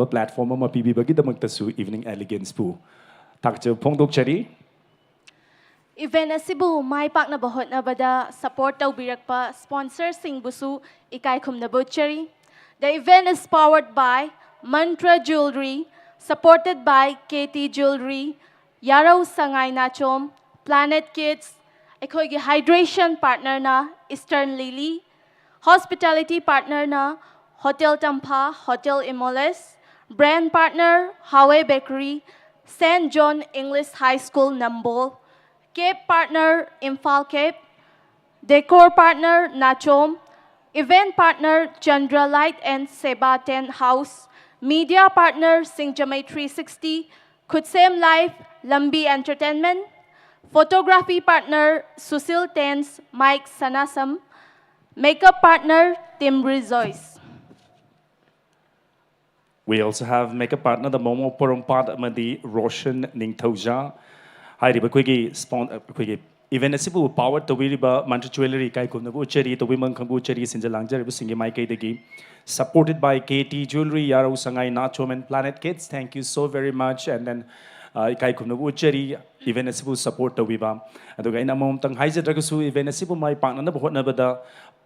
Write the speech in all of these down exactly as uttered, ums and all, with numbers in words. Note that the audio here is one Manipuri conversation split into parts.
ꯄ꯭ꯂꯦꯠꯐꯣꯝ ꯑꯃ ꯄꯤꯕꯤꯕꯒꯤꯗꯃꯛꯇꯁꯨ ꯏꯚꯤꯅꯤꯡ ꯑꯦꯂꯤꯒꯦꯟꯁꯄꯨ ꯊꯥꯒꯠꯆꯕ ꯐꯣꯡꯗꯣꯛꯆꯔꯤ꯫ Event ꯑꯁꯤꯕꯨ ꯃꯥꯏ ꯄꯥꯛꯅꯕ ꯍꯣꯠꯅꯕꯗ support ꯇꯧꯕꯤꯔꯛꯄ sponsorꯁꯤꯡꯕꯨꯁꯨ ꯏꯀꯥꯏ ꯈꯨꯝꯅꯕ ꯎꯠꯆꯔꯤ꯫ The event is powered by Mantra Jewelry, supported by K T Jewelry, Yarou Sangai Nachom, Planet Kids, ꯑꯩꯈꯣꯏꯒꯤ hydration partnerꯅ Eastern Lily, hospitality partnerꯅ Hotel Tampha, Hotel Imoles, brand partner Hawe Bakery, Saint John English High School Nambol, Cape partner Imphal Cape, decor partner Nachom, event partner Chandra Light and Seba Tent House, media partner Singjamei three sixty, Khutsem Live, Lambi Entertainment, photography partner Susil Tents, Mike Sanasam, makeup partner Tim Rejoice. We also have makeup partner the Momo Porompat ꯑꯃꯗꯤ Roshan Ningthouja꯫ ꯍꯥꯏꯔꯤꯕ ꯑꯩꯈꯣꯏꯒꯤ ꯁ꯭ꯄꯣꯟ ꯑꯩꯈꯣꯏꯒꯤ ꯏꯚꯦꯟꯠ ꯑꯁꯤꯕꯨ ꯄꯥꯋꯔ ꯇꯧꯕꯤꯔꯤꯕ ꯃꯟꯇ꯭ꯔ ꯖ꯭ꯋꯦꯂꯔꯤ ꯏꯀꯥꯏ ꯈꯨꯝꯅꯕ ꯎꯠꯆꯔꯤ, ꯇꯧꯕꯤꯃꯜ ꯈꯪꯕ ꯎꯠꯆꯔꯤ, ꯁꯤꯟꯖ ꯂꯥꯡꯖꯔꯤꯕꯁꯤꯡꯒꯤ ꯃꯥꯏꯀꯩꯗꯒꯤ꯫ Supported by K T Jewelry, Yarou Sangai Nachom and Planet Kids, thank you so very much, and then uh, ꯏꯀꯥꯏ ꯈꯨꯝꯅꯕ ꯎꯠꯆꯔꯤ ꯏꯚꯦꯟꯠ ꯑꯁꯤꯕꯨ ꯁꯄꯣꯔꯠ ꯇꯧꯕꯤꯕ꯫ ꯑꯗꯨꯒ ꯑꯩꯅ ꯑꯃꯃꯝꯇꯪ ꯍꯥꯏꯖꯗ꯭ꯔꯒꯁꯨ ꯏꯚꯦꯟꯠ ꯑꯁꯤꯕꯨ ꯃꯥꯏ ꯄꯥꯛꯅꯅꯕ ꯍꯣꯠꯅꯕꯗ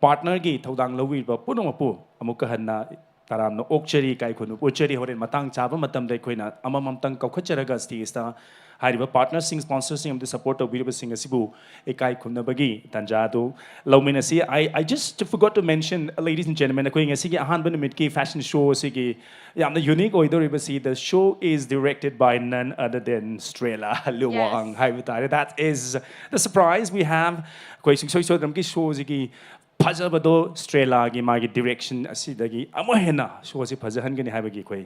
ꯄꯥꯔꯠꯅꯔꯒꯤ ꯊꯧꯗꯥꯡ ꯂꯧꯕꯤꯕ ꯄꯨꯝꯅꯃꯛꯄꯨ ꯑꯃꯨꯛꯀ ꯍꯟꯅ ꯇꯔꯥꯝꯅ ꯑꯣꯛꯆꯔꯤ, ꯏꯀꯥꯏ ꯈꯨꯝꯅꯕ ꯎꯠꯆꯔꯤ꯫ ꯍꯣꯔꯦꯟ ꯃꯇꯥꯡ ꯆꯥꯕ ꯃꯇꯝꯗ ꯑꯩꯈꯣꯏꯅ ꯑꯃꯃꯝꯇꯪ ꯀꯧꯈꯠꯆꯔꯒ ꯁ꯭ꯇꯦꯖꯇ ꯍꯥꯏꯔꯤꯕ ꯄꯥꯔꯠꯅꯔꯁꯤꯡ, ꯁ꯭ꯄꯣꯟꯁꯔꯁꯤꯡ ꯑꯃꯗꯤ ꯁꯄꯣꯔꯠ ꯇꯧꯕꯤꯔꯤꯕꯁꯤꯡ ꯑꯁꯤꯕꯨ ꯏꯀꯥꯏ ꯈꯨꯝꯅꯕꯒꯤ ꯇꯥꯟꯖꯥ ꯑꯗꯨ ꯂꯧꯃꯤꯟꯅꯁꯤ꯫ I, I just forgot to mention, ladies and gentlemen, ꯑꯩꯈꯣꯏ ꯉꯁꯤꯒꯤ ꯑꯍꯥꯟꯕ ꯅꯨꯃꯤꯠꯀꯤ ꯐꯦꯁꯟ ꯁꯣ ꯑꯁꯤꯒꯤ ꯌꯥꯝꯅ unique ꯑꯣꯏꯗꯧꯔꯤꯕꯁꯤ, the show is directed by none other than Strela Luang Yes. ꯍꯥꯏꯕ ꯇꯥꯔꯦ꯫ That is the surprise we have. ꯑꯩꯈꯣꯏ ꯁꯨꯡꯁꯣꯏ ꯁꯣꯏꯗꯅꯃꯛꯀꯤ ꯁꯣꯁꯤꯒꯤ ꯐꯖꯕꯗꯣ ꯁ꯭ꯇ꯭ꯔꯦꯂꯥꯒꯤ ꯃꯥꯒꯤ ꯗꯤꯔꯦꯛꯁꯟ ꯑꯁꯤꯗꯒꯤ ꯑꯃꯨꯛ ꯍꯦꯟꯅ ꯁꯣꯁꯤ ꯐꯖꯍꯟꯒꯅꯤ ꯍꯥꯏꯕꯒꯤ ꯑꯩꯈꯣꯏ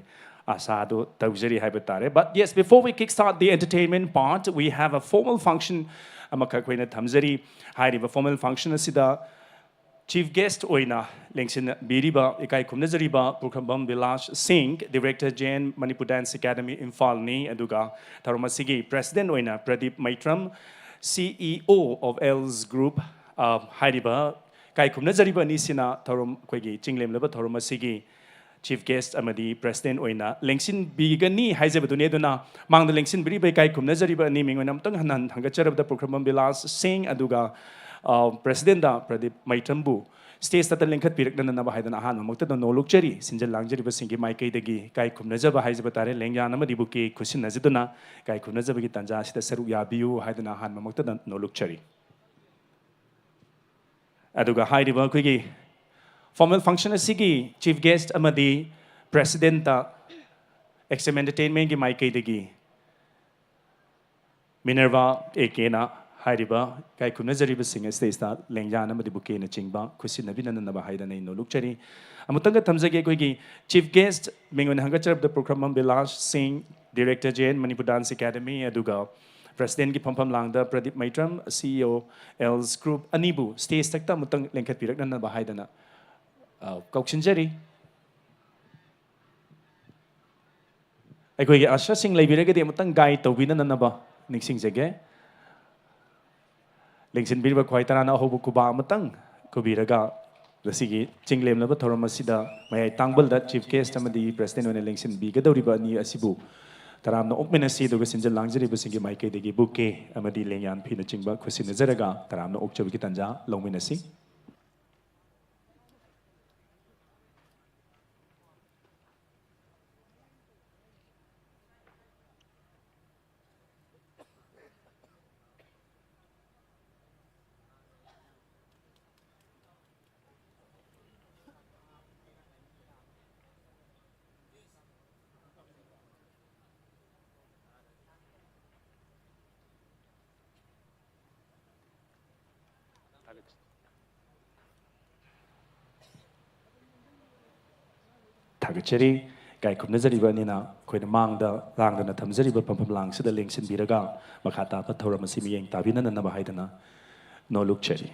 ꯑꯥꯁꯥꯗꯣ ꯇꯧꯖꯔꯤ ꯍꯥꯏꯕ ꯇꯥꯔꯦ꯫ But yes, before we kickstart the entertainment part, we have a formal function ꯑꯃꯈꯛ ꯑꯩꯈꯣꯏꯅ ꯊꯝꯖꯔꯤ꯫ ꯍꯥꯏꯔꯤꯕ ꯐꯣꯔꯃꯦꯜ ꯐꯪꯁꯟ ꯑꯁꯤꯗ ꯆꯤꯐ ꯒꯦꯁ꯭ꯠ ꯑꯣꯏꯅ ꯂꯦꯡꯁꯤꯟꯕꯤꯔꯤꯕ ꯏꯀꯥꯏ ꯈꯨꯝꯅꯖꯔꯤꯕ ꯄꯨꯈ꯭ꯔꯝꯕꯝ Bilas Singh, director J N Manipur dance academy ꯏꯝꯐꯥꯜꯅꯤ꯫ ꯑꯗꯨꯒ ꯊꯧꯔꯝ ꯑꯁꯤꯒꯤ ꯄ꯭ꯔꯦꯁꯤꯗꯦꯟꯠ ꯑꯣꯏꯅ Pradeep ꯃꯩꯇ꯭ꯔꯝ, CEO of L's Group꯫ ꯑ, ꯍꯥꯏꯔꯤꯕ ꯏꯀꯥꯏ ꯈꯨꯝꯅꯖꯔꯤꯕ ꯑꯅꯤꯁꯤꯅ ꯊꯧꯔꯝ, ꯑꯩꯈꯣꯏꯒꯤ ꯆꯤꯡꯂꯦꯝꯂꯕ ꯊꯧꯔꯝ ꯑꯁꯤꯒꯤ Chief Guest ꯑꯃꯗꯤ President ꯑꯣꯏꯅ ꯂꯦꯡꯁꯤꯟꯕꯤꯒꯅꯤ ꯍꯥꯏꯖꯕꯗꯨꯅꯤ꯫ ꯑꯗꯨꯅ ꯃꯥꯡꯗ ꯂꯦꯡꯁꯤꯟꯕꯤꯔꯤꯕ ꯏꯀꯥꯏ ꯈꯨꯝꯅꯖꯔꯤꯕ ꯑꯅꯤ ꯃꯤꯡ ꯑꯣꯏꯅ ꯑꯃꯨꯛꯇꯪ ꯍꯟꯅ ꯍꯟꯒꯠꯆꯔꯕꯗ ꯄꯨꯈ꯭ꯔꯝꯕꯝ ꯕꯤꯂꯥꯁ ꯁꯤꯡ ꯑꯗꯨꯒ Presidentꯗ ꯄ꯭ꯔꯗꯤꯞ ꯃꯩꯇ꯭ꯔꯝꯕꯨ stageꯇ ꯂꯦꯡꯈꯠꯄꯤꯔꯛꯅꯅꯕ ꯍꯥꯏꯗꯅ ꯑꯍꯥꯟꯕꯃꯛꯇꯗ ꯅꯣꯂꯨꯛꯆꯔꯤ꯫ ꯁꯤꯟꯖ ꯂꯥꯡꯖꯔꯤꯕꯁꯤꯡꯒꯤ ꯃꯥꯏꯀꯩꯗꯒꯤ ꯏꯀꯥꯏ ꯈꯨꯝꯅꯖꯕ ꯍꯥꯏꯖꯕ ꯇꯥꯔꯦ꯫ ꯂꯦꯡꯌꯥꯟ ꯑꯃꯗꯤ bouquet ꯈꯨꯠꯁꯤꯟꯅꯖꯗꯨꯅ ꯏꯀꯥꯏ ꯈꯨꯝꯅꯖꯕꯒꯤ ꯇꯥꯟꯖꯥ ꯑꯁꯤꯗ ꯁꯔꯨꯛ ꯌꯥꯕꯤꯌꯨ ꯍꯥꯏꯗꯅ ꯑꯍꯥꯟꯕꯃꯛꯇꯗ ꯅꯣꯂꯨꯛꯆꯔꯤ꯫ ꯑꯗꯨꯒ ꯍꯥꯏꯔꯤꯕ ꯑꯩꯈꯣꯏꯒꯤ formal function ꯑꯁꯤꯒꯤ Chief Guest ꯑꯃꯗꯤ Presidentꯇ X M Entertainmentꯀꯤ ꯃꯥꯏꯀꯩꯗꯒꯤ Minerva A Kꯅ ꯍꯥꯏꯔꯤꯕ ꯏꯀꯥꯏ ꯈꯨꯝꯅꯖꯔꯤꯕꯁꯤꯡ stageꯇ ꯂꯦꯡꯌꯥꯟ ꯑꯃꯗꯤ bouquetꯅꯆꯤꯡꯕ ꯈꯨꯠꯁꯤꯟꯅꯕꯤꯅꯅꯕ ꯍꯥꯏꯗꯅ ꯑꯩ ꯅꯣꯂꯨꯛꯆꯔꯤ꯫ ꯑꯃꯨꯛꯇꯪꯒ ꯊꯝꯖꯒꯦ, ꯑꯩꯈꯣꯏꯒꯤ Chief Guest ꯃꯤꯡ ꯑꯣꯏꯅ ꯍꯪꯒꯠꯆꯔꯕꯗ ꯄꯨꯈ꯭ꯔꯝꯕꯝ ꯕꯤꯂꯥꯁ ꯁꯤꯡ, Director J N Manipur Dance Academy, ꯑꯗꯨꯒ Presidentꯀꯤ ꯐꯝꯐꯝ ꯂꯥꯡꯗ ꯄ꯭ꯔꯗꯤꯞ ꯃꯩꯇ꯭ꯔꯝ, CEO L's Group, ꯑꯅꯤꯕꯨ stageꯇ ꯑꯃꯨꯛꯇꯪ ꯂꯦꯡꯈꯠꯄꯤꯔꯛꯅꯅꯕ ꯍꯥꯏꯗꯅ ꯑ, ꯀꯧꯁꯤꯟꯖꯔꯤ꯫ ꯑꯩꯈꯣꯏꯒꯤ usherꯁꯤꯡ ꯂꯩꯕꯤꯔꯒꯗꯤ ꯑꯃꯨꯛꯇꯪ guide ꯇꯧꯕꯤꯅꯅꯕ ꯅꯤꯡꯁꯤꯡꯖꯒꯦ꯫ ꯂꯦꯡꯁꯤꯟꯕꯤꯔꯤꯕ ꯈ꯭ꯋꯥꯏ ꯇꯔꯥꯅ ꯑꯍꯧꯕ ꯈꯨꯕꯥꯛ ꯑꯃꯇꯪ ꯈꯨꯕꯤꯔꯒ ꯉꯁꯤꯒꯤ ꯆꯤꯡꯂꯦꯝꯅꯕ ꯊꯧꯔꯝ ꯑꯁꯤꯗ ꯃꯌꯥꯏ ꯇꯥꯡꯕꯜꯗ Chief Guest ꯑꯃꯗꯤ President ꯑꯣꯏꯅ ꯂꯦꯡꯁꯤꯟꯕꯤꯒꯗꯧꯔꯤꯕ ꯑꯅꯤ ꯑꯁꯤꯕꯨ ꯇꯔꯥꯝꯅ ꯑꯣꯛꯃꯤꯟꯅꯁꯤ꯫ ꯑꯗꯨꯒ ꯁꯤꯟꯖ ꯂꯥꯡꯖꯔꯤꯕꯁꯤꯡꯒꯤ ꯃꯥꯏꯀꯩꯗꯒꯤ bouquet ꯑꯃꯗꯤ ꯂꯦꯡꯌꯥꯟ ꯐꯤꯅꯆꯤꯡꯕ ꯈꯨꯠꯁꯤꯟꯅꯖꯔꯒ ꯇꯔꯥꯝꯅ ꯑꯣꯛꯆꯕꯒꯤ ꯇꯥꯟꯖꯥ ꯂꯧꯃꯤꯟꯅꯁꯤ꯫ ꯊꯥꯒꯠꯆꯔꯤ꯫ ꯏꯀꯥꯏ ꯈꯨꯝꯅꯖꯔꯤꯕ ꯑꯅꯤꯅ ꯑꯩꯈꯣꯏꯅ ꯃꯥꯡꯗ ꯂꯥꯡꯗꯅ ꯊꯝꯖꯔꯤꯕ ꯐꯝꯐꯝ ꯂꯥꯡꯁꯤꯗ ꯂꯦꯡꯁꯤꯟꯕꯤꯔꯒ ꯃꯈꯥ ꯇꯥꯕ ꯊꯧꯔꯝ ꯑꯁꯤ ꯃꯤꯠꯌꯦꯡ ꯇꯥꯕꯤꯅꯅꯕ ꯍꯥꯏꯗꯅ ꯅꯣꯂꯨꯛꯆꯔꯤ꯫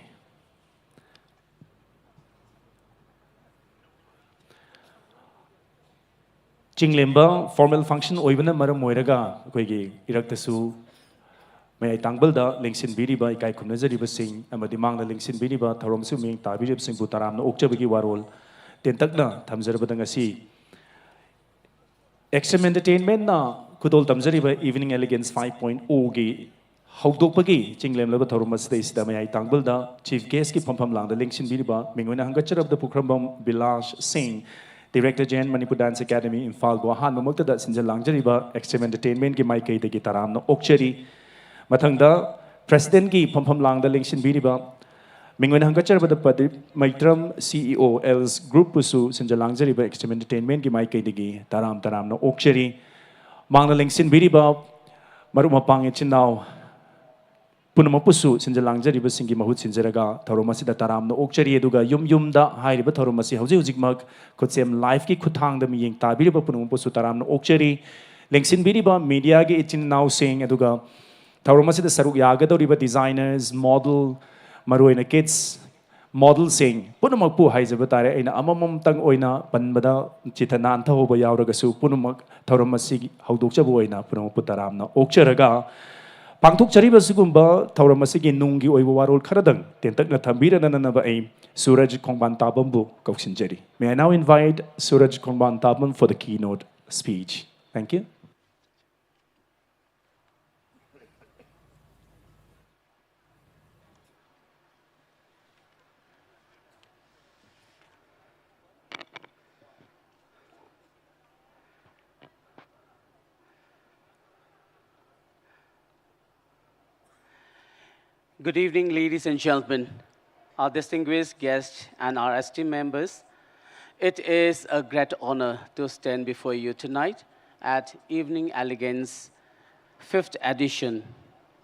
ꯆꯤꯡꯂꯦꯝꯕ formal function ꯑꯣꯏꯕꯅ ꯃꯔꯝ ꯑꯣꯏꯔꯒ ꯑꯩꯈꯣꯏꯒꯤ ꯏꯔꯛꯇꯁꯨ ꯃꯌꯥꯏ ꯇꯥꯡꯕꯜꯗ ꯂꯦꯡꯁꯤꯟꯕꯤꯔꯤꯕ ꯏꯀꯥꯏ ꯈꯨꯝꯅꯖꯔꯤꯕꯁꯤꯡ ꯑꯃꯗꯤ ꯃꯥꯡꯗ ꯂꯦꯡꯁꯤꯟꯕꯤꯔꯤꯕ ꯊꯧꯔꯝꯁꯨ ꯃꯤꯠꯌꯦꯡ ꯇꯥꯕꯤꯔꯤꯕꯁꯤꯡꯕꯨ ꯇꯔꯥꯝꯅ ꯑꯣꯛꯆꯕꯒꯤ ꯋꯥꯔꯣꯜ ꯇꯦꯟꯇꯛꯅ ꯊꯝꯖꯔꯕꯗ ꯉꯁꯤ X M Entertainment ꯅ ꯈꯨꯗꯣꯜ ꯇꯝꯖꯔꯤꯕ Evening Elegance five point O ꯒꯤ ꯍꯧꯗꯣꯛꯄꯒꯤ ꯆꯤꯡꯂꯦꯝꯂꯕ ꯊꯧꯔꯝ ꯑꯁꯤꯗꯩꯁꯤꯗ ꯃꯌꯥꯏ ꯇꯥꯡꯕꯜꯗ Chief Guest ꯀꯤ ꯐꯝꯐꯝ ꯂꯥꯡꯗ ꯂꯦꯡꯁꯤꯟꯕꯤꯔꯤꯕ ꯃꯤꯡ ꯑꯣꯏꯅ ꯍꯪꯒꯠꯆꯔꯕꯗ ꯄꯨꯈ꯭ꯔꯝꯕꯝ ꯕꯤꯂꯥꯁ ꯁꯤꯡ, Director J N Manipur Dance Academy ꯏꯝꯐꯥꯜꯕꯨ ꯑꯍꯥꯟꯕꯃꯛꯇꯗ ꯁꯤꯟꯖ ꯂꯥꯡꯖꯔꯤꯕ X M Entertainment ꯀꯤ ꯃꯥꯏꯀꯩꯗꯒꯤ ꯇꯔꯥꯝꯅ ꯑꯣꯛꯆꯔꯤ꯫ ꯃꯊꯪꯗ President ꯀꯤ ꯐꯝꯐꯝ ꯂꯥꯡꯗ ꯂꯦꯡꯁꯤꯟꯕꯤꯔꯤꯕ ꯃꯤꯡ ꯑꯣꯏꯅ ꯍꯪꯒꯠꯆꯔꯕꯗ Pradeep ꯃꯩꯇ꯭ꯔꯝ, C E O L's Group ꯄꯨꯁꯨ ꯁꯤꯟꯖ ꯂꯥꯡꯖꯔꯤꯕ X M Entertainment ꯀꯤ ꯃꯥꯏꯀꯩꯗꯒꯤ ꯇꯔꯥꯝ ꯇꯔꯥꯝꯅ ꯑꯣꯛꯆꯔꯤ꯫ ꯃꯥꯡꯗ ꯂꯦꯡꯁꯤꯟꯕꯤꯔꯤꯕ ꯃꯔꯨꯞ ꯃꯄꯥꯡ ꯏꯆꯤꯟ ꯏꯅꯥꯎ ꯄꯨꯝꯅꯃꯛꯄꯨꯁꯨ ꯁꯤꯟꯖ ꯂꯥꯡꯖꯔꯤꯕꯁꯤꯡꯒꯤ ꯃꯍꯨꯠ ꯁꯤꯟꯖꯔꯒ ꯊꯧꯔꯝ ꯑꯁꯤꯗ ꯇꯔꯥꯝꯅ ꯑꯣꯛꯆꯔꯤ꯫ ꯑꯗꯨꯒ ꯌꯨꯝ ꯌꯨꯝꯗ ꯍꯥꯏꯔꯤꯕ ꯊꯧꯔꯝ ꯑꯁꯤ ꯍꯧꯖꯤꯛ ꯍꯧꯖꯤꯛꯃꯛ ꯈꯨꯠꯁꯦꯝ Live ꯀꯤ ꯈꯨꯠꯊꯥꯡꯗ ꯃꯤꯠꯌꯦꯡ ꯇꯥꯕꯤꯔꯤꯕ ꯄꯨꯝꯅꯃꯛꯄꯨꯁꯨ ꯇꯔꯥꯝꯅ ꯑꯣꯛꯆꯔꯤ꯫ ꯂꯦꯡꯁꯤꯟꯕꯤꯔꯤꯕ media ꯒꯤ ꯏꯆꯤꯟ ꯏꯅꯥꯎꯁꯤꯡ, ꯑꯗꯨꯒ ꯊꯧꯔꯝ ꯑꯁꯤꯗ ꯁꯔꯨꯛ ꯌꯥꯒꯗꯧꯔꯤꯕ designers, model, ꯃꯔꯨꯑꯣꯏꯅ kids model ꯁꯤꯡ ꯄꯨꯝꯅꯃꯛꯄꯨ ꯍꯥꯏꯖꯕ ꯇꯥꯔꯦ꯫ ꯑꯩꯅ ꯑꯃꯃꯝꯇꯪ ꯑꯣꯏꯅ ꯄꯟꯕꯗ ꯆꯤꯊ ꯅꯥꯟꯊꯍꯧꯕ ꯌꯥꯎꯔꯒꯁꯨ, ꯄꯨꯝꯅꯃꯛ ꯊꯧꯔꯝ ꯑꯁꯤꯒꯤ ꯍꯧꯗꯣꯛꯆꯕ ꯑꯣꯏꯅ ꯄꯨꯝꯅꯃꯛꯄꯨ ꯇꯔꯥꯝꯅ ꯑꯣꯛꯆꯔꯒ, ꯄꯥꯡꯊꯣꯛꯆꯔꯤꯕ ꯑꯁꯤꯒꯨꯝꯕ ꯊꯧꯔꯝ ꯑꯁꯤꯒꯤ ꯅꯨꯡꯒꯤ ꯑꯣꯏꯕ ꯋꯥꯔꯣꯜ ꯈꯔꯗꯪ ꯇꯦꯟꯇꯛꯅ ꯊꯝꯕꯤꯔꯅꯅꯕ ꯑꯩ ꯁꯨꯔꯖ ꯈꯣꯡꯕꯥꯟ ꯇꯥꯕꯝꯕꯨ ꯀꯧꯁꯤꯟꯖꯔꯤ꯫ May I now invite Suraj Khongban Tabam for the keynote speech. Thank you. Good evening, ladies and gentlemen, our distinguished guests and our esteemed members. It is a great honor to stand before you tonight at Evening Elegance fifth edition,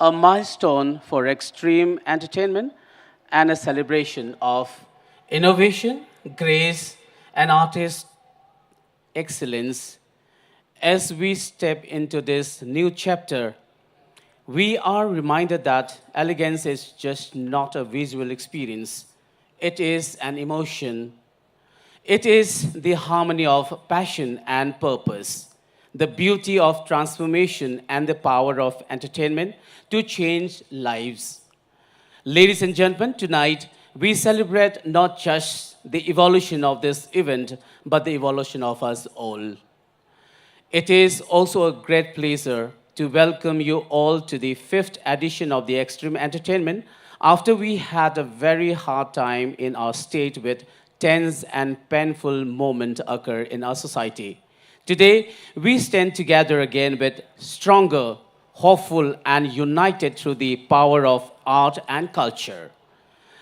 a milestone for extreme entertainment and a celebration of innovation, grace, and artist excellence. As we step into this new chapter, we are reminded that elegance is just not a visual experience, it is an emotion. It is the harmony of passion and purpose, the beauty of transformation, and the power of entertainment to change lives. Ladies and gentlemen, tonight we celebrate not just the evolution of this event, but the evolution of us all. It is also a great pleasure to welcome you all to the fifth edition of the Extreme Entertainment after we had a very hard time in our state with tense and painful moment occur in our society. Today, we stand together again with stronger, hopeful, and united through the power of art and culture.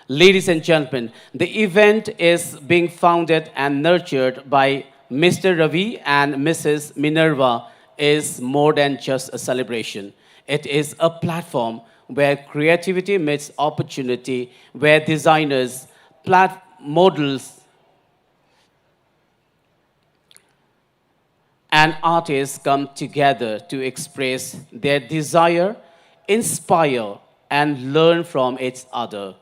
Ladies and gentlemen, the event is being founded and nurtured by Mister Ravi and Missus Minerva is more than just a celebration. It is a platform where creativity meets opportunity, where designers, plat- models, and artists come together to express their desire, inspire, and learn from each other.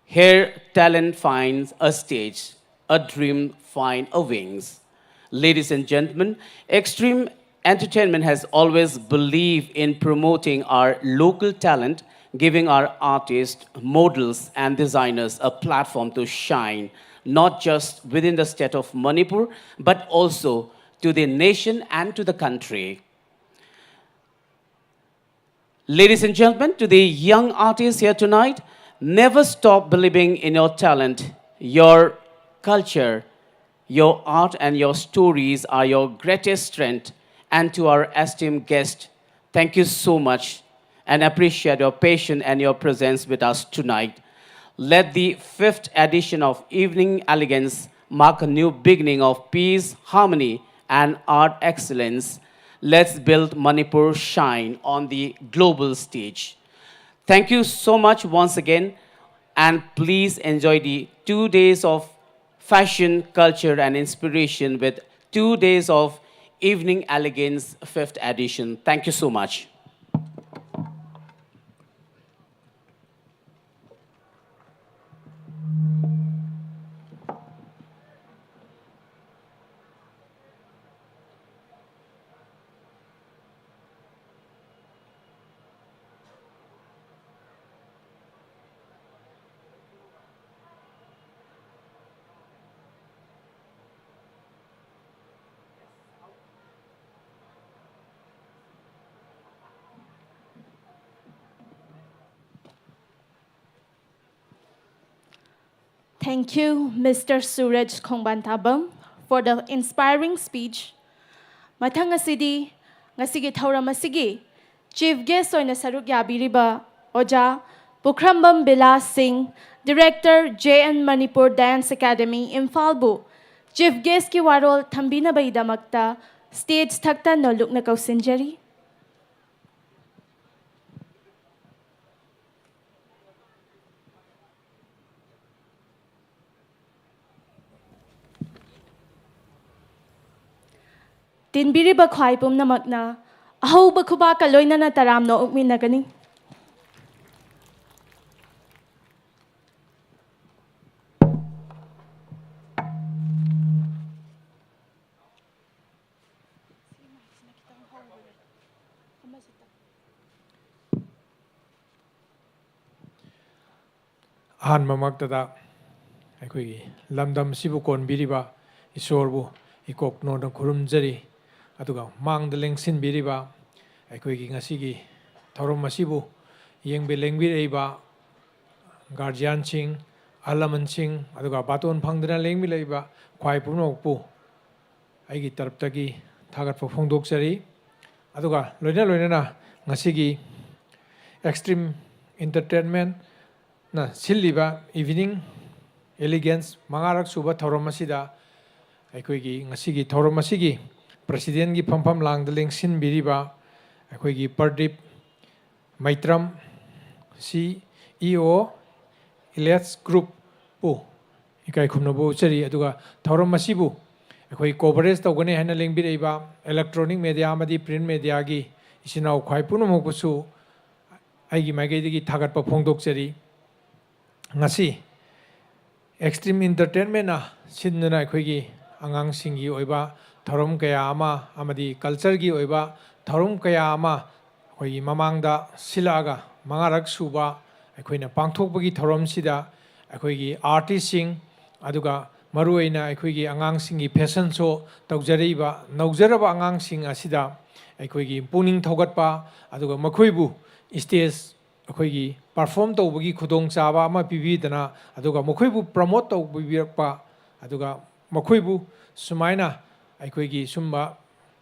Here, talent finds a stage, a dream finds a wings. Ladies and gentlemen, Extreme Entertainment has always believed in promoting our local talent, giving our artists, models, and designers a platform to shine, not just within the state of Manipur, but also to the nation and to the country. Ladies and gentlemen, to the young artists here tonight, never stop believing in your talent. Your culture, your art, and your stories are your greatest strength. And to our esteemed guest, thank you so much and appreciate your patience and your presence with us tonight. Let the fifth edition of Evening Elegance mark a new beginning of peace, harmony, and art excellence. Let's build Manipur shine on the global stage. Thank you so much once again, and please enjoy the two days of fashion, culture, and inspiration with two days of Evening Elegance fifth edition. Thank you so much. Thank you, Mister Suraj Khongban Thabam, for the inspiring speech. ꯃꯊꯪ ꯑꯁꯤꯗꯤ ꯉꯁꯤꯒꯤ ꯊꯧꯔꯝ ꯑꯁꯤꯒꯤ Chief Guest ꯑꯣꯏꯅ ꯁꯔꯨꯛ ꯌꯥꯕꯤꯔꯤꯕ ꯑꯣꯖꯥ ꯄꯨꯈ꯭ꯔꯝꯕꯝ ꯕꯤꯂꯥꯁ ꯁꯤꯡ, Director, J N Manipur Dance Academy, ꯏꯝꯐꯥꯜꯕꯨ Chief Guestꯀꯤ ꯋꯥꯔꯣꯜ ꯊꯝꯕꯤꯅꯕꯒꯤꯗꯃꯛꯇ stage ꯊꯛꯇ ꯅꯣꯂꯨꯛꯅ ꯀꯧꯁꯤꯟꯖꯔꯤ꯫ ꯇꯤꯟꯕꯤꯔꯤꯕ ꯈ꯭ꯋꯥꯏ ꯄꯨꯝꯅꯃꯛꯅ ꯑꯍꯧꯕ ꯈꯨꯕꯥꯛꯀ ꯂꯣꯏꯅꯅ ꯇꯔꯥꯝꯅ ꯑꯣꯛꯃꯤꯟꯅꯒꯅꯤ꯫ ꯑꯍꯥꯟꯕꯃꯛꯇꯗ ꯑꯩꯈꯣꯏꯒꯤ ꯂꯝꯗꯝ ꯑꯁꯤꯕꯨ ꯀꯣꯟꯕꯤꯔꯤꯕ ꯏꯁꯣꯔꯕꯨ ꯏꯀꯣꯛ ꯅꯣꯟꯅ ꯈꯨꯔꯨꯝꯖꯔꯤ꯫ ꯑꯗꯨꯒ ꯃꯥꯡꯗ ꯂꯦꯡꯁꯤꯟꯕꯤꯔꯤꯕ ꯑꯩꯈꯣꯏꯒꯤ ꯉꯁꯤꯒꯤ ꯊꯧꯔꯝ ꯑꯁꯤꯕꯨ ꯌꯦꯡꯕꯤ ꯂꯦꯡꯕꯤꯔꯛꯏꯕ ꯒꯥꯔꯖꯤꯌꯥꯟꯁꯤꯡ, ꯑꯍꯜ ꯂꯃꯟꯁꯤꯡ, ꯑꯗꯨꯒ ꯕꯥꯇꯣꯟ ꯐꯪꯗꯅ ꯂꯦꯡꯕꯤꯔꯛꯏꯕ ꯈ꯭ꯋꯥꯏ ꯄꯨꯝꯅꯃꯛꯄꯨ ꯑꯩꯒꯤ ꯇꯔꯞꯇꯒꯤ ꯊꯥꯒꯠꯄ ꯐꯣꯡꯗꯣꯛꯆꯔꯤ꯫ ꯑꯗꯨꯒ ꯂꯣꯏꯅ ꯂꯣꯏꯅꯅ ꯉꯁꯤꯒꯤ Xtreme Entertainmentꯅ ꯁꯤꯜꯂꯤꯕ Evening Elegance ꯃꯉꯥꯔꯛ ꯁꯨꯕ ꯊꯧꯔꯝ ꯑꯁꯤꯗ ꯑꯩꯈꯣꯏꯒꯤ ꯉꯁꯤꯒꯤ ꯊꯧꯔꯝ ꯑꯁꯤꯒꯤ Presidentꯀꯤ ꯐꯝꯐꯝ ꯂꯥꯡꯗ ꯂꯦꯡꯁꯤꯟꯕꯤꯔꯤꯕ ꯑꯩꯈꯣꯏꯒꯤ ꯄ꯭ꯔꯗꯤꯞ ꯃꯩꯇ꯭ꯔꯝ, CEO, Elite Groupꯄꯨ ꯏꯀꯥꯏ ꯈꯨꯝꯅꯕ ꯎꯠꯆꯔꯤ꯫ ꯑꯗꯨꯒ ꯊꯧꯔꯝ ꯑꯁꯤꯕꯨ ꯑꯩꯈꯣꯏ coverage ꯇꯧꯒꯅꯤ ꯍꯥꯏꯅ ꯂꯦꯡꯕꯤꯔꯛꯏꯕ electronic media ꯑꯃꯗꯤ print mediaꯒꯤ ꯏꯆꯤꯟ ꯏꯅꯥꯎ ꯈ꯭ꯋꯥꯏ ꯄꯨꯝꯅꯃꯛꯄꯨꯁꯨ ꯑꯩꯒꯤ ꯃꯥꯏꯀꯩꯗꯒꯤ ꯊꯥꯒꯠꯄ ꯐꯣꯡꯗꯣꯛꯆꯔꯤ꯫ ꯉꯁꯤ Xtreme Entertainmentꯅ ꯁꯤꯟꯗꯨꯅ ꯑꯩꯈꯣꯏꯒꯤ ꯑꯉꯥꯡꯁꯤꯡꯒꯤ ꯑꯣꯏꯕ ꯊꯧꯔꯝ ꯀꯌꯥ ꯑꯃ ꯑꯃꯗꯤ cultureꯒꯤ ꯑꯣꯏꯕ ꯊꯧꯔꯝ ꯀꯌꯥ ꯑꯃ ꯑꯩꯈꯣꯏꯒꯤ ꯃꯃꯥꯡꯗ ꯁꯤꯜꯂꯛꯑꯒ ꯃꯉꯥꯔꯛ ꯁꯨꯕ ꯑꯩꯈꯣꯏꯅ ꯄꯥꯡꯊꯣꯛꯄꯒꯤ ꯊꯧꯔꯝꯁꯤꯗ ꯑꯩꯈꯣꯏꯒꯤ artistꯁꯤꯡ, ꯑꯗꯨꯒ ꯃꯔꯨꯑꯣꯏꯅ ꯑꯩꯈꯣꯏꯒꯤ ꯑꯉꯥꯡꯁꯤꯡꯒꯤ fashion show ꯇꯧꯖꯔꯛꯏꯕ ꯅꯧꯖꯔꯕ ꯑꯉꯥꯡꯁꯤꯡ ꯑꯁꯤꯗ ꯑꯩꯈꯣꯏꯒꯤ ꯄꯨꯛꯅꯤꯡ ꯊꯧꯒꯠꯄ, ꯑꯗꯨꯒ ꯃꯈꯣꯏꯕꯨ stage ꯑꯩꯈꯣꯏꯒꯤ ꯄꯔꯐꯣꯔꯝ ꯇꯧꯕꯒꯤ ꯈꯨꯗꯣꯡꯆꯥꯕ ꯑꯃ ꯄꯤꯕꯤꯗꯅ, ꯑꯗꯨꯒ ꯃꯈꯣꯏꯕꯨ ꯄ꯭ꯔꯃꯣꯠ ꯇꯧꯕꯤꯔꯛꯄ, ꯑꯗꯨꯒ ꯃꯈꯣꯏꯕꯨ ꯁꯨꯃꯥꯏꯅ ꯑꯩꯈꯣꯏꯒꯤ ꯁꯨꯝꯕ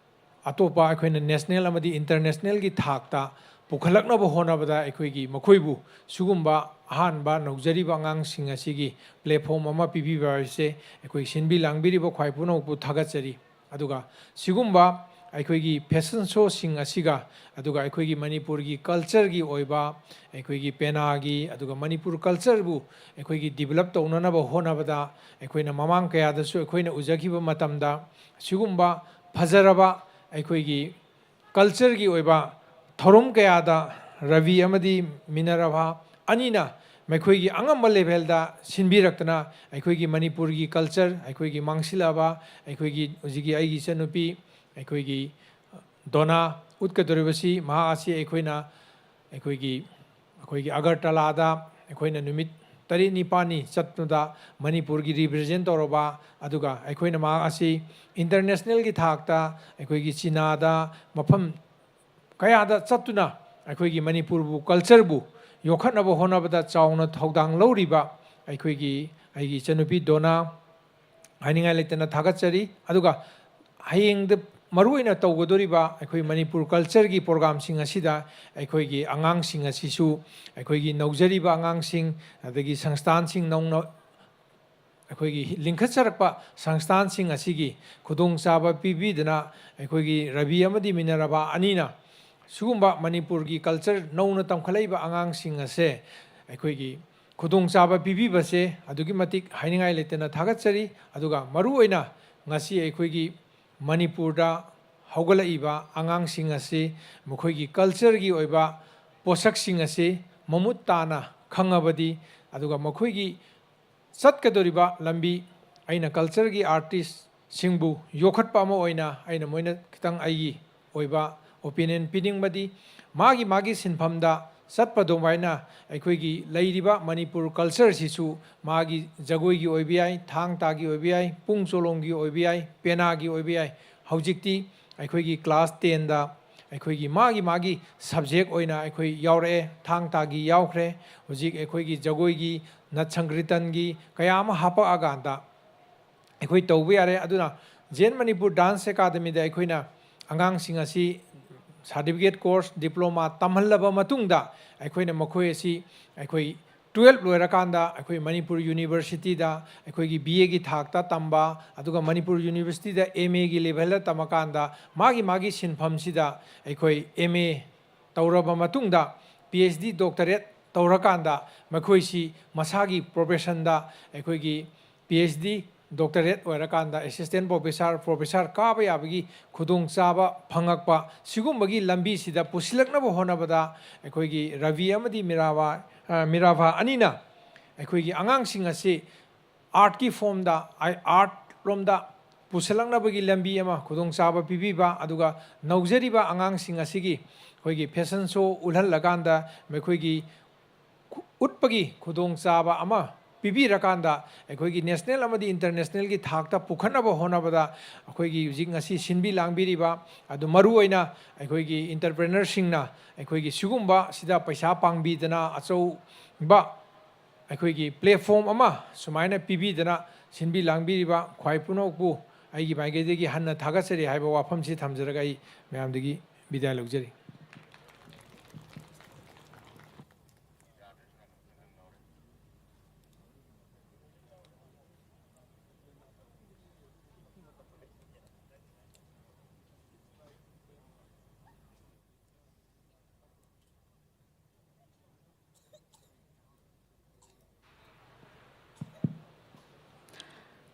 ꯑꯇꯣꯞꯄ ꯑꯩꯈꯣꯏꯅ ꯅꯦꯁꯅꯦꯜ ꯑꯃꯗꯤ ꯏꯟꯇꯔꯅꯦꯁꯅꯦꯜꯒꯤ ꯊꯥꯛꯇ ꯄꯨꯈꯠꯂꯛꯅꯕ ꯍꯣꯠꯅꯕꯗ ꯑꯩꯈꯣꯏꯒꯤ ꯃꯈꯣꯏꯕꯨ ꯁꯤꯒꯨꯝꯕ ꯑꯍꯥꯟꯕ ꯅꯧꯖꯔꯤꯕ ꯑꯉꯥꯡꯁꯤꯡ ꯑꯁꯤꯒꯤ ꯄ꯭ꯂꯦꯠꯐꯣꯝ ꯑꯃ ꯄꯤꯕꯤꯕ ꯍꯥꯏꯕꯁꯦ ꯑꯩꯈꯣꯏ ꯁꯤꯟꯕꯤ ꯂꯥꯡꯕꯤꯔꯤꯕ ꯈ꯭ꯋꯥꯏ ꯄꯨꯝꯅꯃꯛꯄꯨ ꯊꯥꯒꯠꯆꯔꯤ꯫ ꯑꯗꯨꯒ ꯁꯤꯒꯨꯝꯕ ꯑꯩꯈꯣꯏꯒꯤ ꯐꯦꯁꯟ ꯁꯣꯁꯤꯡ ꯑꯁꯤꯒ, ꯑꯗꯨꯒ ꯑꯩꯈꯣꯏꯒꯤ ꯃꯅꯤꯄꯨꯔꯒꯤ ꯀꯜꯆꯔꯒꯤ ꯑꯣꯏꯕ, ꯑꯩꯈꯣꯏꯒꯤ ꯄꯦꯅꯥꯒꯤ, ꯑꯗꯨꯒ ꯃꯅꯤꯄꯨꯔ ꯀꯜꯆꯔꯕꯨ ꯑꯩꯈꯣꯏꯒꯤ ꯗꯤꯕꯂꯞ ꯇꯧꯅꯅꯕ ꯍꯣꯠꯅꯕꯗ ꯑꯩꯈꯣꯏꯅ ꯃꯃꯥꯡ ꯀꯌꯥꯗꯁꯨ ꯑꯩꯈꯣꯏꯅ ꯎꯖꯈꯤꯕ ꯃꯇꯝꯗ ꯁꯤꯒꯨꯝꯕ ꯐꯖꯔꯕ ꯑꯩꯈꯣꯏꯒꯤ ꯀꯜꯆꯔꯒꯤ ꯑꯣꯏꯕ ꯊꯧꯔꯝ ꯀꯌꯥꯗ ꯔꯕꯤ ꯑꯃꯗꯤ ꯃꯤꯅꯔꯚꯥ ꯑꯅꯤꯅ ꯃꯈꯣꯏꯒꯤ ꯑꯉꯝꯕ ꯂꯦꯚꯦꯜꯗ ꯁꯤꯟꯕꯤꯔꯛꯇꯅ ꯑꯩꯈꯣꯏꯒꯤ ꯃꯅꯤꯄꯨꯔꯒꯤ ꯀꯜꯆꯔ, ꯑꯩꯈꯣꯏꯒꯤ ꯃꯥꯡꯁꯤꯜꯂꯛꯑꯕ ꯑꯩꯈꯣꯏꯒꯤ ꯍꯧꯖꯤꯛꯀꯤ ꯑꯩꯒꯤ ꯏꯆꯟꯅꯨꯄꯤ ꯑꯩꯈꯣꯏꯒꯤ ꯗꯣꯅꯥ ꯎꯠꯀꯗꯧꯔꯤꯕꯁꯤ ꯃꯍꯥꯛ ꯑꯁꯤ ꯑꯩꯈꯣꯏꯅ ꯑꯩꯈꯣꯏꯒꯤ, ꯑꯩꯈꯣꯏꯒꯤ ꯑꯒꯔꯇꯂꯥꯗ ꯑꯩꯈꯣꯏꯅ ꯅꯨꯃꯤꯠ ꯇꯔꯦꯠ ꯅꯤꯄꯥꯜꯅꯤ ꯆꯠꯄꯗ ꯃꯅꯤꯄꯨꯔꯒꯤ ꯔꯤꯄ꯭ꯔꯖꯦꯟ ꯇꯧꯔꯕ, ꯑꯗꯨꯒ ꯑꯩꯈꯣꯏꯅ ꯃꯍꯥꯛ ꯑꯁꯤ ꯏꯟꯇꯔꯅꯦꯁꯅꯦꯜꯒꯤ ꯊꯥꯛꯇ ꯑꯩꯈꯣꯏꯒꯤ ꯆꯤꯅꯥꯗ ꯃꯐꯝ ꯀꯌꯥꯗ ꯆꯠꯇꯨꯅ ꯑꯩꯈꯣꯏꯒꯤ ꯃꯅꯤꯄꯨꯔꯕꯨ, ꯀꯜꯆꯔꯕꯨ ꯌꯣꯛꯈꯠꯅꯕ ꯍꯣꯠꯅꯕꯗ ꯆꯥꯎꯅ ꯊꯧꯗꯥꯡ ꯂꯧꯔꯤꯕ ꯑꯩꯈꯣꯏꯒꯤ, ꯑꯩꯒꯤ ꯏꯆꯟꯅꯨꯄꯤ ꯗꯣꯅꯥ ꯍꯥꯏꯅꯤꯡꯉꯥꯏ ꯂꯩꯇꯅ ꯊꯥꯒꯠꯆꯔꯤ꯫ ꯑꯗꯨꯒ ꯍꯌꯦꯡꯗ ꯃꯔꯨꯑꯣꯏꯅ ꯇꯧꯒꯗꯧꯔꯤꯕ ꯑꯩꯈꯣꯏ ꯃꯅꯤꯄꯨꯔ ꯀꯜꯆꯔꯒꯤ ꯄ꯭ꯔꯣꯒ꯭ꯔꯥꯝꯁꯤꯡ ꯑꯁꯤꯗ ꯑꯩꯈꯣꯏꯒꯤ ꯑꯉꯥꯡꯁꯤꯡ ꯑꯁꯤꯁꯨ, ꯑꯩꯈꯣꯏꯒꯤ ꯅꯧꯖꯔꯤꯕ ꯑꯉꯥꯡꯁꯤꯡ, ꯑꯗꯒꯤ ꯁꯪꯁꯊꯥꯟꯁꯤꯡ ꯅꯧꯅ ꯑꯩꯈꯣꯏꯒꯤ ꯂꯤꯡꯈꯠꯆꯔꯛꯄ ꯁꯪꯁꯊꯥꯟꯁꯤꯡ ꯑꯁꯤꯒꯤ ꯈꯨꯗꯣꯡꯆꯥꯕ ꯄꯤꯕꯤꯗꯨꯅ ꯑꯩꯈꯣꯏꯒꯤ ꯔꯕꯤ ꯑꯃꯗꯤ ꯃꯤꯅꯔꯚꯥ ꯑꯅꯤꯅ ꯁꯤꯒꯨꯝꯕ ꯃꯅꯤꯄꯨꯔꯒꯤ ꯀꯜꯆꯔ ꯅꯧꯅ ꯇꯝꯈꯠꯂꯛꯏꯕ ꯑꯉꯥꯡꯁꯤꯡ ꯑꯁꯦ ꯑꯩꯈꯣꯏꯒꯤ ꯈꯨꯗꯣꯡꯆꯥꯕ ꯄꯤꯕꯤꯕꯁꯦ ꯑꯗꯨꯛꯀꯤ ꯃꯇꯤꯛ ꯍꯥꯏꯅꯤꯡꯉꯥꯏ ꯂꯩꯇꯅ ꯊꯥꯒꯠꯆꯔꯤ꯫ ꯑꯗꯨꯒ ꯃꯔꯨꯑꯣꯏꯅ ꯉꯁꯤ ꯑꯩꯈꯣꯏꯒꯤ ꯃꯅꯤꯄꯨꯔꯗ ꯍꯧꯒꯠꯂꯛꯏꯕ ꯑꯉꯥꯡꯁꯤꯡ ꯑꯁꯤ ꯃꯈꯣꯏꯒꯤ ꯀꯜꯆꯔꯒꯤ ꯑꯣꯏꯕ ꯄꯣꯠꯁꯛꯁꯤꯡ ꯑꯁꯤ ꯃꯃꯨꯠ ꯇꯥꯅ ꯈꯪꯉꯕꯗꯤ, ꯑꯗꯨꯒ ꯃꯈꯣꯏꯒꯤ ꯆꯠꯀꯗꯧꯔꯤꯕ ꯂꯝꯕꯤ, ꯑꯩꯅ ꯀꯜꯆꯔꯒꯤ ꯑꯥꯔꯇꯤꯁꯁꯤꯡꯕꯨ ꯌꯣꯛꯈꯠꯄ ꯑꯃ ꯑꯣꯏꯅ ꯑꯩꯅ ꯃꯣꯏꯅ ꯈꯤꯇꯪ ꯑꯩꯒꯤ ꯑꯣꯏꯕ ꯑꯣꯄꯤꯅꯤꯌꯟ ꯄꯤꯅꯤꯡꯕꯗꯤ, ꯃꯥꯒꯤ ꯃꯥꯒꯤ ꯁꯤꯟꯐꯝꯗ ꯆꯠꯄ ꯑꯗꯨꯃꯥꯏꯅ ꯑꯩꯈꯣꯏꯒꯤ ꯂꯩꯔꯤꯕ ꯃꯅꯤꯄꯨꯔ ꯀꯜꯆꯔꯁꯤꯁꯨ ꯃꯥꯒꯤ ꯖꯒꯣꯏꯒꯤ ꯑꯣꯏꯕ ꯌꯥꯏ, ꯊꯥꯡ ꯇꯥꯒꯤ ꯑꯣꯏꯕ ꯌꯥꯏ, ꯄꯨꯡ ꯆꯣꯂꯣꯝꯒꯤ ꯑꯣꯏꯕ ꯌꯥꯏ, ꯄꯦꯅꯥꯒꯤ ꯑꯣꯏꯕ ꯌꯥꯏ꯫ ꯍꯧꯖꯤꯛꯇꯤ ꯑꯩꯈꯣꯏꯒꯤ ꯀ꯭ꯂꯥꯁ ꯇꯦꯟꯗ ꯑꯩꯈꯣꯏꯒꯤ ꯃꯥꯒꯤ ꯃꯥꯒꯤ subject ꯑꯣꯏꯅ ꯑꯩꯈꯣꯏ ꯌꯥꯎꯔꯛꯑꯦ꯫ ꯊꯥꯡ ꯇꯥꯒꯤ ꯌꯥꯎꯈ꯭ꯔꯦ꯫ ꯍꯧꯖꯤꯛ ꯑꯩꯈꯣꯏꯒꯤ ꯖꯒꯣꯏꯒꯤ, ꯅꯠ ꯁꯪꯀ꯭ꯔꯤꯇꯟꯒꯤ ꯀꯌꯥ ꯑꯃ ꯍꯥꯞꯄꯛꯑꯀꯥꯟꯗ ꯑꯩꯈꯣꯏ ꯇꯧꯕ ꯌꯥꯔꯦ꯫ ꯑꯗꯨꯅ Zen Manipur Dance Academyꯗ ꯑꯩꯈꯣꯏꯅ ꯑꯉꯥꯡꯁꯤꯡ ꯑꯁꯤ certificate course, diploma ꯇꯝꯍꯜꯂꯕ ꯃꯇꯨꯡꯗ ꯑꯩꯈꯣꯏꯅ ꯃꯈꯣꯏ ꯑꯁꯤ ꯑꯩꯈꯣꯏ twelve ꯂꯣꯏꯔꯀꯥꯟꯗ ꯑꯩꯈꯣꯏ ꯃꯅꯤꯄꯨꯔ Universityꯗ ꯑꯩꯈꯣꯏꯒꯤ B Aꯒꯤ ꯊꯥꯛꯇ ꯇꯝꯕ, ꯑꯗꯨꯒ ꯃꯅꯤꯄꯨꯔ Universityꯗ M Aꯒꯤ levelꯗ ꯇꯝꯃꯀꯥꯟꯗ ꯃꯥꯒꯤ ꯃꯥꯒꯤ ꯁꯤꯟꯐꯝꯁꯤꯗ ꯑꯩꯈꯣꯏ M A ꯇꯧꯔꯕ ꯃꯇꯨꯡꯗ P H D doctorate ꯇꯧꯔꯀꯥꯟꯗ ꯃꯈꯣꯏꯁꯤ ꯃꯁꯥꯒꯤ professionꯗ ꯑꯩꯈꯣꯏꯒꯤ P H D doctorate ꯑꯣꯏꯔꯀꯥꯟꯗ assistant professor, professor ꯀꯥꯕ ꯌꯥꯕꯒꯤ ꯈꯨꯗꯣꯡꯆꯥꯕ ꯐꯪꯉꯛꯄ, ꯁꯤꯒꯨꯝꯕꯒꯤ ꯂꯝꯕꯤꯁꯤꯗ ꯄꯨꯁꯤꯜꯂꯛꯅꯕ ꯍꯣꯠꯅꯕꯗ ꯑꯩꯈꯣꯏꯒꯤ ꯔꯕꯤ ꯑꯃꯗꯤ ꯃꯤꯔꯥꯕꯥ, ꯑ, ꯃꯤꯔꯥꯕꯥ ꯑꯅꯤꯅ ꯑꯩꯈꯣꯏꯒꯤ ꯑꯉꯥꯡꯁꯤꯡ ꯑꯁꯤ artꯀꯤ formꯗ, ꯑꯥꯏ-, art ꯔꯣꯝꯗ ꯄꯨꯁꯤꯜꯂꯛꯅꯕꯒꯤ ꯂꯝꯕꯤ ꯑꯃ ꯈꯨꯗꯣꯡꯆꯥꯕ ꯄꯤꯕꯤꯕ, ꯑꯗꯨꯒ ꯅꯧꯖꯔꯤꯕ ꯑꯉꯥꯡꯁꯤꯡ ꯑꯁꯤꯒꯤ ꯑꯩꯈꯣꯏꯒꯤ fashion show ꯎꯠꯍꯜꯂꯀꯥꯟꯗ ꯃꯈꯣꯏꯒꯤ ꯎꯠꯄꯒꯤ ꯈꯨꯗꯣꯡꯆꯥꯕ ꯑꯃ ꯄꯤꯕꯤꯔꯀꯥꯟꯗ ꯑꯩꯈꯣꯏꯒꯤ national ꯑꯃꯗꯤ internationalꯒꯤ ꯊꯥꯛꯇ ꯄꯨꯈꯠꯅꯕ ꯍꯣꯠꯅꯕꯗ ꯑꯩꯈꯣꯏꯒꯤ ꯍꯧꯖꯤꯛ ꯉꯁꯤ ꯁꯤꯟꯕꯤ ꯂꯥꯡꯕꯤꯔꯤꯕ, ꯑꯗꯨ ꯃꯔꯨꯑꯣꯏꯅ ꯑꯩꯈꯣꯏꯒꯤ entrepreneurꯁꯤꯡꯅ ꯑꯩꯈꯣꯏꯒꯤ ꯁꯤꯒꯨꯝꯕ ꯁꯤꯗ ꯄꯩꯁꯥ ꯄꯥꯡꯕꯤꯗꯅ ꯑꯆꯧꯕ ꯑꯩꯈꯣꯏꯒꯤ platform ꯑꯃ ꯁꯨꯃꯥꯏꯅ ꯄꯤꯕꯤꯗꯅ ꯁꯤꯟꯕꯤ ꯂꯥꯡꯕꯤꯔꯤꯕ ꯈ꯭ꯋꯥꯏ ꯄꯨꯝꯅꯃꯛꯄꯨ ꯑꯩꯒꯤ ꯃꯥꯏꯀꯩꯗꯒꯤ ꯍꯟꯅ ꯊꯥꯒꯠꯆꯔꯤ ꯍꯥꯏꯕ ꯋꯥꯐꯝꯁꯤ ꯊꯝꯖꯔꯒ ꯑꯩ ꯃꯌꯥꯝꯗꯒꯤ ꯕꯤꯗꯥꯏ ꯂꯧꯖꯔꯤ꯫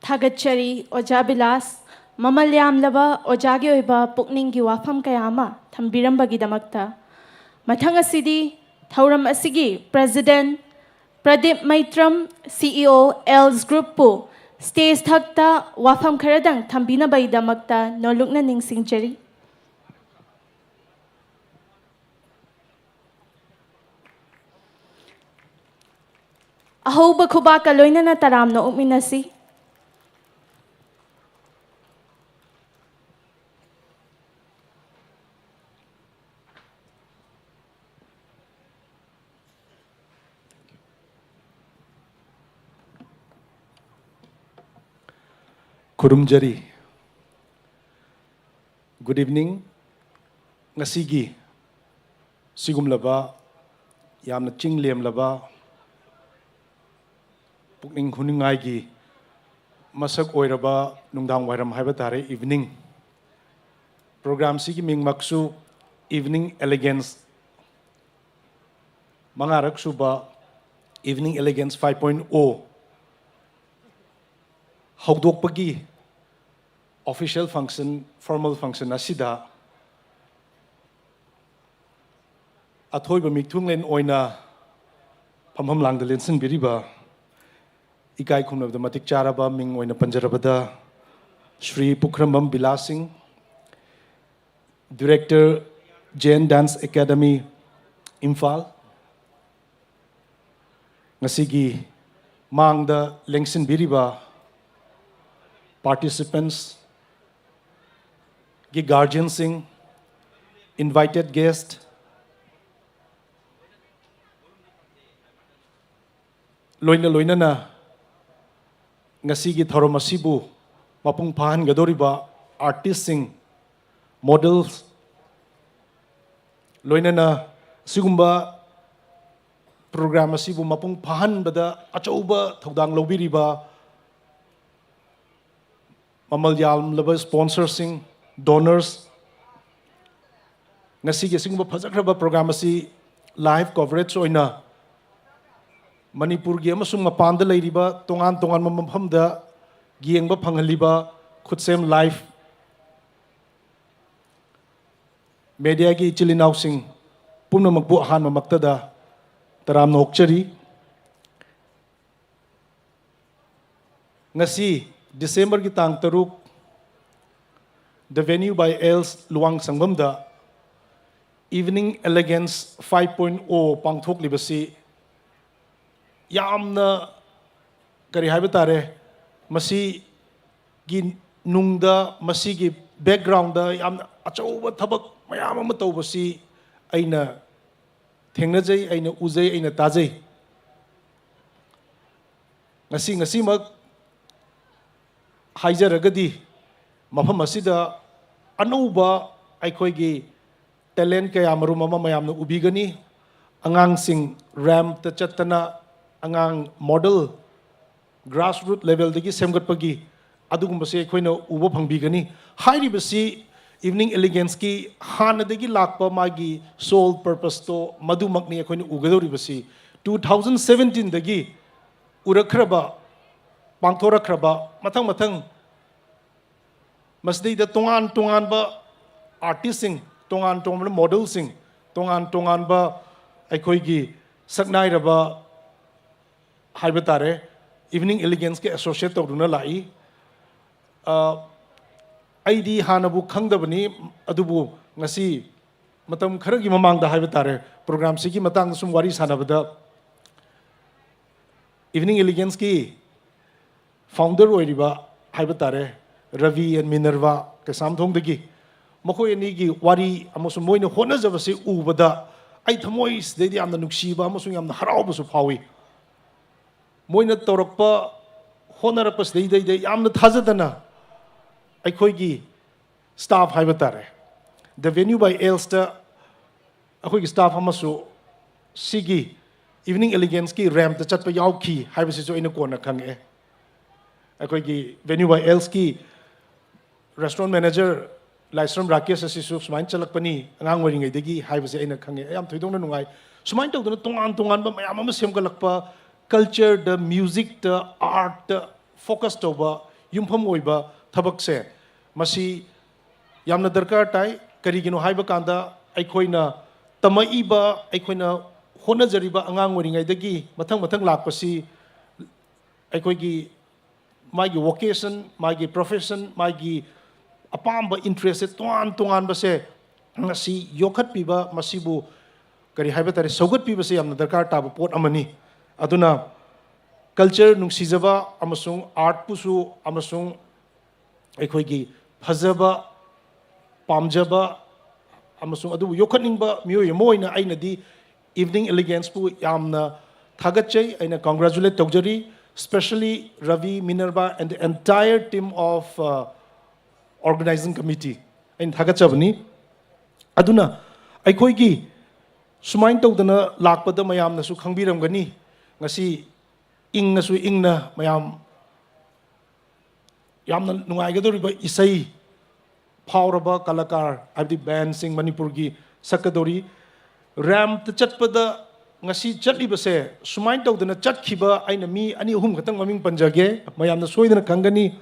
ꯊꯥꯒꯠꯆꯔꯤ ꯑꯣꯖꯥ ꯕꯤꯂꯥꯁ, ꯃꯃꯜ ꯌꯥꯝꯂꯕ ꯑꯣꯖꯥꯒꯤ ꯑꯣꯏꯕ ꯄꯨꯛꯅꯤꯡꯒꯤ ꯋꯥꯐꯝ ꯀꯌꯥ ꯑꯃ ꯊꯝꯕꯤꯔꯝꯕꯒꯤꯗꯃꯛꯇ꯫ ꯃꯊꯪ ꯑꯁꯤꯗꯤ ꯊꯧꯔꯝ ꯑꯁꯤꯒꯤ President ꯄ꯭ꯔꯗꯤꯞ ꯃꯩꯇ꯭ꯔꯝ, CEO, ꯑꯦꯜꯁ Groupꯄꯨ stage ꯊꯛꯇ ꯋꯥꯐꯝ ꯈꯔꯗꯪ ꯊꯝꯕꯤꯅꯕꯒꯤꯗꯃꯛꯇ ꯅꯣꯜꯂꯨꯛꯅ ꯅꯤꯡꯁꯤꯡꯖꯔꯤ꯫ ꯑꯍꯧꯕ ꯈꯨꯕꯥꯛꯀ ꯂꯣꯏꯅꯅ ꯇꯔꯥꯝꯅ ꯑꯣꯛꯃꯤꯟꯅꯁꯤ꯫ ꯈꯨꯔꯨꯝꯖꯔꯤ꯫ Good evening. ꯉꯁꯤꯒꯤ ꯁꯤꯒꯨꯝꯂꯕ ꯌꯥꯝꯅ ꯆꯤꯡ ꯂꯦꯝꯂꯕ, ꯄꯨꯛꯅꯤꯡ ꯍꯨꯅꯤꯡꯉꯥꯏꯒꯤ ꯃꯁꯛ ꯑꯣꯏꯔꯕ ꯅꯨꯡꯗꯥꯡ ꯋꯥꯏꯔꯝ ꯍꯥꯏꯕ ꯇꯥꯔꯦ, evening꯫ Programꯁꯤꯒꯤ ꯃꯤꯡꯃꯛꯁꯨ Evening Elegance, ꯃꯉꯥꯔꯛ ꯁꯨꯕ Evening Elegance five point oh ꯍꯧꯗꯣꯛꯄꯒꯤ official function, formal function ꯑꯁꯤꯗ ꯑꯊꯣꯏꯕ ꯃꯤꯊꯨꯡꯂꯦꯟ ꯑꯣꯏꯅ ꯐꯝꯐꯝ ꯂꯥꯡꯗ ꯂꯦꯡꯁꯤꯟꯕꯤꯔꯤꯕ, ꯏꯀꯥꯏ ꯈꯨꯝꯅꯕꯗ ꯃꯇꯤꯛ ꯆꯥꯔꯕ ꯃꯤꯡ ꯑꯣꯏꯅ ꯄꯟꯖꯔꯕꯗ, ꯁ꯭ꯔꯤ ꯄꯨꯈ꯭ꯔꯝꯕꯝ ꯕꯤꯂꯥꯁ ꯁꯤꯡ, Director, Jain Dance Academy, Imphal. ꯉꯁꯤꯒꯤ ꯃꯥꯡꯗ ꯂꯦꯡꯁꯤꯟꯕꯤꯔꯤꯕ participants ꯒꯤ guardianꯁꯤꯡ, invited guest, ꯂꯣꯏꯅ ꯂꯣꯏꯅꯅ ꯉꯁꯤꯒꯤ ꯊꯧꯔꯝ ꯑꯁꯤꯕꯨ ꯃꯄꯨꯡ ꯐꯥꯍꯟꯒꯗꯧꯔꯤꯕ artistꯁꯤꯡ, models, ꯂꯣꯏꯅꯅ ꯑꯁꯤꯒꯨꯝꯕ program ꯑꯁꯤꯕꯨ ꯃꯄꯨꯡ ꯐꯥꯍꯟꯕꯗ ꯑꯆꯧꯕ ꯊꯧꯗꯥꯡ ꯂꯧꯕꯤꯔꯤꯕ ꯃꯃꯜ ꯌꯥꯝꯂꯕ sponsorꯁꯤꯡ, donors, ꯉꯁꯤꯒꯤ ꯑꯁꯤꯒꯨꯝꯕ ꯐꯖꯈ꯭ꯔꯕ program ꯑꯁꯤ live coverage ꯑꯣꯏꯅ ꯃꯅꯤꯄꯨꯔꯒꯤ ꯑꯃꯁꯨꯡ ꯃꯄꯥꯟꯗ ꯂꯩꯔꯤꯕ ꯇꯣꯉꯥꯟ ꯇꯣꯉꯥꯟꯕ ꯃꯐꯝꯗ ꯌꯦꯡꯕ ꯐꯪꯍꯜꯂꯤꯕ ꯈꯨꯠꯁꯦꯝ live mediaꯒꯤ ꯏꯆꯤꯜ ꯏꯅꯥꯎꯁꯤꯡ ꯄꯨꯝꯅꯃꯛꯄꯨ ꯑꯍꯥꯟꯕꯃꯛꯇꯗ ꯇꯔꯥꯝꯅ ꯑꯣꯛꯆꯔꯤ꯫ ꯉꯁꯤ Decemberꯒꯤ ꯇꯥꯡ ꯇꯔꯨꯛ, The Venue by Ells Luwang ꯁꯪꯐꯝꯗ Evening Elegance five point oh ꯄꯥꯡꯊꯣꯛꯂꯤꯕꯁꯤ ꯌꯥꯝꯅ, ꯀꯔꯤ ꯍꯥꯏꯕ ꯇꯥꯔꯦ, ꯃꯁꯤꯒꯤ ꯅꯨꯡꯗ, ꯃꯁꯤꯒꯤ backgroundꯗ ꯌꯥꯝꯅ ꯑꯆꯧꯕ ꯊꯕꯛ ꯃꯌꯥꯝ ꯑꯃ ꯇꯧꯕꯁꯤ ꯑꯩꯅ ꯊꯦꯡꯅꯖꯩ, ꯑꯩꯅ ꯎꯖꯩ, ꯑꯩꯅ ꯇꯥꯖꯩ꯫ ꯉꯁꯤ, ꯉꯁꯤꯃꯛ ꯍꯥꯏꯖꯔꯒꯗꯤ, ꯃꯐꯝ ꯑꯁꯤꯗ ꯑꯅꯧꯕ ꯑꯩꯈꯣꯏꯒꯤ talent ꯀꯌꯥ ꯃꯔꯨꯝ ꯑꯃ ꯃꯌꯥꯝꯅ ꯎꯕꯤꯒꯅꯤ꯫ ꯑꯉꯥꯡꯁꯤꯡ ꯔꯦꯝꯞꯇ ꯆꯠꯇꯅ ꯑꯉꯥꯡ model grassroot levelꯗꯒꯤ ꯁꯦꯝꯒꯠꯄꯒꯤ ꯑꯗꯨꯒꯨꯝꯕꯁꯦ ꯑꯩꯈꯣꯏꯅ ꯎꯕ ꯐꯪꯕꯤꯒꯅꯤ꯫ ꯍꯥꯏꯔꯤꯕꯁꯤ Evening Eleganceꯀꯤ ꯍꯥꯟꯅꯗꯒꯤ ꯂꯥꯛꯄ ꯃꯥꯒꯤ sole purposeꯇꯣ ꯃꯗꯨꯃꯛꯅꯤ ꯑꯩꯈꯣꯏꯅ ꯎꯒꯗꯧꯔꯤꯕꯁꯤ꯫ Two thousand seventeenꯗꯒꯤ ꯎꯔꯛꯈ꯭ꯔꯕ, ꯄꯥꯡꯊꯣꯔꯛꯈ꯭ꯔꯕ ꯃꯊꯪ ꯃꯊꯪ ꯃꯁꯤꯗꯩꯗ ꯇꯣꯉꯥꯟ ꯇꯣꯉꯥꯟꯕ artistꯁꯤꯡ, ꯇꯣꯉꯥꯟ ꯇꯣꯉꯥꯟꯕ modelꯁꯤꯡ, ꯇꯣꯉꯥꯟ ꯇꯣꯉꯥꯟꯕ ꯑꯩꯈꯣꯏꯒꯤ ꯁꯛꯅꯥꯏꯔꯕ ꯍꯥꯏꯕ ꯇꯥꯔꯦ, Evening Eleganceꯀ associate ꯇꯧꯗꯨꯅ ꯂꯥꯛꯏ꯫ ꯑ, ꯑꯩꯗꯤ ꯍꯥꯟꯅꯕꯨ ꯈꯪꯗꯕꯅꯤ, ꯑꯗꯨꯕꯨ ꯉꯁꯤ ꯃꯇꯝ ꯈꯔꯒꯤ ꯃꯃꯥꯡꯗ ꯍꯥꯏꯕ ꯇꯥꯔꯦ, programꯁꯤꯒꯤ ꯃꯇꯥꯡꯗ ꯁꯨꯝ ꯋꯥꯔꯤ ꯁꯥꯟꯅꯕꯗ Evening Eleganceꯀꯤ founder ꯑꯣꯏꯔꯤꯕ ꯍꯥꯏꯕ ꯇꯥꯔꯦ, ꯔꯕꯤ and ꯃꯤꯅꯔꯚꯥ ꯀꯩꯁꯥꯝꯊꯣꯡꯗꯒꯤ, ꯃꯈꯣꯏ ꯑꯅꯤꯒꯤ ꯋꯥꯔꯤ ꯑꯃꯁꯨꯡ ꯃꯣꯏꯅ ꯍꯣꯠꯅꯖꯕꯁꯤ ꯎꯕꯗ ꯑꯩ ꯊꯃꯣꯏꯁꯤꯗꯩꯗ ꯌꯥꯝꯅ ꯅꯨꯡꯁꯤꯕ ꯑꯃꯁꯨꯡ ꯌꯥꯝꯅ ꯍꯔꯥꯎꯕꯁꯨ ꯐꯥꯎꯏ꯫ ꯃꯣꯏꯅ ꯇꯧꯔꯛꯄ, ꯍꯣꯠꯅꯔꯛꯄꯁꯤꯗꯩꯗꯩꯗ ꯌꯥꯝꯅ ꯊꯥꯖꯗꯅ ꯑꯩꯈꯣꯏꯒꯤ staff ꯍꯥꯏꯕ ꯇꯥꯔꯦ, The Venue by Elsꯇ ꯑꯩꯈꯣꯏꯒꯤ staff ꯑꯃꯁꯨ ꯁꯤꯒꯤ Evening Eleganceꯀꯤ rampꯇ ꯆꯠꯄ ꯌꯥꯎꯈꯤ ꯍꯥꯏꯕꯁꯤꯁꯨ ꯑꯩꯅ ꯀꯣꯟꯅ ꯈꯪꯉꯛꯑꯦ꯫ ꯑꯩꯈꯣꯏꯒꯤ Venue by Elsꯀꯤ restaurant manager ꯂꯥꯏꯁ꯭ꯔꯝ ꯔꯥꯀꯦꯁ ꯑꯁꯤꯁꯨ ꯁꯨꯃꯥꯏꯅ ꯆꯠꯂꯛꯄꯅꯤ ꯑꯉꯥꯡ ꯑꯣꯏꯔꯤꯉꯩꯗꯒꯤ ꯍꯥꯏꯕꯁꯦ ꯑꯩꯅ ꯈꯪꯉꯦ꯫ ꯑꯩ ꯌꯥꯝ ꯊꯣꯏꯗꯣꯛꯅ ꯅꯨꯡꯉꯥꯏ꯫ ꯁꯨꯃꯥꯏꯅ ꯇꯧꯗꯅ ꯇꯣꯉꯥꯟ ꯇꯣꯉꯥꯟꯕ ꯃꯌꯥꯝ ꯑꯃ ꯁꯦꯝꯒꯠꯂꯛꯄ, cultureꯗ, musicꯇ, artꯇ focus ꯇꯧꯕ, ꯌꯨꯝꯐꯝ ꯑꯣꯏꯕ ꯊꯕꯛꯁꯦ, ꯃꯁꯤ ꯌꯥꯝꯅ ꯗꯔꯀꯥꯔ ꯇꯥꯏ꯫ ꯀꯔꯤꯒꯤꯅꯣ ꯍꯥꯏꯕ ꯀꯥꯟꯗ, ꯑꯩꯈꯣꯏꯅ ꯇꯝꯃꯛꯏꯕ, ꯑꯩꯈꯣꯏꯅ ꯍꯣꯠꯅꯖꯔꯤꯕ ꯑꯉꯥꯡ ꯑꯣꯏꯔꯤꯉꯩꯗꯒꯤ ꯃꯊꯪ ꯃꯊꯪ ꯂꯥꯛꯄꯁꯤ ꯑꯩꯈꯣꯏꯒꯤ ꯃꯥꯒꯤ vocation, ꯃꯥꯒꯤ profession, ꯃꯥꯒꯤ ꯑꯄꯥꯝꯕ interestꯁꯦ ꯇꯣꯉꯥꯟ ꯇꯣꯉꯥꯟꯕꯁꯦ ꯃꯁꯤ ꯌꯣꯛꯈꯠꯄꯤꯕ, ꯃꯁꯤꯕꯨ ꯀꯔꯤ ꯍꯥꯏꯕ ꯇꯥꯔꯦ, ꯁꯧꯒꯠꯄꯤꯕꯁꯦ ꯌꯥꯝꯅ ꯗꯔꯀꯥꯔ ꯇꯥꯕ ꯄꯣꯠ ꯑꯃꯅꯤ꯫ ꯑꯗꯨꯅ culture ꯅꯨꯡꯁꯤꯖꯕ ꯑꯃꯁꯨꯡ artꯄꯨꯁꯨ ꯑꯃꯁꯨꯡ ꯑꯩꯈꯣꯏꯒꯤ ꯐꯖꯕ, ꯄꯥꯝꯖꯕ ꯑꯃꯁꯨꯡ ꯑꯗꯨꯕꯨ ꯌꯣꯛꯈꯠꯅꯤꯡꯕ ꯃꯤꯑꯣꯏ ꯑꯃ ꯑꯣꯏꯅ ꯑꯩꯅꯗꯤ Evening Eleganceꯄꯨ ꯌꯥꯝꯅ ꯊꯥꯒꯠꯆꯩ, ꯑꯩꯅ congratulate ꯇꯧꯖꯔꯤ꯫ especially Ravi, Minerva, and the entire team of uh, organizing committee ꯑꯩꯅ ꯊꯥꯒꯠꯆꯕꯅꯤ꯫ ꯑꯗꯨꯅ ꯑꯩꯈꯣꯏꯒꯤ ꯁꯨꯃꯥꯏꯅ ꯇꯧꯗꯅ ꯂꯥꯛꯄꯗ ꯃꯌꯥꯝꯅꯁꯨ ꯈꯪꯕꯤꯔꯝꯒꯅꯤ, ꯉꯁꯤ ꯏꯪꯅꯁꯨ ꯏꯪꯅ ꯃꯌꯥꯝ ꯌꯥꯝꯅ ꯅꯨꯡꯉꯥꯏꯒꯗꯧꯔꯤꯕ ꯏꯁꯩ ꯐꯥꯎꯔꯕ ꯀꯂꯥꯀꯥꯔ, ꯍꯥꯏꯕꯗꯤ ꯕꯦꯟꯁꯤꯡ ꯃꯅꯤꯄꯨꯔꯒꯤ ꯁꯛꯀꯗꯧꯔꯤ꯫ ꯔꯦꯝꯞꯇ ꯆꯠꯄꯗ ꯉꯁꯤ ꯆꯠꯂꯤꯕꯁꯦ ꯁꯨꯃꯥꯏꯅ ꯇꯧꯗꯅ ꯆꯠꯈꯤꯕ ꯑꯩꯅ ꯃꯤ ꯑꯅꯤ ꯑꯍꯨꯝ ꯈꯛꯇꯪ ꯃꯃꯤꯡ ꯄꯟꯖꯒꯦ, ꯃꯌꯥꯝꯅ ꯁꯣꯏꯗꯅ ꯈꯪꯒꯅꯤ꯫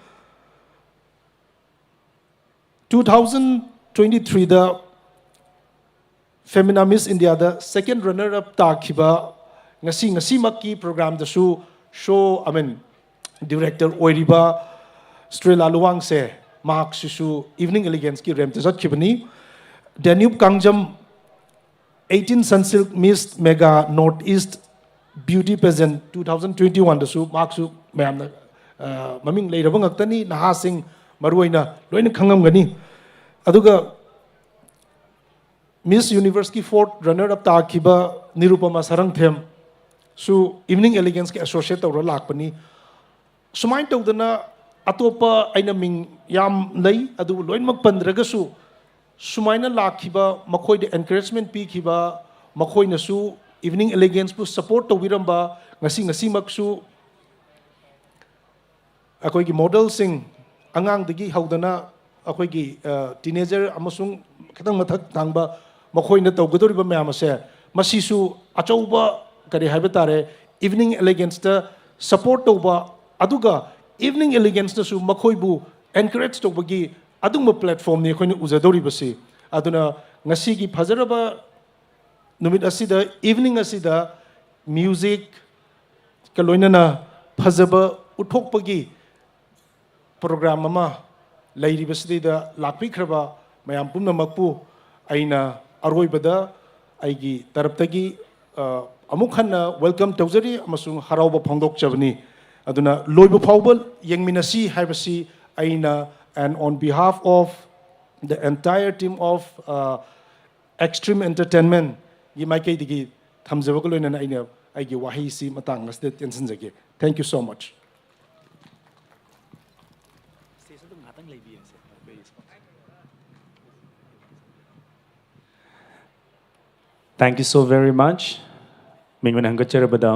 Two thousand twenty threeꯗ Femina Miss Indiaꯗ second runner up ꯇꯥꯈꯤꯕ, ꯉꯁꯤ ꯉꯁꯤꯃꯛꯀꯤ programꯗꯁꯨ show, I mean, director ꯑꯣꯏꯔꯤꯕ ꯁ꯭ꯇ꯭ꯔꯦꯂꯥ ꯂꯨꯋꯥꯡꯁꯦ, ꯃꯍꯥꯛꯁꯤꯁꯨ Evening Eleganceꯀꯤ ꯔꯦꯝꯞꯇ ꯆꯠꯈꯤꯕꯅꯤ꯫ ꯗꯦꯅ꯭ꯌꯨꯕ Kangjam, eighteen Sunsilk Miss Mega North East Beauty Pageant two thousand twenty oneꯗꯁꯨ ꯃꯍꯥꯛꯁꯨ ꯃꯌꯥꯝꯅ ꯑ, ꯃꯃꯤꯡ ꯂꯩꯔꯕ ꯉꯥꯛꯇꯅꯤ, ꯅꯍꯥꯁꯤꯡ ꯃꯔꯨꯑꯣꯏꯅ ꯂꯣꯏꯅ ꯈꯪꯉꯝꯒꯅꯤ꯫ ꯑꯗꯨꯒ Miss Universeꯀꯤ fourth runner up ꯇꯥꯈꯤꯕ ꯅꯤꯔꯨꯄꯃꯥ ꯁꯔꯪꯊꯦꯝꯁꯨ Evening Eleganceꯀꯤ associate ꯇꯧꯔ ꯂꯥꯛꯄꯅꯤ꯫ ꯁꯨꯃꯥꯏꯅ ꯇꯧꯗꯅ ꯑꯇꯣꯞꯄ ꯑꯩꯅ ꯃꯤꯡ ꯌꯥꯝ ꯂꯩ, ꯑꯗꯨꯕꯨ ꯂꯣꯏꯅꯃꯛ ꯄꯟꯗ꯭ꯔꯒꯁꯨ ꯁꯨꯃꯥꯏꯅ ꯂꯥꯛꯈꯤꯕ, ꯃꯈꯣꯏꯗ encouragement ꯄꯤꯈꯤꯕ, ꯃꯈꯣꯏꯅꯁꯨ Evening Eleganceꯄꯨ support ꯇꯧꯕꯤꯔꯝꯕ, ꯉꯁꯤ ꯉꯁꯤꯃꯛꯁꯨ ꯑꯩꯈꯣꯏꯒꯤ modelꯁꯤꯡ, ꯑꯉꯥꯡꯗꯒꯤ ꯍꯧꯗꯅ ꯑꯩꯈꯣꯏꯒꯤ, ꯑ, teenager ꯑꯃꯁꯨꯡ ꯈꯤꯇꯪ ꯃꯊꯛ ꯊꯪꯕ ꯃꯈꯣꯏꯅ ꯇꯧꯒꯗꯧꯔꯤꯕ ꯃꯌꯥꯝ ꯑꯁꯦ, ꯃꯁꯤꯁꯨ ꯑꯆꯧꯕ, ꯀꯔꯤ ꯍꯥꯏꯕ ꯇꯥꯔꯦ, Evening Eleganceꯇ support ꯇꯧꯕ, ꯑꯗꯨꯒ Evening Eleganceꯅꯁꯨ ꯃꯈꯣꯏꯕꯨ encourage ꯇꯧꯕꯒꯤ ꯑꯗꯨꯒꯨꯝꯕ platformꯅꯤ ꯑꯩꯈꯣꯏꯅ ꯎꯖꯗꯧꯔꯤꯕꯁꯤ꯫ ꯑꯗꯨꯅ ꯉꯁꯤꯒꯤ ꯐꯖꯔꯕ ꯅꯨꯃꯤꯠ ꯑꯁꯤꯗ, evening ꯑꯁꯤꯗ musicꯀ ꯂꯣꯏꯅꯅ ꯐꯖꯕ ꯎꯠꯊꯣꯛꯄꯒꯤ program ꯑꯃ ꯂꯩꯔꯤꯕꯁꯤꯗꯩꯗ ꯂꯥꯛꯄꯤꯈ꯭ꯔꯕ ꯃꯌꯥꯝ ꯄꯨꯝꯅꯃꯛꯄꯨ ꯑꯩꯅ ꯑꯔꯣꯏꯕꯗ ꯑꯩꯒꯤ ꯇꯔꯞꯇꯒꯤ, ꯑ, ꯑꯃꯨꯛ ꯍꯟꯅ welcome ꯇꯧꯖꯔꯤ ꯑꯃꯁꯨꯡ ꯍꯔꯥꯎꯕ ꯐꯣꯡꯗꯣꯛꯆꯕꯅꯤ꯫ ꯑꯗꯨꯅ ꯂꯣꯏꯕ ꯐꯥꯎꯕ ꯌꯦꯡꯃꯤꯟꯅꯁꯤ ꯍꯥꯏꯕꯁꯤ ꯑꯩꯅ, and on behalf of the entire team of, uh, Extreme Entertainmentꯒꯤ ꯃꯥꯏꯀꯩꯗꯒꯤ ꯊꯝꯖꯕꯒ ꯂꯣꯏꯅꯅ ꯑꯩꯅ ꯑꯩꯒꯤ ꯋꯥꯍꯩꯁꯤ ꯃꯇꯥꯡ ꯑꯁꯤꯗ ꯇꯦꯟꯁꯤꯟꯖꯒꯦ꯫ Thank you so much. Thank you so very much. ꯃꯤꯡ ꯑꯣꯏꯅ ꯍꯪꯒꯠꯆꯔꯕꯗ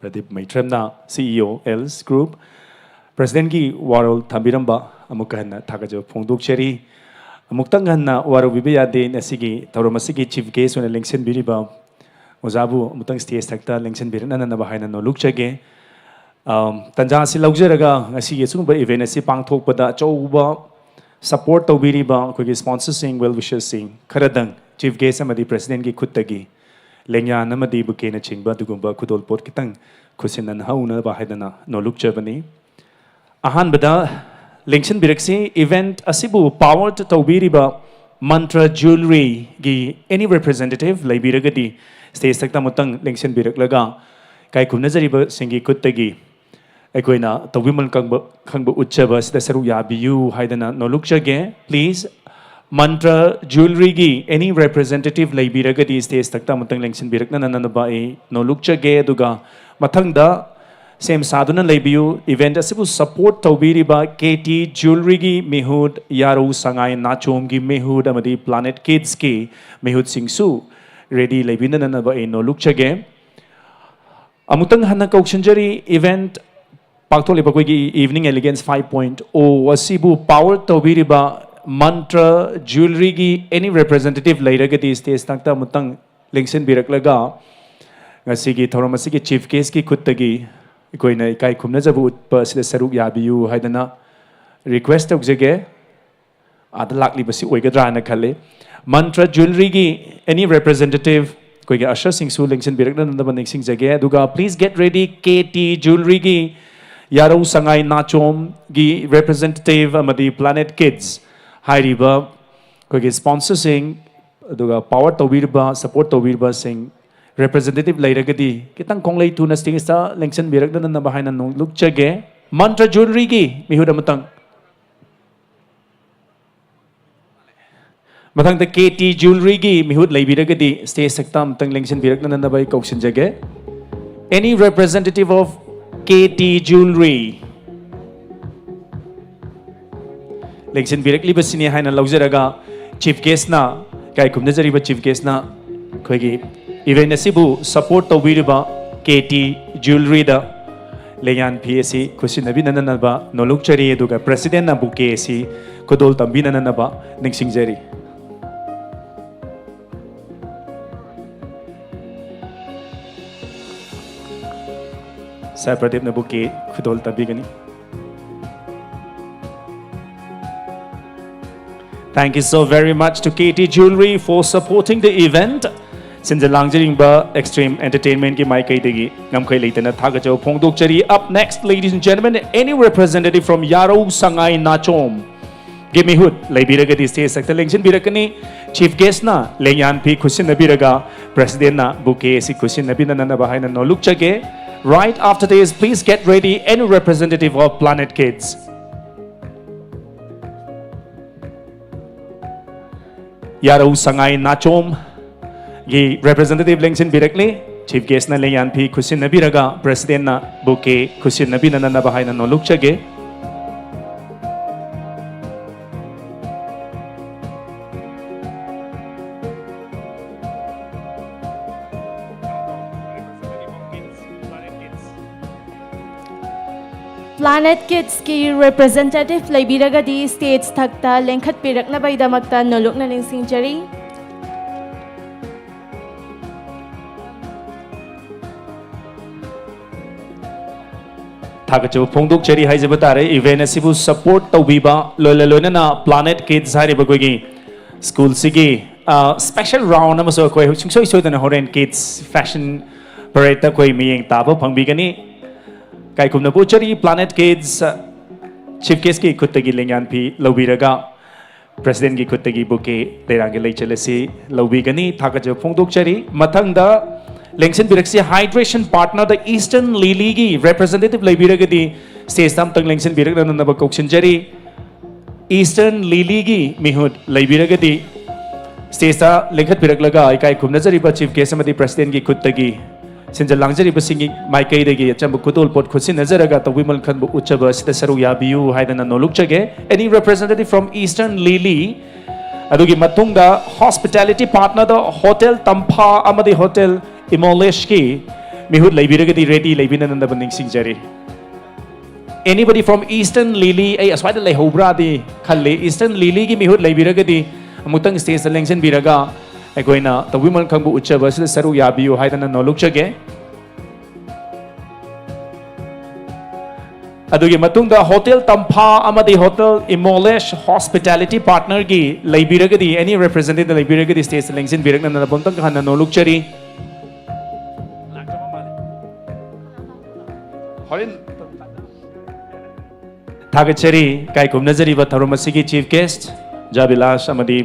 ꯄ꯭ꯔꯗꯤꯞ ꯃꯩꯇ꯭ꯔꯝꯅ, CEO, ꯑꯦꯜꯁ ꯒ꯭ꯔꯨꯞ, ꯄ꯭ꯔꯁꯤꯗꯦꯟꯒꯤ ꯋꯥꯔꯣꯜ ꯊꯝꯕꯤꯔꯝꯕ ꯑꯃꯨꯛꯀ ꯍꯟꯅ ꯊꯥꯒꯠꯆꯕ ꯐꯣꯡꯗꯣꯛꯆꯔꯤ꯫ ꯑꯃꯨꯛꯇꯪ ꯍꯟꯅ ꯋꯥꯔꯧꯕꯤꯕ ꯌꯥꯗꯦ, ꯉꯁꯤꯒꯤ ꯊꯧꯔꯝ ꯑꯁꯤꯒꯤ ꯆꯤꯐ ꯒꯦꯁ ꯑꯣꯏꯅ ꯂꯦꯡꯁꯤꯟꯕꯤꯔꯤꯕ ꯑꯣꯖꯥꯕꯨ ꯑꯃꯨꯛꯇꯪ ꯁ꯭ꯇꯦꯖ ꯊꯛꯇ ꯂꯦꯡꯁꯤꯟꯕꯤꯔꯛꯅꯅꯕ ꯍꯥꯏꯅ ꯅꯣꯜꯂꯨꯛꯆꯒꯦ꯫ ꯑꯝ, ꯇꯥꯟꯖꯥ ꯑꯁꯤ ꯂꯧꯖꯔꯒ ꯉꯁꯤꯒꯤ ꯑꯁꯤꯒꯨꯝꯕ ꯏꯚꯦꯟ ꯑꯁꯤ ꯄꯥꯡꯊꯣꯛꯄꯗ ꯑꯆꯧꯕ ꯁꯄꯣꯔꯠ ꯇꯧꯕꯤꯔꯤꯕ ꯑꯩꯈꯣꯏꯒꯤ ꯁ꯭ꯄꯣꯟꯁꯔꯁꯤꯡ, ꯋꯦꯜ ꯋꯤꯁꯔꯁꯤꯡ ꯈꯔꯗꯪ ꯆꯤꯐ ꯒꯦꯁ ꯑꯃꯗꯤ ꯄ꯭ꯔꯁꯤꯗꯦꯟꯒꯤ ꯈꯨꯠꯇꯒꯤ ꯂꯦꯡꯌꯥꯟ ꯑꯃꯗꯤ ꯕꯨꯀꯦꯅ ꯆꯤꯡꯕ ꯑꯗꯨꯒꯨꯝꯕ ꯈꯨꯗꯣꯜꯄꯣꯠ ꯈꯤꯇꯪ ꯈꯨꯠꯁꯤꯟꯅꯍꯧꯅꯕ ꯍꯥꯏꯗꯅ ꯅꯣꯜꯂꯨꯛꯆꯕꯅꯤ꯫ ꯑꯍꯥꯟꯕꯗ ꯂꯦꯡꯁꯤꯟꯕꯤꯔꯛꯁꯤ, ꯏꯚꯦꯟꯠ ꯑꯁꯤꯕꯨ ꯄꯥꯋꯔ ꯇꯧꯕꯤꯔꯤꯕ ꯃꯟꯇ꯭ꯔ ꯖ꯭ꯋꯦꯂꯔꯤꯒꯤ ꯑꯦꯅꯤ ꯔꯤꯄ꯭ꯔꯖꯦꯟꯇꯦꯇꯤꯚ ꯂꯩꯕꯤꯔꯒꯗꯤ ꯁ꯭ꯇꯦꯖ ꯊꯛꯇ ꯑꯃꯨꯛꯇꯪ ꯂꯦꯡꯁꯤꯟꯕꯤꯔꯛꯂꯒ ꯏꯀꯥꯏ ꯈꯨꯝꯅꯖꯔꯤꯕꯁꯤꯡꯒꯤ ꯈꯨꯠꯇꯒꯤ ꯑꯩꯈꯣꯏꯅ ꯇꯧꯕꯤꯃꯜ ꯈꯪꯕ, ꯈꯪꯕ ꯎꯠꯆꯕ ꯑꯁꯤꯗ ꯁꯔꯨꯛ ꯌꯥꯕꯤꯌꯨ ꯍꯥꯏꯗꯅ ꯅꯣꯜꯂꯨꯛꯆꯒꯦ꯫ ꯄ꯭ꯂꯤꯖ, ꯃꯟꯇ꯭ꯔ ꯖ꯭ꯋꯦꯂꯔꯤꯒꯤ ꯑꯦꯅꯤ ꯔꯤꯄ꯭ꯔꯖꯦꯟꯇꯦꯇꯤꯚ ꯂꯩꯕꯤꯔꯒꯗꯤ ꯁ꯭ꯇꯦꯖ ꯊꯛꯇ ꯑꯃꯨꯛꯇꯪ ꯂꯦꯡꯁꯤꯟꯕꯤꯔꯛꯅꯅꯕ ꯑꯩ ꯅꯣꯜꯂꯨꯛꯆꯒꯦ꯫ ꯑꯗꯨꯒ ꯃꯊꯪꯗ ꯁꯦꯝ ꯁꯥꯗꯨꯅ ꯂꯩꯕꯤꯌꯨ꯫ ꯏꯚꯦꯟꯠ ꯑꯁꯤꯕꯨ ꯁꯄꯣꯔꯠ ꯇꯧꯕꯤꯔꯤꯕ ꯀꯦ ꯇꯤ ꯖ꯭ꯋꯦꯂꯔꯤꯒꯤ ꯃꯤꯍꯨꯠ, ꯌꯥꯔꯧ ꯁꯉꯥꯏ ꯅꯥꯆꯣꯝꯒꯤ ꯃꯤꯍꯨꯠ ꯑꯃꯗꯤ ꯄ꯭ꯂꯥꯅꯦꯠ ꯀꯤꯗꯁꯀꯤ ꯃꯤꯍꯨꯠꯁꯤꯡꯁꯨ ꯔꯦꯗꯤ ꯂꯩꯕꯤꯅꯅꯕ ꯑꯩ ꯅꯣꯜꯂꯨꯛꯆꯒꯦ꯫ ꯑꯃꯨꯛꯇꯪ ꯍꯟꯅ ꯀꯧꯁꯤꯟꯖꯔꯤ, ꯏꯚꯦꯟꯠ ꯄꯥꯡꯊꯣꯛꯂꯤꯕ ꯑꯩꯈꯣꯏꯒꯤ Evening Elegance five point oh ꯑꯁꯤꯕꯨ ꯄꯥꯋꯔ ꯇꯧꯕꯤꯔꯤꯕ ꯃꯟꯇ꯭ꯔ ꯖ꯭ꯋꯦꯂꯔꯤꯒꯤ ꯑꯦꯅꯤ ꯔꯤꯄ꯭ꯔꯖꯦꯟꯇꯦꯇꯤꯚ ꯂꯩꯔꯒꯗꯤ ꯁ꯭ꯇꯦꯖ ꯊꯛꯇ ꯑꯃꯨꯛꯇꯪ ꯂꯦꯡꯁꯤꯟꯕꯤꯔꯛꯂꯒ ꯉꯁꯤꯒꯤ ꯊꯧꯔꯝ ꯑꯁꯤꯒꯤ ꯆꯤꯐ ꯒꯦꯁꯀꯤ ꯈꯨꯠꯇꯒꯤ ꯑꯩꯈꯣꯏꯅ ꯏꯀꯥꯏ ꯈꯨꯝꯅꯖꯕ ꯎꯠꯄ ꯑꯁꯤꯗ ꯁꯔꯨꯛ ꯌꯥꯕꯤꯌꯨ ꯍꯥꯏꯗꯅ ꯔꯤꯀ꯭ꯋꯦꯁ ꯇꯧꯖꯒꯦ꯫ ꯑꯥꯗ ꯂꯥꯛꯂꯤꯕꯁꯤ ꯑꯣꯏꯒꯗ꯭ꯔꯥ ꯍꯥꯏꯅ ꯈꯜꯂꯤ꯫ ꯃꯟꯇ꯭ꯔ ꯖ꯭ꯋꯦꯂꯔꯤꯒꯤ ꯑꯦꯅꯤ ꯔꯤꯄ꯭ꯔꯖꯦꯟꯇꯦꯇꯤꯚ ꯑꯩꯈꯣꯏꯒꯤ ꯑꯁꯔꯁꯤꯡꯁꯨ ꯂꯦꯡꯁꯤꯟꯕꯤꯔꯛꯅꯅꯕ ꯅꯤꯡꯁꯤꯡꯖꯒꯦ꯫ ꯑꯗꯨꯒ please get ready, K T ꯖ꯭ꯋꯦꯂꯔꯤꯒꯤ ꯌꯥꯔꯧ ꯁꯉꯥꯏ ꯅꯥꯆꯣꯝꯒꯤ ꯔꯤꯄ꯭ꯔꯖꯦꯟꯇꯦꯇꯤꯚ ꯑꯃꯗꯤ ꯄ꯭ꯂꯥꯅꯦꯠ ꯀꯤꯗꯁ ꯍꯥꯏꯔꯤꯕ ꯑꯩꯈꯣꯏꯒꯤ ꯁ꯭ꯄꯣꯟꯁꯔꯁꯤꯡ, ꯑꯗꯨꯒ ꯄꯥꯋꯔ ꯇꯧꯕꯤꯔꯤꯕ, ꯁꯄꯣꯔꯠ ꯇꯧꯕꯤꯔꯤꯕꯁꯤꯡ, ꯔꯤꯄ꯭ꯔꯖꯦꯟꯇꯦꯇꯤꯚ ꯂꯩꯔꯒꯗꯤ ꯈꯤꯇꯪ ꯈꯣꯡꯂꯩ ꯊꯨꯅ ꯁ꯭ꯇꯦꯖꯇ ꯂꯦꯡꯁꯤꯟꯕꯤꯔꯛꯅꯅꯕ ꯍꯥꯏꯅ ꯅꯣꯜꯂꯨꯛꯆꯒꯦ꯫ ꯃꯟꯇ꯭ꯔ ꯖ꯭ꯋꯦꯂꯔꯤꯒꯤ ꯃꯤꯍꯨꯠ ꯑꯃꯇꯪ꯫ ꯃꯊꯪꯗ KT Jewelleryꯒꯤ ꯃꯤꯍꯨꯠ ꯂꯩꯕꯤꯔꯒꯗꯤ stage ꯊꯛꯇ ꯑꯃꯨꯛꯇꯪ ꯂꯦꯡꯁꯤꯟꯕꯤꯔꯛꯅꯅꯕ ꯑꯩ ꯀꯧꯁꯤꯟꯖꯒꯦ꯫ Any representative of KT Jewellery? ꯂꯦꯡꯁꯤꯟꯕꯤꯔꯛꯂꯤꯕꯁꯤꯅꯤ ꯍꯥꯏꯅ ꯂꯧꯖꯔꯒ, Chief Guestꯅ, ꯏꯀꯥꯏ ꯈꯨꯝꯅꯖꯔꯤꯕ Chief Guestꯅ ꯑꯩꯈꯣꯏꯒꯤ event ꯑꯁꯤꯕꯨ support ꯇꯧꯕꯤꯔꯤꯕ KT Jewelleryꯗ ꯂꯦꯡꯌꯥꯟ ꯐꯤ ꯑꯁꯤ ꯈꯨꯠꯁꯤꯟꯅꯕꯤꯅꯅꯕ ꯅꯣꯂꯨꯛꯆꯔꯤ, ꯑꯗꯨꯒ Presidentꯅ bouquet ꯑꯁꯤ ꯈꯨꯗꯣꯜ ꯇꯝꯕꯤꯅꯅꯕ ꯅꯤꯡꯁꯤꯡꯖꯔꯤ꯫ Sir ꯄ꯭ꯔꯗꯤꯞꯅ bouquet ꯈꯨꯗꯣꯜ ꯇꯝꯕꯤꯒꯅꯤ꯫ Thank you so very much to KT Jewellery for supporting the event. ꯁꯤꯟꯖ ꯂꯥꯡꯖꯔꯤꯕ Xtreme Entertainmentꯀꯤ ꯃꯥꯏꯀꯩꯗꯒꯤ ꯉꯝꯈꯩ ꯂꯩꯇꯅ ꯊꯥꯒꯠꯆꯕ ꯐꯣꯡꯗꯣꯛꯆꯔꯤ꯫ Up next, ladies and gentlemen, any representative from ꯌꯥꯔꯧ ꯁꯉꯥꯏ ꯅꯥꯆꯣꯝꯒꯤ ꯃꯤꯍꯨꯠ ꯂꯩꯕꯤꯔꯒꯗꯤ stage ꯊꯛꯇ ꯂꯦꯡꯁꯤꯟꯕꯤꯔꯛꯀꯅꯤ꯫ Chief Guestꯅ ꯂꯦꯡꯌꯥꯟ ꯐꯤ ꯈꯨꯠꯁꯤꯟꯅꯕꯤꯔꯒ Presidentꯅ bouquet ꯑꯁꯤ ꯈꯨꯠꯁꯤꯟꯅꯕꯤꯅꯅꯕ ꯍꯥꯏꯅ ꯅꯣꯂꯨꯛꯆꯒꯦ꯫ Right after this, please get ready, any representative of Planet Kids. ꯌꯥꯔꯧ ꯁꯉꯥꯏ ꯅꯥꯆꯣꯝꯒꯤ representative ꯂꯦꯡꯁꯤꯟꯕꯤꯔꯛꯂꯤ꯫ Chief Guestꯅ ꯂꯦꯡꯌꯥꯟ ꯐꯤ ꯈꯨꯠꯁꯤꯟꯅꯕꯤꯔꯒ Presidentꯅ bouquet ꯈꯨꯠꯁꯤꯟꯅꯕꯤꯅꯅꯕ ꯍꯥꯏꯅ ꯅꯣꯂꯨꯛꯆꯒꯦ꯫ Planet Kidsꯀꯤ representative ꯂꯩꯕꯤꯔꯒꯗꯤ stage ꯊꯛꯇ ꯂꯦꯡꯈꯠꯄꯤꯔꯛꯅꯕꯒꯤꯗꯃꯛꯇ ꯅꯣꯂꯨꯛꯅ ꯅꯤꯡꯁꯤꯡꯖꯔꯤ꯫ ꯊꯥꯒꯠꯆꯕ ꯐꯣꯡꯗꯣꯛꯆꯔꯤ ꯍꯥꯏꯖꯕ ꯇꯥꯔꯦ꯫ Event ꯑꯁꯤꯕꯨ support ꯇꯧꯕꯤꯕ ꯂꯣꯏꯅ ꯂꯣꯏꯅꯅ Planet Kids ꯍꯥꯏꯔꯤꯕ ꯑꯩꯈꯣꯏꯒꯤ schoolꯁꯤꯒꯤ, ꯑ, special round ꯑꯃꯁꯨ ꯑꯩꯈꯣꯏ ꯁꯨꯡꯁꯣꯏ ꯁꯣꯏꯗꯅ ꯍꯣꯔꯦꯟ Kids Fashion Paradeꯇ ꯑꯩꯈꯣꯏ ꯃꯤꯠꯌꯦꯡ ꯇꯥꯕ ꯐꯪꯕꯤꯒꯅꯤ꯫ ꯏꯀꯥꯏ ꯈꯨꯝꯅꯕ ꯎꯠꯆꯔꯤ꯫ Planet Kids, ꯑ, Chief Guestꯀꯤ ꯈꯨꯠꯇꯒꯤ ꯂꯦꯡꯌꯥꯟ ꯐꯤ ꯂꯧꯕꯤꯔꯒ Presidentꯀꯤ ꯈꯨꯠꯇꯒꯤ bouquet ꯂꯩꯔꯥꯡꯒꯤ ꯂꯩꯆꯜ ꯑꯁꯤ ꯂꯧꯕꯤꯒꯅꯤ꯫ ꯊꯥꯒꯠꯆꯕ ꯐꯣꯡꯗꯣꯛꯆꯔꯤ꯫ ꯃꯊꯪꯗ ꯂꯦꯡꯁꯤꯟꯕꯤꯔꯛꯁꯤ Hydration Partnerꯗ Eastern Lilyꯒꯤ representative ꯂꯩꯕꯤꯔꯒꯗꯤ stageꯇ ꯑꯃꯇꯪ ꯂꯦꯡꯁꯤꯟꯕꯤꯔꯛꯅꯅꯕ ꯀꯧꯁꯤꯟꯖꯔꯤ꯫ Eastern Lilyꯒꯤ ꯃꯤꯍꯨꯠ ꯂꯩꯕꯤꯔꯒꯗꯤ Stageꯇ ꯂꯦꯡꯈꯠꯄꯤꯔꯛꯂꯒ ꯏꯀꯥꯏ ꯈꯨꯝꯅꯖꯔꯤꯕ Chief Guest ꯑꯃꯗꯤ Presidentꯀꯤ ꯈꯨꯠꯇꯒꯤ ꯁꯤꯟꯖ ꯂꯥꯡꯖꯔꯤꯕꯁꯤꯡꯒꯤ ꯃꯥꯏꯀꯩꯗꯒꯤ ꯑꯆꯝꯕ ꯈꯨꯗꯣꯜꯄꯣꯠ ꯈꯨꯠꯁꯤꯟꯅꯖꯔꯒ ꯇꯧꯕꯤꯃꯜ ꯈꯟꯕ ꯎꯠꯆꯕ ꯑꯁꯤꯗ ꯁꯔꯨꯛ ꯌꯥꯕꯤꯌꯨ ꯍꯥꯏꯗꯅ ꯅꯣꯂꯨꯛꯆꯒꯦ꯫ Any representative from Eastern Lily? ꯑꯗꯨꯒꯤ ꯃꯇꯨꯡꯗ hospitality partnerꯗ Hotel ꯇꯝꯐꯥ ꯑꯃꯗꯤ Hotel ꯏꯃꯣꯂꯦꯁꯀꯤ ꯃꯤꯍꯨꯠ ꯂꯩꯕꯤꯔꯒꯗꯤ ready ꯂꯩꯕꯤꯅꯅꯕ ꯅꯤꯡꯁꯤꯡꯖꯔꯤ꯫ Anybody from Eastern Lily? ꯑꯩ ꯑꯁ꯭ꯋꯥꯏꯗ ꯂꯩꯍꯧꯕ꯭ꯔꯥꯗꯤ ꯈꯜꯂꯤ꯫ Eastern Lilyꯒꯤ ꯃꯤꯍꯨꯠ ꯂꯩꯕꯤꯔꯒꯗꯤ ꯑꯃꯨꯛꯇꯪ stageꯇ ꯂꯦꯡꯁꯤꯟꯕꯤꯔꯒ ꯑꯩꯈꯣꯏꯅ ꯇꯧꯕꯤꯃꯜ ꯈꯪꯕ ꯎꯠꯆꯕ ꯑꯁꯤꯗ ꯁꯔꯨꯛ ꯌꯥꯕꯤꯌꯨ ꯍꯥꯏꯗꯅ ꯅꯣꯂꯨꯛꯆꯒꯦ꯫ ꯑꯗꯨꯒꯤ ꯃꯇꯨꯡꯗ Hotel ꯇꯝꯐꯥ ꯑꯃꯗꯤ Hotel ꯏꯃꯣꯂꯦꯁ hospitality partnerꯒꯤ ꯂꯩꯕꯤꯔꯒꯗꯤ, any representative ꯂꯩꯕꯤꯔꯒꯗꯤ stageꯇ ꯂꯦꯡꯁꯤꯟꯕꯤꯔꯛꯅꯅꯕ ꯑꯃꯨꯛꯇꯪ ꯍꯟꯅ ꯅꯣꯂꯨꯛꯆꯔꯤ꯫ ꯍꯣꯔꯦꯟ ꯊꯥꯒꯠꯆꯔꯤ꯫ ꯏꯀꯥꯏ ꯈꯨꯝꯅꯖꯔꯤꯕ ꯊꯧꯔꯝ ꯑꯁꯤꯒꯤ Chief Guest ꯑꯣꯖꯥ ꯕꯤꯂꯥꯁ ꯑꯃꯗꯤ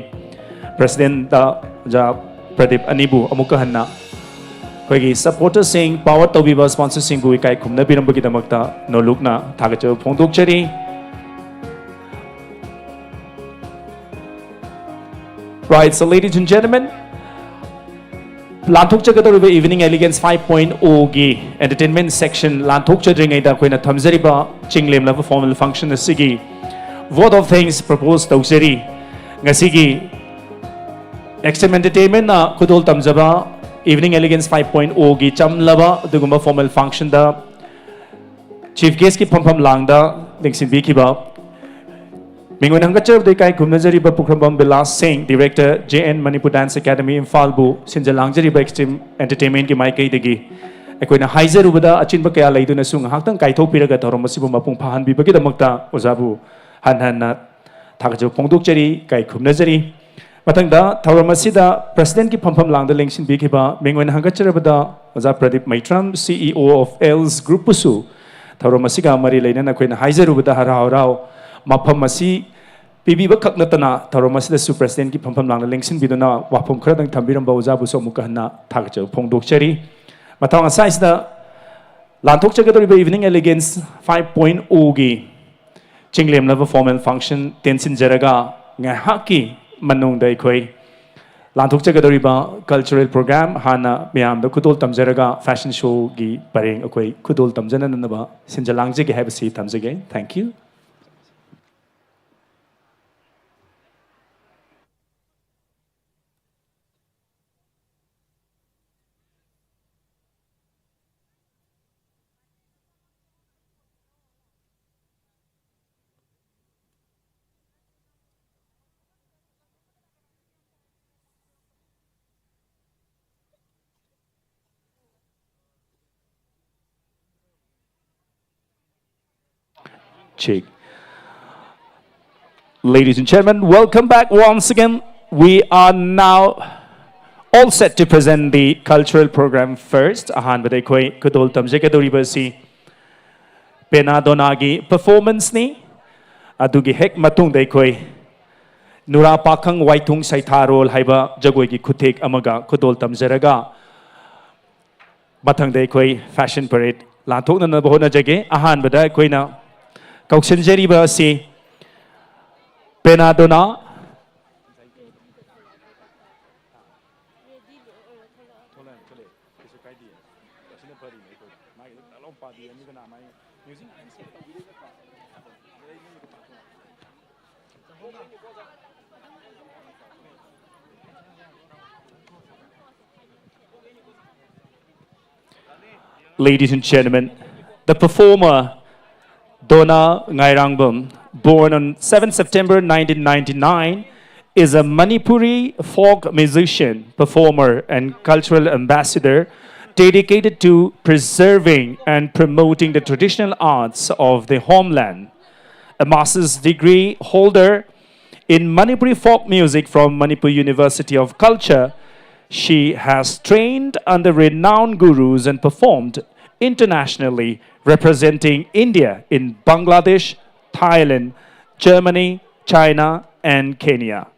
Presidentꯇ ꯑꯣꯖꯥ ꯄ꯭ꯔꯗꯤꯞ ꯑꯅꯤꯕꯨ ꯑꯃꯨꯛꯀ ꯍꯟꯅ ꯑꯩꯈꯣꯏꯒꯤ supporterꯁꯤꯡ, power ꯇꯧꯕꯤꯕ sponsorꯁꯤꯡꯕꯨ ꯏꯀꯥꯏ ꯈꯨꯝꯅꯕꯤꯔꯝꯕꯒꯤꯗꯃꯛꯇ ꯅꯣꯂꯨꯛꯅ ꯊꯥꯒꯠꯆꯕ ꯐꯣꯡꯗꯣꯛꯆꯔꯤ꯫ Right, so ladies and gentlemen, ꯂꯥꯟꯊꯣꯛꯆꯒꯗꯧꯔꯤꯕ Evening Elegance five point O ꯒꯤ entertainment section ꯂꯥꯟꯊꯣꯛꯆꯗ꯭ꯔꯤꯉꯩꯗ ꯑꯩꯈꯣꯏꯅ ꯊꯝꯖꯔꯤꯕ ꯆꯤꯡꯂꯦꯝꯂꯕ formal function ꯑꯁꯤꯒꯤ vote of thanks propose ꯇꯧꯖꯔꯤ꯫ ꯉꯁꯤꯒꯤ Extreme Entertainmentꯅ ꯈꯨꯗꯣꯜ ꯇꯝꯖꯕ Evening Elegance five point O ꯒꯤ ꯆꯝꯂꯕ ꯑꯗꯨꯒꯨꯝꯕ formal functionꯗ Chief Guestꯀꯤ ꯐꯝꯐꯝ ꯂꯥꯡꯗ ꯂꯦꯡꯁꯤꯟꯕꯤꯈꯤꯕ ꯃꯤꯡ ꯑꯣꯏꯅ ꯍꯪꯒꯠꯆꯕꯗ ꯏꯀꯥꯏ ꯈꯨꯝꯅꯖꯔꯤꯕ ꯄꯨꯈ꯭ꯔꯝꯕꯝ ꯕꯤꯂꯥꯁ ꯁꯤꯡ, Director J N Manipur Dance Academy ꯏꯝꯐꯥꯜꯕꯨ ꯁꯤꯟꯖ ꯂꯥꯡꯖꯔꯤꯕ Extreme Entertainmentꯀꯤ ꯃꯥꯏꯀꯩꯗꯒꯤ ꯑꯩꯈꯣꯏꯅ ꯍꯥꯏꯖꯔꯨꯕꯗ ꯑꯆꯤꯟꯕ ꯀꯌꯥ ꯂꯩꯗꯨꯅꯁꯨ ꯉꯥꯏꯍꯥꯛꯇꯪ ꯀꯥꯏꯊꯣꯛꯄꯤꯔꯒ ꯊꯧꯔꯝ ꯑꯁꯤꯕꯨ ꯃꯄꯨꯡ ꯐꯥꯍꯟꯕꯤꯕꯒꯤꯗꯃꯛꯇ ꯑꯣꯖꯥꯕꯨ ꯍꯟꯅ ꯍꯟꯅ ꯊꯥꯒꯠꯆꯕ ꯐꯣꯡꯗꯣꯛꯆꯔꯤ, ꯏꯀꯥꯏ ꯈꯨꯝꯅꯖꯔꯤ꯫ ꯃꯊꯪꯗ ꯊꯧꯔꯝ ꯑꯁꯤꯗ Presidentꯀꯤ ꯐꯝꯐꯝ ꯂꯥꯡꯗ ꯂꯦꯡꯁꯤꯟꯕꯤꯈꯤꯕ ꯃꯤꯡ ꯑꯣꯏꯅ ꯍꯪꯒꯠꯆꯔꯕꯗ ꯑꯣꯖꯥ ꯄ꯭ꯔꯗꯤꯞ ꯃꯩꯇ꯭ꯔꯝ, CEO of L's Groupꯕꯨꯁꯨ ꯊꯧꯔꯝ ꯑꯁꯤꯒ ꯃꯔꯤ ꯂꯩꯅꯅ ꯑꯩꯈꯣꯏꯅ ꯍꯥꯏꯖꯔꯨꯕꯗ ꯍꯔꯥꯎ ꯍꯔꯥꯎ ꯃꯐꯝ ꯑꯁꯤ ꯄꯤꯕꯤꯕ ꯈꯛ ꯅꯠꯇꯅ ꯊꯧꯔꯝ ꯑꯁꯤꯗꯁꯨ Presidentꯀꯤ ꯐꯝꯐꯝ ꯂꯥꯡꯗ ꯂꯦꯡꯁꯤꯟꯕꯤꯗꯨꯅ ꯋꯥꯐꯝ ꯈꯔꯗꯪ ꯊꯝꯕꯤꯔꯝꯕ ꯑꯣꯖꯥꯕꯨꯁꯨ ꯑꯃꯨꯛꯀ ꯍꯟꯅ ꯊꯥꯒꯠꯆꯕ ꯐꯣꯡꯗꯣꯛꯆꯔꯤ꯫ ꯃꯊꯪ ꯑꯁꯥꯏꯁꯤꯗ ꯂꯥꯟꯊꯣꯛꯆꯒꯗꯧꯔꯤꯕ Evening Elegance five point Oꯒꯤ ꯆꯤꯡꯂꯦꯝꯂꯕ formal function ꯇꯦꯟꯁꯤꯟꯖꯔꯒ ꯉꯥꯏꯍꯥꯛꯀꯤ ꯃꯅꯨꯡꯗ ꯑꯩꯈꯣꯏ ꯂꯥꯟꯊꯣꯛꯆꯒꯗꯧꯔꯤꯕ cultural program ꯍꯥꯟꯅ ꯃꯌꯥꯝꯗ ꯈꯨꯗꯣꯜ ꯇꯝꯖꯔꯒ fashion showꯒꯤ ꯄꯔꯦꯡ ꯑꯩꯈꯣꯏ ꯈꯨꯗꯣꯜ ꯇꯝꯖꯅꯅꯕ ꯁꯤꯟꯖ ꯂꯥꯡꯖꯒꯦ ꯍꯥꯏꯕꯁꯤ ꯊꯝꯖꯒꯦ꯫ Thank you. Check. Ladies and gentlemen, welcome back once again. We are now all set to present the cultural program first. ꯑꯍꯥꯟꯕꯗ ꯑꯩꯈꯣꯏ ꯈꯨꯗꯣꯜ ꯇꯝꯖꯒꯗꯧꯔꯤꯕ ꯑꯁꯤ ꯄꯦꯅꯥ ꯗꯣꯅꯥꯒꯤ performanceꯅꯤ꯫ ꯑꯗꯨꯒꯤ ꯍꯦꯛ ꯃꯇꯨꯡꯗ ꯑꯩꯈꯣꯏ ꯅꯨꯔꯥ ꯄꯥꯈꯪ ꯋꯥꯏꯊꯨꯡ ꯁꯩꯊꯥꯔꯣꯜ ꯍꯥꯏꯕ ꯖꯒꯣꯏꯒꯤ ꯈꯨꯊꯦꯛ ꯑꯃꯒ ꯈꯨꯗꯣꯜ ꯇꯝꯖꯔꯒ ꯃꯊꯪꯗ ꯑꯩꯈꯣꯏ fashion parade ꯂꯥꯟꯊꯣꯛꯅꯅꯕ ꯍꯣꯠꯅꯖꯒꯦ꯫ ꯑꯍꯥꯟꯕꯗ ꯑꯩꯈꯣꯏꯅ ꯀꯧꯁꯤꯟꯖꯔꯤꯕ ꯑꯁꯤ ꯄꯦꯅꯥꯗꯣꯅꯥ꯫ Ladies and gentlemen, the performer Dona Ngairangbam, born on seventh September nineteen ninety-nine, is a Manipuri folk musician, performer, and cultural ambassador dedicated to preserving and promoting the traditional arts of the homeland. A master's degree holder in Manipuri folk music from Manipur University of Culture, she has trained under renowned gurus and performed internationally, representing India in Bangladesh, Thailand, Germany, China, and Kenya.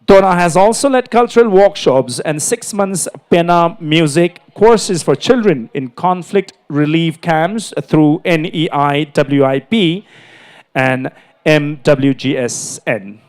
Dona has also led cultural workshops and six months Pena music courses for children in conflict relief camps through N E I W I P and M W G S N.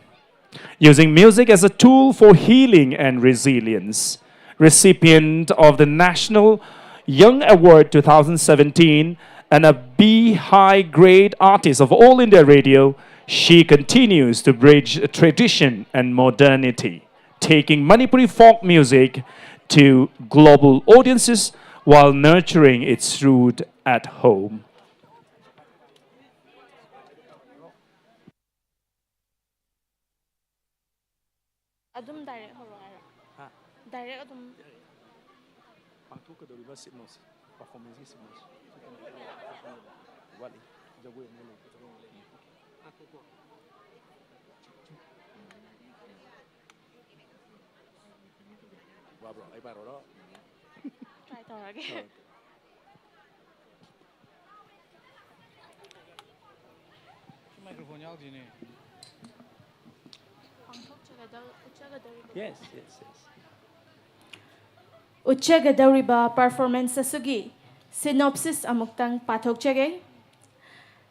using music as a tool for healing and resilience. Recipient of the National Young Award two thousand seventeen and a B High Grade Artist of All India Radio, she continues to bridge tradition and modernity, taking Manipuri folk music to global audiences while nurturing its root at home. ꯑꯗꯨꯝ ꯗꯥꯏꯔꯦꯛ ꯍꯧꯔꯣ ꯍꯥꯏꯔꯣ? ꯍꯥ? ꯗꯥꯏꯔꯦꯛ ꯑꯗꯨꯝ ꯄꯥꯡꯊꯣꯛꯀꯗꯧꯔꯤꯕ ꯁꯤꯞꯅꯣꯁ, ꯄꯔꯐꯣꯔꯃꯦꯟꯁꯀꯤ ꯁꯤꯞꯅꯣꯁ ꯋꯥꯠꯂꯤ꯫ ꯖꯒꯣꯏ ꯑꯃ ꯂꯩ꯫ ꯋꯥꯕ꯭ꯔꯣ? ꯑꯩ ꯄꯥꯏꯔꯣꯔꯣ? ꯇ꯭ꯔꯥꯏ ꯇꯧꯔꯒꯦ꯫ ꯁꯤ ꯃꯥꯏꯀ꯭ꯔꯣꯐꯣꯟ ꯌꯥꯎꯗꯦꯅꯦ꯫ ꯄꯥꯡꯊꯣꯛꯆꯒꯗꯧ- ꯎꯠꯆꯒꯗꯧꯔꯤꯕ Yes, yes, yes. ꯎꯠꯆꯒꯗꯧꯔꯤꯕ ꯄꯔꯐꯣꯔꯃꯦꯟꯁ ꯑꯁꯤꯒꯤ ꯁꯤꯅꯣꯞꯁꯤꯁ ꯑꯃꯨꯛꯇꯪ ꯄꯥꯊꯣꯛꯆꯒꯦ꯫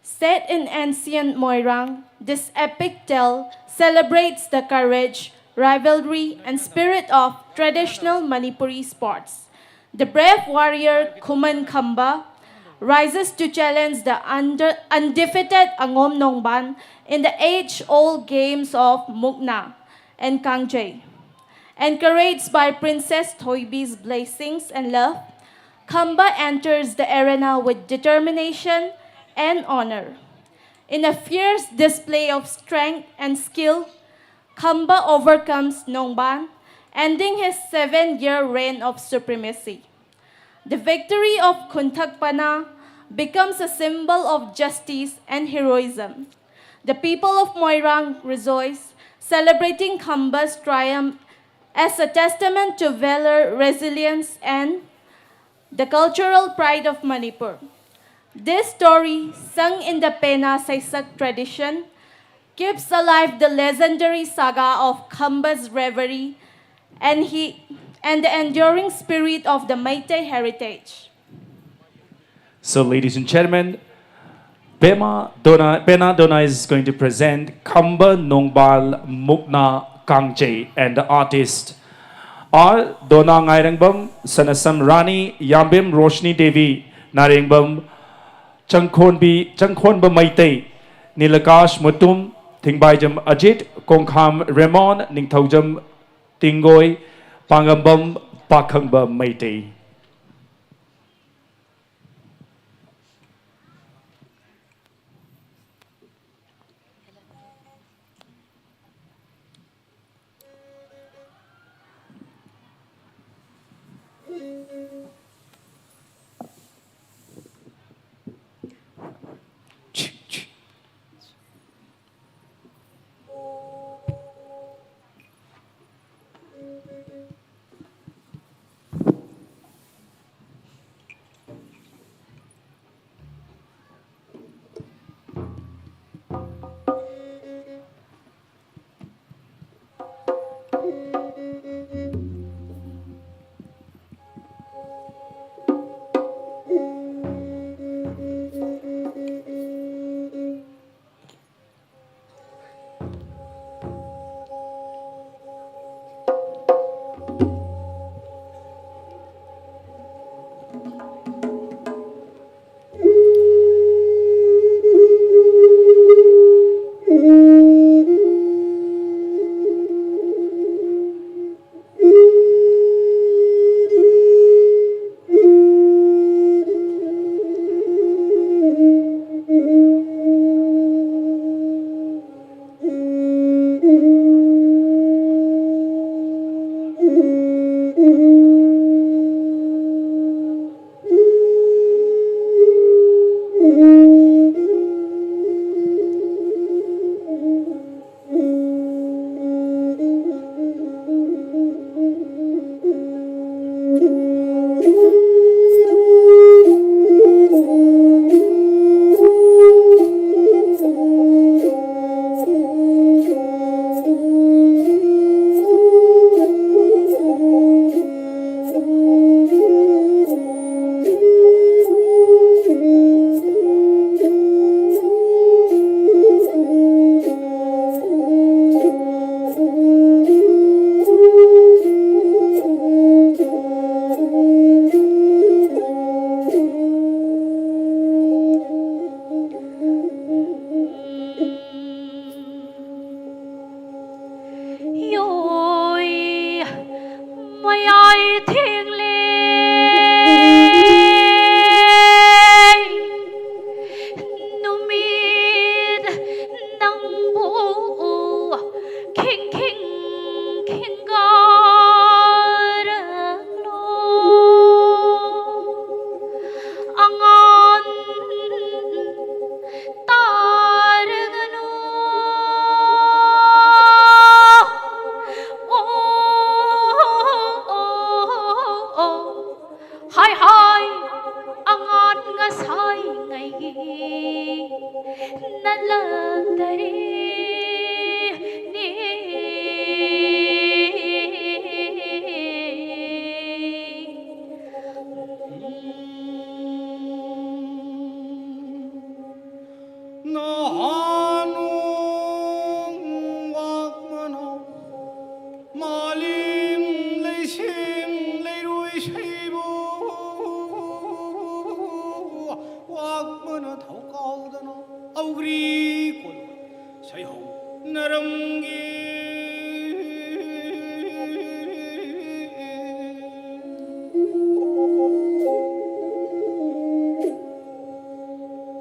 Set in ancient Moirang, this epic tale celebrates the courage, rivalry, and spirit of traditional Manipuri sports. The brave warrior Khuman Khamba rises to challenge the under, undefeated Angom Nongban in the age-old games of Mukna and Kangjei. Encouraged by Princess Thoibi's blessings and love, Khamba enters the arena with determination and honor. In a fierce display of strength and skill, Khamba overcomes Nongban, ending his seven-year reign of supremacy. The victory of Khunthakpana becomes a symbol of justice and heroism. The people of Moirang rejoice, celebrating Khamba's triumph as a testament to valor, resilience, and the cultural pride of Manipur. This story, sung in the Pena Saisak tradition, keeps alive the legendary saga of Khamba's bravery and, he, and the enduring spirit of the Meitei heritage. So, ladies and gentlemen, Bema Dona, Bena Dona is going to present Khamba Nongbal Mukna Kangche and the artist are Dona Ngairangbam, Sanasam Rani, Yambim Roshni Devi, Narengbam Changkhonbi, Changkhonba Maitei, Nilakash Mutum, Thingbaijam Ajit, Kongkham Remon, Ningthaujam Tingoi, Pangambam Pakhangba Maitei.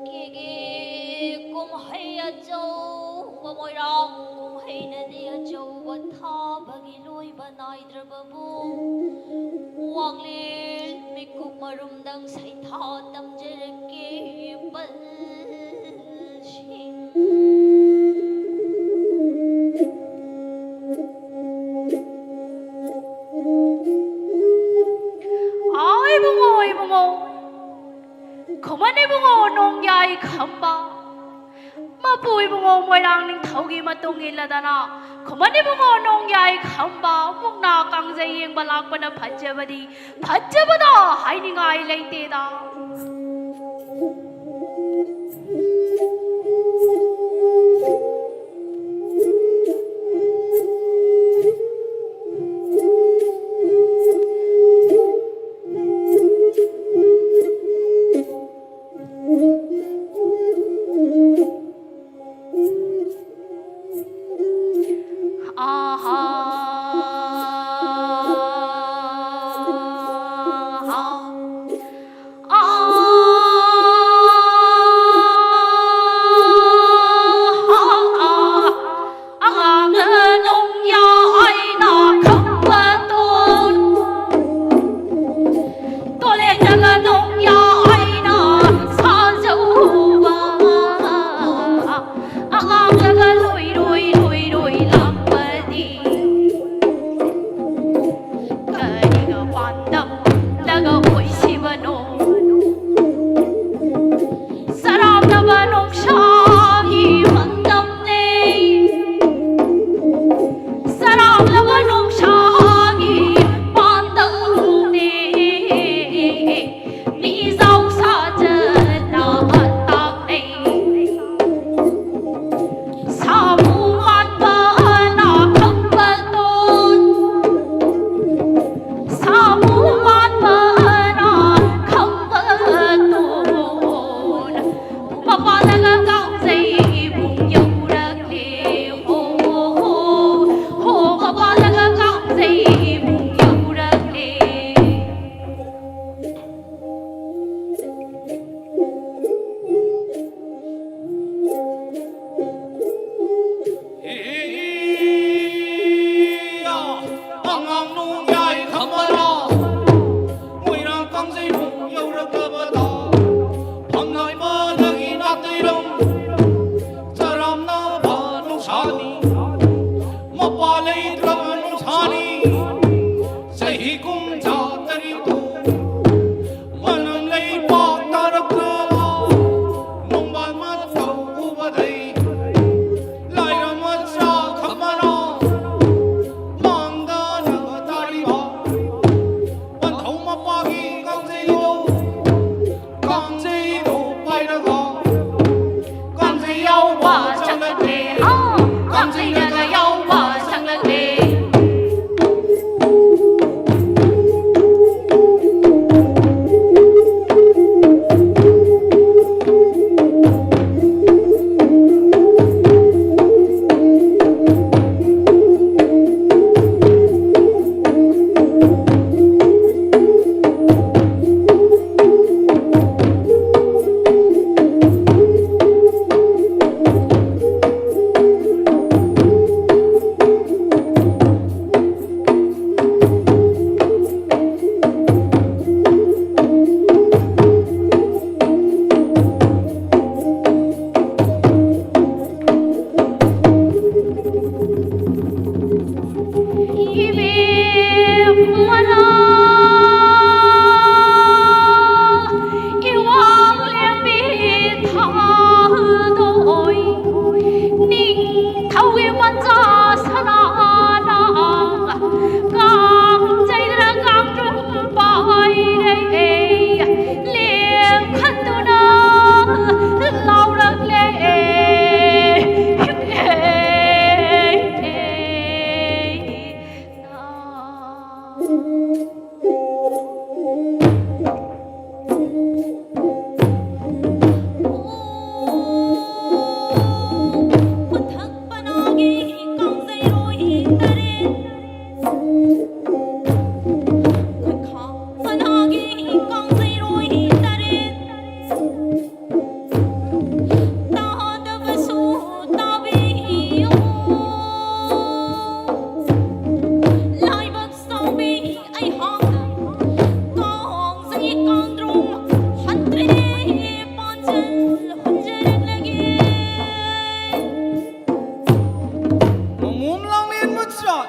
ꯀꯦꯒꯦ ꯀꯨꯝꯍꯩ ꯑꯆꯧꯕ, ꯃꯣꯏꯔꯥꯡ ꯀꯨꯝꯍꯩꯅꯗꯤ ꯑꯆꯧꯕ ꯊꯥꯕꯒꯤ ꯂꯣꯏꯕ ꯅꯥꯏꯗ꯭ꯔꯕꯕꯨ, ꯋꯥꯡꯂꯦꯟ ꯃꯤꯀꯨꯞ ꯃꯔꯨꯝꯗꯪ ꯁꯩꯊꯥ ꯇꯝꯖꯔꯛꯀꯦ ꯄꯜꯁꯤꯡ꯫ ꯑꯥ, ꯏꯕꯨꯡꯉꯣ, ꯏꯕꯨꯡꯉꯣ, ꯈꯨꯃꯟ ꯏꯕꯨꯡꯉꯣ ꯅꯣꯡꯌꯥꯏ ꯈꯝꯕ, ꯃꯄꯨ ꯏꯕꯨꯡꯉꯣ ꯃꯣꯏꯔꯥꯡ ꯅꯤꯡꯊꯧꯒꯤ ꯃꯇꯨꯡ ꯏꯜꯂꯗꯅ, ꯈꯨꯃꯟ ꯏꯕꯨꯡꯉꯣ ꯅꯣꯡꯌꯥꯏ ꯈꯝꯕ ꯃꯨꯛꯅꯥ ꯀꯥꯡꯖꯩ ꯌꯦꯡꯕ ꯂꯥꯛꯄꯅ ꯐꯖꯕꯗꯤ, ꯐꯖꯕꯗ ꯍꯥꯏꯅꯤꯡꯉꯥꯏ ꯂꯩꯇꯦꯗ꯫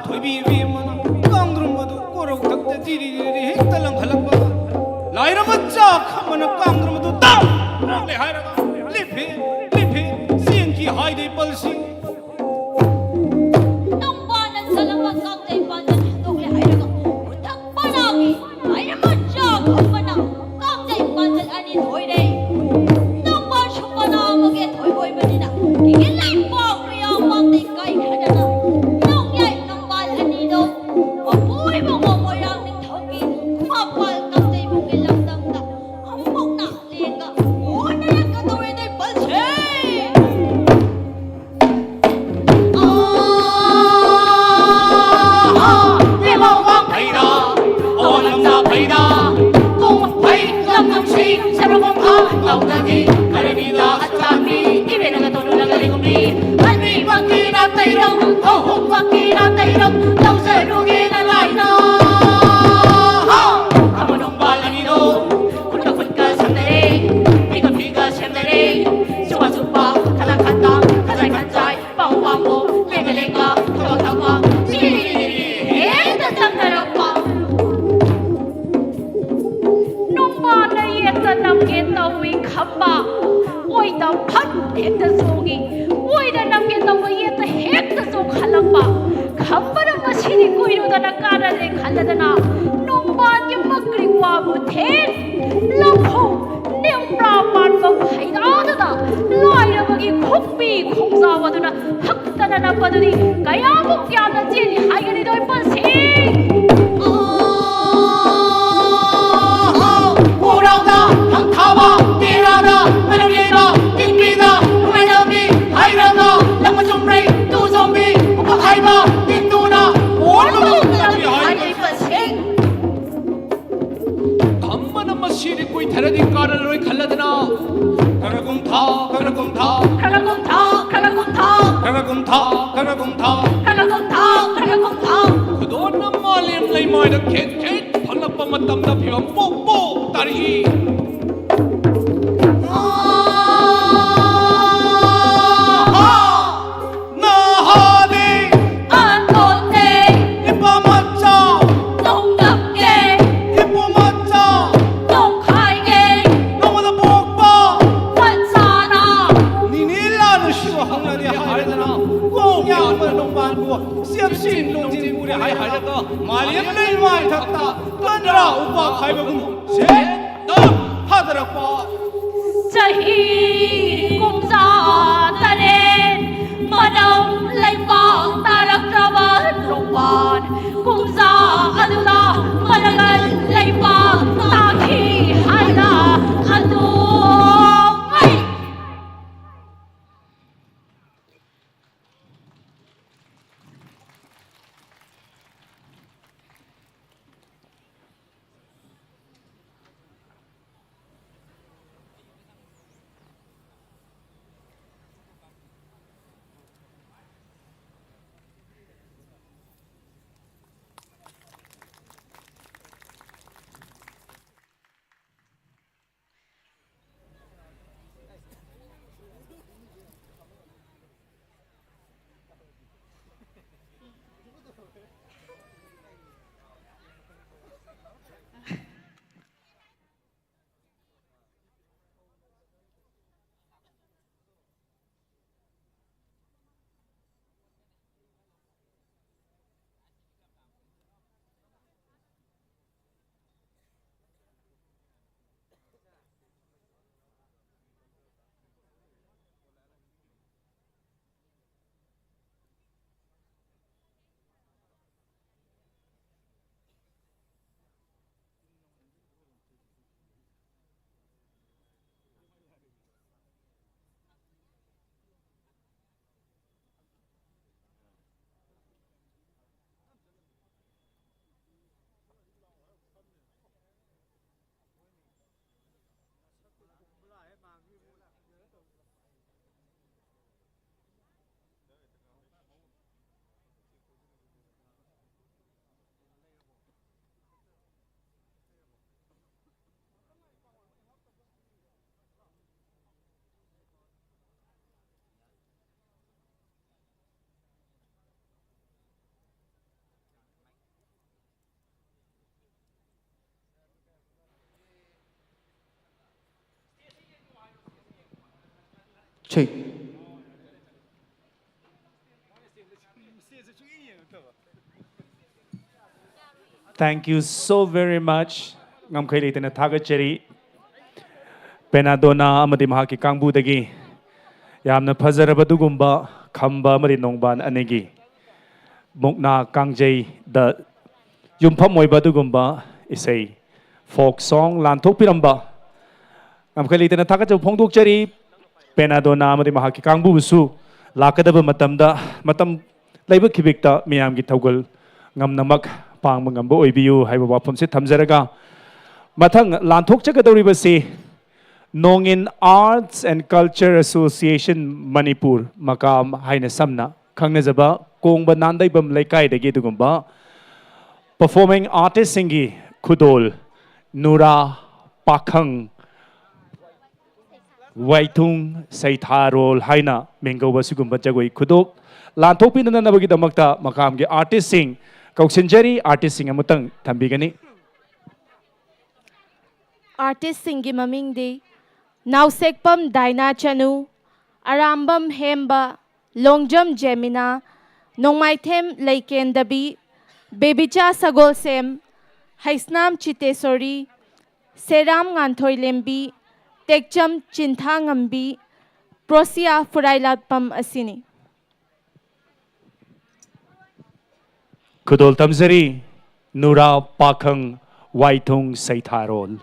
ꯊꯣꯏꯕꯤ ꯏꯕꯦꯝꯃꯅ ꯀꯥꯡꯗ꯭ꯔꯨꯝ ꯑꯗꯨ ꯀꯣꯔꯧꯊꯛꯇ ꯖꯤꯔꯤ ꯖꯤꯔꯤ ꯍꯦꯛꯇ ꯂꯪꯈꯠꯂꯛꯄꯒ, ꯂꯥꯏꯔ ꯃꯆꯥ ꯈꯝꯕꯅ ꯀꯥꯡꯗ꯭ꯔꯨꯝ ꯑꯗꯨ ꯇꯥꯛ ꯂꯥꯎꯅ ꯍꯥꯏꯔꯒ, "ꯂꯤꯐꯦ, ꯂꯤꯐꯦ, ꯆꯦꯟꯈꯤ ꯍꯥꯏꯗꯦ ꯄꯜꯁꯤ"꯫ ꯅꯣꯡꯕꯥꯅ ꯆꯠꯂꯝꯕ ꯀꯥꯡꯖꯩ ꯄꯥꯟꯖꯟ ꯍꯟꯗꯣꯛꯂꯦ ꯍꯥꯏꯔꯒ, ꯈꯨꯗꯛ ꯄꯅꯥꯒꯤ ꯂꯥꯏꯔ ꯃꯆꯥ ꯈꯝꯕꯅ ꯀꯥꯡꯖꯩ ꯄꯥꯟꯖꯟ ꯑꯅꯤ ꯊꯣꯏꯔꯦ꯫ ꯅꯣꯡꯕꯥꯟ ꯁꯨꯄꯅꯥ ꯑꯃꯒꯤ ꯊꯣꯏ ꯑꯣꯏꯕꯅꯤꯅ, ꯀꯤꯒꯤ ꯂꯩꯄꯥꯛ ꯃꯌꯥꯝ ꯃꯥꯡꯗꯩ ꯀꯥꯏꯈ꯭ꯔꯗꯅ, ꯅꯣꯡꯌꯥꯏ ꯅꯣꯡꯕꯥꯟ ꯑꯅꯤꯗꯣ ꯃꯄꯨ ꯑꯣꯏꯕ ꯃꯣꯏꯔꯥꯡ ꯅꯤꯡꯊꯧꯒꯤ ꯃꯄꯥꯜ ꯀꯥꯡꯖꯩꯕꯨꯡꯒꯤ ꯂꯝꯗꯝꯗ ꯑꯃꯨꯛꯅ ꯂꯦꯡꯒ ꯑꯣꯟꯅꯔꯛꯀꯗꯧꯔꯦ ꯅꯣꯏꯄꯜꯁꯦ꯫ ꯍꯦꯛꯇ ꯇꯝꯅꯔꯛꯄ꯫ ꯅꯣꯡꯕꯥꯟꯅ ꯌꯦꯠꯇ ꯅꯝꯒꯦ ꯇꯧꯏ ꯈꯝꯕ, ꯑꯣꯏꯗ ꯐꯠ ꯍꯦꯛꯇ ꯆꯣꯡꯉꯤ꯫ ꯑꯣꯏꯗ ꯅꯝꯒꯦ ꯇꯧꯕ ꯌꯦꯠꯇ ꯍꯦꯛꯇ ꯆꯣꯡꯈꯠꯂꯛꯄ꯫ ꯈꯝꯕꯅ ꯃꯁꯤꯗꯤ ꯀꯣꯏꯔꯨꯗꯅ ꯀꯥꯟꯅꯗꯦ ꯈꯜꯂꯗꯅ, ꯅꯣꯡꯕꯥꯟꯒꯤ ꯃꯀ꯭ꯔꯤꯛ ꯋꯥꯕꯨ ꯊꯦꯠ ꯂꯧꯈꯧ ꯅꯤꯝꯄ꯭ꯔꯥ ꯄꯥꯟꯕ ꯐꯩꯗꯥꯗꯨꯗ ꯂꯥꯏꯔꯕꯒꯤ ꯈꯣꯡꯕꯤ ꯈꯣꯡꯖꯥꯎ ꯑꯗꯨꯅ ꯍꯛꯇꯅ ꯅꯞꯄꯗꯨꯗꯤ ꯀꯌꯥꯃꯨꯛ ꯌꯥꯝꯅ ꯆꯦꯜꯂꯤ ꯍꯥꯏꯒꯅꯤꯗꯣ ꯄꯜꯁꯤꯡ? ꯎꯔꯥꯎꯗ, ꯍꯪꯊꯥꯕ, ꯇꯦꯔꯥꯗ, ꯃꯅꯝ ꯌꯩꯕ, ꯇꯤꯟꯕꯤꯗ, ꯅꯨꯡꯉꯥꯏꯅꯕꯤ, ꯍꯩꯔꯥꯡꯗ, ꯂꯪꯕ ꯆꯨꯝꯕ꯭ꯔꯩ, ꯇꯨ ꯆꯣꯝꯕꯤ, ꯎꯄꯛ ꯍꯥꯏꯕ, ꯇꯤꯟꯗꯨꯅ, ꯑꯣꯟꯕ ꯉꯝꯗꯕꯤ ꯍꯥꯏꯔꯤꯕꯁꯤꯡ꯫ ꯈꯝꯕꯅ ꯃꯁꯤꯗꯤ ꯀꯨꯏꯊꯔꯗꯤ ꯀꯥꯔꯔꯣꯏ ꯈꯜꯂꯗꯅ, ꯈꯔ ꯀꯨꯝꯊꯥ, ꯈꯔ ꯀꯨꯝꯊꯥ, ꯈꯔ ꯀꯨꯝꯊꯥ, ꯈꯔ ꯀꯨꯝꯊꯥ, ꯈꯔ ꯀꯨꯝꯊꯥ, ꯈꯔ ꯀꯨꯝꯊꯥ, ꯈꯔ ꯀꯨꯝꯊꯥ, ꯈꯔ ꯀꯨꯝꯊꯥ꯫ ꯈꯨꯗꯣꯟꯅ ꯃꯥꯂꯦꯝ ꯂꯩꯃꯥꯏꯗ ꯈꯦꯠ ꯈꯦꯠ ꯐꯠꯂꯛꯄ ꯃꯇꯝꯗ ꯐꯤꯕꯝ ꯄꯣꯛ ꯄꯣꯛ ꯇꯥꯔꯛꯏ꯫ ꯅꯍꯥꯗꯤ ꯑꯇꯣꯟ ꯁꯦꯝꯁꯤꯟ ꯂꯣꯡꯖꯤꯟ ꯄꯨꯔꯦ ꯍꯥꯏ ꯍꯥꯏꯔꯒ ꯃꯥꯂꯦꯝ ꯂꯩꯃꯥꯏ ꯊꯛꯇ ꯀꯟꯗ꯭ꯔꯥ ꯎꯄꯥꯛ ꯍꯥꯏꯕꯒꯨꯝ ꯁꯦꯟꯗ ꯊꯥꯗꯔꯛꯄ꯫ ꯆꯍꯤ ꯀꯨꯝꯖꯥ ꯇꯔꯦꯠ ꯃꯅꯝ ꯂꯩꯄꯥꯛ ꯇꯥꯔꯛꯇ꯭ꯔꯕ ꯅꯣꯡꯕꯥꯟ ꯀꯨꯝꯖꯥ ꯑꯗꯨꯗ ꯃꯅꯒꯟ ꯂꯩꯄꯥꯛ ꯇꯥꯈꯤ ꯍꯥꯏꯅ ꯈꯟꯗꯣꯛ꯫ Check. Thank you so very much. ꯉꯝꯈꯩ ꯂꯩꯇꯅ ꯊꯥꯒꯠꯆꯔꯤ꯫ ꯄꯦꯅꯥꯗꯣꯅꯥ ꯑꯃꯗꯤ ꯃꯍꯥꯛꯀꯤ ꯀꯥꯡꯕꯨꯗꯒꯤ ꯌꯥꯝꯅ ꯐꯖꯔꯕ ꯑꯗꯨꯒꯨꯝꯕ ꯈꯝꯕ ꯑꯃꯗꯤ ꯅꯣꯡꯕꯥꯟ ꯑꯅꯤꯒꯤ ꯃꯨꯛꯅꯥ ꯀꯥꯡꯖꯩꯗ ꯌꯨꯝꯐꯝ ꯑꯣꯏꯕ ꯑꯗꯨꯒꯨꯝꯕ ꯏꯁꯩ, ꯐꯣꯛ ꯁꯣꯡ ꯂꯥꯟꯊꯣꯛꯄꯤꯔꯝꯕ ꯉꯝꯈꯩ ꯂꯩꯇꯅ ꯊꯥꯒꯠꯆꯕ ꯐꯣꯡꯗꯣꯛꯆꯔꯤ꯫ ꯄꯦꯅꯥꯗꯣꯅꯥ ꯑꯃꯗꯤ ꯃꯍꯥꯛꯀꯤ ꯀꯥꯡꯕꯨꯕꯨꯁꯨ ꯂꯥꯛꯀꯗꯕ ꯃꯇꯝꯗ, ꯃꯇꯝ ꯂꯩꯕ ꯈꯤꯕꯤꯛꯇ ꯃꯤꯌꯥꯝꯒꯤ ꯊꯧꯒꯜ ꯉꯝꯅꯃꯛ ꯄꯥꯡꯕ ꯉꯝꯕ ꯑꯣꯏꯕꯤꯌꯨ ꯍꯥꯏꯕ ꯋꯥꯐꯝꯁꯤ ꯊꯝꯖꯔꯒ, ꯃꯊꯪ ꯂꯥꯟꯊꯣꯛꯆꯒꯗꯧꯔꯤꯕꯁꯤ Nongin Arts and Culture Association Manipur, ꯃꯀꯥꯝ ꯍꯥꯏꯅ ꯁꯝꯅ ꯈꯪꯅꯖꯕ ꯀꯣꯡꯕ ꯅꯥꯟꯗꯩꯕꯝ ꯂꯩꯀꯥꯏꯗꯒꯤ ꯑꯗꯨꯒꯨꯝꯕ performing artistꯁꯤꯡꯒꯤ ꯈꯨꯗꯣꯜ, ꯅꯨꯔꯥ, ꯄꯥꯈꯪ, ꯋꯥꯏꯊꯨꯡ, ꯁꯩꯊꯥꯔꯣꯜ ꯍꯥꯏꯅ ꯃꯤꯡꯒꯧꯕ ꯑꯁꯤꯒꯨꯝꯕ ꯖꯒꯣꯏ ꯈꯨꯗꯣꯜ ꯂꯥꯟꯊꯣꯛꯄꯤꯅꯅꯕꯒꯤꯗꯃꯛꯇ ꯃꯀꯥꯝꯒꯤ artistꯁꯤꯡ ꯀꯧꯁꯤꯟꯖꯔꯤ꯫ Artistꯁꯤꯡ ꯑꯃꯨꯛꯇꯪ ꯊꯝꯕꯤꯒꯅꯤ꯫ Artistꯁꯤꯡꯒꯤ ꯃꯃꯤꯡꯗꯤ: ꯅꯥꯎꯁꯦꯛꯄꯝ ꯗꯥꯏꯅꯥ ꯆꯅꯨ, ꯑꯔꯥꯝꯕꯝ ꯍꯦꯝꯕ, ꯂꯣꯡꯖꯝ ꯖꯦꯃꯤꯅꯥ, ꯅꯣꯡꯃꯥꯏꯊꯦꯝ ꯂꯩꯀꯦꯟꯗꯕꯤ, ꯕꯦꯕꯤꯆꯥ ꯁꯒꯣꯜꯁꯦꯝ, ꯍꯩꯁꯅꯥꯝ ꯆꯤꯇꯦꯁꯣꯔꯤ, ꯁꯦꯔꯥꯝ ꯉꯥꯟꯊꯣꯏꯂꯦꯝꯕꯤ, ꯇꯦꯛꯆꯝ ꯆꯤꯟꯊꯥꯉꯝꯕꯤ, ꯄ꯭ꯔꯣꯁꯤꯌꯥ ꯐꯨꯔꯥꯏꯂꯥꯠꯄꯝ ꯑꯁꯤꯅꯤ꯫ ꯈꯨꯗꯣꯜ ꯇꯝꯖꯔꯤ꯫ ꯅꯨꯔꯥ, ꯄꯥꯈꯪ, ꯋꯥꯏꯊꯨꯡ, ꯁꯩꯊꯥꯔꯣꯜ꯫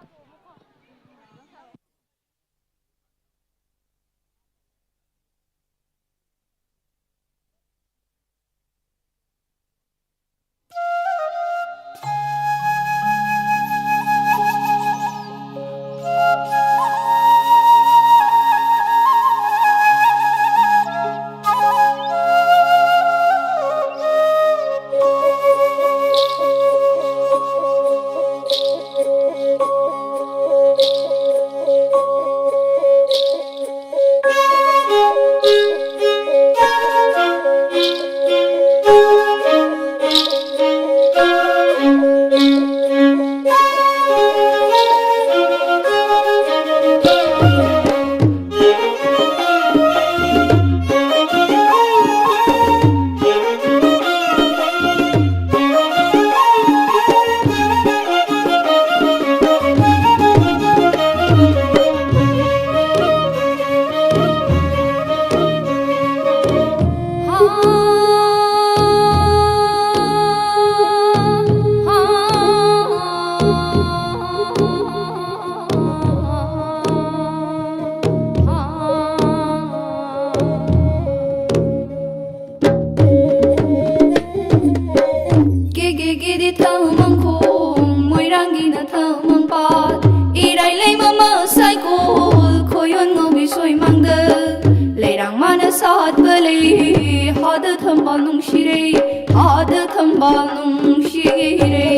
ꯄꯥꯜ ꯅꯨꯡꯁꯤꯔꯦ꯫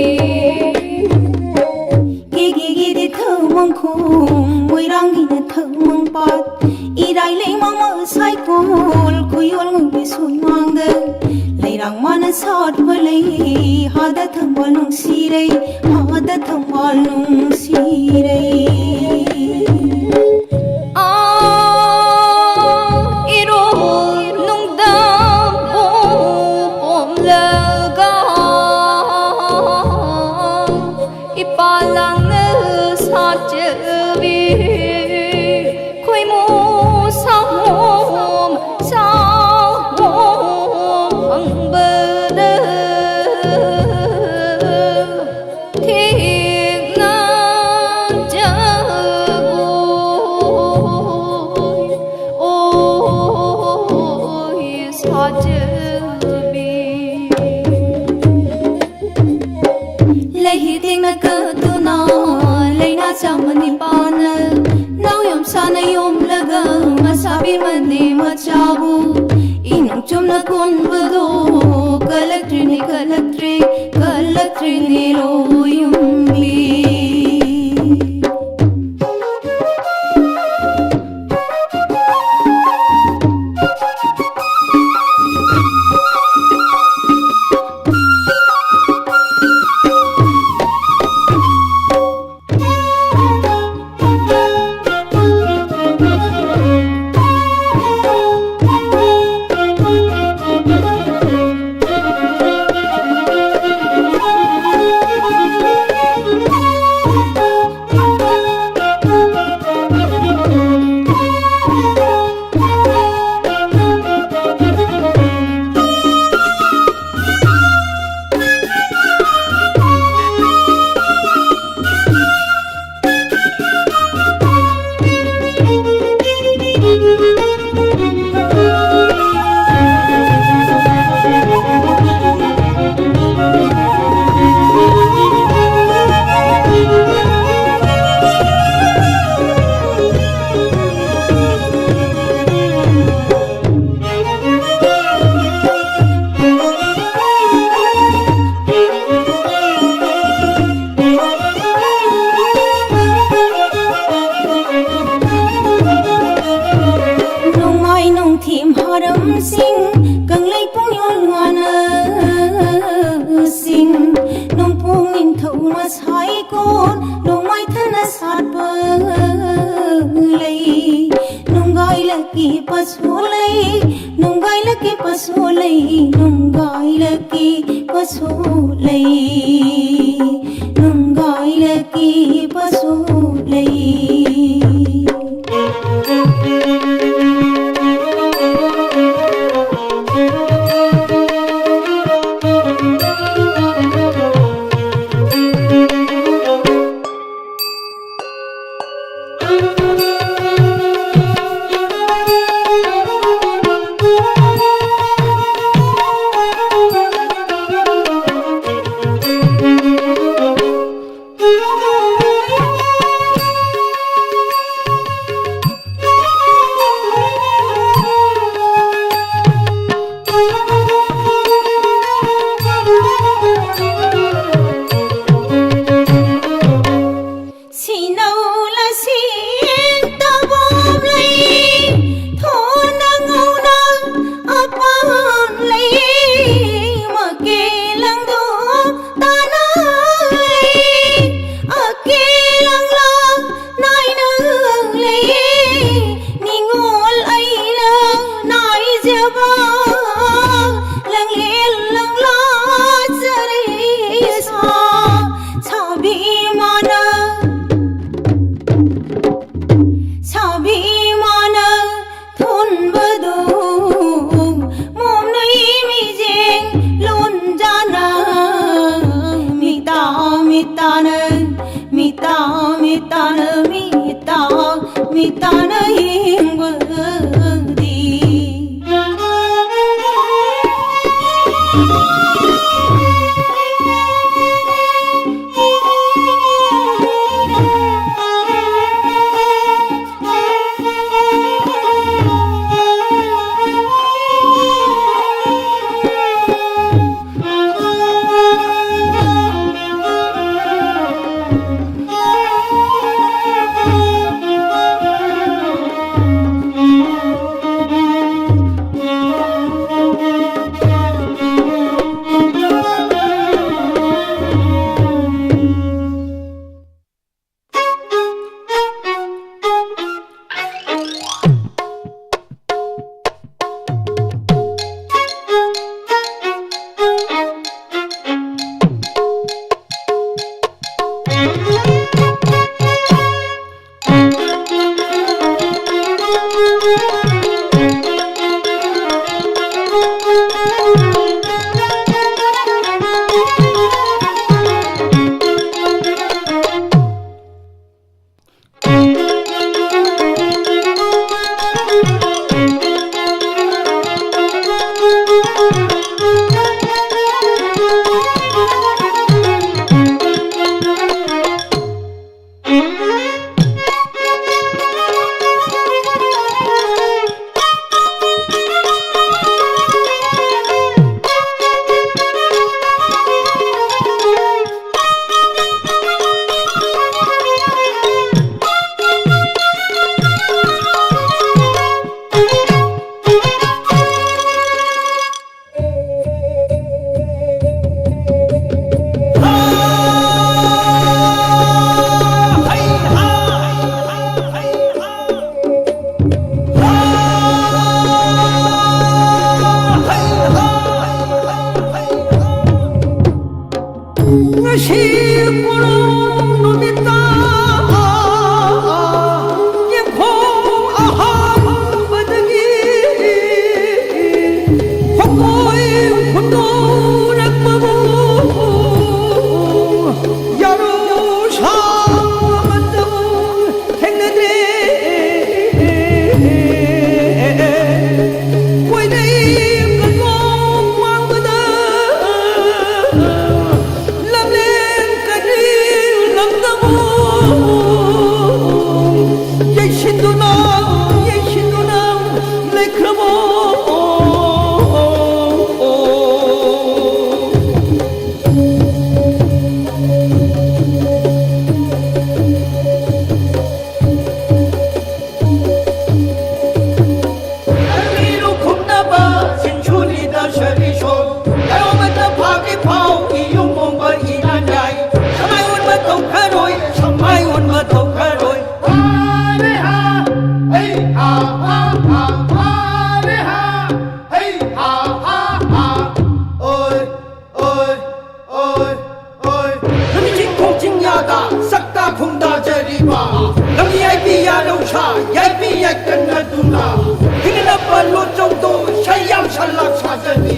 ꯀꯦꯒꯤꯒꯤꯗꯤ ꯊꯧꯃꯪꯈꯣꯡ, ꯃꯣꯏꯔꯥꯡꯒꯤꯅ ꯊꯧꯃꯪꯄꯥꯠ, ꯏꯔꯥꯏ ꯂꯩꯃꯥꯡ ꯃꯁꯥꯏꯀꯣꯜ, ꯈꯨꯌꯣꯜ ꯉꯨꯕꯤ ꯁꯨꯃꯥꯡꯗ ꯂꯩꯔꯥꯡ ꯃꯥꯅ ꯁꯥꯠꯄ ꯂꯩ, ꯍꯥꯗ ꯊꯝꯕꯥꯜ ꯅꯨꯡꯁꯤꯔꯩ, ꯍꯥꯗ ꯊꯝꯕꯥꯜ ꯅꯨꯡꯁꯤꯔꯩ꯫ ꯑꯥ, ꯏꯔꯣ ꯅꯨꯡꯗꯝ ꯄꯣꯝ ꯄꯣꯝꯂꯒ, ꯏꯄꯥ ꯂꯥꯡꯅ ꯁꯥꯠꯆꯕꯤ ꯈꯣꯏꯃꯨ ꯁꯥꯍꯣꯝ ꯁꯥꯍꯣꯝ ꯍꯪꯕꯗ ꯊꯦꯡꯅꯖꯒꯣꯏ, ꯑꯣꯏ ꯁꯥꯖꯕꯤ꯫ ꯂꯩꯍꯤ ꯇꯦꯡꯅ ꯀꯠꯇꯨꯅ ꯂꯩꯅꯥ ꯆꯥꯝꯃ ꯅꯤꯄꯥꯟꯅ ꯅꯥꯎ ꯌꯣꯝꯁꯥꯅ ꯌꯣꯝꯂꯒ ꯃꯁꯥꯕꯤ ꯃꯅꯦ ꯃꯆꯥꯕꯨ ꯏꯅꯨꯡ ꯆꯨꯝꯅ ꯀꯣꯟꯕꯗꯣ ꯀꯜꯂꯛꯇ꯭ꯔꯤꯅꯦ, ꯀꯜꯂꯛꯇ꯭ꯔꯦ, ꯀꯜꯂꯛꯇ꯭ꯔꯤꯅꯦ ꯂꯣꯌꯨꯝꯕꯤ꯫ ꯃꯁꯥꯏꯀꯣꯟ ꯅꯣꯡꯃꯥꯏꯊꯅ ꯁꯥꯠꯄ ꯂꯩ, ꯅꯨꯡꯒꯥꯏꯂꯛꯀꯤ ꯄꯁꯨ ꯂꯩ, ꯅꯨꯡꯒꯥꯏꯂꯛꯀꯤ ꯄꯁꯨ ꯂꯩ, ꯅꯨꯡꯒꯥꯏꯂꯛꯀꯤ ꯄꯁꯨ ꯂꯩ, ꯅꯨꯡꯒꯥꯏꯂꯛꯀꯤ ꯄꯁꯨ ꯂꯩ꯫ ꯁꯤꯅꯧ ꯂꯁꯤ ꯇꯧꯕꯝ ꯂꯩ, ꯊꯣꯟꯅ ꯉꯧꯅ ꯑꯄꯥꯝ ꯂꯩ, ꯃꯀꯦ ꯂꯪꯗꯣ ꯇꯥꯅ ꯂꯩ, ꯑꯀꯦ ꯂꯪꯂꯥ ꯅꯥꯏꯅ ꯂꯩ, ꯅꯤꯉꯣꯜ ꯑꯩꯅ ꯅꯥꯏꯖꯕ ꯂꯪꯂꯦꯟ ꯂꯪꯂꯥ ꯆꯔꯩ ꯁꯥ ꯁꯥꯕꯤ ꯃꯥꯅ, ꯁꯥꯕꯤ ꯃꯥꯅ ꯊꯣꯟꯕꯗꯨ ꯃꯣꯝꯅꯩ ꯃꯤꯖꯦꯡ ꯂꯣꯟꯖꯥꯅ ꯃꯤꯇꯥ ꯃꯤꯇꯥꯅ, ꯃꯤꯇꯥ ꯃꯤꯇꯥꯅ, ꯃꯤꯇꯥ ꯃꯤꯇꯥꯅ ꯌꯦꯡꯕꯗꯤ꯫ ꯉꯁꯤ ꯄꯣꯔꯣꯝ ꯅꯨꯃꯤꯠꯇ ꯌꯦꯡꯈꯣꯡ ꯑꯍꯥꯟꯕꯗꯒꯤ ꯍꯣꯡꯗꯣꯏ ꯍꯨꯟꯗꯣꯔꯛꯄꯕꯨ ꯌꯥꯔꯣ ꯁꯥꯕꯇꯕꯨ ꯊꯦꯡꯅꯗ꯭ꯔꯦ꯫ ꯀꯣꯏꯅꯩ ꯀꯗꯣꯝ ꯃꯥꯡꯕꯗ ꯂꯝꯂꯦꯟ ꯀꯔꯤ ꯂꯝꯗꯕꯨ ꯌꯩꯁꯤꯟꯗꯨꯅ, ꯌꯩꯁꯤꯟꯗꯨꯅ ꯂꯩꯈ꯭ꯔꯕꯣ? ꯂꯨꯈꯨꯝꯅꯕ ꯁꯤꯡꯁꯨꯅꯤꯗ ꯁꯔꯤꯁꯣ, ꯀꯔꯣꯃꯇ ꯐꯥꯒꯤ ꯐꯥꯎ ꯏꯌꯨꯝ ꯃꯣꯡꯕ ꯏꯅꯥꯟ ꯌꯥꯏ꯫ ꯁꯃꯥꯏ ꯑꯣꯟꯕ ꯇꯧꯈꯔꯣꯏ, ꯁꯃꯥꯏ ꯑꯣꯟꯕ ꯇꯧꯈꯔꯣꯏ꯫ ꯍꯥ ꯔꯦ ꯍꯥ, ꯍꯩ ꯍꯥ ꯍꯥ ꯍꯥ, ꯍꯥ ꯔꯦ ꯍꯥ, ꯍꯩ ꯍꯥ ꯍꯥ ꯍꯥ, ꯑꯣꯏ꯫ ꯑꯣꯏ, ꯑꯣꯏ, ꯑꯣꯏ꯫ ꯅꯨꯃꯤꯠ ꯆꯤꯡꯈꯣꯡ ꯆꯤꯡꯌꯥꯗ ꯁꯛꯇ ꯈꯣꯡꯗꯥꯖꯔꯤꯕ ꯂꯝꯌꯥꯏꯕꯤ ꯌꯥꯔꯧꯁꯥ ꯌꯥꯏꯕꯤ ꯌꯥꯏꯀꯟꯅꯗꯨꯅ ꯍꯤꯡꯅꯕ ꯂꯣꯆꯧꯗꯣ ꯁꯌꯥꯝ ꯁꯂꯥꯛ ꯁꯥꯖꯅꯤ꯫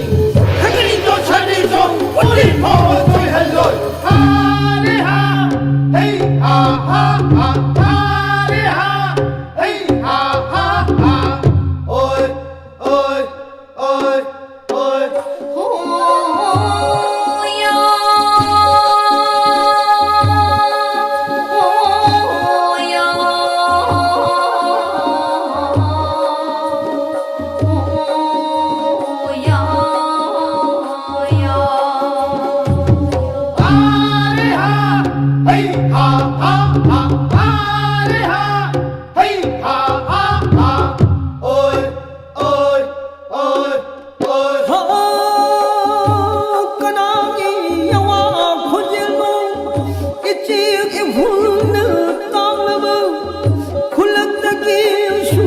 ꯈꯪꯒꯅꯤꯗꯣ ꯁꯔꯤꯁꯣ ꯎꯠꯂꯤ ꯐꯥꯎꯕ ꯀꯨꯏꯍꯜꯂꯣꯏ꯫ ꯍꯥ ꯔꯦ ꯍꯥ, ꯍꯩ ꯍꯥ ꯍꯥ ꯍꯥ, ꯍꯥ ꯔꯦ ꯍꯥ, ꯍꯩ ꯍꯥ ꯍꯥ ꯍꯥ꯫ ꯑꯣꯏ, ꯑꯣꯏ, ꯑꯣꯏ, ꯑꯣꯏ꯫ ꯍꯩ ꯍꯥ ꯍꯥ ꯍꯥ, ꯍꯥ ꯔꯦ ꯍꯥ, ꯍꯩ ꯍꯥ ꯍꯥ ꯍꯥ꯫ ꯑꯣꯏ, ꯑꯣꯏ, ꯑꯣꯏ, ꯑꯣꯏ꯫ ꯍꯥ, ꯀꯅꯥꯒꯤ ꯌꯥꯋꯥ ꯈꯣꯟꯖꯦꯜꯅꯣ? ꯏꯆꯦꯒꯤ ꯍꯨꯜꯅ ꯇꯥꯡꯂꯕ ꯈꯨꯜꯂꯛꯇꯒꯤꯁꯨ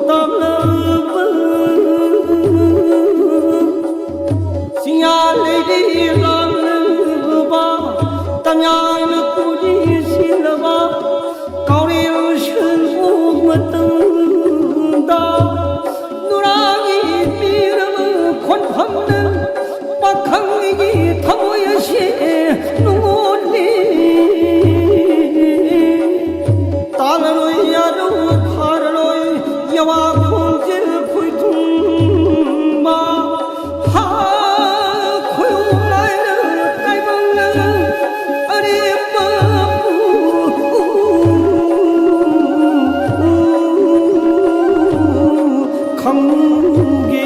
ꯇꯥꯡꯂꯕ ꯆꯤꯌꯥꯟ ꯂꯥꯡꯂꯕ, ꯇꯝꯌꯥꯏꯅ ꯀꯨꯂꯤ ꯁꯤꯜꯂꯕ, ꯀꯥꯎꯔꯦꯜ ꯁꯤꯜꯕꯨ ꯃꯇꯝꯗ, ꯅꯨꯔꯥꯒꯤ ꯄꯤꯔꯕ ꯈꯣꯟꯐꯝꯅ ꯄꯥꯈꯪꯒꯤ ꯊꯃꯣꯏ ꯑꯁꯤ ꯅꯨꯡꯉꯣꯜꯂꯤ꯫ ꯇꯥꯔꯔꯣꯏ, ꯌꯥꯔꯣꯏ, ꯐꯥꯔꯔꯣꯏ, ꯌꯋꯥ ꯈꯣꯟꯖꯦꯜ ꯈꯣꯏꯊꯨꯝꯕ꯫ ꯍꯥ, ꯈꯣꯏꯔꯨꯝ ꯂꯥꯏꯔ ꯇꯥꯏꯕꯪꯅ ꯑꯔꯦꯝꯕꯕꯨ ꯈꯪꯒꯦ꯫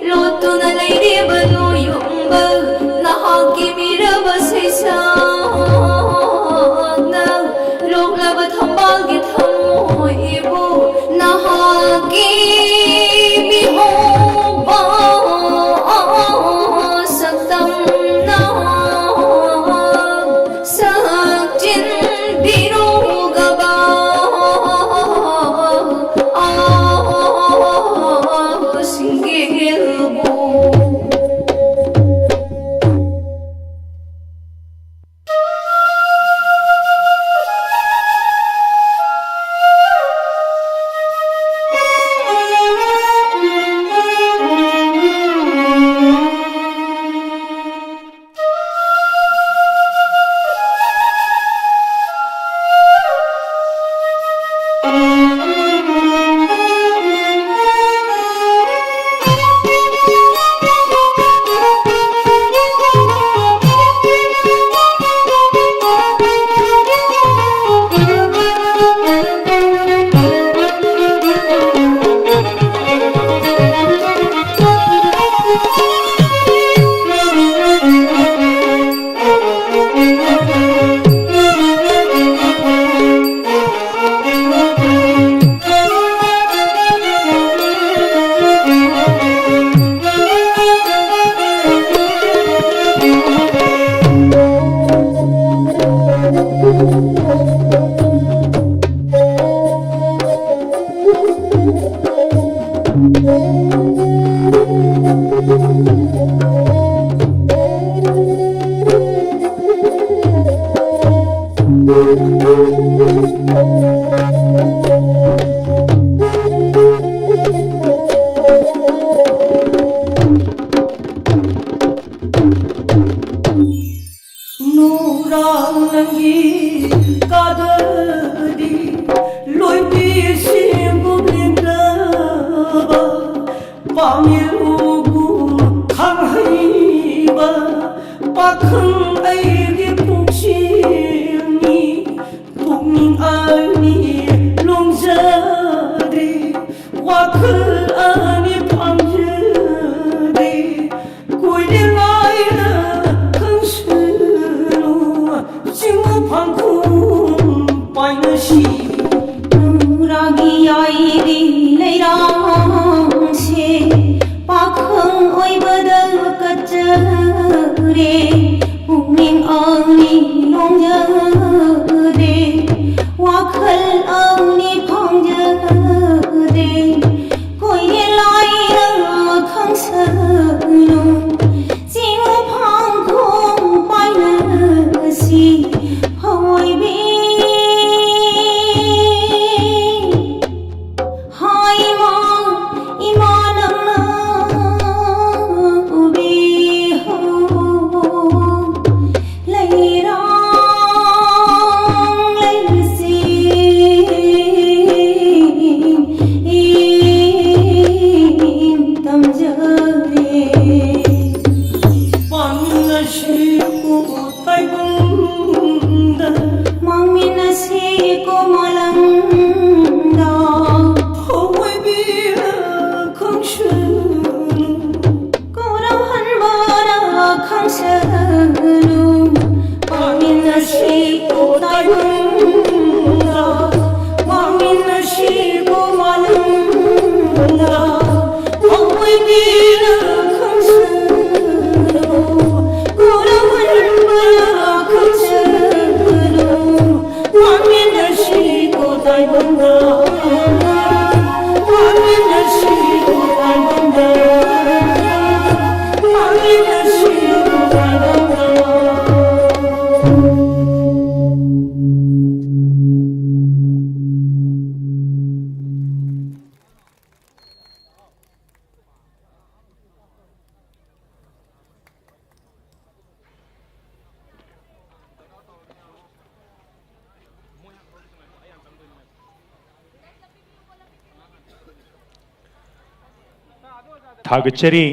ꯂꯣꯠꯇꯨꯅ ꯂꯩꯔꯤꯕ ꯂꯣꯌꯨꯝꯕ ꯅꯍꯥꯛꯀꯤ ꯃꯤꯔꯕ ꯁꯩꯁꯛꯅ ꯂꯣꯛꯂꯕ ꯊꯝꯕꯥꯜꯒꯤ ꯊꯃꯣꯏꯕꯨ ꯅꯍꯥꯛꯀꯤ ꯃꯤꯍꯣꯡꯕ ꯁꯛꯇꯝꯅ ꯁꯛꯆꯤꯟꯕꯤꯔꯣꯒꯕ ꯁꯤꯡꯒꯦꯜꯕꯨ꯫ ꯅꯨꯔꯥꯡ ꯅꯪꯒꯤ ꯀꯥꯗꯕꯗꯤ ꯂꯣꯏꯕꯤꯁꯤꯡꯕꯨ ꯂꯦꯡꯗꯕ ꯄꯥꯃꯤꯔꯨꯒꯨꯝ ꯈꯪꯍꯩꯕ ꯄꯥꯈꯪ ꯑꯩꯒꯤ ꯄꯨꯛꯆꯦꯜꯅꯤ꯫ ꯄꯨꯛꯅꯤꯡ ꯑꯅꯤ ꯂꯣꯡꯖꯗ꯭ꯔꯤ ꯋꯥꯈꯜ ꯑꯅꯤ ꯄꯥꯝꯖ ꯆꯤꯡ ꯐꯥꯡꯈꯣꯡ ꯄꯥꯏꯅꯁꯤ ꯍꯋꯥꯏꯕꯤ꯫ ꯍꯥꯏꯃ ꯏꯃꯥ ꯅꯪꯅ ꯎꯕꯤꯍꯧ꯫ ꯂꯩꯔꯥꯡ ꯂꯩꯁꯤꯡ ꯇꯝꯖꯔꯦ꯫ ꯄꯥꯟꯃꯤꯟꯅꯁꯤ ꯎ ꯇꯥꯏꯕꯪꯗ꯫ ꯃꯥꯡꯃꯤꯟꯅꯁꯤ ꯀꯣꯃꯂꯪꯗ꯫ ꯍꯋꯥꯏꯕꯤꯔ ꯈꯪꯁꯅꯨ꯫ ꯀꯣꯔꯧꯍꯟꯕꯔ ꯈꯪꯁꯅꯨ꯫ ꯄꯥꯡꯃꯤꯟꯅꯁꯤ ꯀꯣ ꯇꯥꯏꯕꯪꯗ, ꯄꯥꯡꯃꯤꯟꯅꯁꯤ ꯀꯣ ꯃꯥꯂꯪꯗ꯫ ꯍꯋꯥꯏꯕꯤꯔ ꯈꯪꯁꯅꯨ, ꯀꯣꯔꯧꯍꯟꯕꯔ ꯈꯪꯁꯅꯨ꯫ ꯄꯥꯡꯃꯤꯟꯅꯁꯤ ꯀꯣ ꯇꯥꯏꯕꯪꯗ, ꯄꯥꯡꯃꯤꯟꯅꯁꯤ ꯀꯣ ꯇꯥꯏꯕꯪꯗ, ꯄꯥꯡꯃꯤꯟꯅꯁꯤ ꯀꯣ ꯇꯥꯏꯕꯪꯗ꯫ ꯊꯥꯒꯠꯆꯔꯤ꯫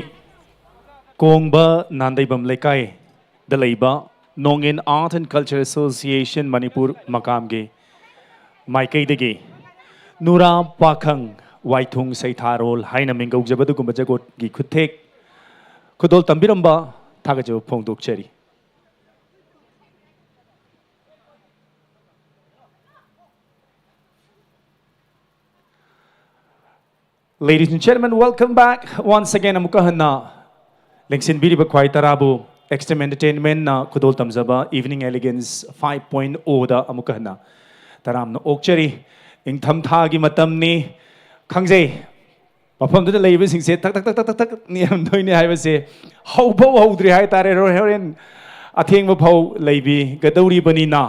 ꯀꯣꯡꯕ ꯅꯥꯟꯗꯩꯕꯝ ꯂꯩꯀꯥꯏꯗ ꯂꯩꯕ ꯅꯣꯡꯏꯟ Art and Culture Association Manipur ꯃꯀꯥꯝꯒꯤ ꯃꯥꯏꯀꯩꯗꯒꯤ ꯅꯨꯔꯥ ꯄꯥꯈꯪ ꯋꯥꯏꯊꯨꯡ ꯁꯩꯊꯥꯔꯣꯜ ꯍꯥꯏꯅ ꯃꯤꯡꯒꯧꯖꯕ ꯑꯗꯨꯒꯨꯝꯕ ꯖꯒꯣꯠꯀꯤ ꯈꯨꯠꯊꯦꯛ ꯈꯨꯗꯣꯜ ꯇꯝꯕꯤꯔꯝꯕ ꯊꯥꯒꯠꯆꯕ ꯐꯣꯡꯗꯣꯛꯆꯔꯤ꯫ Ladies and gentlemen, welcome back once again. ꯑꯃꯨꯛꯀ ꯍꯟꯅ ꯂꯦꯡꯁꯤꯟꯕꯤꯔꯤꯕ ꯈ꯭ꯋꯥꯏ ꯇꯔꯥꯕꯨ Extreme Entertainmentꯅ ꯈꯨꯗꯣꯜ ꯇꯝꯖꯕ Evening Elegance five point oꯗ ꯑꯃꯨꯛꯀ ꯍꯟꯅ ꯇꯔꯥꯝꯅ ꯑꯣꯛꯆꯔꯤ꯫ ꯏꯪꯊꯝꯊꯥꯒꯤ ꯃꯇꯝꯅꯤ ꯈꯪꯖꯩ꯫ ꯃꯐꯝꯗꯨꯗ ꯂꯩꯕꯁꯤꯡꯁꯦ ꯊꯛ ꯊꯛ ꯊꯛ ꯊꯛ ꯊꯛ ꯊꯛ ꯅꯤꯛꯑꯝꯗꯣꯏꯅꯦ ꯍꯥꯏꯕꯁꯦ ꯍꯧꯐꯥꯎ ꯍꯧꯗ꯭ꯔꯤ ꯍꯥꯏꯇꯥꯔꯦ꯫ ꯍꯣꯔꯦꯟ ꯑꯊꯦꯡꯕ ꯐꯥꯎ ꯂꯩꯕꯤꯒꯗꯧꯔꯤꯕꯅꯤꯅ,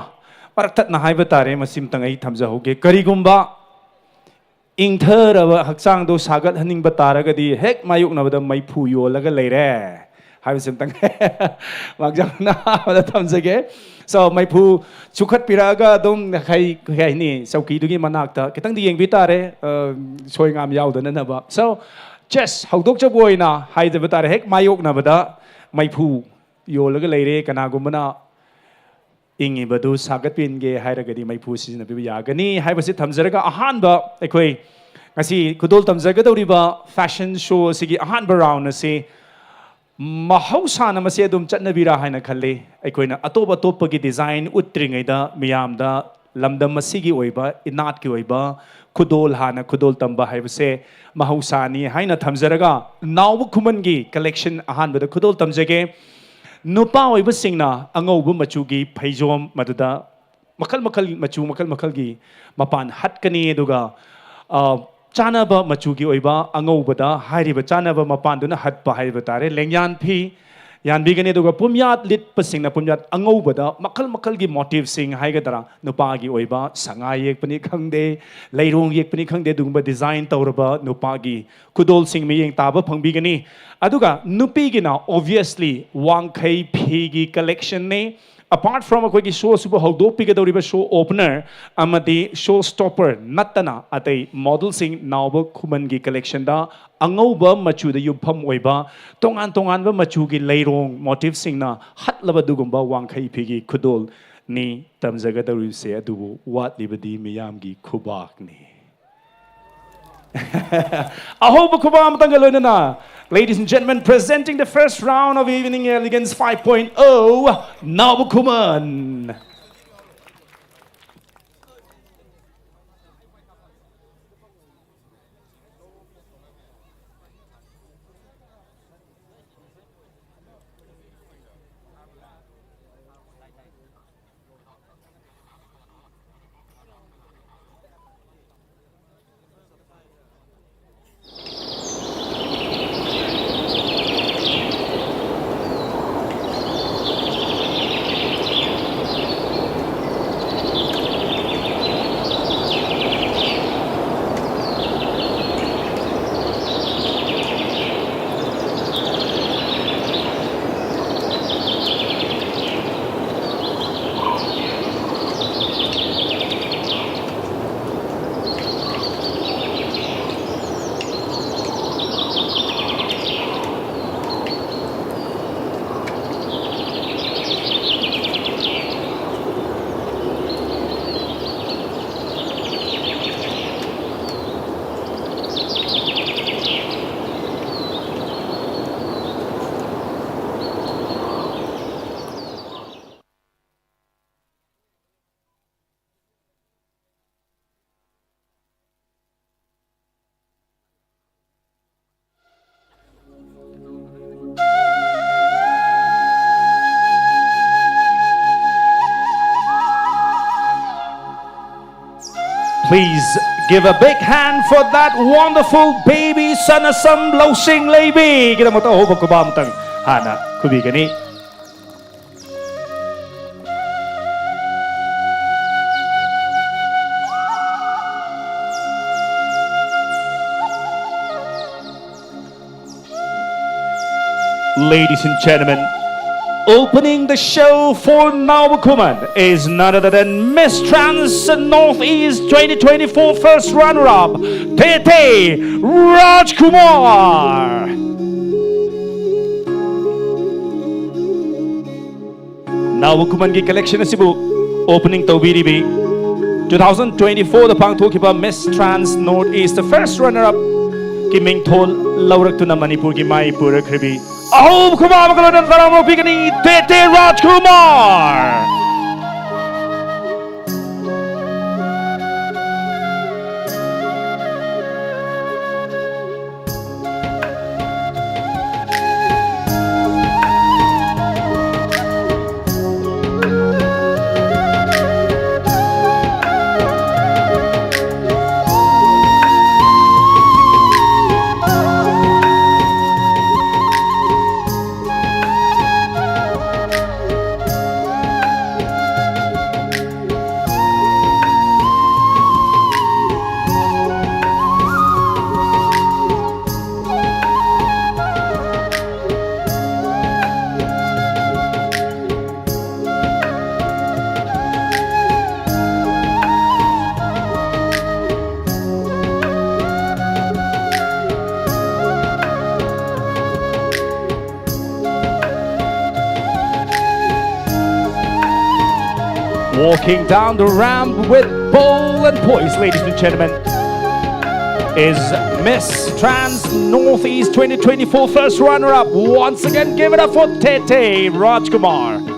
ꯃꯔꯛ ꯊꯠꯅ ꯍꯥꯏꯕ ꯇꯥꯔꯦ, ꯃꯁꯤꯃꯇꯪ ꯑꯩ ꯊꯝꯖꯍꯧꯒꯦ꯫ ꯀꯔꯤꯒꯨꯝꯕ ꯏꯪꯊꯔꯕ ꯍꯛꯆꯥꯡꯗꯣ ꯁꯥꯒꯠꯍꯟꯅꯤꯡꯕ ꯇꯥꯔꯒꯗꯤ, ꯍꯦꯛ ꯃꯥꯌꯣꯛꯅꯕꯗ ꯃꯩꯐꯨ ꯌꯣꯜꯂꯒ ꯂꯩꯔꯦ ꯍꯥꯏꯕꯁꯤꯃꯇꯪ ꯃꯥꯡꯖꯧꯅꯅ ꯑꯍꯥꯟꯕꯗ ꯊꯝꯖꯒꯦ꯫ So, ꯃꯩꯐꯨ ꯆꯨꯈꯠꯄꯤꯔꯛꯑꯒ ꯑꯗꯨꯝ ꯀꯩ, ꯀꯩ ꯍꯥꯏꯅꯤ, ꯆꯧꯀꯤꯗꯨꯒꯤ ꯃꯅꯥꯛꯇ ꯈꯤꯇꯪꯗꯤ ꯌꯦꯡꯕꯤ ꯇꯥꯔꯦ, ꯑ, ꯁꯣꯏ ꯉꯥꯝ ꯌꯥꯎꯗꯅꯅꯕ꯫ So, just ꯍꯧꯗꯣꯛꯆꯕ ꯑꯣꯏꯅ ꯍꯥꯏꯖꯕ ꯇꯥꯔꯦ, ꯍꯦꯛ ꯃꯥꯌꯣꯛꯅꯕꯗ ꯃꯩꯐꯨ ꯌꯣꯜꯂꯒ ꯂꯩꯔꯦ꯫ ꯀꯅꯥꯒꯨꯝꯕꯅ ꯏꯪꯉꯤꯕꯗꯨ ꯁꯥꯒꯠꯄꯤꯟꯒꯦ ꯍꯥꯏꯔꯒꯗꯤ ꯃꯩꯐꯨ ꯁꯤꯖꯤꯟꯅꯕꯤꯕ ꯌꯥꯒꯅꯤ ꯍꯥꯏꯕꯁꯤ ꯊꯝꯖꯔꯒ, ꯑꯍꯥꯟꯕ ꯑꯩꯈꯣꯏ ꯉꯁꯤ ꯈꯨꯗꯣꯜ ꯇꯝꯖꯒꯗꯧꯔꯤꯕ fashion show ꯑꯁꯤꯒꯤ ꯑꯍꯥꯟꯕ round ꯑꯁꯤ ꯃꯍꯧꯁꯥꯅ ꯃꯁꯤ ꯑꯗꯨꯝ ꯆꯠꯅꯕꯤꯔꯥ ꯍꯥꯏꯅ ꯈꯜꯂꯤ꯫ ꯑꯩꯈꯣꯏꯅ ꯑꯇꯣꯞ ꯑꯇꯣꯞꯄꯒꯤ design ꯎꯠꯇ꯭ꯔꯤꯉꯩꯗ ꯃꯤꯌꯥꯝꯗ ꯂꯝꯗꯝ ꯑꯁꯤꯒꯤ ꯑꯣꯏꯕ, ꯏꯅꯥꯠꯀꯤ ꯑꯣꯏꯕ ꯈꯨꯗꯣꯜ ꯍꯥꯟꯅ ꯈꯨꯗꯣꯜ ꯇꯝꯕ ꯍꯥꯏꯕꯁꯦ ꯃꯍꯧꯁꯥꯅꯤ ꯍꯥꯏꯅ ꯊꯝꯖꯔꯒ, ꯅꯥꯎꯕ ꯈꯨꯃꯟꯒꯤ collection ꯑꯍꯥꯟꯕꯗ ꯈꯨꯗꯣꯜ ꯇꯝꯖꯒꯦ꯫ ꯅꯨꯄꯥ ꯑꯣꯏꯕꯁꯤꯡꯅ ꯑꯉꯧꯕ ꯃꯆꯨꯒꯤ ꯐꯩꯖꯣꯝ, ꯃꯗꯨꯗ ꯃꯈꯜ ꯃꯈꯜ, ꯃꯆꯨ ꯃꯈꯜ ꯃꯈꯜꯒꯤ ꯃꯄꯥꯟ ꯍꯠꯀꯅꯤ, ꯑꯗꯨꯒ, ꯑ, ꯆꯥꯅꯕ ꯃꯆꯨꯒꯤ ꯑꯣꯏꯕ ꯑꯉꯧꯕꯗ ꯍꯥꯏꯔꯤꯕ ꯆꯥꯅꯕ ꯃꯄꯥꯟꯗꯨꯅ ꯍꯠꯄ ꯍꯥꯏꯕ ꯇꯥꯔꯦ, ꯂꯦꯡꯌꯥꯟ ꯐꯤ ꯌꯥꯟꯕꯤꯒꯅꯤ꯫ ꯑꯗꯨꯒ ꯄꯨꯝꯌꯥꯠ ꯂꯤꯠꯄꯁꯤꯡꯅ ꯄꯨꯝꯌꯥꯠ ꯑꯉꯧꯕꯗ ꯃꯈꯜ ꯃꯈꯜꯒꯤ motifꯁꯤꯡ ꯍꯥꯏꯒꯗ꯭ꯔꯥ, ꯅꯨꯄꯥꯒꯤ ꯑꯣꯏꯕ ꯁꯉꯥꯏ ꯌꯦꯛꯄꯅꯤ ꯈꯪꯗꯦ, ꯂꯩꯔꯣꯡ ꯌꯦꯛꯄꯅꯤ ꯈꯪꯗꯦ, ꯑꯗꯨꯒꯨꯝꯕ design ꯇꯧꯔꯕ ꯅꯨꯄꯥꯒꯤ ꯈꯨꯗꯣꯜꯁꯤꯡ ꯃꯤꯠꯌꯦꯡ ꯇꯥꯕ ꯐꯪꯕꯤꯒꯅꯤ꯫ ꯑꯗꯨꯒ ꯅꯨꯄꯤꯒꯤꯅ obviously ꯋꯥꯡꯈꯩ ꯐꯤꯒꯤ collectionꯅꯤ꯫ Apart from ꯑꯩꯈꯣꯏꯒꯤ show ꯑꯁꯤꯕꯨ ꯍꯧꯗꯣꯛꯄꯤꯒꯗꯧꯔꯤꯕ show opener ꯑꯃꯗꯤ show stopper ꯅꯠꯇꯅ ꯑꯇꯩ modelꯁꯤꯡ ꯅꯥꯎꯕ ꯈꯨꯃꯟꯒꯤ collectionꯗ ꯑꯉꯧꯕ ꯃꯆꯨꯗ ꯌꯨꯝꯐꯝ ꯑꯣꯏꯕ ꯇꯣꯉꯥꯟ ꯇꯣꯉꯥꯟꯕ ꯃꯆꯨꯒꯤ ꯂꯩꯔꯣꯡ motifꯁꯤꯡꯅ ꯍꯠꯂꯕ ꯑꯗꯨꯒꯨꯝꯕ ꯋꯥꯡꯈꯩ ꯐꯤꯒꯤ ꯈꯨꯗꯣꯜꯅꯤ ꯇꯝꯖꯒꯗꯧꯔꯤꯕꯁꯦ꯫ ꯑꯗꯨꯕꯨ ꯋꯥꯠꯂꯤꯕꯗꯤ ꯃꯤꯌꯥꯝꯒꯤ ꯈꯨꯕꯥꯛꯅꯤ꯫ ꯑꯍꯧꯕ ꯈꯨꯕꯥꯛ ꯑꯃꯇꯪꯒ ꯂꯣꯏꯅꯅ, ladies and gentlemen, presenting the first round of Evening Elegance five point oh, ꯅꯥꯎꯕ Khuman. Please give a big hand for that wonderful baby, Sanasam Lausing Leibi. ꯒꯤꯗꯃꯛꯇ ꯑꯍꯧꯕ ꯈꯨꯕꯥꯛ ꯑꯃꯇꯪ ꯍꯥꯟꯅ ꯈꯨꯕꯤꯒꯅꯤ꯫ Ladies and gentlemen, opening the show for Naoba Khuman is none other than Miss Trans Northeast twenty twenty-four first runner-up, Tete Rajkumar. Naoba Khumanꯒꯤ collection ꯑꯁꯤꯕꯨ opening ꯇꯧꯕꯤꯔꯤꯕꯤ, two thousand twenty-fourꯗ ꯄꯥꯡꯊꯣꯛꯈꯤꯕ Miss Trans Northeast first runner-upꯀꯤ ꯃꯤꯡꯊꯣꯜ ꯂꯧꯔꯛꯇꯨꯅ ꯃꯅꯤꯄꯨꯔꯒꯤ ꯃꯥꯏ ꯄꯨꯔꯛꯈ꯭ꯔꯤꯕꯤ, ꯑꯍꯧꯕ ꯈꯨꯕꯥꯛ ꯑꯃꯒ ꯂꯣꯏꯅꯅ ꯇꯔꯥꯃꯔꯣꯝ ꯄꯤꯒꯅꯤ, ꯇꯦꯇꯦ ꯔꯥꯖꯀꯨꯃꯥꯔ꯫ Walking down the ramp with bold and poise, ladies and gentlemen, is Miss Trans Northeast twenty twenty-four first runner-up. Once again, give it up for Tete Rajkumar.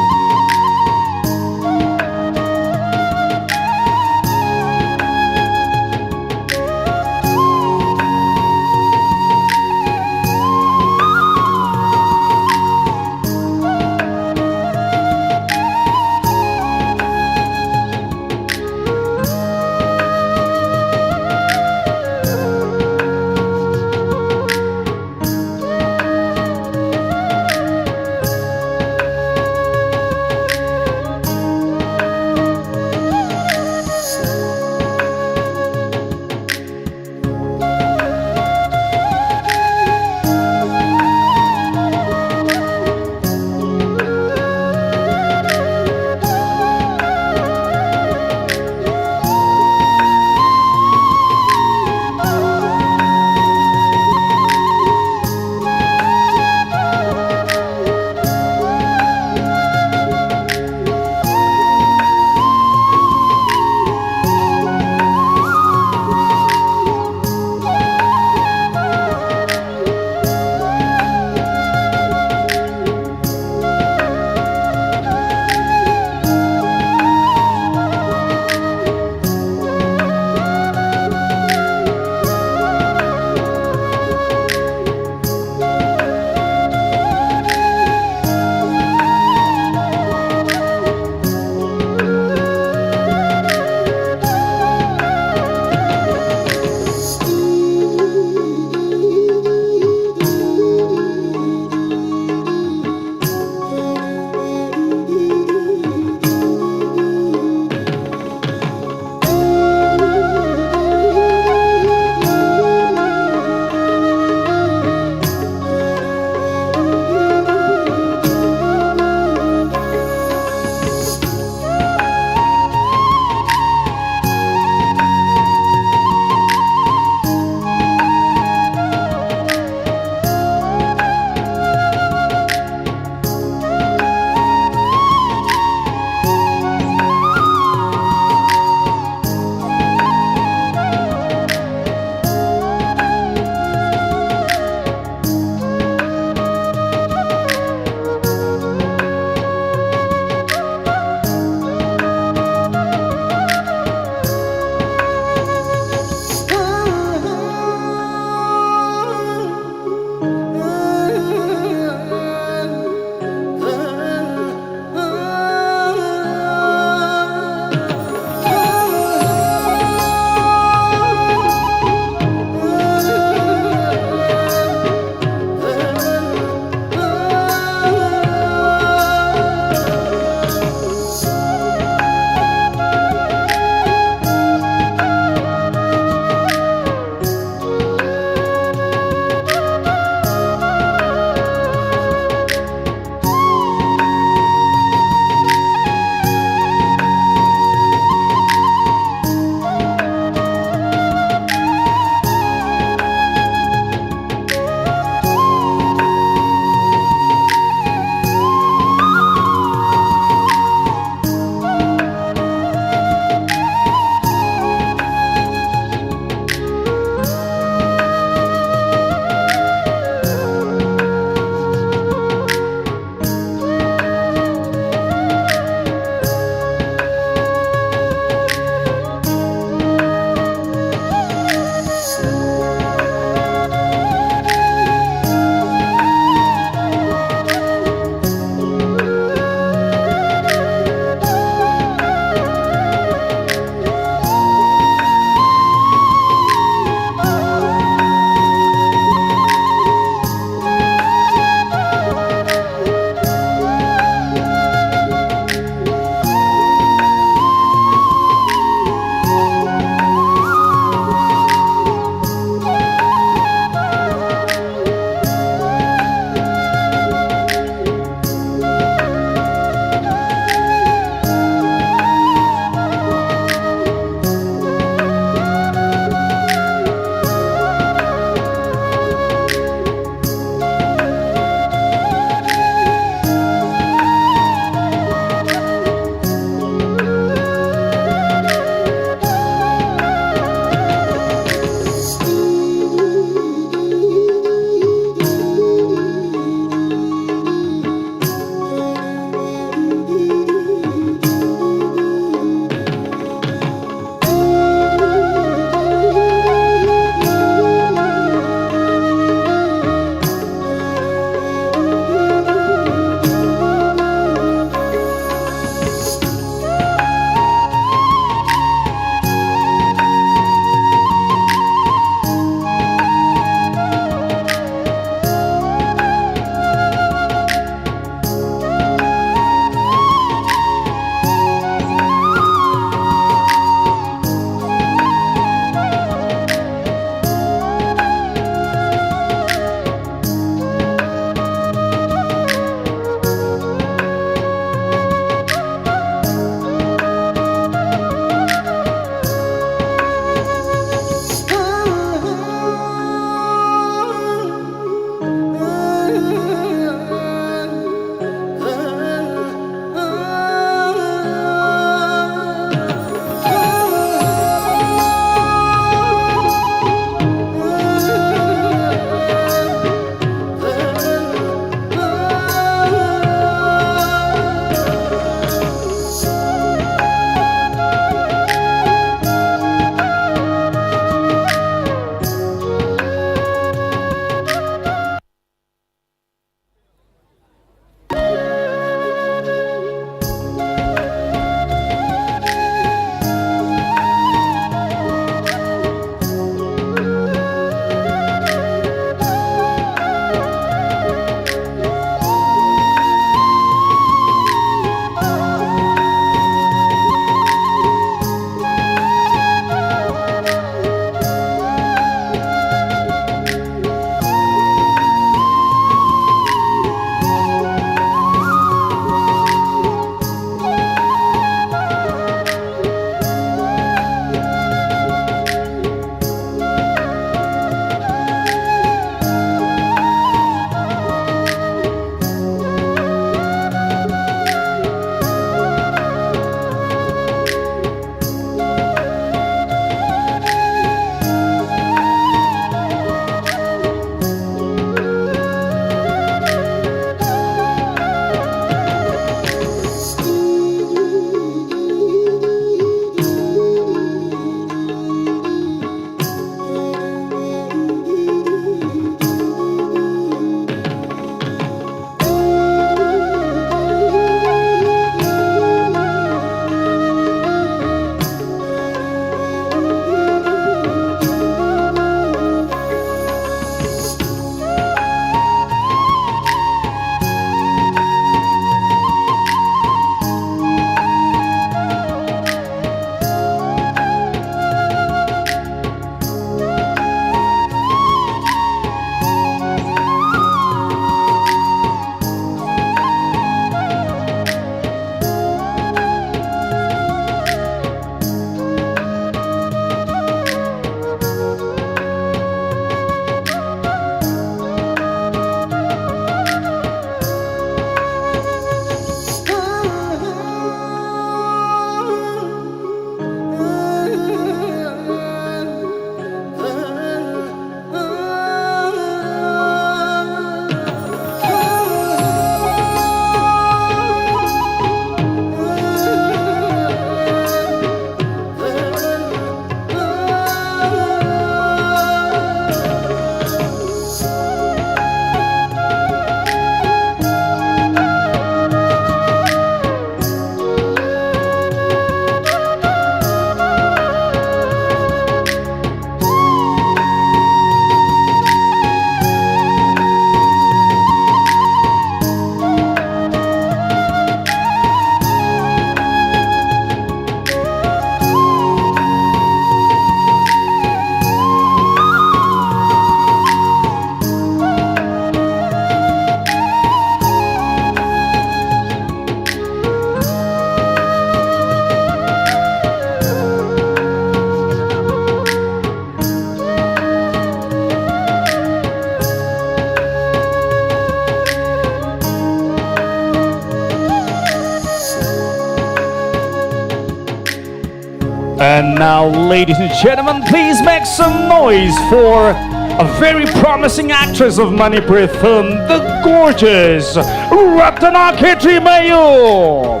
And now, ladies and gentlemen, please make some noise for a very promising actress of Manipuri film, the gorgeous Ratna Khetrimayum.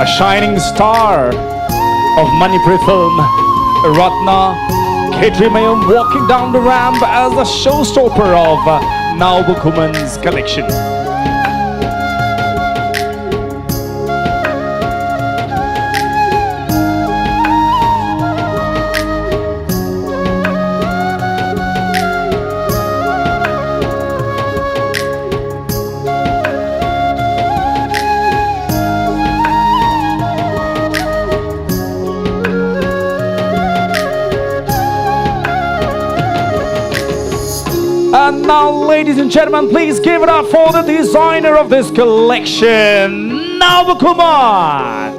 A shining star of Manipuri film, Ratna Khetrimayum, walking down the ramp as a showstopper of uh, Naoba Khuman's collection. And now, ladies and gentlemen, please give it up for the designer of this collection, Naoba Khuman.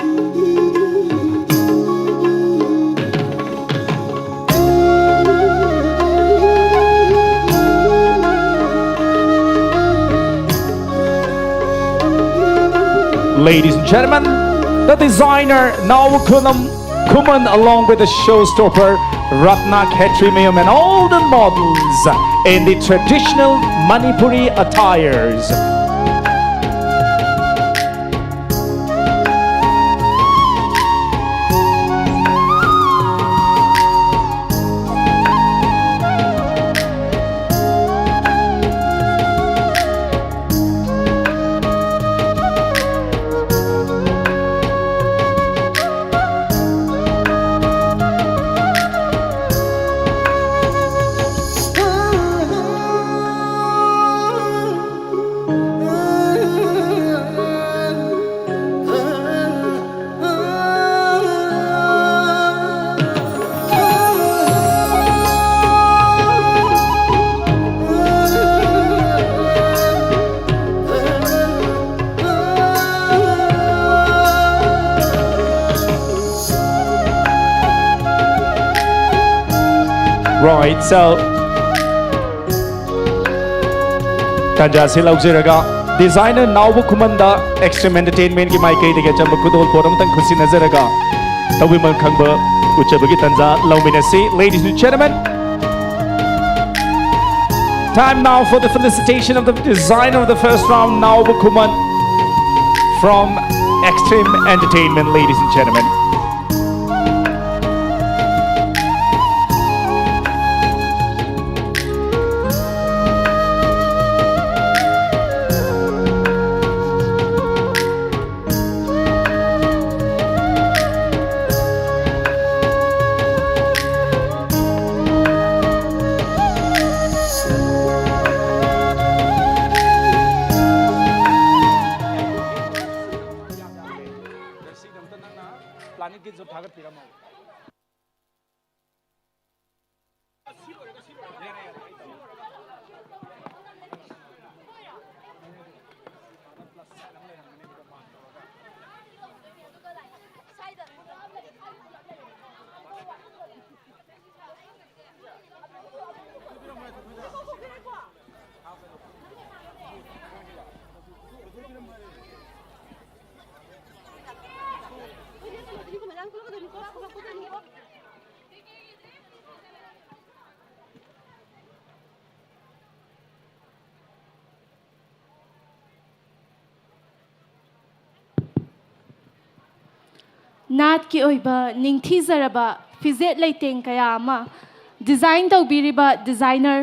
Ladies and gentlemen, the designer Naoba Khuman, Khuman along with the showstopper Ratna Khetrimayum and all the models in the traditional Manipuri attires. Right, so ꯇꯥꯟꯖꯥꯁꯤ ꯂꯧꯖꯔꯒ designer ꯅꯥꯎꯕ ꯈꯨꯃꯟꯗ Extreme Entertainment ꯀꯤ ꯃꯥꯏꯀꯩꯗꯒꯤ ꯑꯆꯝꯕ ꯈꯨꯗꯣꯜꯄꯣꯠ ꯑꯃꯇꯪ ꯈꯨꯠꯁꯤꯟꯅꯖꯔꯒ ꯇꯧꯕꯤꯃꯜ ꯈꯪꯕ ꯎꯠꯆꯕꯒꯤ ꯇꯥꯟꯖꯥ ꯂꯧꯃꯤꯟꯅꯁꯤ꯫ Ladies and gentlemen, time now for the felicitation of the designer of the first round, ꯅꯥꯎꯕ Khuman from Extreme Entertainment, ladies and gentlemen. ꯅꯥꯠꯀꯤ ꯑꯣꯏꯕ ꯅꯤꯡꯊꯤꯖꯔꯕ ꯐꯤꯖꯦꯠ ꯂꯩꯇꯦꯡ ꯀꯌꯥ ꯑꯃ design ꯇꯧꯕꯤꯔꯤꯕ designer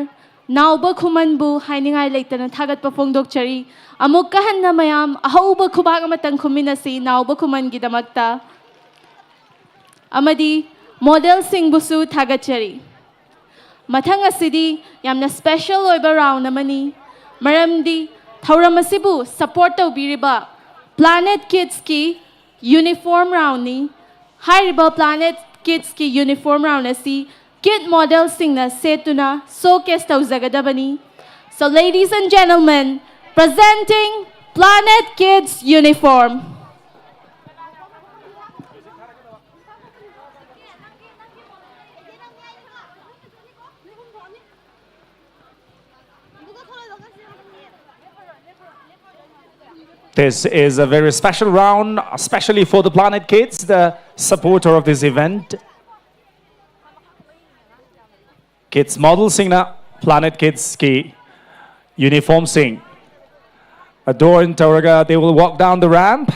ꯅꯥꯎꯕ ꯈꯨꯃꯟꯕꯨ ꯍꯥꯏꯅꯤꯡꯉꯥꯏ ꯂꯩꯇꯅ ꯊꯥꯒꯠꯄ ꯐꯣꯡꯗꯣꯛꯆꯔꯤ꯫ ꯑꯃꯨꯛꯀ ꯍꯟꯅ ꯃꯌꯥꯝ ꯑꯍꯧꯕ ꯈꯨꯕꯥꯛ ꯑꯃꯇꯪ ꯈꯨꯝꯃꯤꯟꯅꯁꯤ ꯅꯥꯎꯕ ꯈꯨꯃꯟꯒꯤꯗꯃꯛꯇ꯫ ꯑꯃꯗꯤ modelꯁꯤꯡꯕꯨꯁꯨ ꯊꯥꯒꯠꯆꯔꯤ꯫ ꯃꯊꯪ ꯑꯁꯤꯗꯤ ꯌꯥꯝꯅ special ꯑꯣꯏꯕ round ꯑꯃꯅꯤ, ꯃꯔꯝꯗꯤ ꯊꯧꯔꯝ ꯑꯁꯤꯕꯨ support ꯇꯧꯕꯤꯔꯤꯕ Planet Kidsꯀꯤ uniform roundꯅꯤ꯫ ꯍꯥꯏꯔꯤꯕ Planet Kidsꯀꯤ uniform round ꯑꯁꯤ kid modelꯁꯤꯡꯅ ꯁꯦꯠꯇꯨꯅ showcase ꯇꯧꯖꯒꯗꯕꯅꯤ꯫ So, ladies and gentlemen, presenting Planet Kids uniform. This is a very special round, especially for the Planet Kids, the supporter of this event. Kids model ꯁꯤꯡꯅ Planet Kids ꯀꯤ uniform ꯁꯤꯡ adorn ꯇꯧꯔꯒ they will walk down the ramp.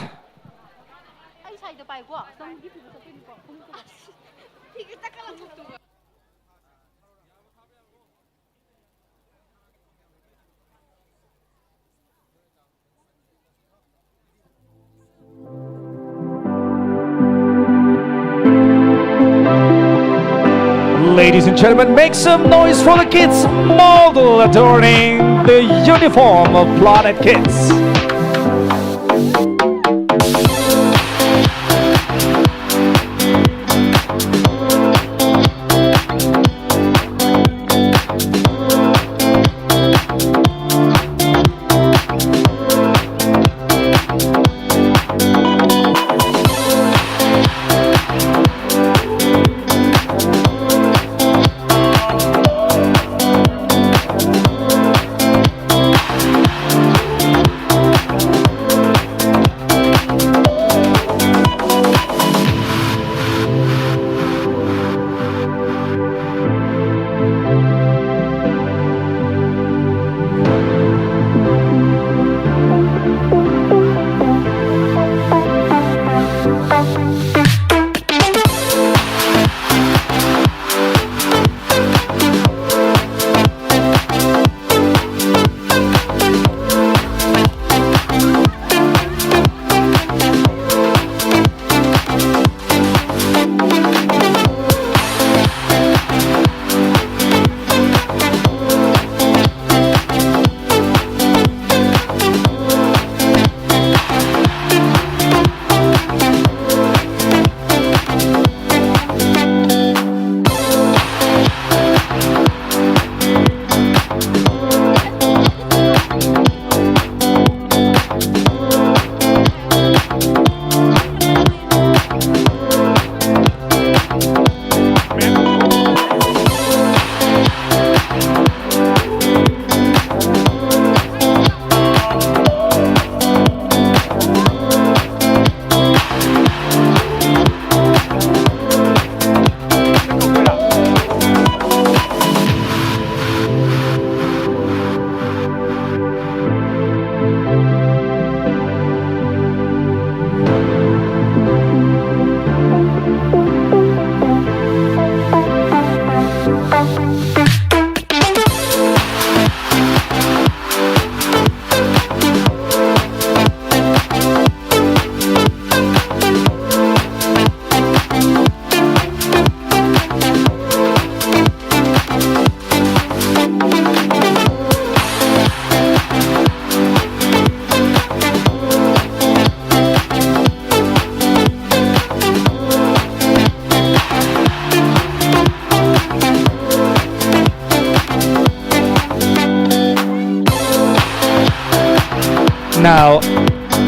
Ladies and gentlemen, make some noise for the kids model adorning the uniform of Planet Kids. Now,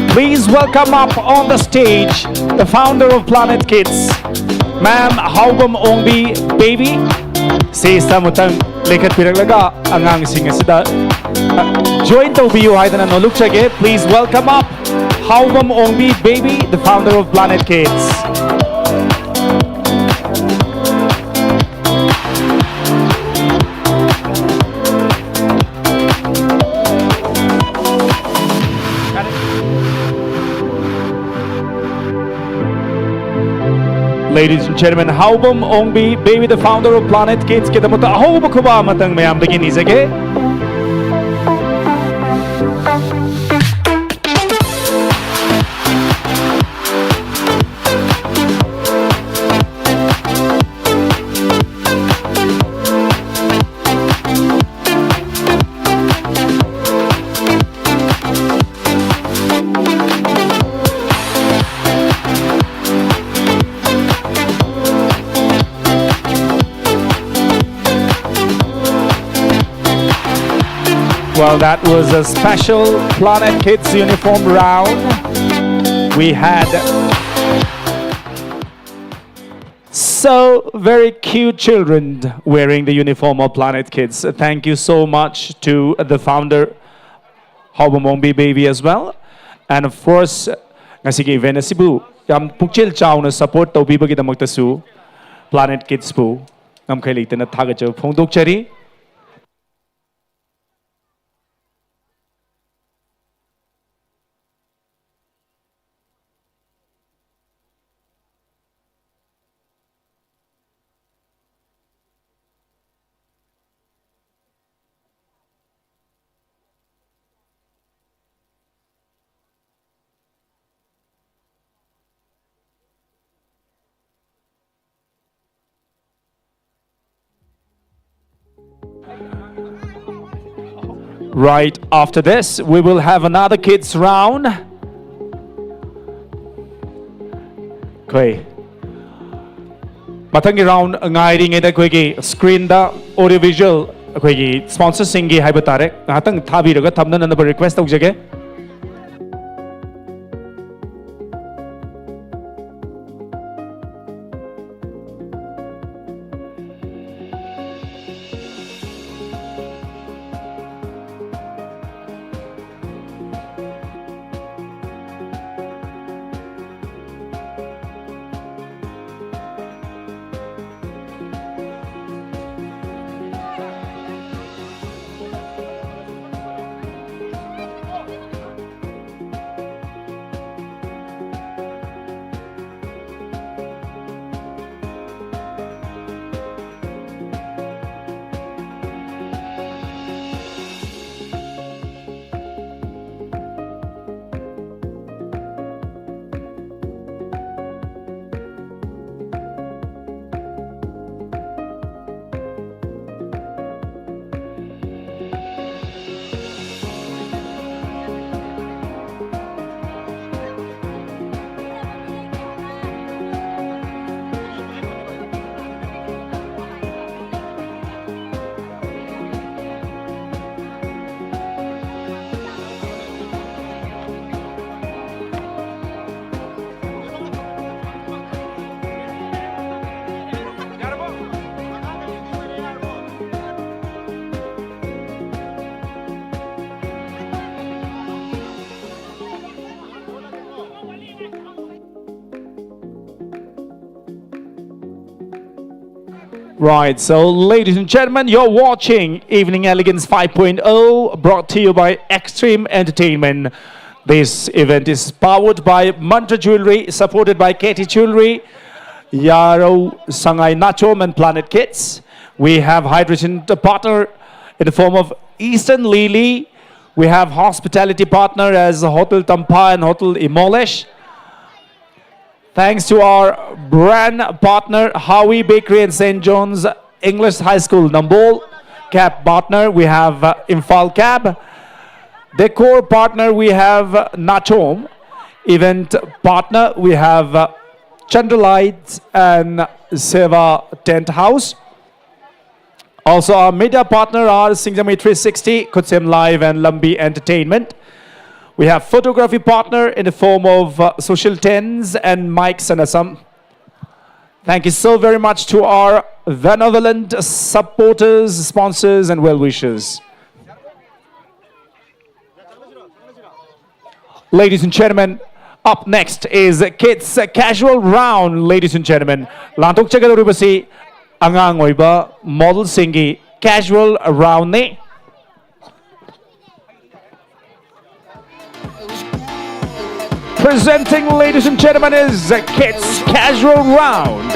please welcome up on the stage the founder of Planet Kids, Ma'am Haobam Ongbi Baby. Stage-ꯇ ꯑꯃꯨꯛꯇꯪ ꯂꯦꯡꯈꯠꯄꯤꯔꯛꯂꯒ ꯑꯉꯥꯡꯁꯤꯡ ꯑꯁꯤꯗ, ꯑ, join ꯇꯧꯕꯤꯌꯨ ꯍꯥꯏꯗꯅ ꯅꯣꯂꯨꯛꯆꯒꯦ꯫ Please welcome up Haobam Ongbi Baby, the founder of Planet Kids. Ladies and gentlemen, Haobam Ongbi Baby, the founder of Planet Kids, ꯀꯤꯗꯃꯛꯇ ꯑꯍꯧꯕ ꯈꯨꯕꯥꯛ ꯑꯃꯇꯪ ꯃꯌꯥꯝꯗꯒꯤ ꯅꯤꯖꯒꯦ꯫ Well, that was a special Planet Kids uniform round. We had so very cute children wearing the uniform of Planet Kids. Thank you so much to the founder, Haobam Ongbi Baby, as well. And of course, ꯉꯁꯤꯒꯤ event ꯑꯁꯤꯕꯨ ꯌꯥꯝ ꯄꯨꯛꯆꯦꯜ ꯆꯥꯎꯅ support ꯇꯧꯕꯤꯕꯒꯤꯗꯃꯛꯇꯁꯨ Planet Kids ꯄꯨ ꯉꯝꯈꯩ ꯂꯩꯇꯅ ꯊꯥꯒꯠꯆꯕ ꯐꯣꯡꯗꯣꯛꯆꯔꯤ꯫ Right after this, we will have another kids round. ꯑꯩꯈꯣꯏ ꯃꯊꯪꯒꯤ round ꯉꯥꯏꯔꯤꯉꯩꯗ ꯑꯩꯈꯣꯏꯒꯤ screenꯗ audio visual ꯑꯩꯈꯣꯏꯒꯤ sponsorꯁꯤꯡꯒꯤ ꯍꯥꯏꯕ ꯇꯥꯔꯦ, ꯉꯥꯏꯍꯥꯛꯇꯪ ꯊꯥꯕꯤꯔꯒ ꯊꯝꯅꯅꯕ request ꯇꯧꯖꯒꯦ꯫ Right, so ladies and gentlemen, you're watching Evening Elegance five point oh, brought to you by Extreme Entertainment. This event is powered by Mantra Jewelry, supported by K T Jewelry, Yaro Sangai Nachom and Planet Kids. We have hydration partner in the form of Eastern Lily. We have hospitality partner as Hotel Tampa and Hotel Imolesh. Thanks to our brand partner, Howie Bakery and Saint John's English High School, Nambol. Cab partner, we have uh, Imphal Cab. Decor partner, we have uh, Nachom. Event partner, we have uh, Chandelights and Seva Tent House. Also, our media partner are Singjami three sixty, Khutsem Live, and Lambi Entertainment. We have photography partner in the form of uh, Social Tens and Mike Sanasam. Thank you so very much to our benevolent supporters, sponsors, and well wishers. Ladies and gentlemen, up next is Kids Casual Round, ladies and gentlemen. ꯂꯥꯟꯊꯣꯛꯆꯒꯗꯧꯔꯤꯕꯁꯤ ꯑꯉꯥꯡ ꯑꯣꯏꯕ ꯃꯣꯗꯦꯜꯁꯤꯡꯒꯤ casual roundꯅꯤ. Presenting, ladies and gentlemen, is the Kids Casual Round.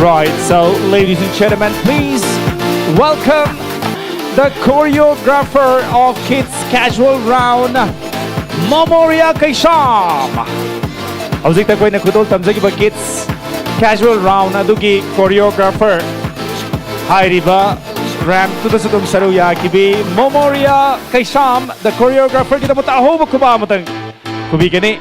Right, so ladies and gentlemen, please welcome the choreographer of Kids Casual Round, Momoria Kaisham꯫ ꯍꯧꯖꯤꯛꯇ ꯑꯩꯈꯣꯏꯅ ꯈꯨꯗꯣꯜ ꯇꯝꯖꯈꯤꯕ Kids Casual Round ꯑꯗꯨꯒꯤ choreographer ꯍꯥꯏꯔꯤꯕ ramp ꯇꯨꯗꯁꯨ ꯑꯗꯨꯝ ꯁꯔꯨꯛ ꯌꯥꯈꯤꯕꯤ Momoria Kaisham, the choreographer ꯒꯤꯗꯃꯛꯇ ꯑꯍꯧꯕ ꯈꯨꯕꯥꯛ ꯑꯃꯇꯪ ꯈꯨꯕꯤꯒꯅꯤ꯫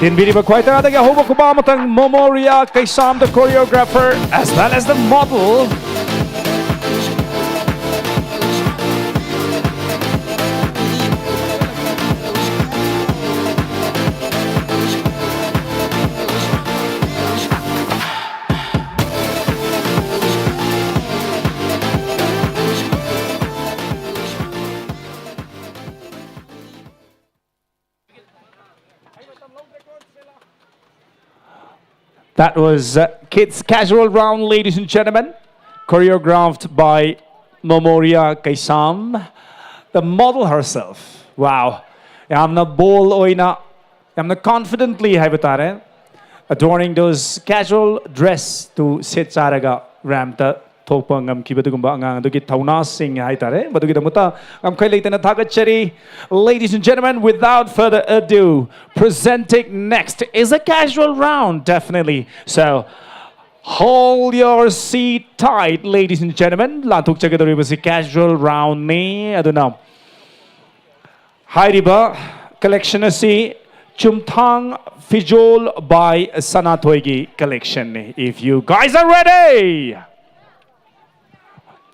ꯇꯤꯟꯕꯤꯔꯤꯕ ꯈ꯭ꯋꯥꯏ ꯇꯔꯥꯗꯒꯤ ꯑꯍꯧꯕ ꯈꯨꯕꯥꯛ ꯑꯃꯇꯪ Momoria Kaisham, the choreographer as well as the model. That was uh, Kids Casual Round, ladies and gentlemen, choreographed by Momoria Kaisam, the model herself. Wow. ꯌꯥꯝꯅ bold ꯑꯣꯏꯅ, ꯌꯥꯝꯅ confidently ꯍꯥꯏꯕ ꯇꯥꯔꯦ, adorning those casual dress two set ꯆꯥꯔꯒ ramp ꯇ ꯊꯣꯛꯄ ꯉꯝꯈꯤꯕ ꯑꯗꯨꯒꯨꯝꯕ ꯑꯉꯥꯡ ꯑꯗꯨꯒꯤ ꯊꯧꯅꯥꯁꯤꯡ ꯍꯥꯏꯇꯥꯔꯦ꯫ ꯃꯗꯨꯒꯤꯗꯃꯛꯇ ꯉꯝꯈꯩ ꯂꯩꯇꯅ ꯊꯥꯒꯠꯆꯔꯤ꯫ Ladies and gentlemen, without further ado, presenting next is a casual round, definitely. So, hold your seat tight, ladies and gentlemen. ꯂꯥꯟꯊꯣꯛꯆꯒꯗꯧꯔꯤꯕꯁꯤ casual round ꯅꯤ꯫ ꯑꯗꯨꯅ ꯍꯥꯏꯔꯤꯕ collection ꯑꯁꯤ ꯆꯨꯝꯊꯥꯡ ꯐꯤꯖꯣꯜ by ꯁꯅꯥꯊꯣꯏꯒꯤ collection ꯅꯤ꯫ If you guys are ready,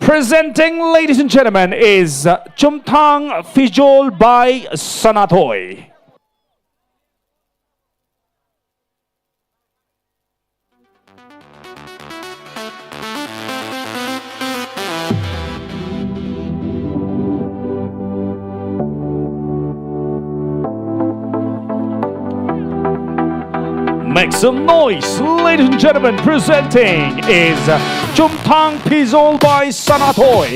presenting, ladies and gentlemen, is uh, ꯆꯨꯝꯊꯥꯡ ꯐꯤꯖꯣꯜ by Sanathoi. Make some noise, ladies and gentlemen, presenting is Chumthang Pizol by Sanatoy.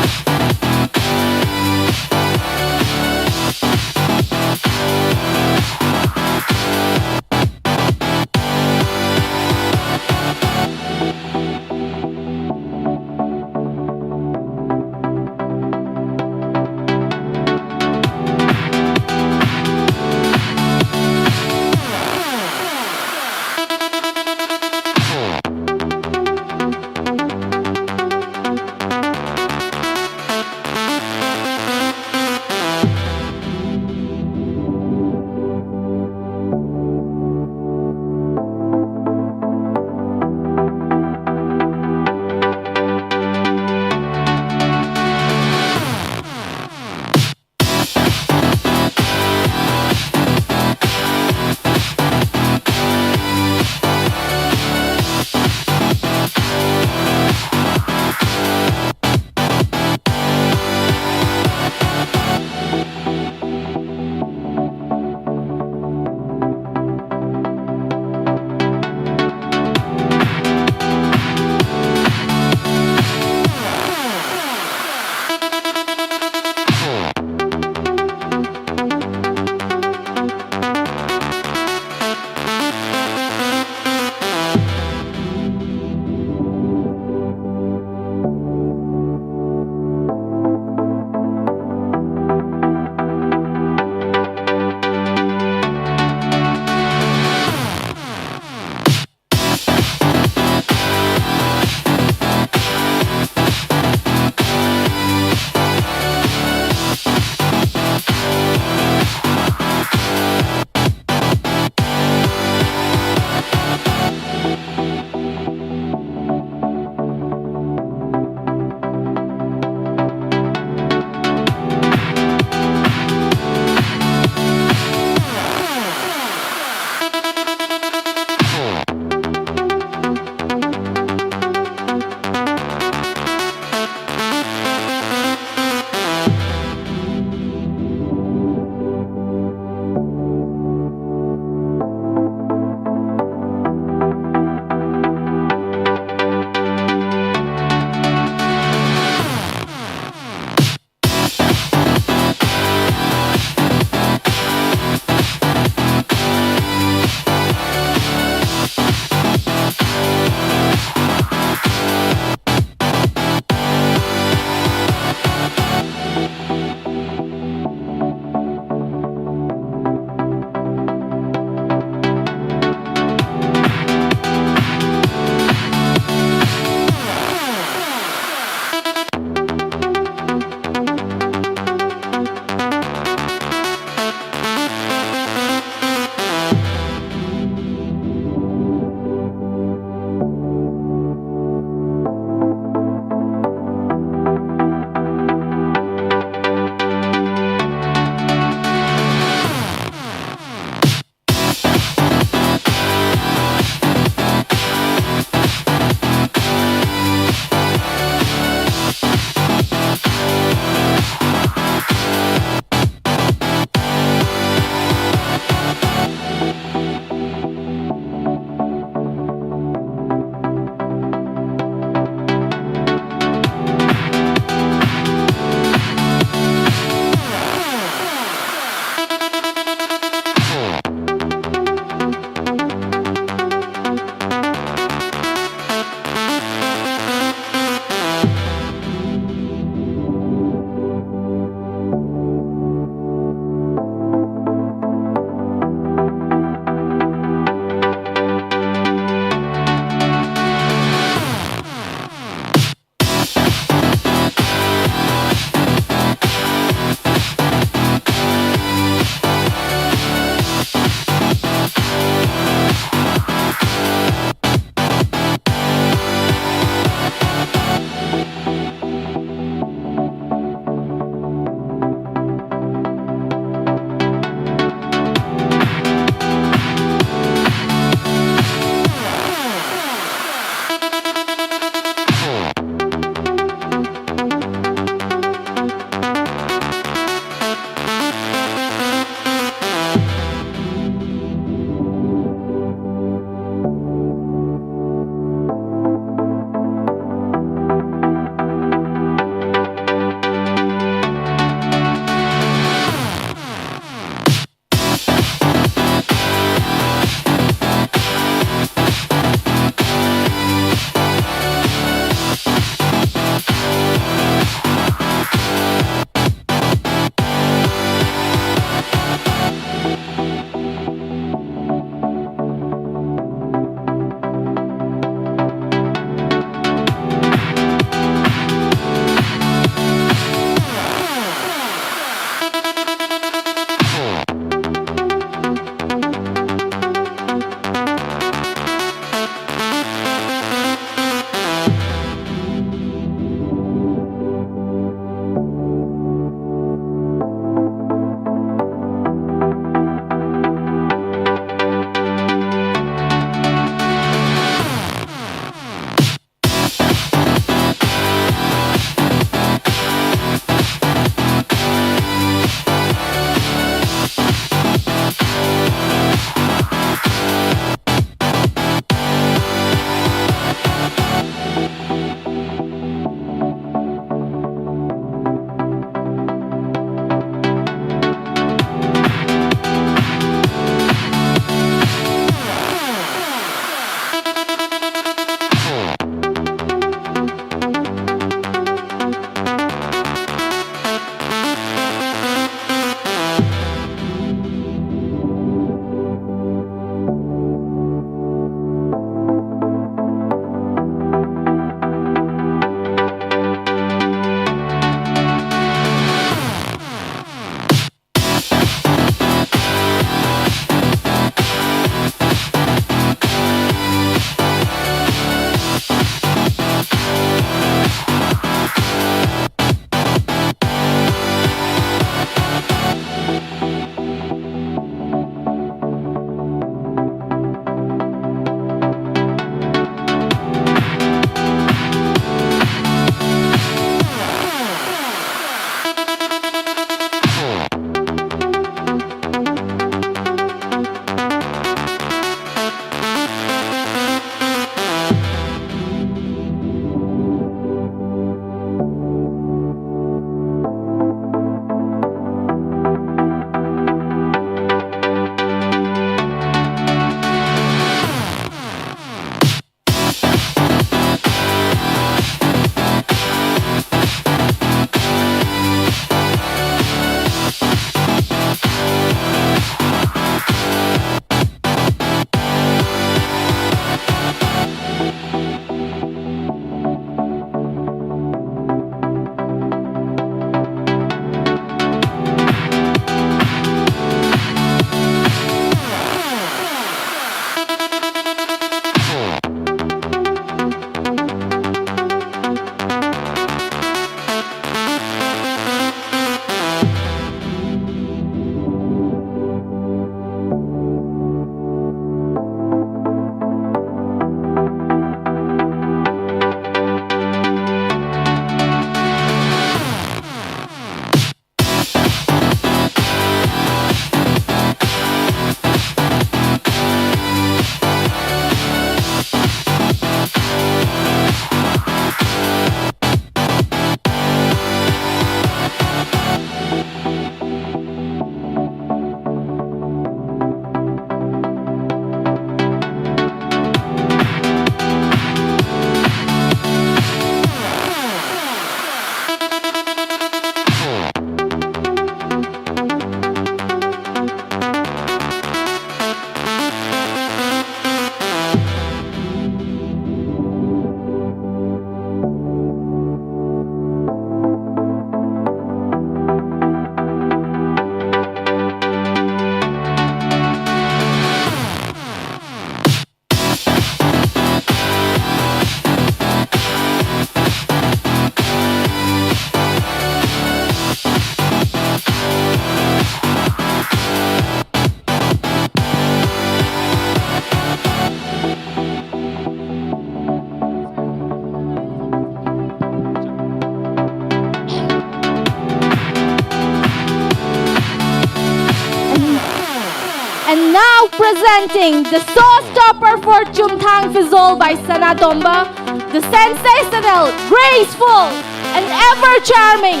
And now presenting the showstopper for Chumthang Fizol by Sanatomba, the sensational, graceful, and ever-charming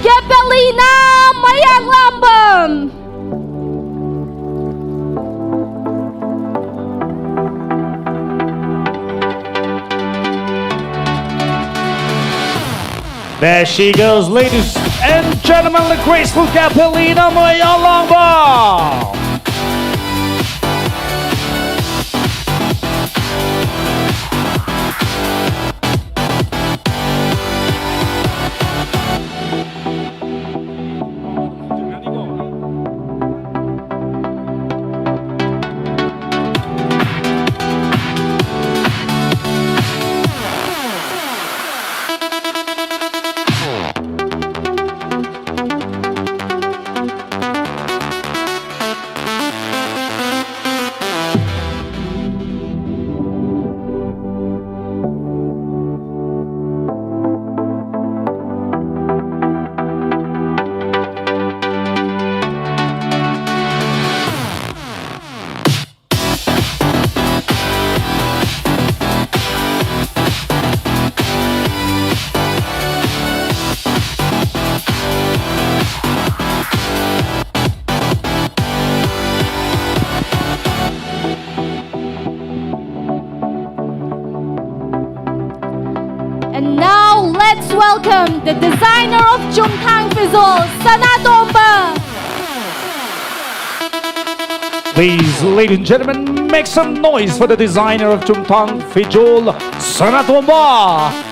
Kepelina Mayanglambam. There she goes, ladies and gentlemen, the graceful Kepelina Mayanglambam. And now let's welcome the designer of Chumthang Fizol, Sanatomba. Please, ladies and gentlemen, make some noise for the designer of Chumthang Fizol, Sanatomba.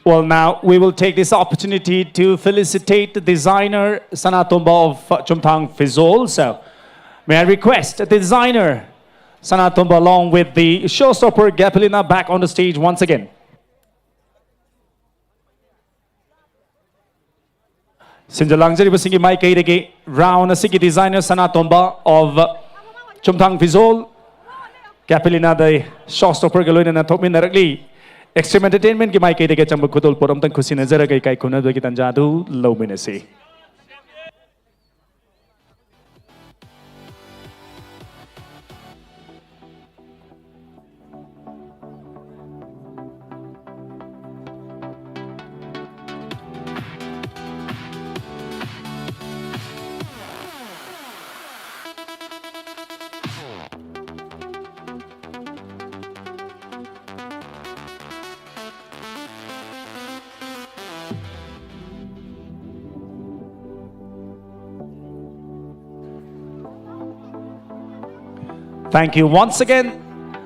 Well, now we will take this opportunity to felicitate the designer Sanatomba of Chumthang Fizol. So, may I request the designer Sanatomba along with the showstopper Gapelina back on the stage once again. ꯁꯤꯟꯖ ꯂꯥꯡꯖꯔꯤꯕꯁꯤꯡꯒꯤ ꯃꯥꯏꯀꯩꯗꯒꯤ round ꯑꯁꯤꯒꯤ designer Sanatomba of Chumthang Fizol, Gapelina the showstopperꯒ ꯂꯣꯏꯅꯅ ꯊꯣꯛꯃꯤꯟꯅꯔꯛꯂꯤ꯫ Extreme Entertainmentꯀꯤ ꯃꯥꯏꯀꯩꯗꯒꯤ ꯑꯆꯝꯕ ꯈꯨꯗꯣꯜꯄꯣꯠ ꯑꯝꯇꯪ ꯈꯨꯠꯁꯤꯟꯅꯖꯔꯒ ꯏꯀꯥꯏ ꯈꯨꯝꯅꯕꯒꯤ ꯇꯥꯟꯖꯥ ꯑꯗꯨ ꯂꯧꯃꯤꯟꯅꯁꯤ꯫ Thank you once again,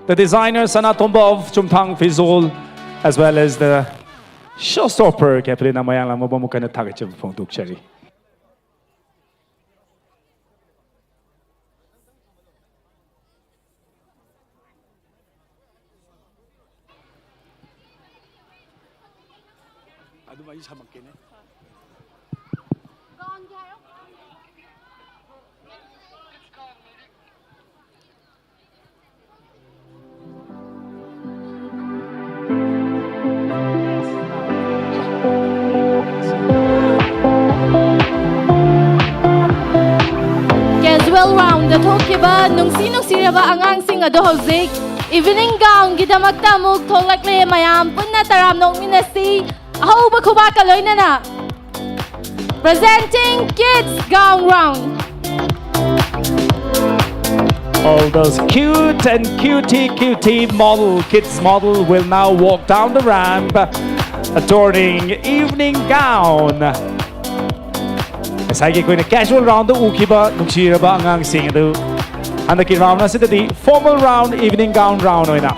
the designer Sanatomba of Chumthang Fizol, as well as the showstopper Gapelina ꯃꯌꯥꯡꯂꯥꯡꯕꯝꯕꯨ ꯑꯃꯨꯛ ꯍꯟꯅ ꯊꯥꯒꯠꯆꯕ ꯐꯣꯡꯗꯣꯛꯆꯔꯤ꯫ ꯑꯗꯨꯝ ꯑꯩ ꯁꯥꯃꯛꯀꯦꯅꯦ꯫ Casual roundꯗ ꯊꯣꯛꯈꯤꯕ ꯅꯨꯡꯁꯤ ꯅꯨꯡꯁꯤꯔꯕ ꯑꯉꯥꯡꯁꯤꯡ ꯑꯗꯣ ꯍꯧꯖꯤꯛ evening gownꯒꯤꯗꯃꯛꯇ ꯑꯃꯨꯛ ꯊꯣꯛꯂꯛꯂꯦ꯫ ꯃꯌꯥꯝ ꯄꯨꯟꯅ ꯇꯔꯥꯝꯅ ꯑꯣꯛꯃꯤꯟꯅꯁꯤ꯫ ꯑꯍꯧꯕ ꯈꯨꯕꯥꯛꯀ ꯂꯣꯏꯅꯅ꯫ Presenting Kids Gown Round. All those cute and cutie cutie model, kids model will now walk down the ramp, adorning evening gown. ꯉꯁꯥꯏꯒꯤ ꯑꯩꯈꯣꯏꯅ casual roundꯗ ꯎꯈꯤꯕ ꯅꯨꯡꯁꯤꯔꯕ ꯑꯉꯥꯡꯁꯤꯡ ꯑꯗꯨ ꯍꯟꯗꯛꯀꯤ round ꯑꯁꯤꯗꯗꯤ formal round, evening gown round ꯑꯣꯏꯅ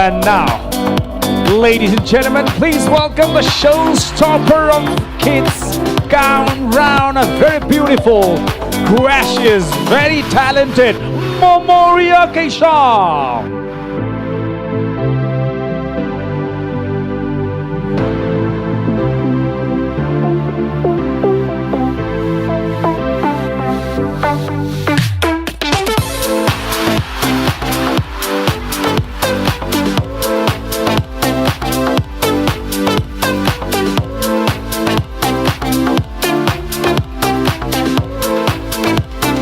And now, ladies and gentlemen, please welcome the showstopper of kids gown round, a very beautiful, gracious, very talented Momoria Keisha.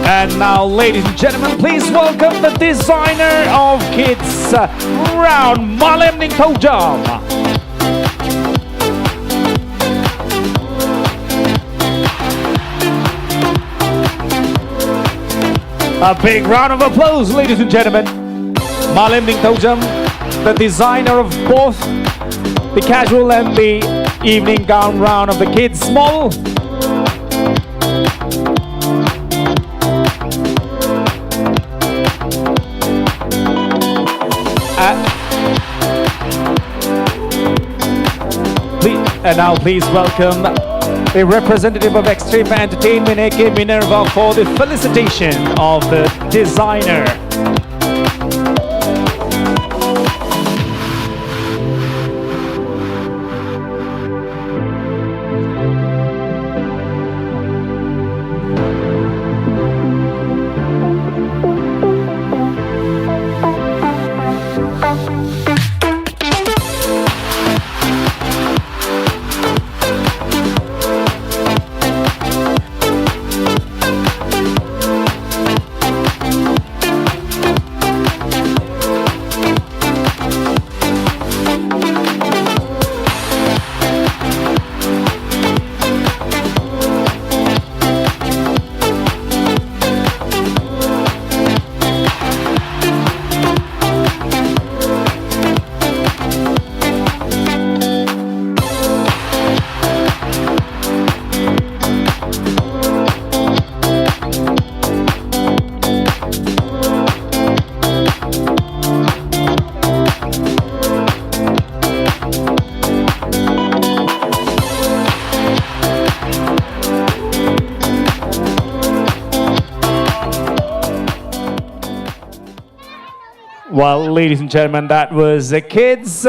And now, ladies and gentlemen, please welcome the designer of kids uh, round, Malem Ningthojam. A big round of applause, ladies and gentlemen. Malem Ningthojam, the designer of both the casual and the evening gown round of the kids small. Uh, please, and now please welcome a representative of Extreme Entertainment, A K Minerva, for the felicitation of the designer. Well, ladies and gentlemen, that was the kids'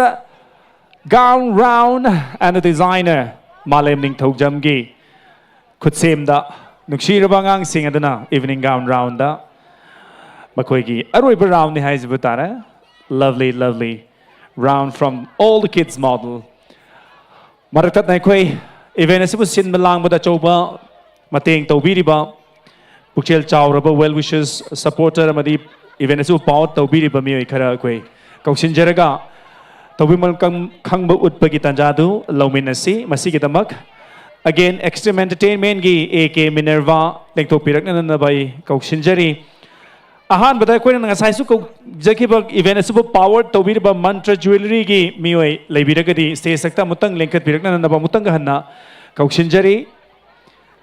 gown round and the designer, Malem Ningthoujamgi ꯈꯨꯠꯁꯦꯝꯗ ꯅꯨꯡꯁꯤꯔꯕ ꯑꯉꯥꯡꯁꯤꯡ ꯑꯗꯨꯅ evening gown round ꯗ ꯃꯈꯣꯏꯒꯤ ꯑꯔꯣꯏꯕ round ꯅꯤ ꯍꯥꯏꯖꯕ ꯇꯥꯔꯦ꯫ Lovely, lovely round from all the kids model. ꯃꯔꯛ ꯊꯠꯅ ꯑꯩꯈꯣꯏ event ꯑꯁꯤꯕꯨ ꯁꯤꯟꯕ ꯂꯥꯡꯕꯗ ꯑꯆꯧꯕ ꯃꯇꯦꯡ ꯇꯧꯕꯤꯔꯤꯕ ꯄꯨꯛꯆꯦꯜ ꯆꯥꯎꯔꯕ well wishers, supporter ꯑꯃꯗꯤ event ꯑꯁꯤꯕꯨ power ꯇꯧꯕꯤꯔꯤꯕ ꯃꯤꯑꯣꯏ ꯈꯔ ꯑꯩꯈꯣꯏ ꯀꯧꯁꯤꯟꯖꯔꯒ ꯇꯧꯕꯤꯃꯜ ꯀꯝ-, ꯈꯪꯕ ꯎꯠꯄꯒꯤ ꯇꯥꯟꯖꯥꯗꯨ ꯂꯧꯃꯤꯟꯅꯁꯤ꯫ ꯃꯁꯤꯒꯤꯗꯃꯛ again Extreme Entertainment ꯒꯤ A K Minerva ꯂꯦꯡꯊꯣꯛꯄꯤꯔꯛꯅꯅꯕ ꯑꯩ ꯀꯧꯁꯤꯟꯖꯔꯤ꯫ ꯑꯍꯥꯟꯕꯗ ꯑꯩꯈꯣꯏꯅ ꯉꯁꯥꯏꯁꯨ ꯀꯧꯖꯈꯤꯕ event ꯑꯁꯤꯕꯨ power ꯇꯧꯕꯤꯔꯤꯕ Mantra Jewellery ꯒꯤ ꯃꯤꯑꯣꯏ ꯂꯩꯕꯤꯔꯒꯗꯤ stage ꯁꯛꯇ ꯑꯃꯨꯛꯇꯪ ꯂꯦꯡꯈꯠꯄꯤꯔꯛꯅꯅꯕ ꯑꯃꯨꯛꯇꯪꯒ ꯍꯟꯅ ꯀꯧꯁꯤꯟꯖꯔꯤ꯫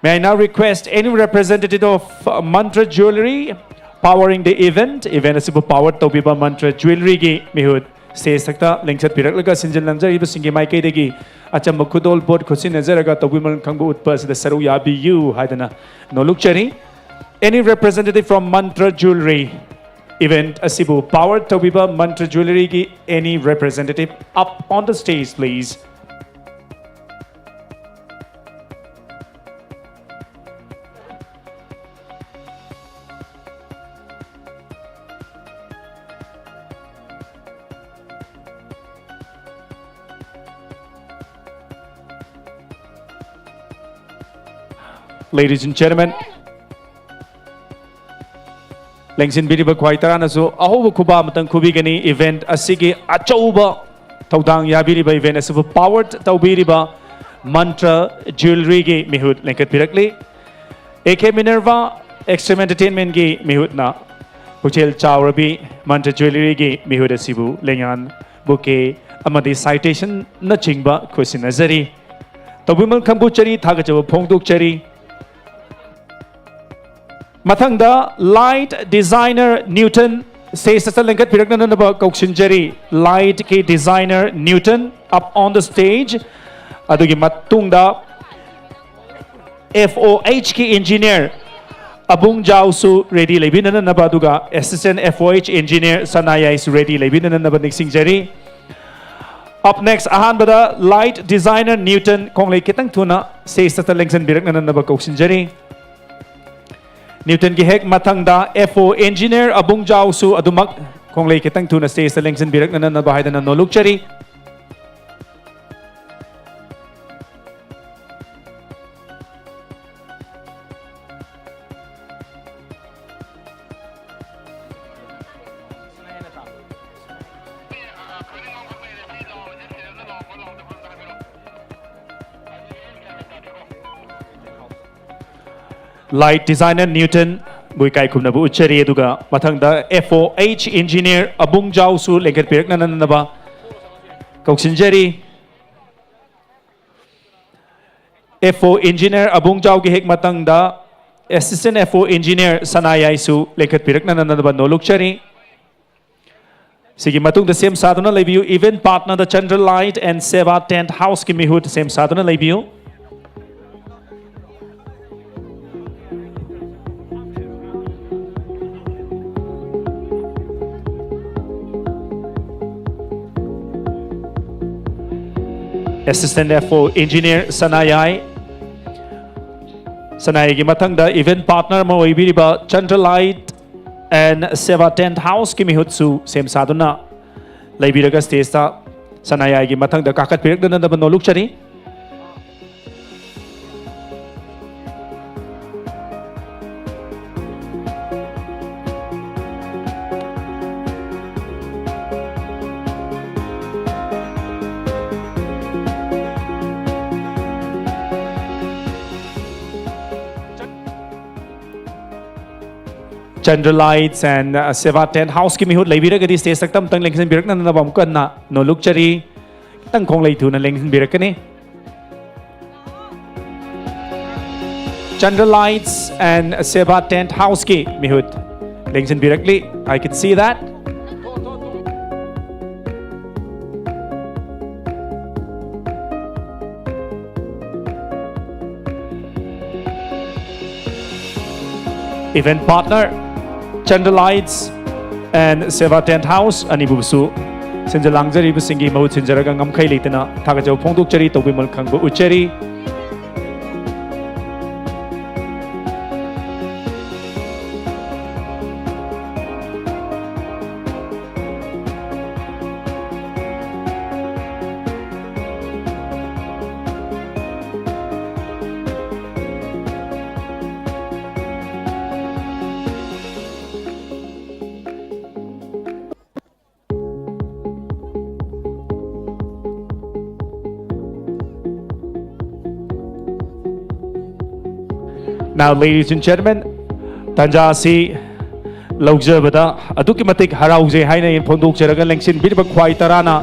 May I now request any representative of, uh, Mantra Jewellery powering the event, event ꯑꯁꯤꯕꯨ power ꯇꯧꯕꯤꯕ Mantra Jewellery ꯒꯤ ꯃꯤꯍꯨꯠ stage ꯁꯛꯇ ꯂꯦꯡꯈꯠꯄꯤꯔꯛꯂꯒ ꯁꯤꯟꯖꯤꯜꯂꯝꯖꯔꯤꯕꯁꯤꯡꯒꯤ ꯃꯥꯏꯀꯩꯗꯒꯤ ꯑꯆꯝꯕ ꯈꯨꯗꯣꯜ ꯄꯣꯠ ꯈꯨꯠꯁꯤꯟꯅꯖꯔꯒ ꯇꯧꯕꯤꯃꯜ ꯈꯪꯕ ꯎꯠꯄ ꯑꯁꯤꯗ ꯁꯔꯨꯛ ꯌꯥꯕꯤꯌꯨ ꯍꯥꯏꯗꯅ ꯅꯣꯂꯨꯛꯆꯔꯤ꯫ Any representative from Mantra Jewellery, event ꯑꯁꯤꯕꯨ power ꯇꯧꯕꯤꯕ Mantra Jewellery ꯒꯤ any representative up on the stage, please. Ladies and gentlemen, ꯂꯦꯡꯁꯤꯟꯕꯤꯔꯤꯕ ꯈ꯭ꯋꯥꯏ ꯇꯔꯥꯅꯁꯨ ꯑꯍꯧꯕ ꯈꯨꯕꯥꯛ ꯑꯃꯇꯪ ꯈꯨꯕꯤꯒꯅꯤ꯫ Event ꯑꯁꯤꯒꯤ ꯑꯆꯧꯕ ꯊꯧꯗꯥꯡ ꯌꯥꯕꯤꯔꯤꯕ, event ꯑꯁꯤꯕꯨ power ꯇꯧꯕꯤꯔꯤꯕ Mantra Jewellery ꯒꯤ ꯃꯤꯍꯨꯠ ꯂꯦꯡꯈꯠꯄꯤꯔꯛꯂꯤ꯫ A K Minerva Extreme Entertainment ꯒꯤ ꯃꯤꯍꯨꯠꯅ ꯄꯨꯛꯆꯦꯜ ꯆꯥꯎꯔꯕꯤ Mantra Jewellery ꯒꯤ ꯃꯤꯍꯨꯠ ꯑꯁꯤꯕꯨ ꯂꯦꯡꯌꯥꯟ, bouquet ꯑꯃꯗꯤ citation ꯅꯆꯤꯡꯕ ꯈꯨꯠꯁꯤꯟꯅꯖꯔꯤ꯫ ꯇꯧꯕꯤꯃꯜ ꯈꯪꯕꯨ ꯆꯔꯤ ꯊꯥꯒꯠꯆꯕ ꯐꯣꯡꯗꯣꯛꯆꯔꯤ꯫ ꯃꯊꯪꯗ Light Designer Newton stage ꯑꯁꯤꯗ ꯂꯦꯡꯈꯠꯄꯤꯔꯛꯅꯅꯕ ꯀꯧꯁꯤꯟꯖꯔꯤ꯫ Light ꯀꯤ designer Newton up on the stage꯫ ꯑꯗꯨꯒꯤ ꯃꯇꯨꯡꯗ F O H ꯀꯤ engineer ꯑꯕꯨꯡꯖꯥꯎꯁꯨ ready ꯂꯩꯕꯤꯅꯅꯕ, ꯑꯗꯨꯒ assistant F O H engineer ꯁꯅꯥꯌꯥꯏꯁꯨ ready ꯂꯩꯕꯤꯅꯅꯕ ꯅꯤꯡꯁꯤꯡꯖꯔꯤ꯫ Up next, ꯑꯍꯥꯟꯕꯗ light designer Newton ꯈꯣꯡꯂꯩ ꯈꯤꯇꯪ ꯊꯨꯅ stage ꯇ ꯂꯦꯡꯁꯤꯟꯕꯤꯔꯛꯅꯅꯕ ꯀꯧꯁꯤꯟꯖꯔꯤ꯫ Newton ꯒꯤ ꯍꯦꯛ ꯃꯊꯪꯗ F O engineer ꯑꯕꯨꯡꯖꯥꯎꯁꯨ ꯑꯗꯨꯃꯛ ꯈꯣꯡꯂꯩ ꯈꯤꯇꯪ ꯊꯨꯅ stage ꯇ ꯂꯦꯡꯁꯤꯟꯕꯤꯔꯛꯅꯅꯕ ꯍꯥꯏꯗꯅ ꯅꯣꯜꯂꯨꯛꯆꯔꯤ꯫ Light designer Newton ꯕꯨ ꯏꯀꯥꯏ ꯈꯨꯝꯅꯕ ꯎꯠꯆꯔꯤ, ꯑꯗꯨꯒ ꯃꯊꯪꯗ F O H engineer ꯑꯕꯨꯡꯖꯥꯎꯁꯨ ꯂꯦꯡꯈꯠꯄꯤꯔꯛꯅꯅꯕ ꯀꯧꯁꯤꯟꯖꯔꯤ꯫ F O engineer ꯑꯕꯨꯡꯖꯥꯎꯒꯤ ꯍꯦꯛ ꯃꯊꯪꯗ assistant F O engineer ꯁꯅꯥꯌꯥꯏꯁꯨ ꯂꯦꯡꯈꯠꯄꯤꯔꯛꯅꯅꯕ ꯅꯣꯜꯂꯨꯛꯆꯔꯤ꯫ ꯁꯤꯒꯤ ꯃꯇꯨꯡꯗ ꯁꯦꯝ ꯁꯥꯗꯨꯅ ꯂꯩꯕꯤꯌꯨ, event partner the Chandra Light and Seva Tent House ꯀꯤ ꯃꯤꯍꯨꯠ ꯁꯦꯝ ꯁꯥꯗꯨꯅ ꯂꯩꯕꯤꯌꯨ꯫ Assistant F O engineer ꯁꯅꯥꯌꯥꯏ, ꯁꯅꯥꯌꯥꯏꯒꯤ ꯃꯊꯪꯗ event partner ꯑꯃ ꯑꯣꯏꯕꯤꯔꯤꯕ Chandra Light and Seva Tent House ꯀꯤ ꯃꯤꯍꯨꯠꯁꯨ ꯁꯦꯝ ꯁꯥꯗꯨꯅ ꯂꯩꯕꯤꯔꯒ stage ꯇ ꯁꯅꯥꯌꯥꯏꯒꯤ ꯃꯊꯪꯗ ꯀꯥꯈꯠꯄꯤꯔꯛꯅꯅꯕ ꯅꯣꯜꯂꯨꯛꯆꯔꯤ꯫ Chandra Lights and, uh, Seva Tent House ꯀꯤ ꯃꯤꯍꯨꯠ ꯂꯩꯕꯤꯔꯒꯗꯤ stage ꯇ ꯇꯝꯇꯪ ꯂꯦꯡꯁꯤꯟꯕꯤꯔꯛꯅꯅꯕ ꯑꯃꯨꯛ ꯍꯟꯅ ꯅꯣꯜꯂꯨꯛꯆꯔꯤ꯫ ꯈꯤꯇꯪ ꯈꯣꯡꯂꯩ ꯊꯨꯅ ꯂꯦꯡꯁꯤꯟꯕꯤꯔꯛꯀꯅꯤ꯫ Chandra Lights and Seva Tent House ꯀꯤ ꯃꯤꯍꯨꯠ ꯂꯦꯡꯁꯤꯟꯕꯤꯔꯛꯂꯤ꯫ I can see that. Event partner, Chandelights and Seva Tent House ꯑꯅꯤꯕꯨꯁꯨ ꯁꯤꯟꯖ ꯂꯥꯡꯖꯔꯤꯕꯁꯤꯡꯒꯤ ꯃꯍꯨꯠ ꯁꯤꯟꯖꯔꯒ ꯉꯝꯈꯩ ꯂꯩꯇꯅ ꯊꯥꯒꯠꯆꯕ ꯐꯣꯡꯗꯣꯛꯆꯔꯤ, ꯇꯧꯕꯤꯃꯜ ꯈꯪꯕ ꯎꯠꯆꯔꯤ꯫ Now, ladies and gentlemen, ꯇꯥꯟꯖꯥ ꯑꯁꯤ ꯂꯧꯖꯕꯗ ꯑꯗꯨꯛꯀꯤ ꯃꯇꯤꯛ ꯍꯔꯥꯎꯖꯩ ꯍꯥꯏꯅ ꯑꯩꯅ ꯐꯣꯡꯗꯣꯛꯆꯔꯒ, ꯂꯦꯡꯁꯤꯟꯕꯤꯔꯤꯕ ꯈ꯭ꯋꯥꯏ ꯇꯔꯥꯅ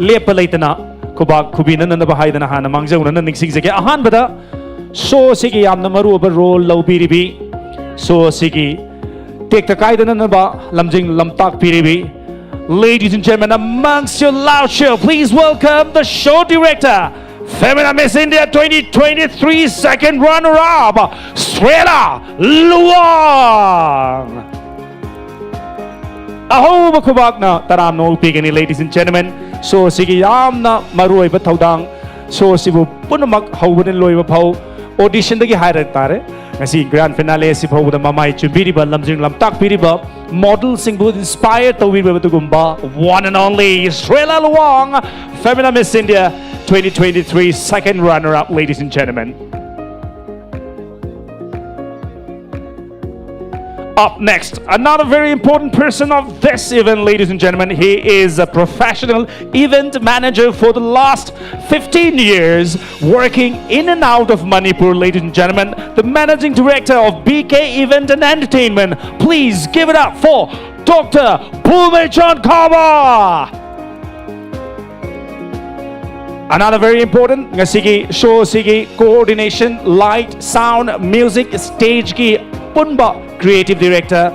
ꯂꯦꯞꯄ ꯂꯩꯇꯅ ꯈꯨꯕꯥꯛ ꯈꯨꯕꯤꯅꯅꯅꯕ ꯍꯥꯏꯗꯅ ꯍꯥꯟꯅ ꯃꯥꯡꯖꯧꯅꯅ ꯅꯤꯡꯁꯤꯡꯖꯒꯦ꯫ ꯑꯍꯥꯟꯕꯗ show ꯑꯁꯤꯒꯤ ꯌꯥꯝꯅ ꯃꯔꯨꯑꯣꯏꯕ role ꯂꯧꯕꯤꯔꯤꯕꯤ, show ꯑꯁꯤꯒꯤ ꯇꯦꯛꯇ ꯀꯥꯏꯗꯅꯅꯕ ꯂꯝꯖꯤꯡ ꯂꯝꯇꯥꯛꯄꯤꯔꯤꯕꯤ, ladies and gentlemen, amongst your loud cheer, please welcome the show director, Femina Miss India twenty twenty-three second runner-up, Strela Luang. ꯑꯍꯧꯕ ꯈꯨꯕꯥꯛꯅ ꯇꯔꯥꯝꯅ ꯑꯣꯛꯄꯤꯒꯅꯤ, ladies and gentlemen. Show ꯑꯁꯤꯒꯤ ꯌꯥꯝꯅ ꯃꯔꯨꯑꯣꯏꯕ ꯊꯧꯗꯥꯡ, show ꯑꯁꯤꯕꯨ ꯄꯨꯝꯅꯃꯛ ꯍꯧꯕꯗꯒꯤ ꯂꯣꯏꯕ ꯐꯥꯎ, audition ꯗꯒꯤ ꯍꯥꯏꯔ ꯇꯥꯔꯦ, ꯉꯁꯤ grand finale ꯑꯁꯤ ꯐꯥꯎꯕꯗ ꯃꯃꯥꯏ ꯆꯨꯝꯕꯤꯔꯤꯕ, ꯂꯝꯖꯤꯡ ꯂꯝꯇꯥꯛꯄꯤꯔꯤꯕ, model ꯁꯤꯡꯕꯨ inspire ꯇꯧꯕꯤꯔꯤꯕ ꯑꯗꯨꯒꯨꯝꯕ one and only Strela Luang, Femina Miss India twenty twenty-three second runner-up, ladies and gentlemen. Up next, another very important person of this event, ladies and gentlemen. He is a professional event manager for the last fifteen years, working in and out of Manipur, ladies and gentlemen. The managing director of B K Event and Entertainment. Please give it up for Doctor Bhumichan Khaba. Another very important, ꯉꯁꯤꯒꯤ show ꯑꯁꯤꯒꯤ coordination, light, sound, music, stage ꯀꯤ ꯄꯨꯟꯕ creative director,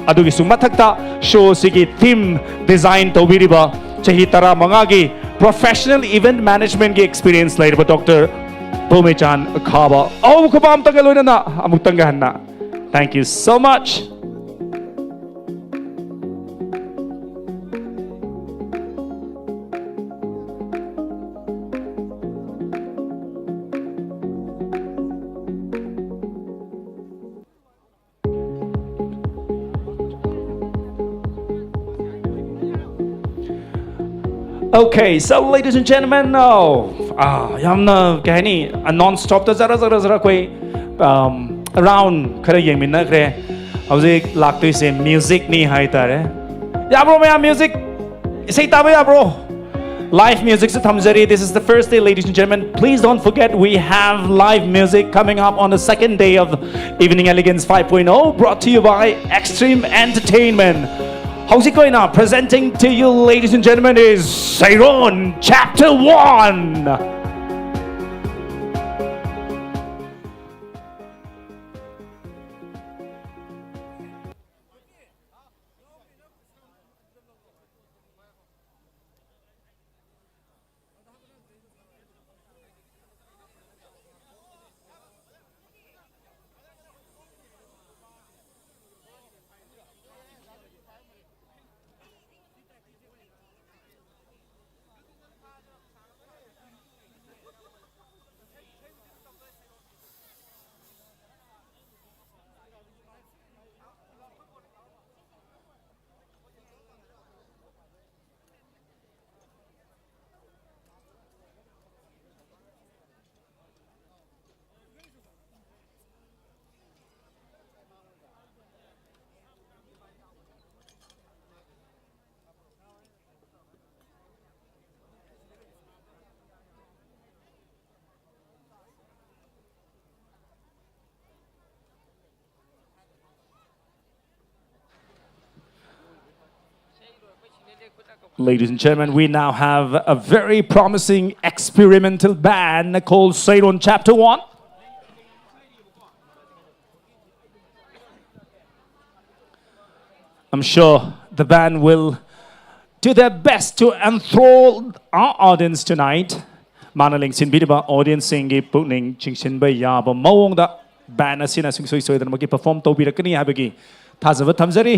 ꯑꯗꯨꯒꯤꯁꯨ ꯃꯊꯛꯇ show ꯑꯁꯤꯒꯤ theme design ꯇꯧꯕꯤꯔꯤꯕ, ꯆꯍꯤ ꯇꯔꯥꯃꯉꯥꯒꯤ professional event management ꯀꯤ experience ꯂꯩꯔꯕ Doctor Bhumichan Khaba꯫ ꯑꯍꯧꯕ ꯈꯨꯕꯥꯛ ꯑꯃꯇꯪꯒ ꯂꯣꯏꯅꯅ ꯑꯃꯨꯛꯇꯪꯒ ꯍꯟꯅ Thank you so much. Okay, so ladies and gentlemen, now, ah, ꯌꯥꯝꯅ ꯀꯩ ꯍꯥꯏꯅꯤ, non stop ꯇ ꯖꯔ ꯖꯔ ꯖꯔ ꯑꯩꯈꯣꯏ, um, round ꯈꯔ ꯌꯦꯡꯃꯤꯟꯅꯈ꯭ꯔꯦ꯫ ꯍꯧꯖꯤꯛ ꯂꯥꯛꯇꯣꯏꯁꯦ music ꯅꯤ ꯍꯥꯏꯇꯥꯔꯦ꯫ ꯌꯥꯕ꯭ꯔꯣ ꯃꯌꯥꯝ, music? ꯏꯁꯩ ꯇꯥꯕ ꯌꯥꯕ꯭ꯔꯣ? Live music ꯁꯨ ꯊꯝꯖꯔꯤ꯫ This is the first day, ladies and gentlemen. Please don't forget, we have live music coming up on the second day of Evening Elegance five point oh, brought to you by Extreme Entertainment. ꯍꯧꯖꯤꯛ ꯑꯣꯏꯅ presenting to you, ladies and gentlemen, is Seiron Chapter One. Ladies and gentlemen, we now have a very promising experimental band called Seiron Chapter One. I'm sure the band will do their best to enthrall our audience tonight. ꯃꯥꯅ ꯂꯦꯡꯁꯤꯟꯕꯤꯔꯤꯕ audience ꯁꯤꯡꯒꯤ ꯄꯨꯛꯅꯤꯡ ꯆꯤꯡꯁꯤꯟꯕ ꯌꯥꯕ ꯃꯑꯣꯡꯗ ꯕꯦꯟ ꯑꯁꯤꯅ ꯁꯨꯡꯁꯣꯏ ꯁꯣꯏꯗꯅꯃꯛꯀꯤ ꯄꯔꯐꯣꯔꯝ ꯇꯧꯕꯤꯔꯛꯀꯅꯤ ꯍꯥꯏꯕꯒꯤ ꯊꯥꯖꯕ ꯊꯝꯖꯔꯤ꯫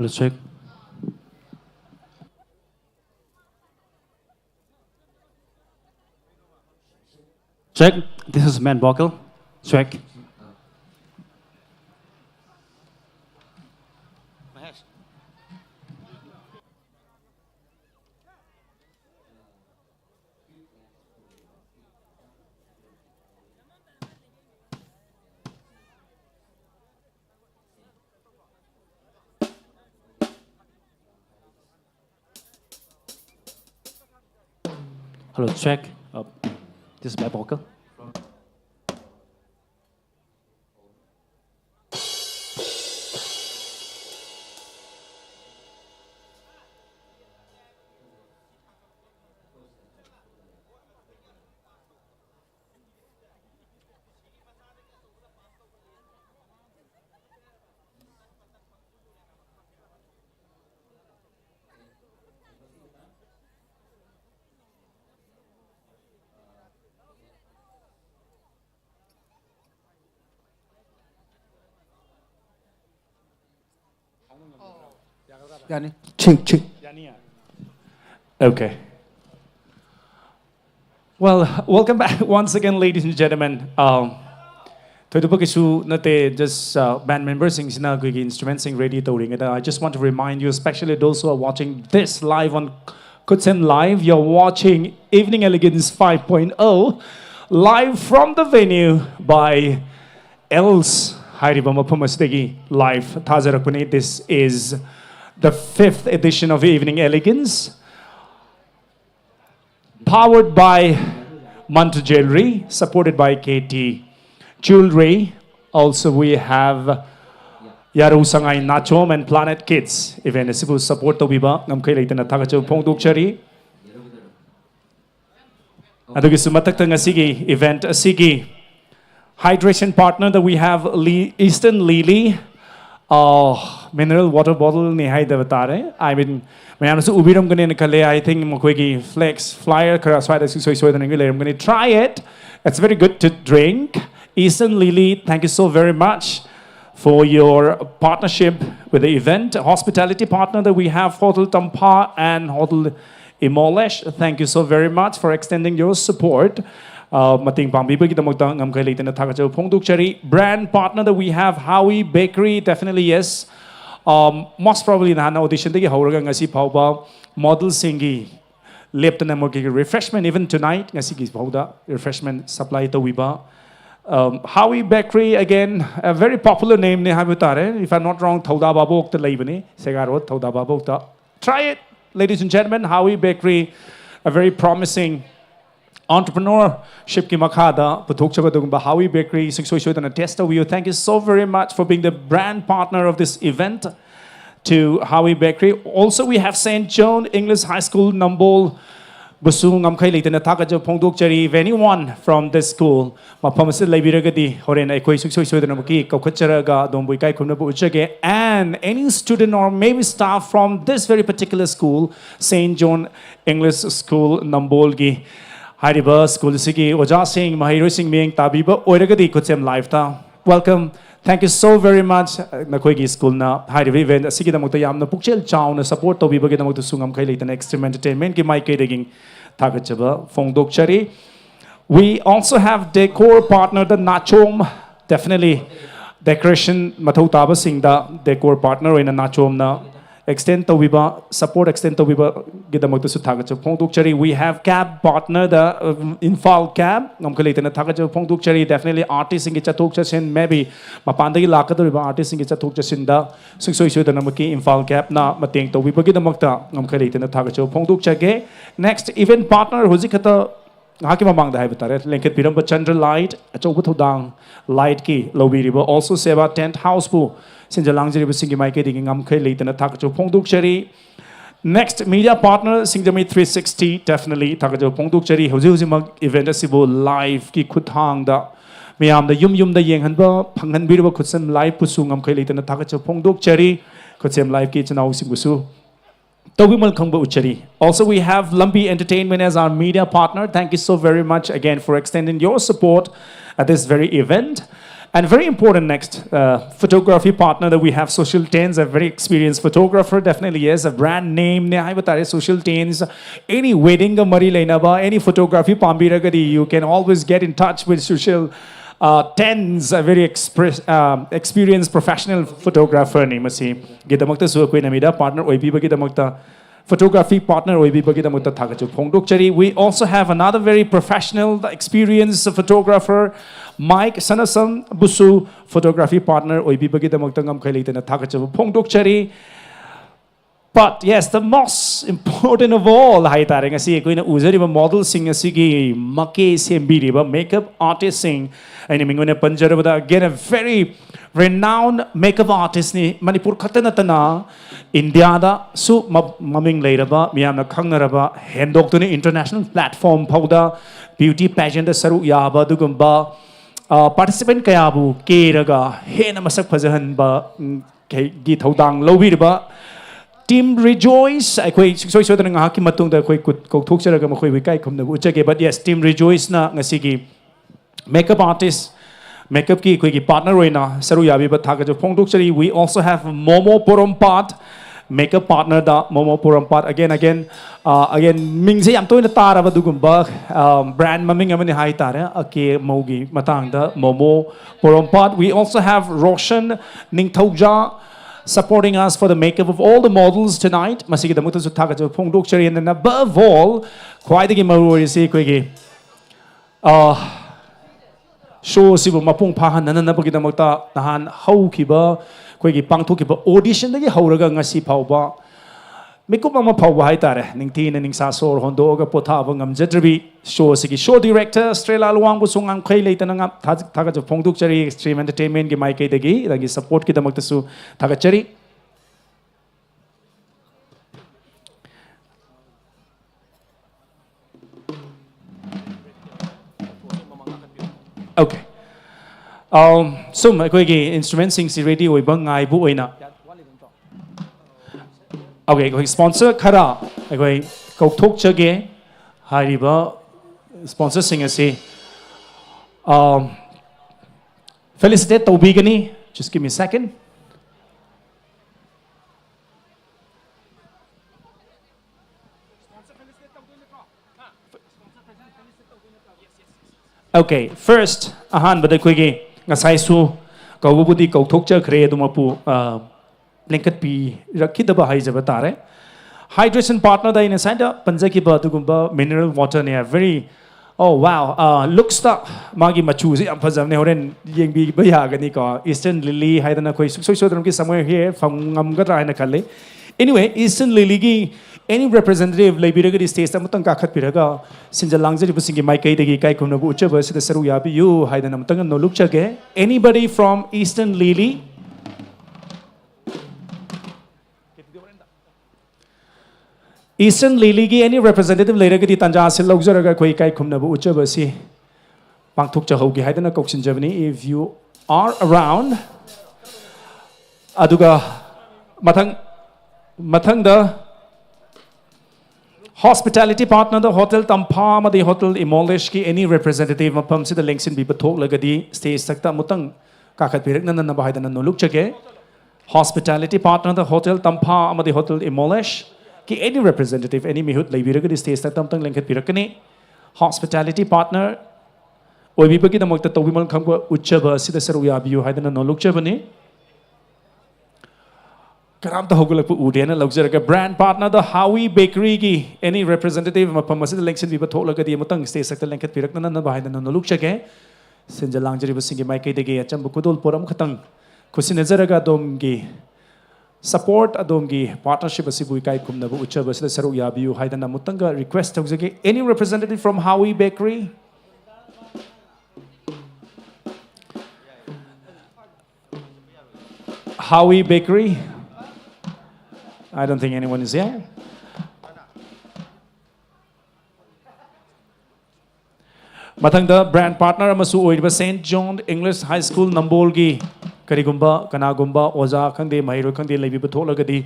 Let's check. Check. This is main vocal. Check. Hello, check. Uh, this is my vocal. ꯌꯥꯅꯤ꯫ ꯁꯤꯡ, ꯁꯤꯡ꯫ Okay. Well, welcome back once again, ladies and gentlemen. Um, ꯊꯣꯏꯗꯣꯛꯄ ꯀꯩꯁꯨ ꯅꯠꯇꯦ, just uh, band member ꯁꯤꯡꯁꯤꯅ ꯑꯩꯈꯣꯏꯒꯤ instrument ꯁꯤꯡ ready ꯇꯧꯔꯤꯉꯩꯗ, I just want to remind you, especially those who are watching this live on Kutsen Live, you're watching Evening Elegance five point oh, live from the venue by Els ꯍꯥꯏꯔꯤꯕ ꯃꯐꯝ ꯑꯁꯤꯗꯒꯤ live ꯊꯥꯖꯔꯛꯄꯅꯤ. This is the fifth edition of Evening Elegance, powered by Mantu Jewelry, supported by K T Jewelry. Also, we have Yaru Sangai Nachom and Planet Kids. Event ꯑꯁꯤꯕꯨ support ꯇꯧꯕꯤꯕ ꯉꯝꯈꯩ ꯂꯩꯇꯅ ꯊꯥꯒꯠꯆꯕ ꯐꯣꯡꯗꯣꯛꯆꯔꯤ. ꯑꯗꯨꯒꯤꯁꯨ ꯃꯊꯛꯇ ꯉꯁꯤꯒꯤ event ꯑꯁꯤꯒꯤ hydration partner the we have Lee, Eastern Lily, uh, mineral water bottle ꯅꯤ ꯍꯥꯏꯗꯕ ꯇꯥꯔꯦ. I mean, ꯃꯌꯥꯝꯅꯁꯨ ꯎꯕꯤꯔꯝꯒꯅꯦꯅ ꯈꯜꯂꯦ. I think ꯃꯈꯣꯏꯒꯤ flex flyer ꯈꯔ ꯁ꯭ꯋꯥꯏꯗ ꯁꯨꯡꯁꯣꯏ ꯁꯣꯏꯗꯅ ꯂꯩꯔꯝꯒꯅꯤ. Try it. It's very good to drink. Eastern Lily, thank you so very much for your partnership with the event. Hospitality partner that we have, Hotel Tampa and Hotel Imolesh. Thank you so very much for extending your support. ꯃꯇꯦꯡ ꯄꯥꯡꯕꯤꯕꯒꯤꯗꯃꯛꯇ ꯉꯝꯈꯩ ꯂꯩꯇꯅ ꯊꯥꯒꯠꯆꯕ ꯐꯣꯡꯗꯣꯛꯆꯔꯤ꯫ Brand partner the we have Howie Bakery, definitely yes. Um, most probably ꯅꯍꯥꯟ audition ꯗꯒꯤ ꯍꯧꯔꯒ ꯉꯁꯤ ꯐꯥꯎꯕ model ꯁꯤꯡꯒꯤ ꯂꯦꯞꯇꯅ ꯃꯈꯣꯏꯒꯤ refreshment, even tonight, ꯉꯁꯤꯒꯤ ꯐꯥꯎꯗ refreshment supply ꯇꯧꯕꯤꯕ꯫ Um, Howie Bakery, again, a very popular name ꯅꯦ ꯍꯥꯏꯕ ꯇꯥꯔꯦ꯫ If I'm not wrong, ꯊꯧꯗꯥ ꯚꯥꯕꯣꯛꯇ ꯂꯩꯕꯅꯤ, ꯁꯦꯒꯥ road, ꯊꯧꯗꯥ ꯚꯥꯕꯣꯛꯇ꯫ Try it, ladies and gentlemen, Howie Bakery, a very promising entrepreneurship ꯀꯤ ꯃꯈꯥꯗ ꯄꯨꯊꯣꯛꯆꯕ ꯑꯗꯨꯒꯨꯝꯕ Howie Bakery ꯁꯨꯡꯁꯣꯏ ꯁꯣꯏꯗꯅ test ꯇꯧꯕꯤꯌꯨ꯫ Thank you so very much for being the brand partner of this event to Howie Bakery. Also, we have Saint John English High School, Nambol ꯕꯨꯁꯨ ꯉꯝꯈꯩ ꯂꯩꯇꯅ ꯊꯥꯒꯠꯆꯕ ꯐꯣꯡꯗꯣꯛꯆꯔꯤ꯫ If anyone from this school ꯃꯐꯝ ꯑꯁꯤꯗ ꯂꯩꯕꯤꯔꯒꯗꯤ, ꯍꯣꯔꯦꯟ ꯑꯩꯈꯣꯏ ꯁꯨꯡꯁꯣꯏ ꯁꯣꯏꯗꯅꯃꯛꯀꯤ ꯀꯧꯈꯠꯆꯔꯒ ꯑꯗꯣꯝꯕꯨ ꯏꯀꯥꯏ ꯈꯨꯝꯅꯕ ꯎꯠꯆꯒꯦ꯫ And any student or maybe staff from this very particular school, Saint John English School, ꯅꯝꯕꯣꯜꯒꯤ ꯍꯥꯏꯔꯤꯕ ꯁ꯭ꯀꯨꯜ ꯑꯁꯤꯒꯤ ꯑꯣꯖꯥꯁꯤꯡ, ꯃꯍꯩꯔꯣꯏꯁꯤꯡ ꯃꯤꯠꯌꯦꯡ ꯇꯥꯕꯤꯕ ꯑꯣꯏꯔꯒꯗꯤ ꯈꯨꯠꯁꯦꯝ live ꯇ welcome. Thank you so very much. ꯅꯈꯣꯏꯒꯤ ꯁ꯭ꯀꯨꯜꯅ ꯍꯥꯏꯔꯤꯕ event ꯑꯁꯤꯒꯤꯗꯃꯛꯇ ꯌꯥꯝꯅ ꯄꯨꯛꯆꯦꯜ ꯆꯥꯎꯅ support ꯇꯧꯕꯤꯕꯒꯤꯗꯃꯛꯇꯁꯨ ꯉꯝꯈꯩ ꯂꯩꯇꯅ Extreme Entertainment ꯀꯤ ꯃꯥꯏꯀꯩꯗꯒꯤ ꯊꯥꯒꯠꯆꯕ ꯐꯣꯡꯗꯣꯛꯆꯔꯤ꯫ We also have decor partner the Nachom, definitely decoration ꯃꯊꯧ ꯇꯥꯕꯁꯤꯡꯗ decor partner ꯑꯣꯏꯅ ꯅꯥꯆꯣꯝꯅ extend ꯇꯧꯕꯤꯕ, support extend ꯇꯧꯕꯤꯕꯒꯤꯗꯃꯛꯇꯁꯨ ꯊꯥꯒꯠꯆꯕ ꯐꯣꯡꯗꯣꯛꯆꯔꯤ꯫ We have cab partner the, um, Imphal Cab, ꯉꯝꯈꯩ ꯂꯩꯇꯅ ꯊꯥꯒꯠꯆꯕ ꯐꯣꯡꯗꯣꯛꯆꯔꯤ꯫ Definitely artist ꯁꯤꯡꯒꯤ ꯆꯠꯊꯣꯛ ꯆꯠꯁꯤꯟ, maybe ꯃꯄꯥꯟꯗꯒꯤ ꯂꯥꯛꯀꯗꯧꯔꯤꯕ artist ꯁꯤꯡꯒꯤ ꯆꯠꯊꯣꯛ ꯆꯠꯁꯤꯟꯗ ꯁꯨꯡꯁꯣꯏ ꯁꯣꯏꯗꯅꯃꯛꯀꯤ Imphal Cab ꯅ ꯃꯇꯦꯡ ꯇꯧꯕꯤꯕꯒꯤꯗꯃꯛꯇ ꯉꯝꯈꯩ ꯂꯩꯇꯅ ꯊꯥꯒꯠꯆꯕ ꯐꯣꯡꯗꯣꯛꯆꯒꯦ꯫ Next event partner, ꯍꯧꯖꯤꯛ ꯈꯛꯇ ꯉꯥꯏꯍꯥꯛꯀꯤ ꯃꯃꯥꯡꯗ ꯍꯥꯏꯕ ꯇꯥꯔꯦ, ꯂꯤꯡꯈꯠꯄꯤꯔꯝꯕ Chandra Light, ꯑꯆꯧꯕ ꯊꯧꯗꯥꯡ light ꯀꯤ ꯂꯧꯕꯤꯔꯤꯕ Also Seva Tent House ꯄꯨ ꯁꯤꯟꯖ ꯂꯥꯡꯖꯔꯤꯕꯁꯤꯡꯒꯤ ꯃꯥꯏꯀꯩꯗꯒꯤ ꯉꯝꯈꯩ ꯂꯩꯇꯅ ꯊꯥꯒꯠꯆꯕ ꯐꯣꯡꯗꯣꯛꯆꯔꯤ꯫ Next media partner, ꯁꯤꯡꯖꯃꯩ three sixty, definitely ꯊꯥꯒꯠꯆꯕ ꯐꯣꯡꯗꯣꯛꯆꯔꯤ꯫ ꯍꯧꯖꯤꯛ ꯍꯧꯖꯤꯛꯃꯛ event ꯑꯁꯤꯕꯨ live ꯀꯤ ꯈꯨꯠꯊꯥꯡꯗ ꯃꯤꯌꯥꯝꯗ ꯌꯨꯝ ꯌꯨꯝꯗ ꯌꯦꯡꯍꯟꯕ ꯐꯪꯍꯟꯕꯤꯔꯤꯕ ꯈꯨꯠꯁꯦꯝ live ꯄꯨꯁꯨ ꯉꯝꯈꯩ ꯂꯩꯇꯅ ꯊꯥꯒꯠꯆꯕ ꯐꯣꯡꯗꯣꯛꯆꯔꯤ꯫ ꯈꯨꯠꯁꯦꯝ live ꯀꯤ ꯏꯆꯤꯟ ꯏꯅꯥꯎꯁꯤꯡꯕꯨꯁꯨ ꯇꯧꯕꯤꯃꯜ ꯈꯪꯕ ꯎꯠꯆꯔꯤ꯫ Also, we have Lambi Entertainment as our media partner. Thank you so very much again for extending your support at this very event. And very important next, uh, photography partner that we have, Social Tens, a very experienced photographer, definitely, yes, a brand name ne haiba tare, Social Tens. Any wedding ga mari leinaba, any photography pambiragadi, you can always get in touch with Social uh, Tens, a very express, um, experienced professional photographer ni masi. Gidamakta su akwai namida partner oibiba gidamakta, photography partner oibiba gidamakta thagachu phongdokchari. We also have another very professional, experienced photographer, Mike Sanasam busu photography partner oibiba gidamakta ngamkhai leitana thagachu phongdokchari. But yes, the most important of all, haitare, ngasi akwai na ujariba model sing asigi make sembiriba makeup artist sing. Aini mingone panjarabada, again, a very renowned makeup artist ni, Manipur khatta nattana India da su ma-, maming leiraba, miyamna khangnaraba, hendoktuni international platform phauda beauty pageant da saru yaba dugumba, uh, participant kayabu keraga hena masak phajahanba, mm, kei-, gi thaudang laubiriba Team Rejoice, akwai soi soi da ngahaki matungda akwai kut-, ꯀꯧꯊꯣꯛꯆꯔꯒ ꯃꯈꯣꯏꯕꯨ ꯏꯀꯥꯏ ꯈꯨꯝꯅꯕ ꯎꯠꯆꯒꯦ꯫ But yes, Team Rejoice na ngasigi makeup artist, makeup ki akwai ki partner oina saru yabiba thagachu phongdokchari. We also have Momo Porompat, makeup partner da Momo Porompat. Again, again, uh, again, mingse yam toina taraba dugumba, um, brand maming amani haitare, ake maugi matangda Momo Porompat. We also have Roshan Ningthauja supporting us for the makeup of all the models tonight. Masigidamakta su thagachu phongdokchari, and then above all, khwaidagi maru oirisi akwai ki, uh, show sibu mapung phahan nanana bagidamakta nahan haukhiba, akwai ki pangthokhiba audition dagi hauraga ngasi phauba, mikup ama phauba haitare, ningthina ningsa sor hondoga pothaba ngamjadrabi show asigi show director Estrella Luangbu su ngamkhai leitana ngam tha-, thagachu phongdokchari. Extreme Entertainment ki maikaidagi, nagi support gidamakta su thagachari. Okay. Um, sum, akwai ki instrument sing si ready oiba ngaibu oina. Okay, akwai sponsor khara, akwai ꯀꯧꯊꯣꯛꯆꯒꯦ ꯍꯥꯏꯔꯤꯕ sponsor ꯁꯤꯡ ꯑꯁꯤ, um, Felicitate ꯇꯧꯕꯤꯒꯅꯤ. Just give me a second. Okay, first, ꯑꯍꯥꯟꯕꯗ ꯑꯩꯈꯣꯏꯒꯤ ꯉꯁꯥꯏꯁꯨ ꯀꯧꯕꯕꯨꯗꯤ ꯀꯧꯊꯣꯛꯆꯈ꯭ꯔꯦ, ꯑꯗꯨꯃꯛꯄꯨ, ꯑ, ꯂꯦꯡꯈꯠꯄꯤꯔꯛꯈꯤꯗꯕ ꯍꯥꯏꯖꯕ ꯇꯥꯔꯦ꯫ Hydration partnerꯗ ꯑꯩꯅ ꯉꯁꯥꯏꯗ ꯄꯟꯖꯈꯤꯕ ꯑꯗꯨꯒꯨꯝꯕ mineral waterꯅꯦ, very, oh wow, ꯑ, looksꯇ ꯃꯥꯒꯤ ꯃꯆꯨꯁꯦ ꯌꯥꯝ ꯐꯖꯕꯅꯦ, ꯍꯣꯔꯦꯟ ꯌꯦꯡꯕꯤꯕ ꯌꯥꯒꯅꯤꯀꯣ꯫ Eastern Lily ꯍꯥꯏꯗꯅ ꯑꯩꯈꯣꯏ ꯁꯨꯡꯁꯣꯏ ꯁꯣꯏꯗꯅꯃꯛꯀꯤ somewhere here ꯐꯪꯉꯝꯒꯗ꯭ꯔꯥ ꯍꯥꯏꯅ ꯈꯜꯂꯤ꯫ Anyway, Eastern Lilyꯒꯤ any representative ꯂꯩꯕꯤꯔꯒꯗꯤ stageꯇ ꯑꯃꯨꯛꯇꯪ ꯀꯥꯈꯠꯄꯤꯔꯒ ꯁꯤꯟꯖ ꯂꯥꯡꯖꯔꯤꯕꯁꯤꯡꯒꯤ ꯃꯥꯏꯀꯩꯗꯒꯤ ꯏꯀꯥꯏ ꯈꯨꯝꯅꯕ ꯎꯠꯆꯕ ꯑꯁꯤꯗ ꯁꯔꯨꯛ ꯌꯥꯕꯤꯌꯨ ꯍꯥꯏꯗꯅ ꯑꯃꯨꯛꯇꯪ ꯅꯣꯜꯂꯨꯛꯆꯒꯦ꯫ Anybody from Eastern Lily? Eastern Lilyꯒꯤ any representative ꯂꯩꯔꯒꯗꯤ ꯇꯥꯟꯖꯥ ꯑꯁꯤ ꯂꯧꯖꯔꯒ ꯑꯩꯈꯣꯏ ꯏꯀꯥꯏ ꯈꯨꯝꯅꯕ ꯎꯠꯆꯕ ꯑꯁꯤ ꯄꯥꯡꯊꯣꯛꯆꯍꯧꯒꯦ ꯍꯥꯏꯗꯅ ꯀꯧꯁꯤꯟꯖꯕꯅꯤ, if you are around꯫ ꯑꯗꯨꯒ ꯃꯊꯪ, ꯃꯊꯪꯗ hospitality partnerꯗ Hotel ꯇꯝꯐꯥ ꯑꯃꯗꯤ Hotel Imoleshꯀꯤ any representative ꯃꯐꯝꯁꯤꯗ ꯂꯦꯡꯁꯤꯟꯕꯤꯕ ꯊꯣꯛꯂꯒꯗꯤ stage ꯊꯛꯇ ꯑꯃꯨꯛꯇꯪ ꯀꯥꯈꯠꯄꯤꯔꯛꯅꯅꯕ ꯍꯥꯏꯗꯅ ꯅꯣꯜꯂꯨꯛꯆꯒꯦ꯫ Hospitality partnerꯗ Hotel ꯇꯝꯐꯥ ꯑꯃꯗꯤ Hotel Imoleshꯀꯤ any representative, any ꯃꯤꯍꯨꯠ ꯂꯩꯕꯤꯔꯒꯗꯤ stage ꯊꯛꯇ ꯑꯃꯨꯛꯇꯪ ꯂꯦꯡꯈꯠꯄꯤꯔꯛꯀꯅꯤ꯫ Hospitality partner ꯑꯣꯏꯕꯤꯕꯒꯤꯗꯃꯛꯇ ꯇꯧꯕꯤꯃꯜ ꯈꯪꯕ ꯎꯠꯆꯕ ꯑꯁꯤꯗ ꯁꯔꯨꯛ ꯌꯥꯕꯤꯌꯨ ꯍꯥꯏꯗꯅ ꯅꯣꯜꯂꯨꯛꯆꯕꯅꯤ꯫ ꯀꯅꯥꯝꯇ ꯍꯧꯒꯠꯂꯛꯄ ꯎꯗꯦꯅ ꯂꯧꯖꯔꯒ, brand partnerꯗ Howie Bakeryꯒꯤ any representative ꯃꯐꯝ ꯑꯁꯤꯗ ꯂꯦꯡꯁꯤꯟꯕꯤꯕ ꯊꯣꯛꯂꯒꯗꯤ ꯑꯃꯨꯛꯇꯪ stage ꯊꯛꯇ ꯂꯦꯡꯈꯠꯄꯤꯔꯛꯅꯅꯕ ꯍꯥꯏꯗꯅ ꯅꯣꯜꯂꯨꯛꯆꯒꯦ꯫ ꯁꯤꯟꯖ ꯂꯥꯡꯖꯔꯤꯕꯁꯤꯡꯒꯤ ꯃꯥꯏꯀꯩꯗꯒꯤ ꯑꯆꯝꯕ ꯈꯨꯗꯣꯜꯄꯣꯠ ꯑꯃꯈꯛꯇꯪ ꯈꯨꯠꯁꯤꯟꯅꯖꯔꯒ ꯑꯗꯣꯝꯒꯤ support, ꯑꯗꯣꯝꯒꯤ partnership ꯑꯁꯤꯕꯨ ꯏꯀꯥꯏ ꯈꯨꯝꯅꯕ ꯎꯠꯆꯕ ꯑꯁꯤꯗ ꯁꯔꯨꯛ ꯌꯥꯕꯤꯌꯨ ꯍꯥꯏꯗꯅ ꯑꯃꯨꯛꯇꯪꯒ request ꯇꯧꯖꯒꯦ꯫ Any representative from Howie Bakery? Howie Bakery? I don't think anyone is here. ꯃꯊꯪꯗ brand partner ꯑꯃꯁꯨ ꯑꯣꯏꯔꯤꯕ Saint John English High School ꯅꯝꯕꯣꯜꯒꯤ ꯀꯔꯤꯒꯨꯝꯕ ꯀꯅꯥꯒꯨꯝꯕ ꯑꯣꯖꯥ ꯈꯪꯗꯦ, ꯃꯍꯩꯔꯣꯏ ꯈꯪꯗꯦ ꯂꯩꯕꯤꯕ ꯊꯣꯛꯂꯒꯗꯤ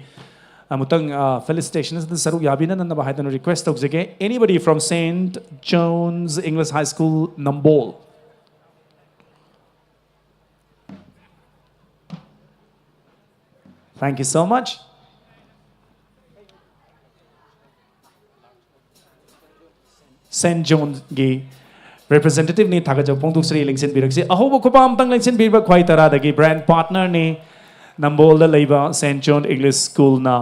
ꯑꯃꯨꯛꯇꯪ, ꯑ, felicitation ꯑꯁꯤꯗ ꯁꯔꯨꯛ ꯌꯥꯕꯤꯅꯅꯕ ꯍꯥꯏꯗꯅ request ꯇꯧꯖꯒꯦ꯫ Anybody from Saint John's English High School Nambol? Thank you so much. Saint Johnꯒꯤ representativeꯅꯤ, ꯊꯥꯒꯠꯆꯕ ꯐꯣꯡꯗꯣꯛꯆꯔꯤ꯫ ꯂꯦꯡꯁꯤꯟꯕꯤꯔꯛꯁꯤ꯫ ꯑꯍꯧꯕ ꯈꯨꯄꯥꯝꯇꯪ ꯂꯦꯡꯁꯤꯟꯕꯤꯕ ꯈ꯭ꯋꯥꯏ ꯇꯔꯥꯗꯒꯤ brand partnerꯅꯤ꯫ ꯅꯝꯕꯣꯜꯗ ꯂꯩꯕ Saint John English Schoolꯅ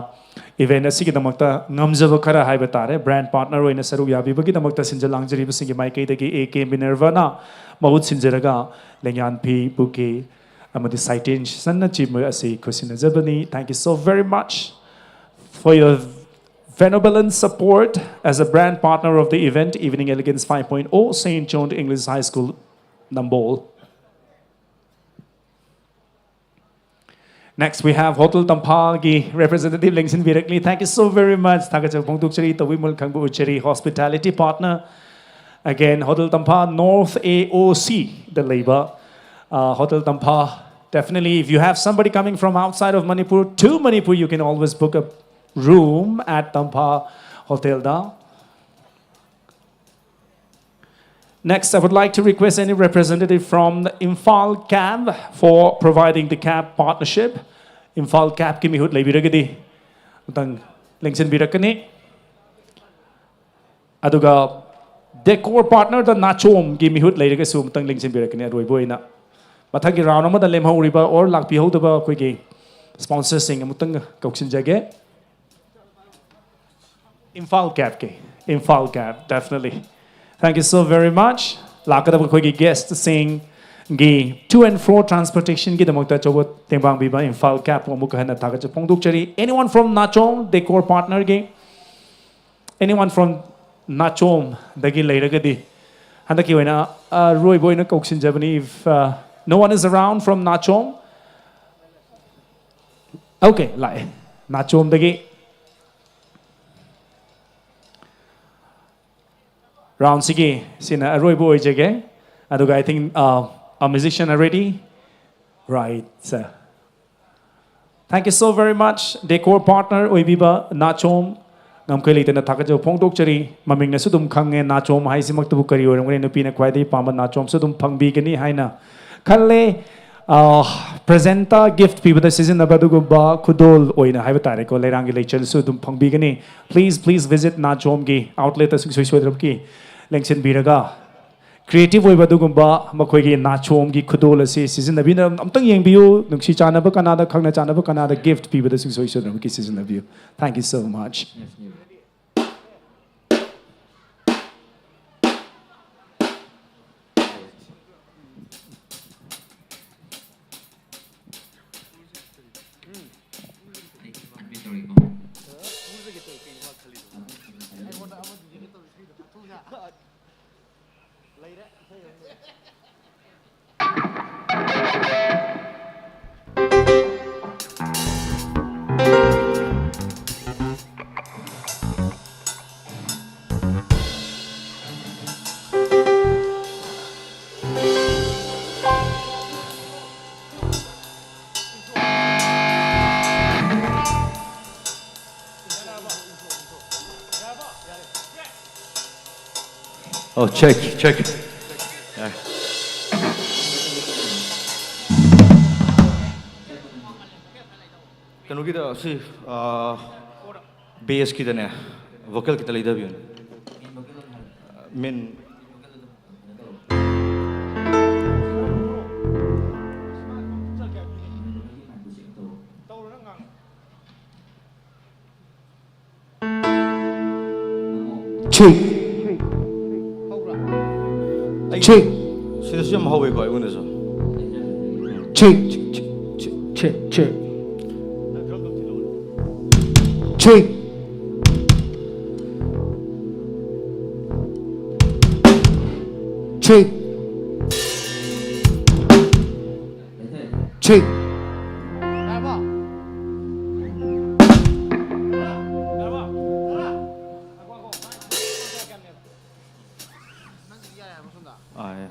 event ꯑꯁꯤꯒꯤꯗꯃꯛꯇ ꯉꯝꯖꯕ ꯈꯔ ꯍꯥꯏꯕ ꯇꯥꯔꯦ, brand partner ꯑꯣꯏꯅ ꯁꯔꯨꯛ ꯌꯥꯕꯤꯕꯒꯤꯗꯃꯛꯇ ꯁꯤꯟꯖ ꯂꯥꯡꯖꯔꯤꯕꯁꯤꯡꯒꯤ ꯃꯥꯏꯀꯩꯗꯒꯤ A K Minervaꯅ ꯃꯍꯨꯠ ꯁꯤꯟꯖꯔꯒ ꯂꯦꯡꯌꯥꯟꯐꯤ, bouquet ꯑꯃꯗꯤ citationꯅꯆꯤꯡꯕ ꯑꯁꯤ ꯈꯨꯠꯁꯤꯟꯅꯖꯕꯅꯤ꯫ Thank you so very much for your benevolent support as a brand partner of the event, Evening Elegance five point oh, Saint John English High School, Nambol. Next, we have Hotel Tamphaꯒꯤ representative ꯂꯦꯡꯁꯤꯟꯕꯤꯔꯛꯂꯤ꯫ Thank you so very much. ꯊꯥꯒꯠꯆꯕ ꯐꯣꯡꯗꯣꯛꯆꯔꯤ, ꯇꯧꯕꯤꯃꯜ ꯈꯪꯕ ꯎꯠꯆꯔꯤ꯫ Hospitality partner, again, Hotel Tampha, North A O Cꯗ ꯂꯩꯕ, uh, Hotel Tampha. Definitely, if you have somebody coming from outside of Manipur to Manipur, you can always book a room at Tampha Hotelꯗ. Next, I would like to request any representative from the Imphal Cab for providing the cab partnership. Imphal Cabꯀꯤ ꯃꯤꯍꯨꯠ ꯂꯩꯕꯤꯔꯒꯗꯤ ꯑꯃꯨꯛꯇꯪ ꯂꯦꯡꯁꯤꯟꯕꯤꯔꯛꯀꯅꯤ꯫ ꯑꯗꯨꯒ decor partnerꯗ Nachomꯒꯤ ꯃꯤꯍꯨꯠ ꯂꯩꯔꯒꯁꯨ ꯑꯃꯨꯛꯇꯪ ꯂꯦꯡꯁꯤꯟꯕꯤꯔꯛꯀꯅꯤ꯫ ꯑꯔꯣꯏꯕ ꯑꯣꯏꯅ ꯃꯊꯪꯒꯤ round ꯑꯃꯗ ꯂꯦꯝꯍꯧꯔꯤꯕ or ꯂꯥꯛꯄꯤꯍꯧꯗꯕ ꯑꯩꯈꯣꯏꯒꯤ sponsorꯁꯤꯡ ꯑꯃꯨꯛꯇꯪ ꯀꯧꯁꯤꯟꯖꯒꯦ꯫ Imphal Cabꯀꯤ, Imphal Cab, definitely. Thank you so very much. ꯂꯥꯛꯀꯗꯕ ꯑꯩꯈꯣꯏꯒꯤ guestꯁꯤꯡꯒꯤ to and fro transportationꯒꯤꯗꯃꯛꯇ ꯑꯆꯧꯕ ꯇꯦꯡꯕꯥꯡ ꯄꯤꯕ Imphal Cabꯄꯨ ꯑꯃꯨꯛ ꯍꯟꯅ ꯊꯥꯒꯠꯆꯕ ꯐꯣꯡꯗꯣꯛꯆꯔꯤ꯫ Anyone from Nachom, decor partnerꯒꯤ? Anyone from Nachomꯗꯒꯤ ꯂꯩꯔꯒꯗꯤ ꯍꯟꯗꯛꯀꯤ ꯑꯣꯏꯅ ꯑꯔꯣꯏꯕ ꯑꯣꯏꯅ ꯀꯧꯁꯤꯟꯖꯕꯅꯤ꯫ If uh, no one is around from Nachom, okay, ꯂꯥꯛꯑꯦ꯫ Nachomꯗꯒꯤ roundꯁꯤꯒꯤ ꯁꯤꯅ ꯑꯔꯣꯏꯕ ꯑꯣꯏꯖꯒꯦ꯫ ꯑꯗꯨꯒ I think uh, a musician are ready. Right, sir. Thank you so very much. Decor partner ꯑꯣꯏꯕꯤꯕ Nachom, ꯉꯝꯈꯩ ꯂꯩꯇꯅ ꯊꯥꯒꯠꯆꯕ ꯐꯣꯡꯗꯣꯛꯆꯔꯤ꯫ ꯃꯃꯤꯡꯅꯁꯨ ꯑꯗꯨꯝ ꯈꯪꯉꯦ, Nachom ꯍꯥꯏꯁꯤꯃꯛꯇꯕꯨ ꯀꯔꯤ ꯑꯣꯏꯔꯝꯒꯅꯤ? ꯅꯨꯄꯤꯅ ꯈ꯭ꯋꯥꯏꯗꯒꯤ ꯄꯥꯝꯕ Nachomꯁꯨ ꯑꯗꯨꯝ ꯐꯪꯕꯤꯒꯅꯤ ꯍꯥꯏꯅ ꯈꯜꯂꯦ꯫ ꯄ꯭ꯔꯦꯖꯦꯟꯇ ꯒꯤꯐ ꯄꯤꯕꯗ ꯁꯤꯖꯤꯟꯅꯕ ꯑꯗꯨꯒꯨꯝꯕ ꯈꯨꯗꯣꯜ ꯑꯣꯏꯅ ꯍꯥꯏꯕ ꯇꯥꯔꯦꯀꯣ, ꯂꯩꯔꯥꯡꯒꯤ ꯂꯩꯆꯜꯁꯨ ꯑꯗꯨꯝ ꯐꯪꯕꯤꯒꯅꯤ꯫ Please, please visit ꯅꯥꯆꯣꯝꯒꯤ ꯑꯥꯎꯠꯂꯦꯠꯇ ꯁꯨꯡꯁꯣꯏ ꯁꯣꯏꯗꯅꯃꯛꯀꯤ ꯂꯦꯡꯁꯤꯟꯕꯤꯔꯒ ꯀ꯭ꯔꯤꯌꯦꯇꯤꯚ ꯑꯣꯏꯕ ꯑꯗꯨꯒꯨꯝꯕ ꯃꯈꯣꯏꯒꯤ ꯅꯥꯆꯣꯝꯒꯤ ꯈꯨꯗꯣꯜ ꯑꯁꯤ ꯁꯤꯖꯤꯟꯅꯕꯤꯅ ꯑꯝꯇꯪ ꯌꯦꯡꯕꯤꯌꯨ꯫ ꯅꯨꯡꯁꯤ ꯆꯥꯟꯅꯕ ꯀꯅꯥꯗ, ꯈꯪꯅ ꯆꯥꯟꯅꯕ ꯀꯅꯥꯗ ꯒꯤꯐ ꯄꯤꯕꯗ ꯁꯨꯡꯁꯣꯏ ꯁꯣꯏꯗꯅꯃꯛꯀꯤ ꯁꯤꯖꯤꯟꯅꯕꯤꯌꯨ꯫ Thank you so much. Oh, check, check. ꯌꯥꯔꯦ꯫ ꯀꯩꯅꯣꯒꯤꯗ ꯁꯤ ꯕꯦꯁꯀꯤꯗꯅꯦ ꯚꯣꯀꯦꯜ ꯈꯤꯇ ꯂꯩꯊꯕꯤꯌꯨꯅꯦ꯫ ꯃꯤꯟ ꯁꯤ꯫ ꯑꯩ ꯁꯤ꯫ ꯁꯤꯗꯁꯨ ꯌꯥꯝ ꯍꯧꯋꯦꯀꯣ ꯑꯩꯉꯣꯟꯗꯁꯨ꯫ ꯁꯤ꯫ ꯁꯤ꯫ ꯁꯤ꯫ ꯁꯤ꯫ ꯁꯤ꯫ ꯁꯤ꯫ ꯁꯤ꯫ ꯑꯥ, ꯌꯥ꯫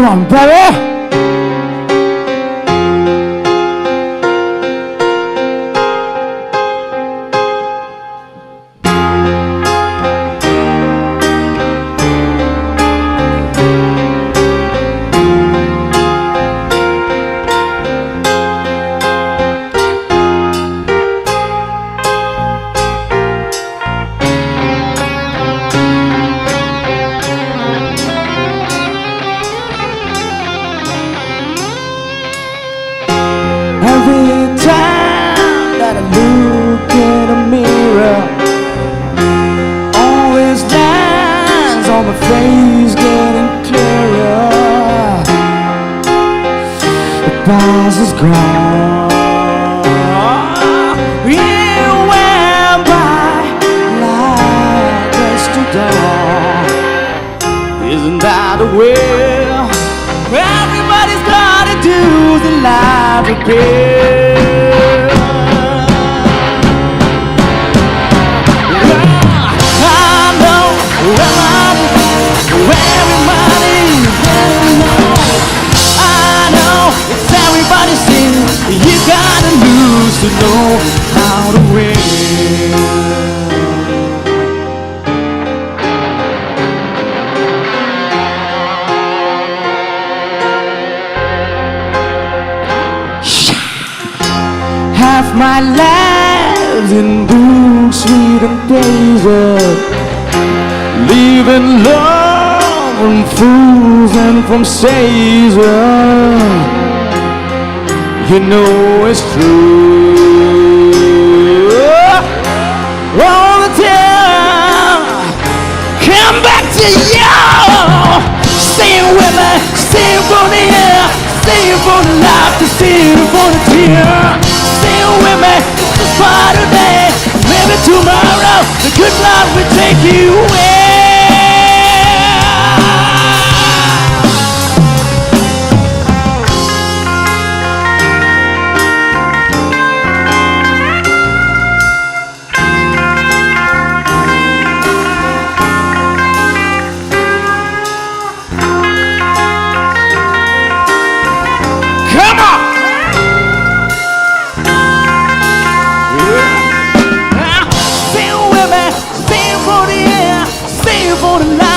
Come on, baby. Every time that I look in the mirror, all these lines on my face getting clearer. The past is gone. It went by like yesterday. Isn't that the way everybody's gotta do the life repair? I know, well, I know, everybody's, I know, it's everybody's sin. You gotta lose to know how to win. Half my life in books, sweet and pleasure, living love from fools and from sailors. You know it's true. All the time, come back to you. Stay with me, stay for the air, stay for the laughter, stay for the tear. Stay with me, it's the part of me. Maybe tomorrow the good luck will take you away.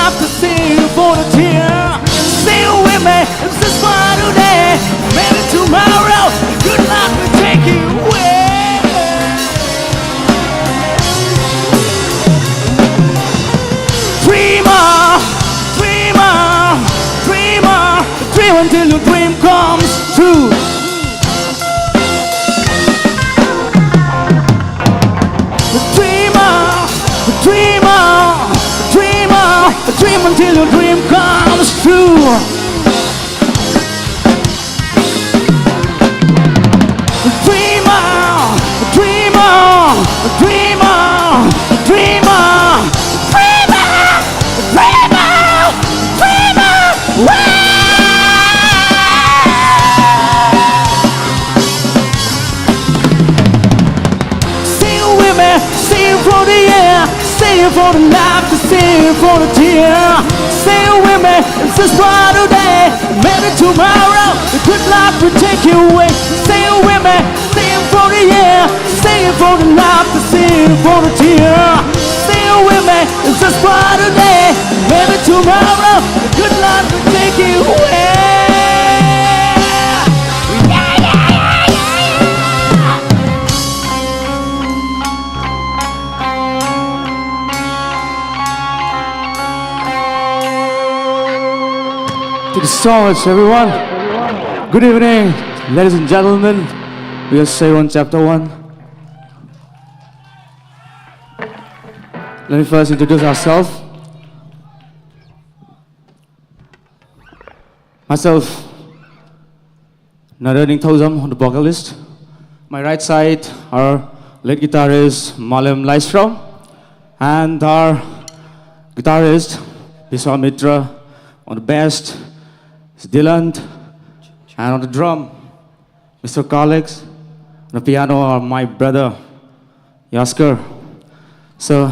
After sing for the tear, stay with me, it's just for today. Maybe tomorrow, good luck will take you away. Dreamer, dreamer, dreamer, dream until your dream comes true. Dreamer, dreamer, dreamer, dream until your dream comes true. Dreamer, dreamer, dreamer, dreamer, dreamer, dreamer, dreamer. Wow! Sing with me, sing for the air, sing for the laughter, sing for the tear. Sing with me, it's just for today. Maybe tomorrow, the good luck will take you away. Sing with me, sing for the air, sing for the laughter, sing for the tear. Sing with me, it's just for today. Maybe tomorrow, the good luck will take you away. Yeah, yeah, yeah, yeah, yeah. Thank you so much, everyone. Good evening, ladies and gentlemen. We are Seron Chapter One. Let me first introduce ourselves. Myself, Naren Ningthoujam, the vocalist. My right side, our lead guitarist Malem Laisram, and our guitarist Biswamitra on the bass, Dylan, and on the drum, Mister Kalex. On the piano are my brother Yasker. So,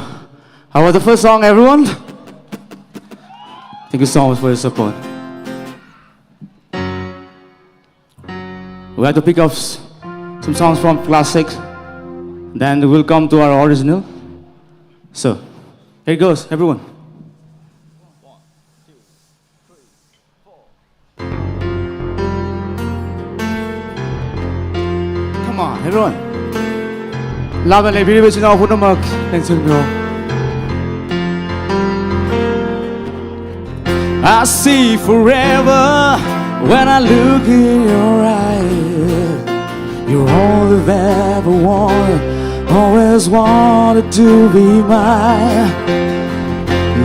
how was the first song, everyone? Thank you so much for your support. We have to pick up s- some songs from classics, then we'll come to our original. So, here it goes, everyone. Heroine, ꯂꯥꯞꯅ ꯂꯩꯕꯤꯔꯤꯕ ꯏꯆꯤꯟ ꯏꯅꯥꯎ ꯄꯨꯝꯅꯃꯛ ꯂꯦꯡꯁꯤꯟꯕꯤꯔꯣ꯫ I see forever when I look in your eyes. You're all I've ever wanted, always wanted to be mine.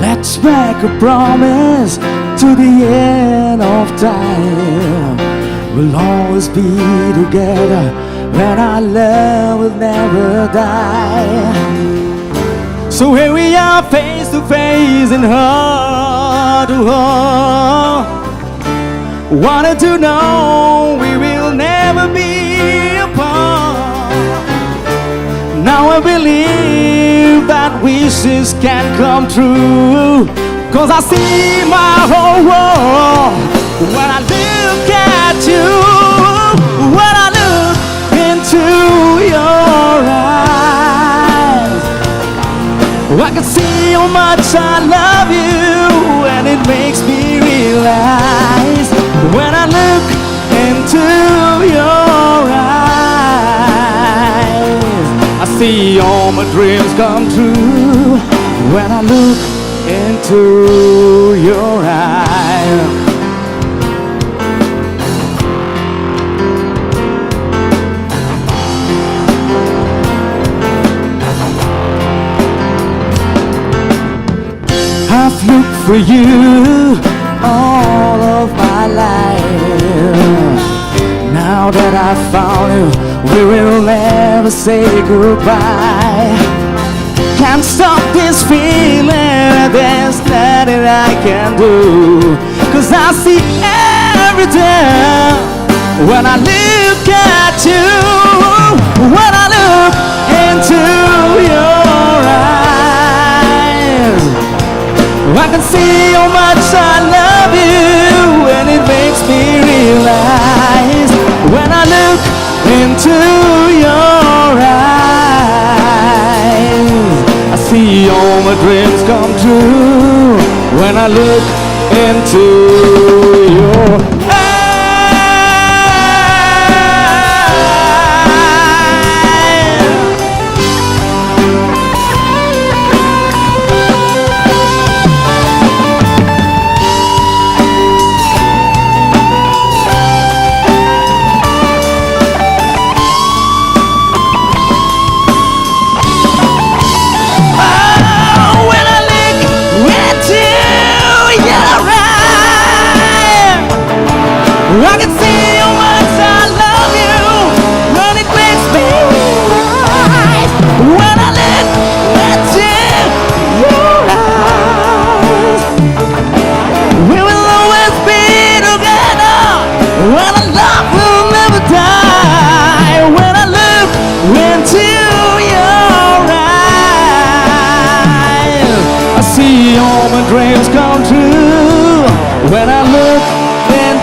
Let's make a promise to the end of time. We'll always be together, and our love will never die. So here we are, face to face and heart to heart. Wanted to know we will never be apart. Now I believe that wishes can come true. 'Cause I see my whole world when I look at you. When I look into your eyes, I can see how much I love you, and it makes me realize when I look into your eyes, I see all my dreams come true when I look into your eyes. I've looked for you all of my life. Now that I found you, we will never say goodbye. Can't stop this feeling, there's nothing I can do. 'Cause I see every day when I look at you, when I look into your eyes, I can see how much I love you, and it makes me realize when I look into your eyes, I see all my dreams come true when I look into your eyes.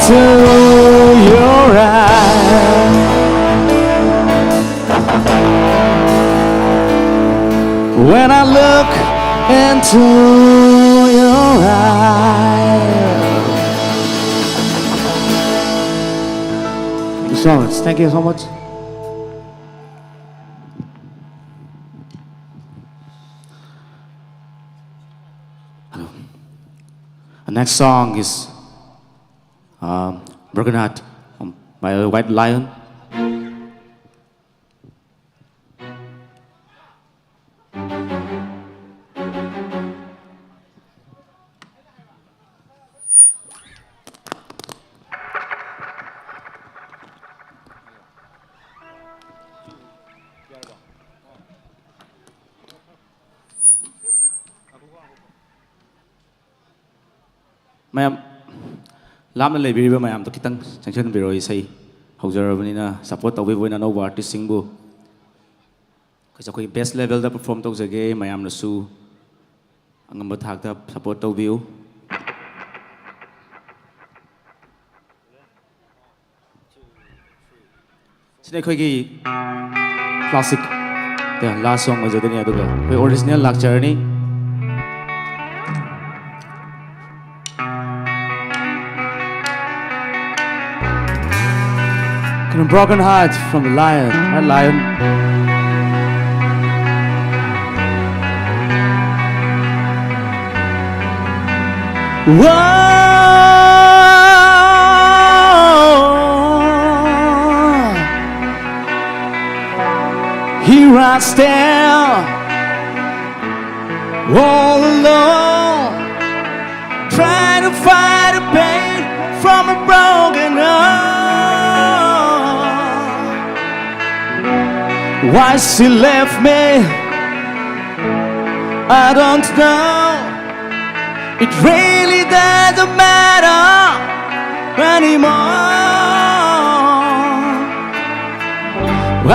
To your eyes. When I look into your eyes. So much. Thank you so much. Hello. The next song is um, Broken Heart, um, by White Lion. ꯃꯌꯥꯝ, ꯂꯥꯞꯅ ꯂꯩꯕꯤꯔꯤꯕ ꯃꯌꯥꯝꯗꯣ ꯈꯤꯇꯪ ꯆꯪꯁꯤꯟꯕꯤꯔꯣ꯫ ꯏꯁꯩ ꯍꯧꯖꯔꯕꯅꯤꯅ support ꯇꯧꯕꯤꯕ ꯑꯣꯏꯅ ꯑꯅꯧꯕ artistꯁꯤꯡꯕꯨ ꯑꯩꯈꯣꯏ best levelꯗ perform ꯇꯧꯖꯒꯦ꯫ ꯃꯌꯥꯝꯅꯁꯨ ꯑꯉꯝꯕ ꯊꯥꯛꯇ support ꯇꯧꯕꯤꯌꯨ꯫ ꯁꯤꯅ ꯑꯩꯈꯣꯏꯒꯤ classic last song ꯑꯣꯏꯖꯗꯣꯏꯅꯤ, ꯑꯗꯨꯒ ꯑꯩꯈꯣꯏ original ꯂꯥꯛꯆꯔꯅꯤ꯫ Broken Heart from the Lion, Red Lion. Whoa. Here I stand all alone, trying to fight the pain from a broken heart. Why she left me, I don't know. It really doesn't matter anymore.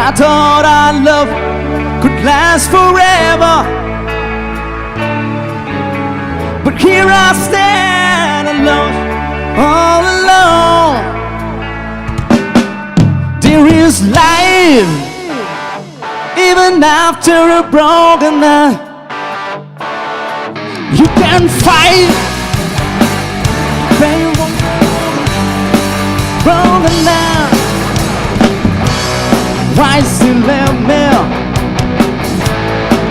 I thought our love could last forever, but here I stand alone, All alone, there is life, even after a broken heart. You can fight, baby, broken heart. Why still love me,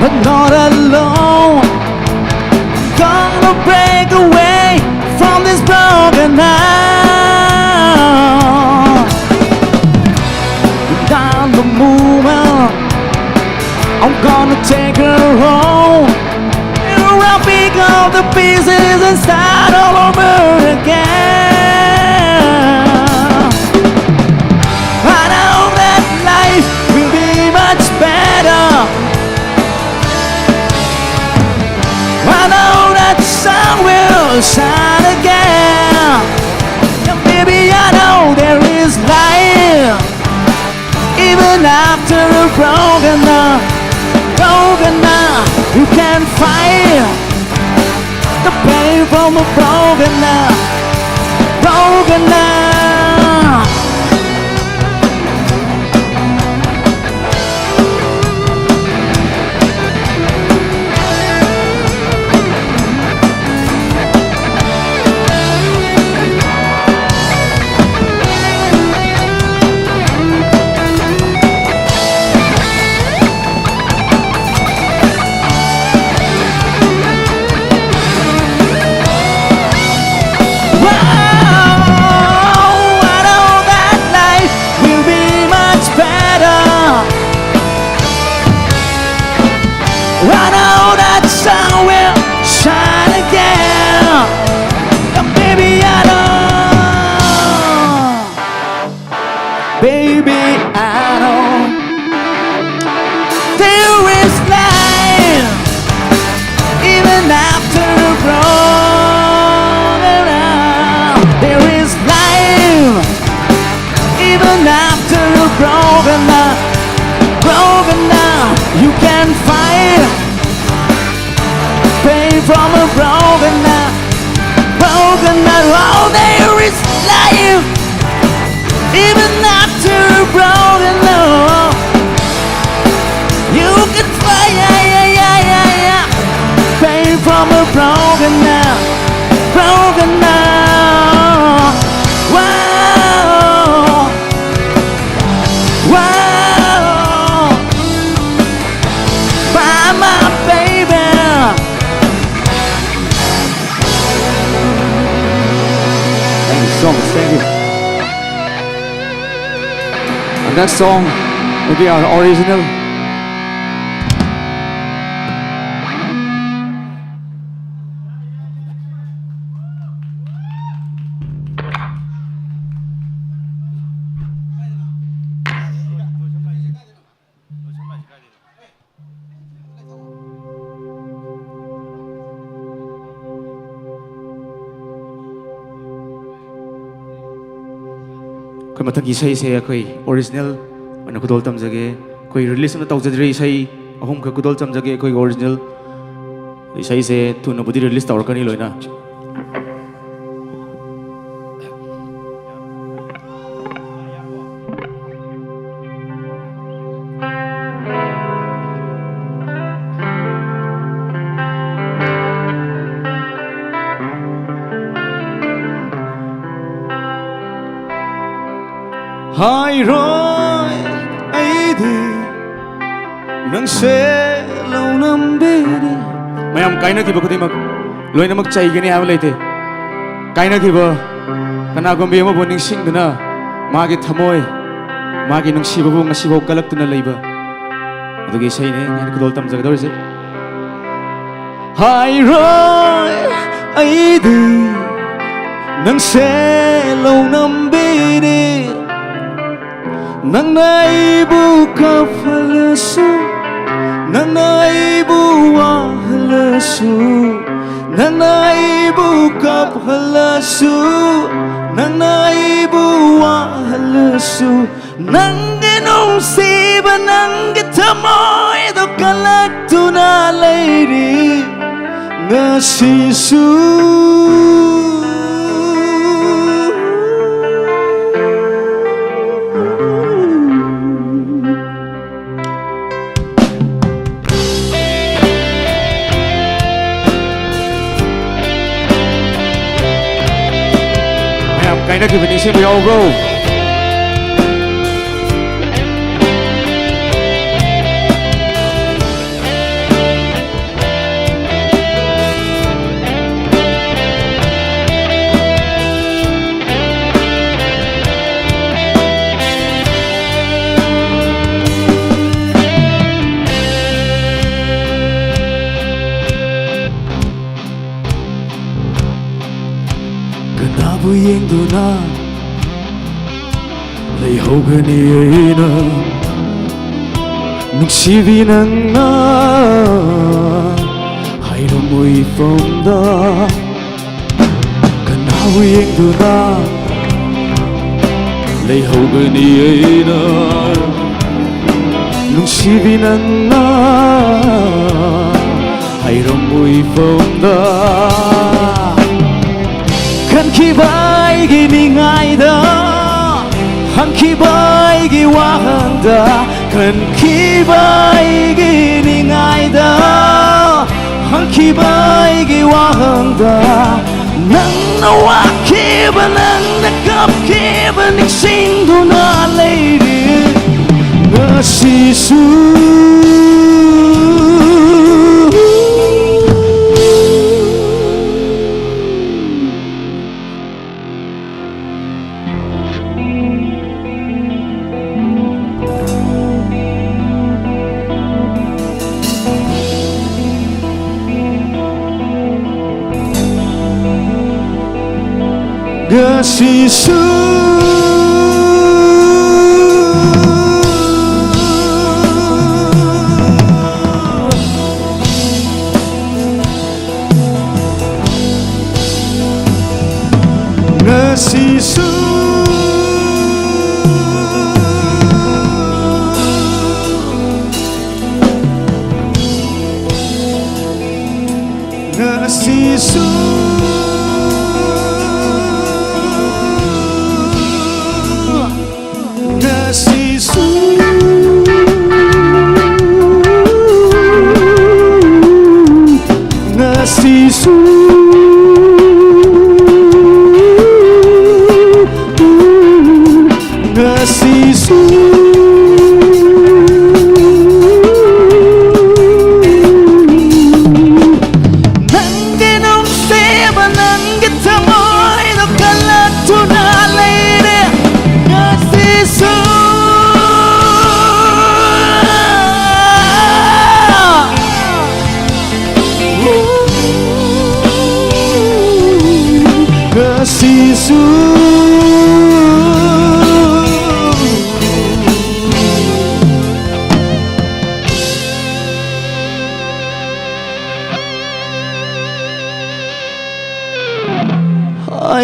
but not alone? Gonna break away from this broken heart. Down the moment, I'm gonna take her home. I'll pick up the pieces and start all over again. I know that life will be much better. I know that sun will shine again. And baby, I know there is life, even after a broken heart. Broken heart, you can fight the pain from a broken heart. Broken heart. Wow, I know that life will be much better. I know that sun will shine again. And baby, I know. Baby, I know there is life, even after a broken heart. There is life, even after a broken heart. Broken heart, you can fight pain from a broken heart. Broken heart, all day Even after broken love, you can fly, yeah, yeah, yeah, yeah, yeah. Pain from a broken heart, broken heart. Wow, wow, my, my baby. Thank you so much, thank you. And that song will be our original. ꯑꯩꯈꯣꯏ ꯃꯊꯪꯒꯤ ꯏꯁꯩꯁꯦ ꯑꯩꯈꯣꯏ ꯑꯣꯔꯤꯖꯤꯅꯦꯜ ꯑꯣꯏꯅ ꯈꯨꯗꯣꯜ ꯇꯝꯖꯒꯦ꯫ ꯑꯩꯈꯣꯏ ꯔꯤꯂꯤꯁ ꯑꯃ ꯇꯧꯖꯗ꯭ꯔꯤ, ꯏꯁꯩ ꯑꯍꯨꯝꯈꯛ ꯈꯨꯗꯣꯜ ꯇꯝꯖꯒꯦ ꯑꯩꯈꯣꯏꯒꯤ ꯑꯣꯔꯤꯖꯤꯅꯦꯜ꯫ ꯏꯁꯩꯁꯦ ꯊꯨꯅꯕꯨꯗꯤ ꯔꯤꯂꯤꯁ ꯇꯧꯔꯛꯀꯅꯤ ꯂꯣꯏꯅ꯫ ꯍꯥꯏꯔꯣꯏ ꯑꯩꯗꯤ ꯅꯪꯁꯦ ꯂꯧꯅꯝꯕꯤꯅꯤ꯫ ꯃꯌꯥꯝ ꯀꯥꯏꯅꯈꯤꯕ ꯈꯨꯗꯤꯡꯃꯛ ꯂꯣꯏꯅꯃꯛ ꯆꯩꯒꯅꯤ ꯍꯥꯏꯕ ꯂꯩꯇꯦ꯫ ꯀꯥꯏꯅꯈꯤꯕ ꯀꯅꯥꯒꯨꯝꯕꯤ ꯑꯃꯕꯨ ꯅꯤꯡꯁꯤꯡꯗꯨꯅ ꯃꯥꯒꯤ ꯊꯃꯣꯏ, ꯃꯥꯒꯤ ꯅꯨꯡꯁꯤꯕꯕꯨ ꯉꯁꯤꯐꯥꯎ ꯀꯜꯂꯛꯇꯨꯅ ꯂꯩꯕ ꯑꯗꯨꯒꯤ ꯏꯁꯩꯅꯦ ꯑꯩꯅ ꯈꯨꯗꯣꯜ ꯇꯝꯖꯒꯗꯧꯔꯤꯁꯦ꯫ ꯍꯥꯏꯔꯣꯏ ꯑꯩꯗꯤ ꯅꯪꯁꯦ ꯂꯧꯅꯝꯕꯤꯅꯤ꯫ ꯅꯪꯅ ꯑꯩꯕꯨ ꯀꯞꯍꯜꯂꯁꯨ, ꯅꯪꯅ ꯑꯩꯕꯨ ꯋꯥꯍꯜꯂꯁꯨ, ꯅꯪꯅ ꯑꯩꯕꯨ ꯀꯞꯍꯜꯂꯁꯨ, ꯅꯪꯅ ꯑꯩꯕꯨ ꯋꯥꯍꯜꯂꯁꯨ, ꯅꯪꯒꯤ ꯅꯨꯡꯁꯤꯕ, ꯅꯪꯒꯤ ꯊꯃꯣꯏꯗꯣ ꯀꯜꯂꯛꯇꯨꯅ ꯂꯩꯔꯤ ꯉꯁꯤꯁꯨ꯫ ꯍꯥꯏꯔꯛꯈꯤꯕꯅꯤ, ꯁꯤꯕꯨ ꯌꯥꯎꯕ꯭ꯔꯣ? ꯀꯅꯥꯕꯨ ꯌꯦꯡꯗꯨꯅ ꯂꯩꯍꯧꯒꯅꯤ ꯑꯩꯅ? ꯅꯨꯡꯁꯤꯕꯤ, ꯅꯪꯅ ꯍꯥꯏꯔꯝꯃꯨ ꯏꯐꯝꯗ, ꯀꯅꯥꯕꯨ ꯌꯦꯡꯗꯨꯅ ꯂꯩꯍꯧꯒꯅꯤ ꯑꯩꯅ? ꯅꯨꯡꯁꯤꯕꯤ, ꯅꯪꯅ ꯍꯥꯏꯔꯝꯃꯨ ꯏꯐꯝꯗ, ꯈꯟꯈꯤꯕ ꯑꯩꯒꯤ ꯅꯤꯡꯉꯥꯏꯗ, ꯍꯪꯈꯤꯕ ꯑꯩꯒꯤ ꯋꯥꯍꯪꯗ, ꯈꯟꯈꯤꯕ ꯑꯩꯒꯤ ꯅꯤꯡꯉꯥꯏꯗ, ꯍꯪꯈꯤꯕ ꯑꯩꯒꯤ ꯋꯥꯍꯪꯗ, ꯅꯪꯅ ꯋꯥꯈꯤꯕ, ꯅꯪꯅ ꯀꯞꯈꯤꯕ ꯅꯤꯡꯁꯤꯡꯗꯨꯅ ꯂꯩꯔꯤ ꯉꯁꯤꯁꯨ꯫ ꯉꯁꯤꯁꯨ꯫ ꯉꯁꯤꯁꯨ꯫ ꯉꯁꯤꯁꯨ꯫ ꯉꯁꯤꯁꯨ꯫ ꯉꯁꯤꯁꯨ꯫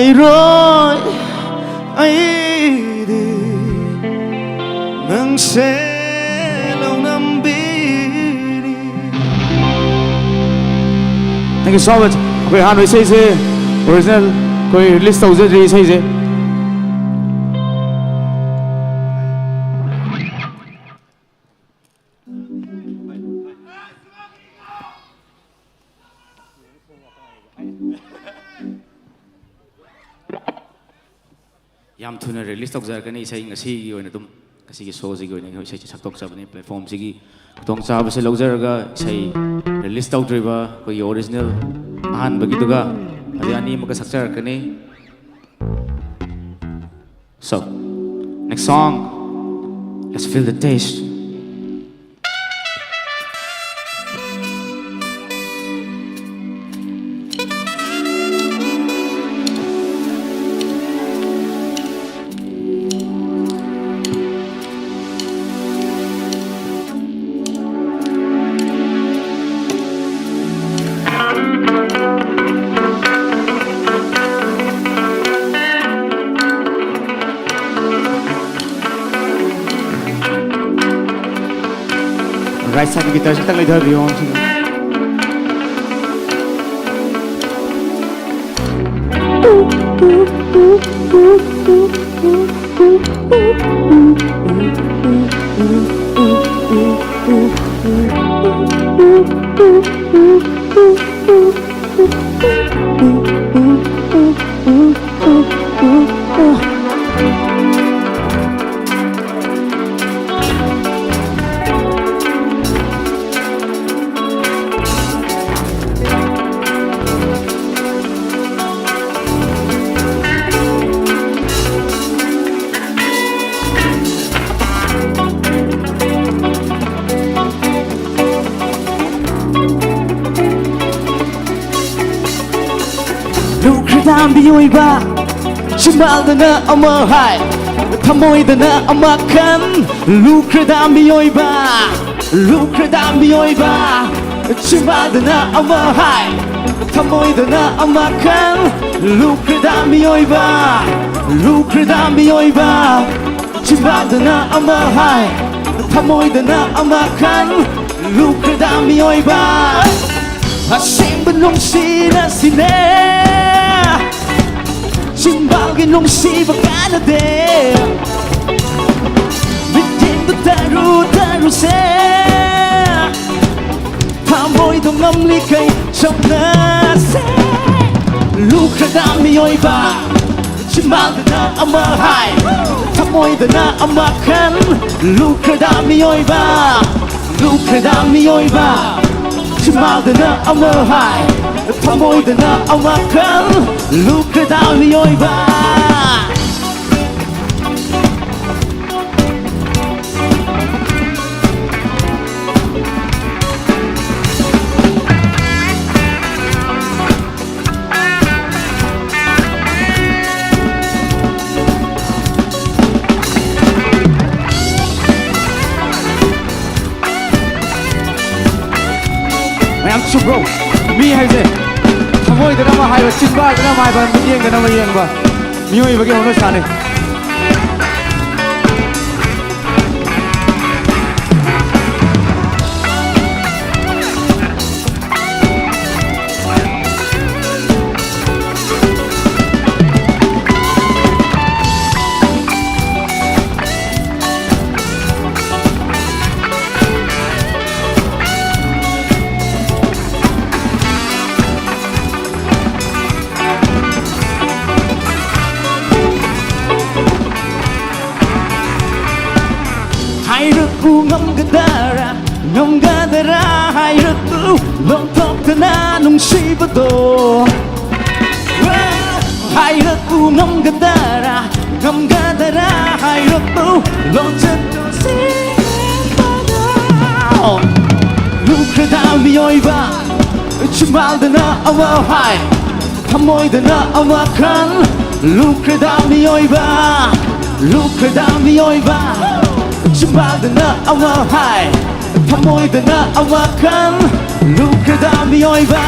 ꯏꯔꯣꯏ ꯑꯩꯗꯤ ꯅꯪꯁꯦ ꯂꯧꯅꯝꯕꯤꯅꯤ꯫ Thank you so much. ꯑꯩꯈꯣꯏ ꯑꯍꯥꯟꯕ ꯏꯁꯩꯁꯦ ꯑꯣꯔꯤꯖꯤꯅꯦꯜ ꯑꯩꯈꯣꯏ ꯔꯤꯂꯤꯁ ꯇꯧꯖꯗ꯭ꯔꯤ ꯏꯁꯩꯁꯦ꯫ ꯌꯥꯝ ꯊꯨꯅ ꯔꯤꯂꯤꯁ ꯇꯧꯖꯔꯛꯀꯅꯤ ꯏꯁꯩ꯫ ꯉꯁꯤꯒꯤ ꯑꯣꯏꯅ ꯑꯗꯨꯝ, ꯉꯁꯤꯒꯤ ꯁꯣꯁꯤꯒꯤ ꯑꯣꯏꯅ ꯑꯩꯈꯣꯏ ꯏꯁꯩꯁꯦ ꯁꯛꯇꯣꯛꯆꯕꯅꯤ꯫ ꯄ꯭ꯂꯦꯠꯐꯣꯝꯁꯤꯒꯤ ꯈꯨꯗꯣꯡꯆꯥꯕꯁꯦ ꯂꯧꯖꯔꯒ ꯏꯁꯩ ꯔꯤꯂꯤꯁ ꯇꯧꯗ꯭ꯔꯤꯕ ꯑꯩꯈꯣꯏꯒꯤ ꯑꯣꯔꯤꯖꯤꯅꯦꯜ ꯑꯍꯥꯟꯕꯒꯤꯗꯨꯒ ꯑꯗꯩ ꯑꯅꯤꯃꯛꯀ ꯁꯛꯆꯔꯛꯀꯅꯤ꯫ So, next song, let's feel the taste. Right side ꯒꯤ ꯒꯤꯇꯥꯔꯁꯤ ꯈꯤꯇꯪ ꯂꯩꯊꯕꯤꯌꯣ꯫ ꯂꯨꯈ꯭ꯔꯦꯗꯥ ꯃꯤꯑꯣꯏꯕ, ꯆꯤꯟꯕꯥꯜꯗꯅ ꯑꯃ ꯍꯥꯏ, ꯊꯃꯣꯏꯗꯅ ꯑꯃ ꯈꯟ꯫ ꯂꯨꯈ꯭ꯔꯦꯗꯥ ꯃꯤꯑꯣꯏꯕ, ꯂꯨꯈ꯭ꯔꯦꯗꯥ ꯃꯤꯑꯣꯏꯕ, ꯆꯤꯟꯕꯥꯜꯗꯅ ꯑꯃ ꯍꯥꯏ, ꯊꯃꯣꯏꯗꯅ ꯑꯃ ꯈꯟ꯫ ꯂꯨꯈ꯭ꯔꯦꯗ ꯃꯤꯑꯣꯏꯕ, ꯂꯨꯈ꯭ꯔꯦꯗ ꯃꯤꯑꯣꯏꯕ꯫ ꯆꯤꯟꯕꯥꯜꯗꯅ ꯑꯃ ꯍꯥꯏ, ꯊꯃꯣꯏꯗꯅ ꯑꯃ ꯈꯟ꯫ ꯂꯨꯈ꯭ꯔꯦꯗ ꯃꯤꯑꯣꯏꯕ꯫ ꯑꯁꯦꯡꯕ ꯅꯨꯡꯁꯤꯅ ꯁꯤꯅꯦ꯫ ꯆꯤꯟꯕꯥꯜꯒꯤ ꯅꯨꯡꯁꯤꯕ ꯀꯥꯟꯅꯗꯦ꯫ ꯃꯤꯠꯌꯦꯡꯗ ꯇꯔꯨ ꯇꯔꯨꯁꯦ꯫ ꯊꯃꯣꯏꯗꯣ ꯉꯝꯂꯤꯈꯩ ꯆꯝꯅꯁꯦ꯫ ꯂꯨꯈ꯭ꯔꯦꯗ ꯃꯤꯑꯣꯏꯕ꯫ ꯆꯤꯟꯕꯥꯜꯗꯅ ꯑꯃ ꯍꯥꯏ, ꯊꯃꯣꯏꯗꯅ ꯑꯃ ꯈꯟ꯫ ꯂꯨꯈ꯭ꯔꯦꯗ ꯃꯤꯑꯣꯏꯕ, ꯂꯨꯈ꯭ꯔꯦꯗ ꯃꯤꯑꯣꯏꯕ꯫ ꯆꯤꯟꯕꯥꯜꯗꯅ ꯑꯃ ꯍꯥꯏ, ꯊꯃꯣꯏꯗꯅ ꯑꯃ ꯈꯟ꯫ ꯂꯨꯈ꯭ꯔꯦꯗ ꯃꯤꯑꯣꯏꯕ꯫ ꯃꯌꯥꯝ ꯆꯨꯝꯕ꯭ꯔꯣ? ꯃꯤ ꯍꯥꯏꯁꯦ ꯊꯃꯣꯏꯗꯅ ꯑꯃ ꯍꯥꯏꯕ, ꯆꯤꯟꯕꯥꯜꯗꯅ ꯑꯃ ꯍꯥꯏꯕ, ꯃꯤꯠꯌꯦꯡꯗꯅ ꯑꯃ ꯌꯦꯡꯕ, ꯃꯤꯑꯣꯏꯕꯒꯤ ꯍꯧꯅꯁꯥꯅꯤ꯫ ꯍꯥꯏꯔꯛꯎ ꯉꯝꯒꯗꯔꯥ, ꯉꯝꯒꯗꯔꯥ? ꯍꯥꯏꯔꯛꯎ ꯂꯣꯟꯊꯣꯛꯇꯅ ꯅꯨꯡꯁꯤꯕꯗꯣ꯫ ꯍꯥꯏꯔꯛꯎ ꯉꯝꯒꯗꯔꯥ, ꯉꯝꯒꯗꯔꯥ? ꯍꯥꯏꯔꯛꯎ ꯂꯣꯟꯆꯠ ꯅꯨꯡꯁꯤꯕꯗꯣ꯫ ꯂꯨꯈ꯭ꯔꯦꯗ ꯃꯤꯑꯣꯏꯕ, ꯆꯤꯟꯕꯥꯜꯗꯅ ꯑꯃ ꯍꯥꯏ, ꯊꯃꯣꯏꯗꯅ ꯑꯃ ꯈꯟ꯫ ꯂꯨꯈ꯭ꯔꯦꯗ ꯃꯤꯑꯣꯏꯕ, ꯂꯨꯈ꯭ꯔꯦꯗ ꯃꯤꯑꯣꯏꯕ꯫ ꯆꯤꯟꯕꯥꯜꯗꯅ ꯑꯃ ꯍꯥꯏ, ꯊꯃꯣꯏꯗꯅ ꯑꯃꯈꯜ ꯂꯨꯞꯈ꯭ꯔꯦꯗ ꯃꯤꯑꯣꯏꯕ꯫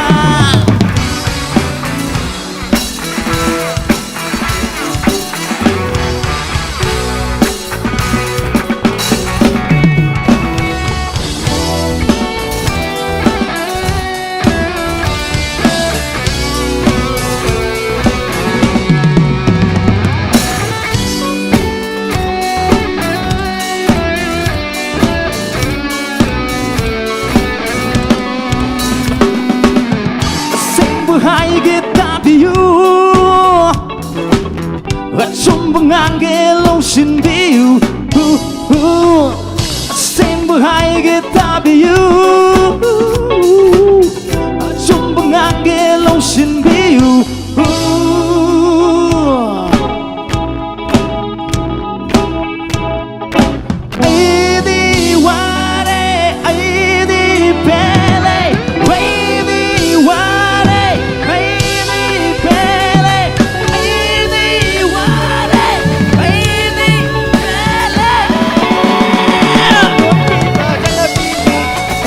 ꯑꯁꯦꯡꯕ ꯍꯥꯏꯒꯦ ꯇꯥꯕꯤꯌꯨ, ꯑꯆꯨꯝꯕ ꯉꯥꯡꯒꯦ ꯂꯧꯁꯤꯟꯕꯤꯌꯨ꯫ ꯑꯁꯦꯡꯕ ꯍꯥꯏꯒꯦ ꯇꯥꯕꯤꯌꯨ, ꯑꯆꯨꯝꯕ ꯉꯥꯡꯒꯦ ꯂꯧꯁꯤꯟꯕꯤꯌꯨ꯫ ꯑꯩꯗꯤ ꯋꯥꯔꯦ, ꯑꯩꯗꯤ ꯄꯦꯜꯂꯦ, ꯑꯩꯗꯤ ꯋꯥꯔꯦ, ꯑꯩꯗꯤ ꯄꯦꯜꯂꯦ, ꯑꯩꯗꯤ ꯋꯥꯔꯦ, ꯑꯩꯗꯤ ꯄꯦꯜꯂꯦ꯫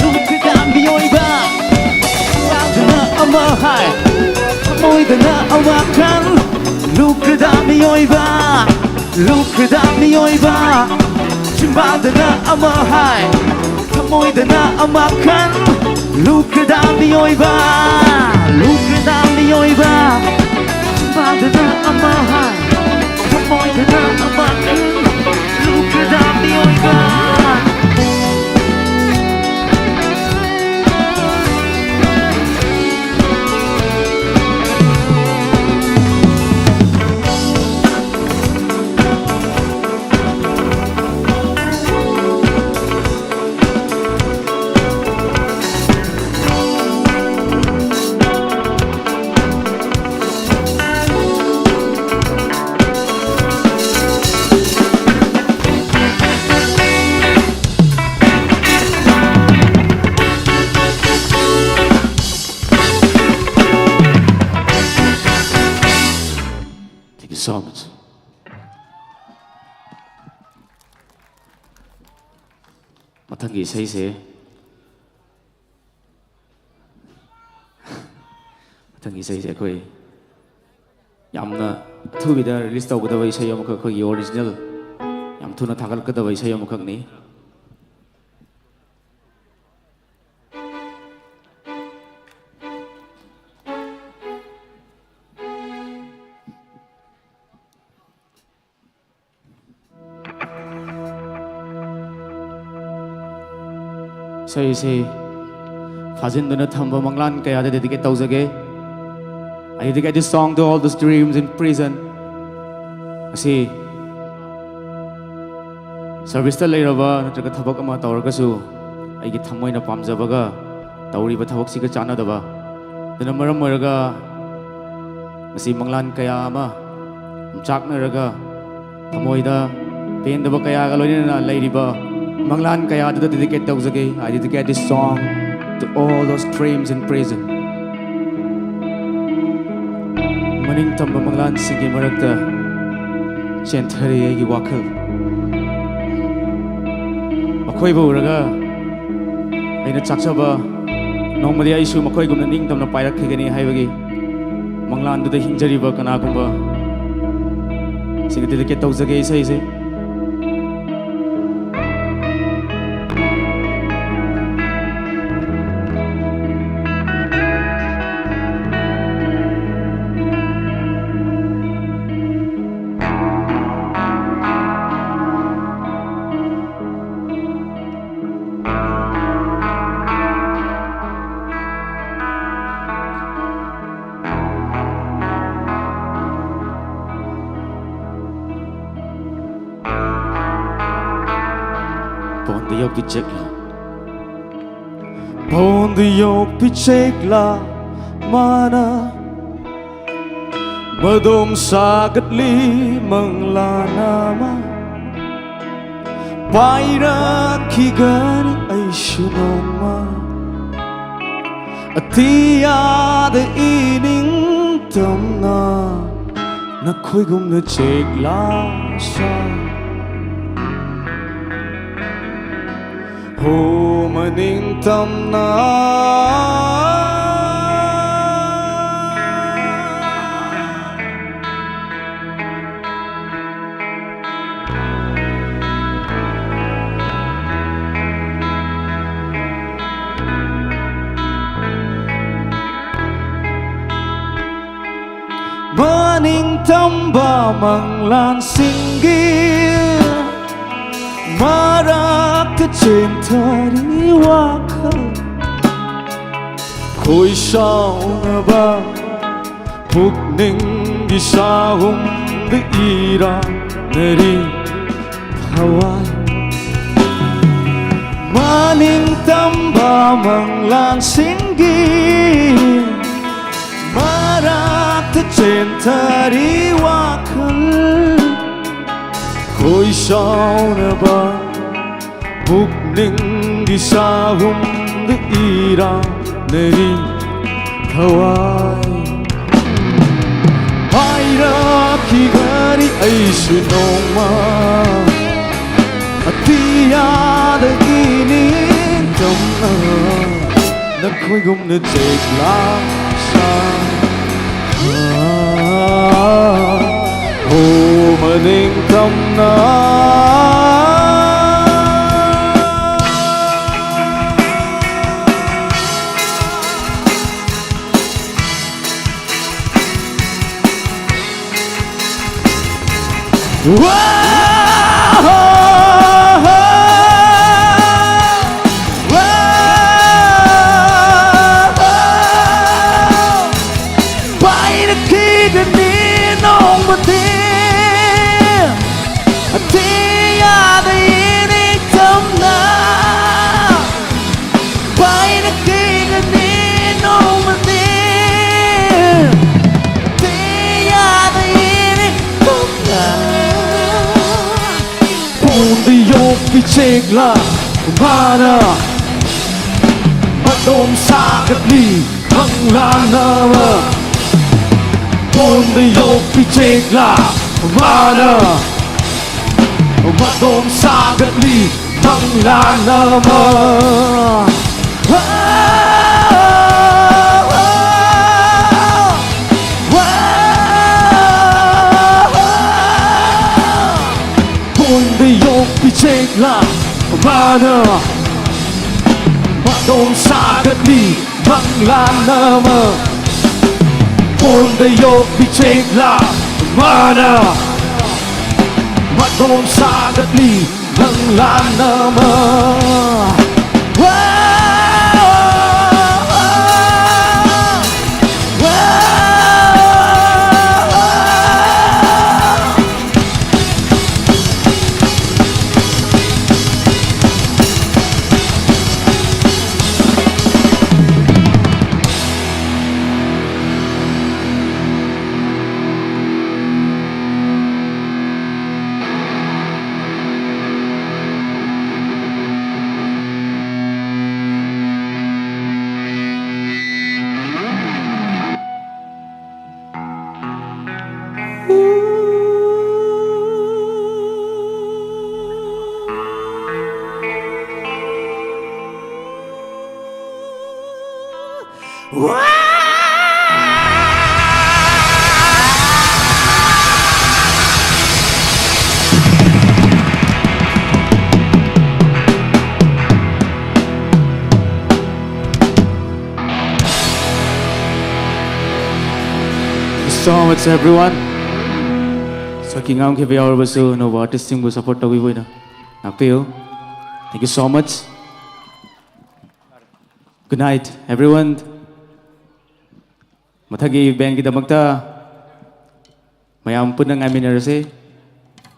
ꯂꯨꯞꯈ꯭ꯔꯦꯗ ꯃꯤꯑꯣꯏꯕ, ꯆꯤꯟꯕꯥꯡꯗꯅ ꯑꯃ ꯍꯥꯏ, ꯊꯃꯣꯏꯗꯅ ꯑꯃ ꯈꯟ꯫ ꯂꯨꯞꯈ꯭ꯔꯦꯗ ꯃꯤꯑꯣꯏꯕ, ꯂꯨꯞꯈ꯭ꯔꯦꯗ ꯃꯤꯑꯣꯏꯕ, ꯆꯤꯟꯕꯥꯡꯗꯅ ꯑꯃ ꯍꯥꯏ, ꯊꯃꯣꯏꯗꯅ ꯑꯃ ꯈꯟ꯫ ꯂꯨꯞꯈ꯭ꯔꯦꯗ ꯃꯤꯑꯣꯏꯕ, ꯂꯨꯞꯈ꯭ꯔꯦꯗ ꯃꯤꯑꯣꯏꯕ, ꯆꯤꯟꯕꯥꯡꯗꯅ ꯑꯃ ꯍꯥꯏ, ꯊꯃꯣꯏꯗꯅ ꯑꯃ ꯈꯟ꯫ ꯂꯨꯞꯈ꯭ꯔꯦꯗ ꯃꯤꯑꯣꯏꯕ꯫ ꯃꯊꯪꯒꯤ ꯏꯁꯩꯁꯦ, ꯃꯊꯪꯒꯤ ꯏꯁꯩꯁꯦ ꯑꯩꯈꯣꯏ ꯌꯥꯝꯅ ꯑꯊꯨꯕꯤꯗ ꯔꯤꯂꯤꯁ ꯇꯧꯒꯗꯕ ꯏꯁꯩ ꯑꯃꯈꯛ, ꯑꯩꯈꯣꯏꯒꯤ ꯑꯣꯔꯤꯖꯤꯅꯦꯜ, ꯌꯥꯝ ꯊꯨꯅ ꯊꯥꯒꯠꯀꯗꯕ ꯏꯁꯩ ꯑꯃꯈꯛꯅꯤ꯫ ꯏꯁꯩꯁꯤ ꯐꯥꯖꯤꯟꯗꯨꯅ ꯊꯝꯕ ꯃꯪꯂꯥꯟ ꯀꯌꯥꯗ dedicate ꯇꯧꯖꯒꯦ꯫ I dedicate this song to all those dreams in prison. ꯑꯁꯤ ꯁꯔꯚꯤꯁꯇ ꯂꯩꯔꯕ ꯅꯠꯇ꯭ꯔꯒ ꯊꯕꯛ ꯑꯃ ꯇꯧꯔꯒꯁꯨ ꯑꯩꯒꯤ ꯊꯃꯣꯏꯅ ꯄꯥꯝꯖꯕꯒ ꯇꯧꯔꯤꯕ ꯊꯕꯛꯁꯤꯒ ꯆꯥꯟꯅꯗꯕ, ꯑꯗꯨꯅ ꯃꯔꯝ ꯑꯣꯏꯔꯒ ꯉꯁꯤ ꯃꯪꯂꯥꯟ ꯀꯌꯥ ꯑꯃ ꯌꯣꯡꯆꯥꯛꯅꯔꯒ ꯊꯃꯣꯏꯗ ꯄꯦꯟꯗꯕ ꯀꯌꯥꯒ ꯂꯣꯏꯅꯅ ꯂꯩꯔꯤꯕ ꯃꯪꯂꯥꯟ ꯀꯌꯥꯗꯨꯗ dedicate ꯇꯧꯖꯒꯦ꯫ I dedicate this song to all those dreams in prison. ꯃꯅꯤꯡ ꯇꯝꯕ ꯃꯪꯂꯥꯟꯁꯤꯡꯒꯤ ꯃꯔꯛꯇ ꯆꯦꯟꯊꯔꯤ ꯑꯩꯒꯤ ꯋꯥꯈꯜ꯫ ꯃꯈꯣꯏꯕꯨ ꯎꯔꯒ ꯑꯩꯅ ꯆꯥꯛꯆꯕ, ꯅꯣꯡꯃꯗꯤ ꯑꯩꯁꯨ ꯃꯈꯣꯏꯒꯨꯝꯅ ꯅꯤꯡꯇꯝꯅ ꯄꯥꯏꯔꯛꯈꯤꯒꯅꯤ ꯍꯥꯏꯕꯒꯤ ꯃꯪꯂꯥꯟꯗꯨꯗ ꯍꯤꯡꯖꯔꯤꯕ ꯀꯅꯥꯒꯨꯝꯕ ꯁꯤꯡ dedicate ꯇꯧꯖꯒꯦ ꯏꯁꯩꯁꯦ꯫ ꯄꯣꯟꯗ ꯌꯣꯛꯄꯤ ꯆꯦꯛꯂꯥ, ꯄꯣꯟꯗ ꯌꯣꯛꯄꯤ ꯆꯦꯛꯂꯥ, ꯃꯥꯅ ꯃꯗꯣꯝ ꯁꯥꯒꯠꯂꯤ ꯃꯪꯂꯥꯟ ꯑꯃ ꯄꯥꯏꯔꯛꯈꯤꯒꯅꯤ ꯑꯩꯁꯨ ꯅꯣꯡꯃ꯫ ꯑꯇꯤꯌꯥꯗ ꯏꯅꯤꯡꯇꯝꯅ ꯅꯈꯣꯏꯒꯨꯝꯅ ꯆꯦꯛꯂꯥ ꯁꯥ꯫ ꯍꯣ ꯃꯅꯤꯡ ꯇꯝꯅ꯫ ꯃꯅꯤꯡ ꯇꯝꯕ ꯃꯪꯂꯥꯟꯁꯤꯡꯒꯤ ꯃꯔꯛꯇ ꯆꯦꯟꯊꯔꯤ ꯋꯥꯈꯜ꯫ ꯈꯣꯏ ꯁꯥꯎꯅꯕ ꯄꯨꯛꯅꯤꯡꯒꯤ ꯆꯥꯍꯨꯝꯗ ꯏꯔꯥꯡꯅꯔꯤ ꯊꯋꯥꯏ꯫ ꯃꯅꯤꯡ ꯇꯝꯕ ꯃꯪꯂꯥꯟꯁꯤꯡꯒꯤ ꯃꯔꯛꯇ ꯆꯦꯟꯊꯔꯤ ꯋꯥꯈꯜ꯫ ꯈꯣꯏ ꯁꯥꯎꯅꯕ ꯄꯨꯛꯅꯤꯡꯒꯤ ꯆꯥꯍꯨꯝꯗ ꯏꯔꯥꯡꯅꯔꯤ ꯊꯋꯥꯏ꯫ ꯍꯥꯏꯔꯛꯈꯤꯒꯅꯤ ꯑꯩꯁꯨ ꯅꯣꯡꯃ ꯑꯇꯤꯌꯥꯗꯒꯤ ꯅꯤꯡꯇꯝꯅ ꯅꯈꯣꯏꯒꯨꯝꯅ ꯆꯦꯛꯂꯥ ꯁꯥ꯫ ꯍꯣ ꯃꯅꯤꯡ ꯇꯝꯅ꯫ ꯄꯥꯏꯔꯛꯈꯤꯒꯅꯤ ꯅꯣꯡꯃꯗꯤ ꯑꯇꯤꯌꯥꯗ ꯏꯅꯤꯡꯇꯝꯅ꯫ ꯄꯥꯏꯔꯛꯈꯤꯒꯅꯤ ꯅꯣꯡꯃꯗꯤ ꯑꯇꯤꯌꯥꯗ ꯏꯅꯤꯡꯇꯝꯅ꯫ ꯄꯣꯟꯗ ꯌꯣꯛꯄꯤ ꯆꯦꯛꯂꯥ ꯃꯥꯅ ꯃꯇꯣꯝ ꯁꯥꯒꯠꯂꯤ ꯈꯪꯂꯥꯟꯅꯕ꯫ ꯄꯣꯟꯗ ꯌꯣꯛꯄꯤ ꯆꯦꯛꯂꯥ ꯃꯥꯅ ꯃꯇꯣꯝ ꯁꯥꯒꯠꯂꯤ ꯃꯪꯂꯥꯟ ꯑꯃ. ꯀꯣꯟꯗ ꯌꯣꯛꯄꯤ ꯆꯦꯛꯂꯥ ꯃꯥꯅ ꯃꯇꯣꯝ ꯁꯥꯒꯠꯂꯤ. ꯃꯪꯂꯥꯟ ꯑꯃ. ꯀꯣꯟꯗ ꯌꯣꯛꯄꯤ ꯆꯦꯛꯂꯥ ꯃꯥꯅ ꯃꯇꯣꯝ ꯁꯥꯒꯠꯂꯤ. ꯃꯪꯂꯥꯟ ꯑꯃ. So much, everyone. ꯁꯛꯀꯤ ꯉꯥꯡꯈꯤꯕ ꯌꯥꯎꯔꯕꯁꯨ, ꯑꯅꯧꯕ artist ꯁꯤꯡꯕꯨ support ꯇꯧꯕꯤꯕ ꯑꯣꯏꯅ ꯂꯥꯛꯄꯤꯌꯨ. Thank you so much. Good night, everyone. ꯃꯊꯪꯒꯤ event ꯒꯤꯗꯃꯛꯇ ꯃꯌꯥꯝ ꯄꯨꯟꯅ ꯉꯥꯏꯃꯤꯟꯅꯔꯁꯤ.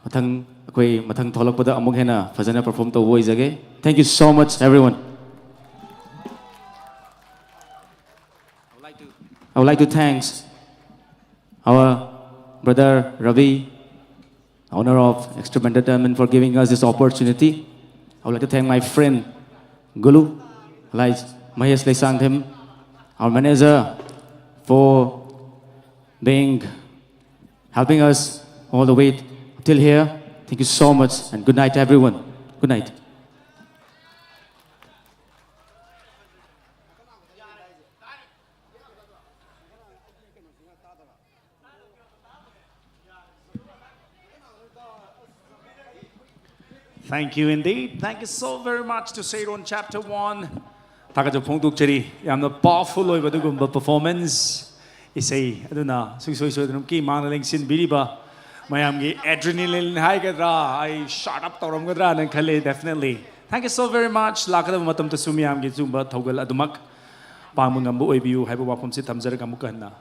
ꯃꯊꯪ, ꯑꯩꯈꯣꯏ ꯃꯊꯪ ꯊꯣꯛꯂꯛꯄꯗ ꯑꯃꯨꯛ ꯍꯦꯟꯅ ꯐꯖꯅ perform ꯇꯧꯕ ꯑꯣꯏꯖꯒꯦ. Thank you so much, everyone. I would like to thanks our brother Ravi, owner of Extreme Entertainment, for giving us this opportunity. I would like to thank my friend Gulu, like Mahesh Leisangthem, our manager, for being, helping us all the way till here. Thank you so much, and good night, everyone. Good night. Thank you indeed. Thank you so very much to Seiron Chapter One. ꯊꯥꯒꯠꯆꯕ ꯐꯣꯡꯗꯣꯛꯆꯔꯤ꯫ ꯌꯥꯝꯅ powerful ꯑꯣꯏꯕ ꯑꯗꯨꯒꯨꯝꯕ performance, ꯏꯁꯩ ꯑꯗꯨꯅ ꯁꯨꯡꯁꯣꯏ ꯁꯣꯏꯗꯅꯃꯛꯀꯤ ꯃꯥꯅ ꯂꯦꯡꯁꯤꯟꯕꯤꯔꯤꯕ ꯃꯌꯥꯝꯒꯤ adrenaline ꯍꯥꯏꯒꯗ꯭ꯔꯥ, ꯑꯩ shot up ꯇꯧꯔꯝꯒꯗ꯭ꯔꯥꯅ ꯈꯜꯂꯤ꯫ Definitely. Thank you so very much. ꯂꯥꯛꯀꯗꯕ ꯃꯇꯝꯗꯁꯨ ꯃꯤꯌꯥꯝꯒꯤ ꯁꯤꯒꯨꯝꯕ ꯊꯧꯒꯜ ꯑꯗꯨꯃꯛ ꯄꯥꯡꯕ ꯉꯝꯕ ꯑꯣꯏꯕꯤꯌꯨ ꯍꯥꯏꯕ ꯋꯥꯐꯝꯁꯤ ꯊꯝꯖꯔꯒ ꯑꯃꯨꯛꯀ ꯍꯟꯅ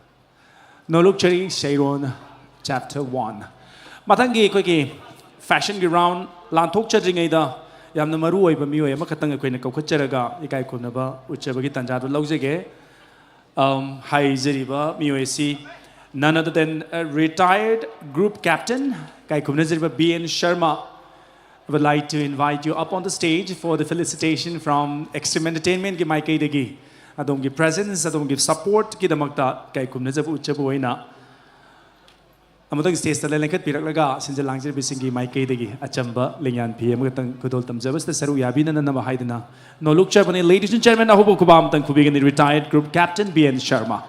ꯅꯣꯂꯨꯛꯆꯔꯤ ꯁꯩꯔꯣꯟ Chapter One꯫ ꯃꯊꯪꯒꯤ ꯑꯩꯈꯣꯏꯒꯤ fashionꯒꯤ round ꯂꯥꯟꯊꯣꯛꯆꯗ꯭ꯔꯤꯉꯩꯗ ꯌꯥꯝꯅ ꯃꯔꯨ ꯑꯣꯏꯕ ꯃꯤꯑꯣꯏ ꯑꯃꯈꯛꯇꯪ ꯑꯩꯈꯣꯏꯅ ꯀꯧꯈꯠꯆꯔꯒ ꯏꯀꯥꯏ ꯈꯨꯝꯅꯕ ꯎꯠꯆꯕꯒꯤ ꯇꯥꯟꯖꯥꯗꯨ ꯂꯧꯖꯒꯦ꯫ Um, ꯍꯥꯏꯖꯔꯤꯕ ꯃꯤꯑꯣꯏ ꯑꯁꯤ none other than a retired group captain, ꯏꯀꯥꯏ ꯈꯨꯝꯅꯖꯔꯤꯕ B N Sharma꯫ I would like to invite you up on the stage for the felicitation from Extreme Entertainmentꯀꯤ ꯃꯥꯏꯀꯩꯗꯒꯤ ꯑꯗꯣꯝꯒꯤ presence, ꯑꯗꯣꯝꯒꯤ supportꯀꯤꯗꯃꯛꯇ ꯏꯀꯥꯏ ꯈꯨꯝꯅꯖꯕ ꯎꯠꯆꯕ ꯑꯣꯏꯅ ꯑꯃꯨꯛꯇꯪ stageꯇ ꯂꯦꯡꯈꯠꯄꯤꯔꯛꯂꯒ ꯁꯤꯟꯖ ꯂꯥꯡꯖꯔꯤꯕꯁꯤꯡꯒꯤ ꯃꯥꯏꯀꯩꯗꯒꯤ ꯑꯆꯝꯕ ꯂꯦꯡꯌꯥꯟ ꯐꯤ ꯑꯃꯈꯛꯇꯪ ꯈꯨꯗꯣꯜ ꯇꯝꯖꯕꯁꯤꯗ ꯁꯔꯨꯛ ꯌꯥꯕꯤꯅꯅꯕ ꯍꯥꯏꯗꯨꯅ ꯅꯣꯂꯨꯛꯆꯕꯅꯤ꯫ Ladies and gentlemen, ꯑꯍꯧꯕ ꯈꯨꯕꯥꯛ ꯑꯃꯇꯪ ꯈꯨꯕꯤꯒꯅꯤ retired group captain B N Sharma꯫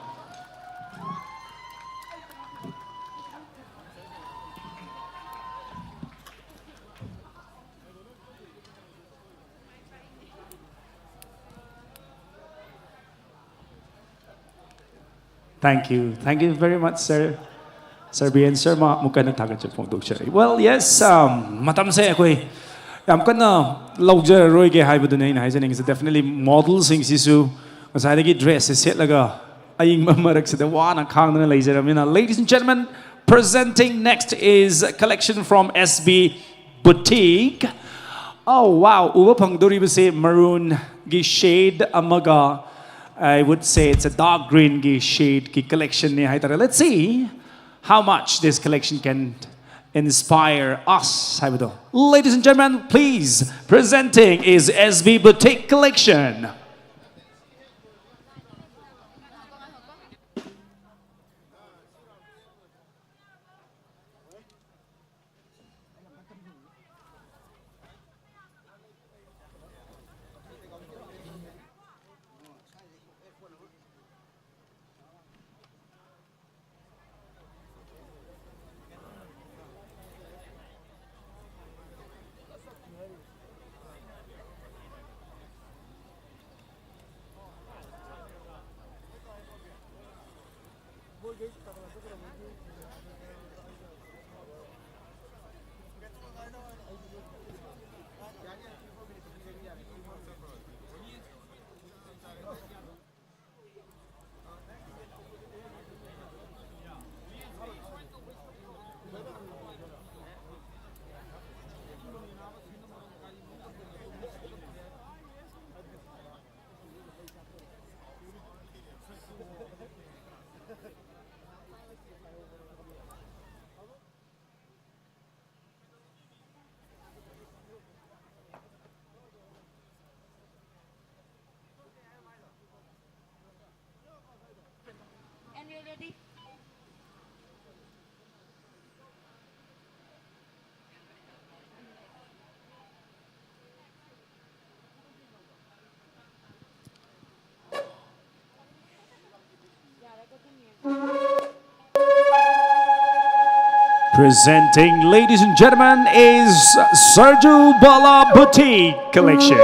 Thank you. Thank you very much, sir. Sir B N Sharma, ꯑꯃꯨꯛ ꯍꯟꯅ ꯊꯥꯒꯠꯆꯕ ꯐꯣꯡꯗꯣꯛꯆꯔꯤ꯫ Well, yes, um, ꯃꯇꯝꯁꯦ ꯑꯩꯈꯣꯏ ꯌꯥꯝ ꯀꯟꯅ ꯂꯧꯖꯔꯔꯣꯏꯒꯦ ꯍꯥꯏꯕꯗꯨꯅꯤ ꯑꯩꯅ ꯍꯥꯏꯖꯅꯤꯡꯉꯤꯁꯦ꯫ Definitely modelꯁꯤꯡꯁꯤꯁꯨ ꯉꯁꯥꯏꯗꯒꯤ dressꯁꯦ ꯁꯦꯠꯂꯒ ꯑꯏꯪꯕ ꯃꯔꯛꯁꯤꯗ ꯋꯥꯅ ꯈꯥꯡꯗꯨꯅ ꯂꯩꯖꯔꯕꯅꯤꯅ, ladies and gentlemen, presenting next is a collection from S B Boutique. Oh wow, ꯎꯕ ꯐꯪꯗꯧꯔꯤꯕꯁꯦ maroonꯒꯤ shade ꯑꯃꯒ, I would say it's a dark greenꯒꯤ shadeꯀꯤ collectionꯅꯤ ꯍꯥꯏꯇꯥꯔꯦ꯫ Let's see how much this collection can inspire us ꯍꯥꯏꯕꯗꯣ꯫ Ladies and gentlemen, please, presenting is S B Boutique Collection. Presenting, ladies and gentlemen, is Sarju Bala Boutique Collection.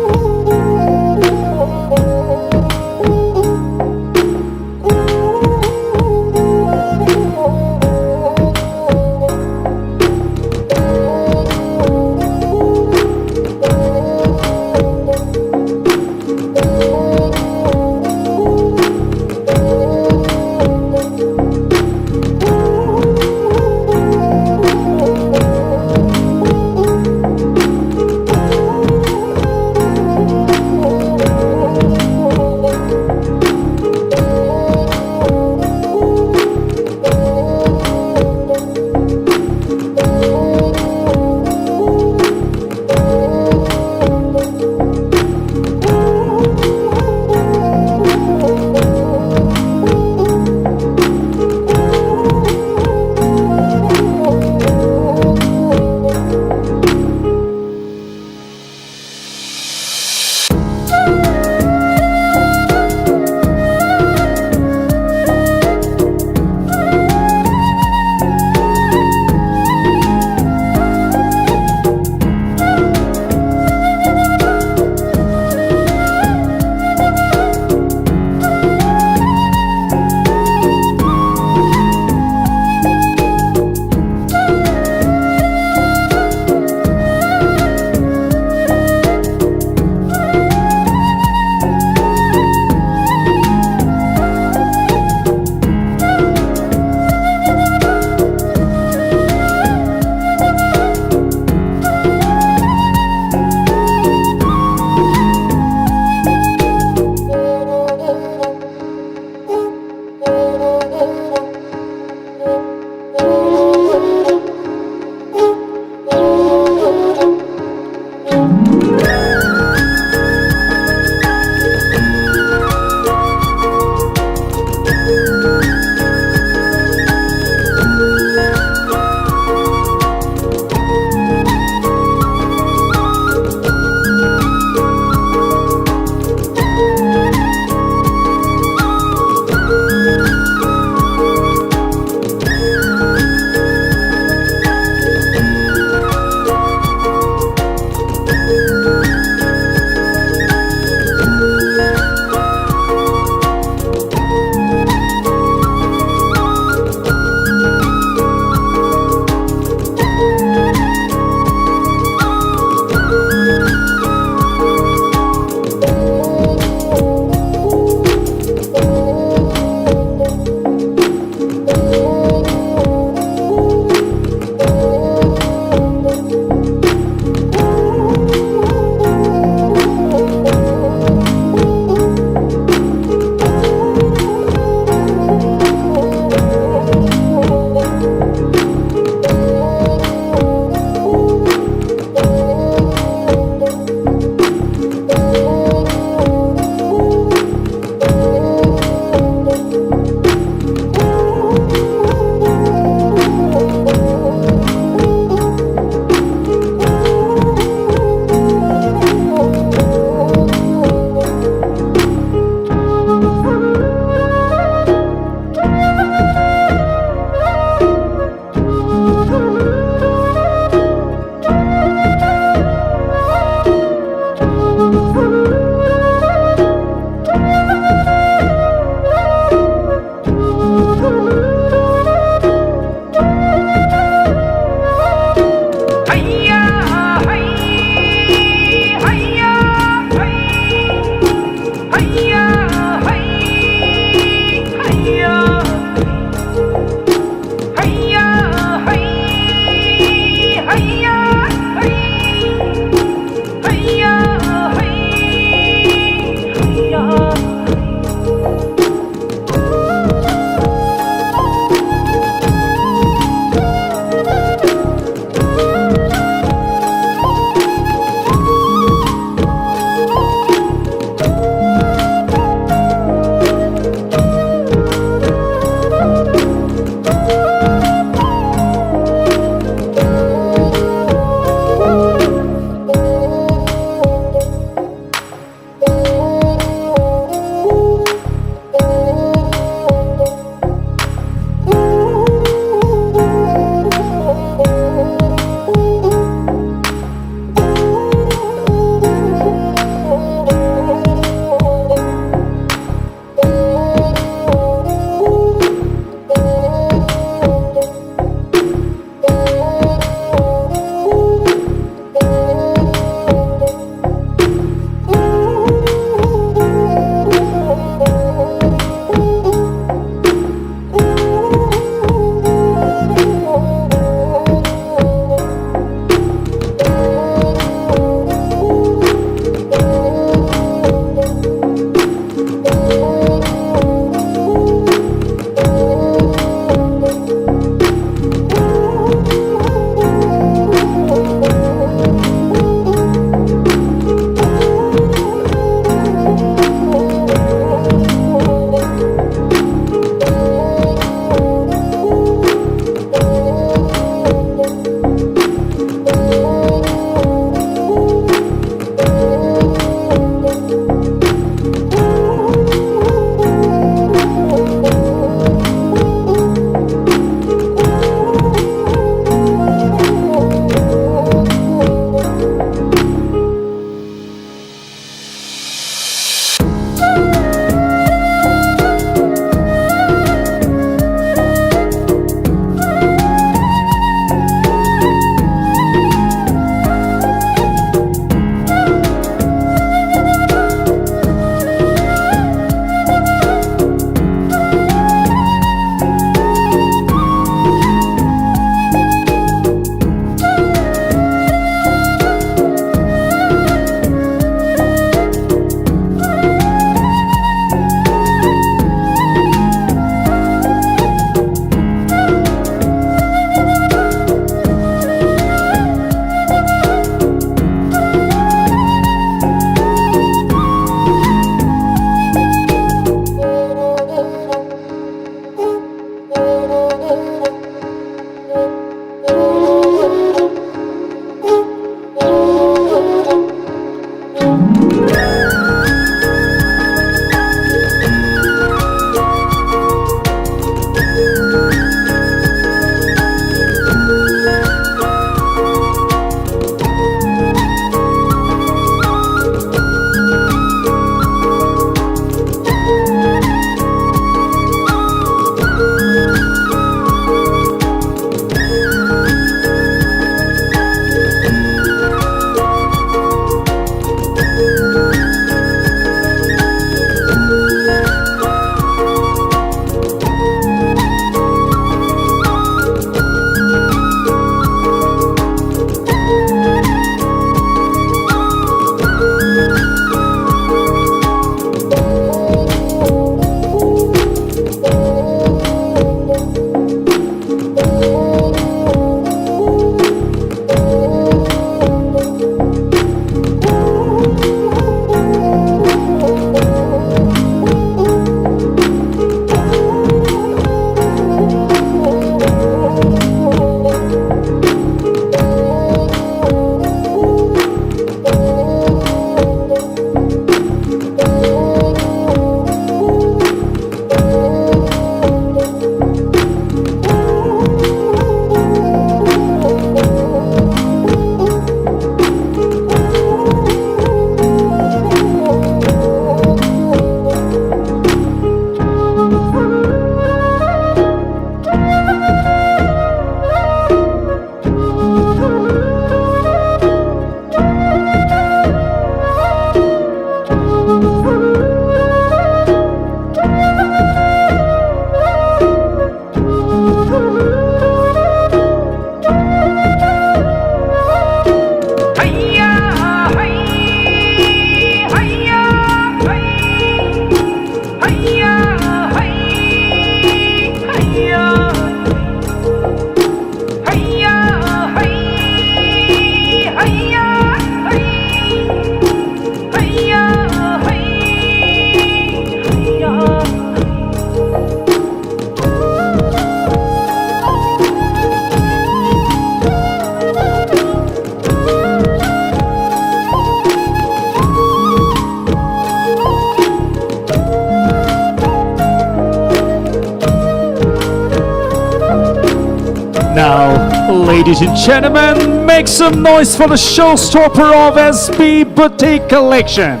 Ladies and gentlemen, make some noise for the showstopper of S P Boutique Collection,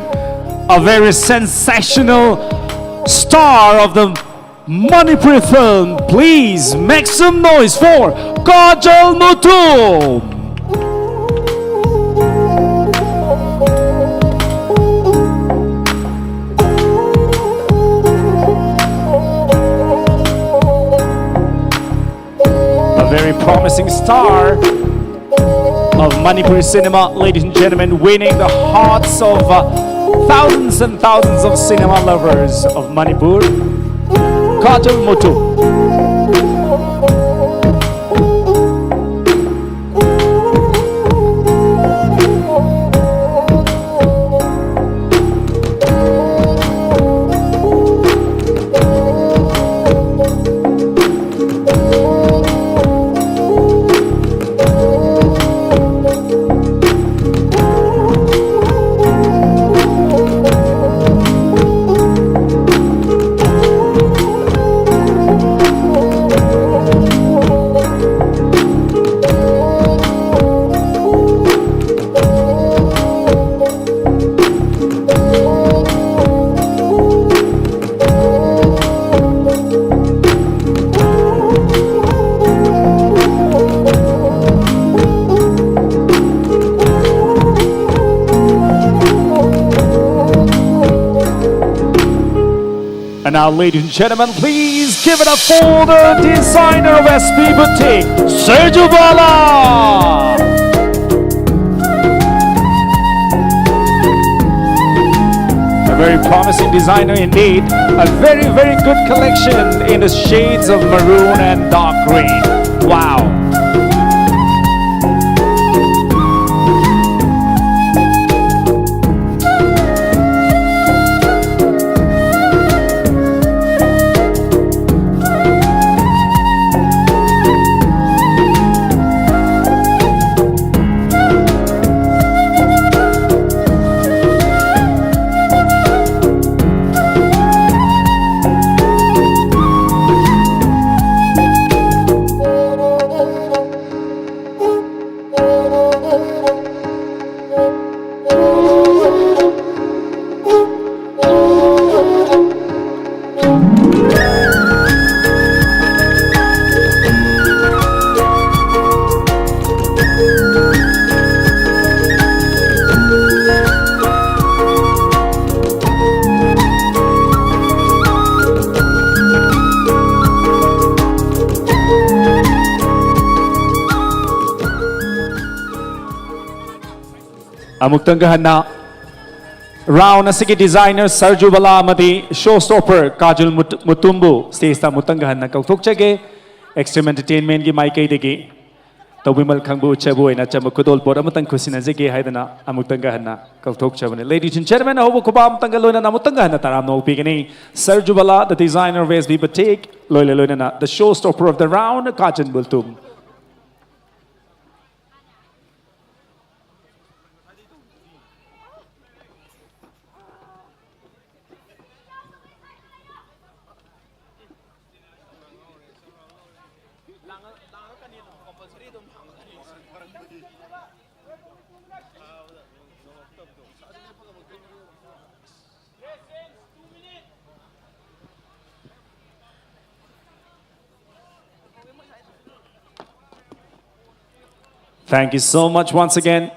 a very sensational star of the Manipuri film. Please make some noise for Kajal Muthu. A very promising star of Manipuri cinema, ladies and gentlemen, winning the hearts of uh, thousands and thousands of cinema lovers of Manipur. Kajal Muthu. And now, ladies and gentlemen, please give it up for the designer of S P Boutique, Sergio Bala. A very promising designer indeed. A very, very good collection in the shades of maroon and dark green. Wow. ꯑꯃꯨꯛꯇꯪꯒ ꯍꯟꯅ round ꯑꯁꯤꯒꯤ designer ꯁꯔꯖꯨ ꯕꯂꯥ ꯑꯃꯗꯤ show stopper ꯀꯥꯖꯜ ꯃꯨꯠ-, ꯃꯨꯇꯨꯝꯕꯨ stageꯇ ꯑꯃꯨꯛꯇꯪꯒ ꯍꯟꯅ ꯀꯧꯊꯣꯛꯆꯒꯦ꯫ Extreme Entertainmentꯀꯤ ꯃꯥꯏꯀꯩꯗꯒꯤ ꯇꯧꯕꯤꯃꯜ ꯈꯪꯕ ꯎꯠꯆꯕ ꯑꯣꯏꯅ ꯑꯆꯝꯕ ꯈꯨꯗꯣꯜꯄꯣꯠ ꯑꯃꯇꯪ ꯈꯨꯠꯁꯤꯟꯅꯖꯒꯦ ꯍꯥꯏꯗꯅ ꯑꯃꯨꯛꯇꯪꯒ ꯍꯟꯅ ꯀꯧꯊꯣꯛꯆꯕꯅꯤ꯫ Ladies and gentlemen, ꯑꯍꯧꯕ ꯈꯨꯕꯥꯛ ꯑꯃꯇꯪꯒ ꯂꯣꯏꯅꯅ ꯑꯃꯨꯛꯇꯪꯒ ꯍꯟꯅ ꯇꯔꯥꯝꯅ ꯑꯣꯛꯄꯤꯒꯅꯤ꯫ ꯁꯔꯖꯨ ꯕꯂꯥ, the designer of S B Batik, ꯂꯣꯏꯅ ꯂꯣꯏꯅꯅ the show stopper of the round, Kajal Mutum. Thank you so much once again.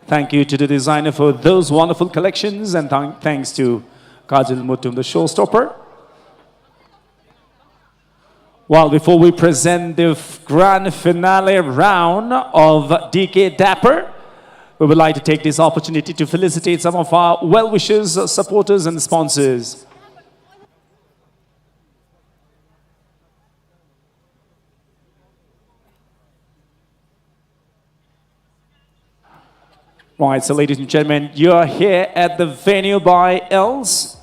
Thank you to the designer for those wonderful collections, and thank- thanks to Kajal Mutum, the showstopper. Well, before we present the f- grand finale round of D K Dapper, we would like to take this opportunity to felicitate some of our well-wishers, supporters, and sponsors. Right, so ladies and gentlemen, you are here at the venue by Els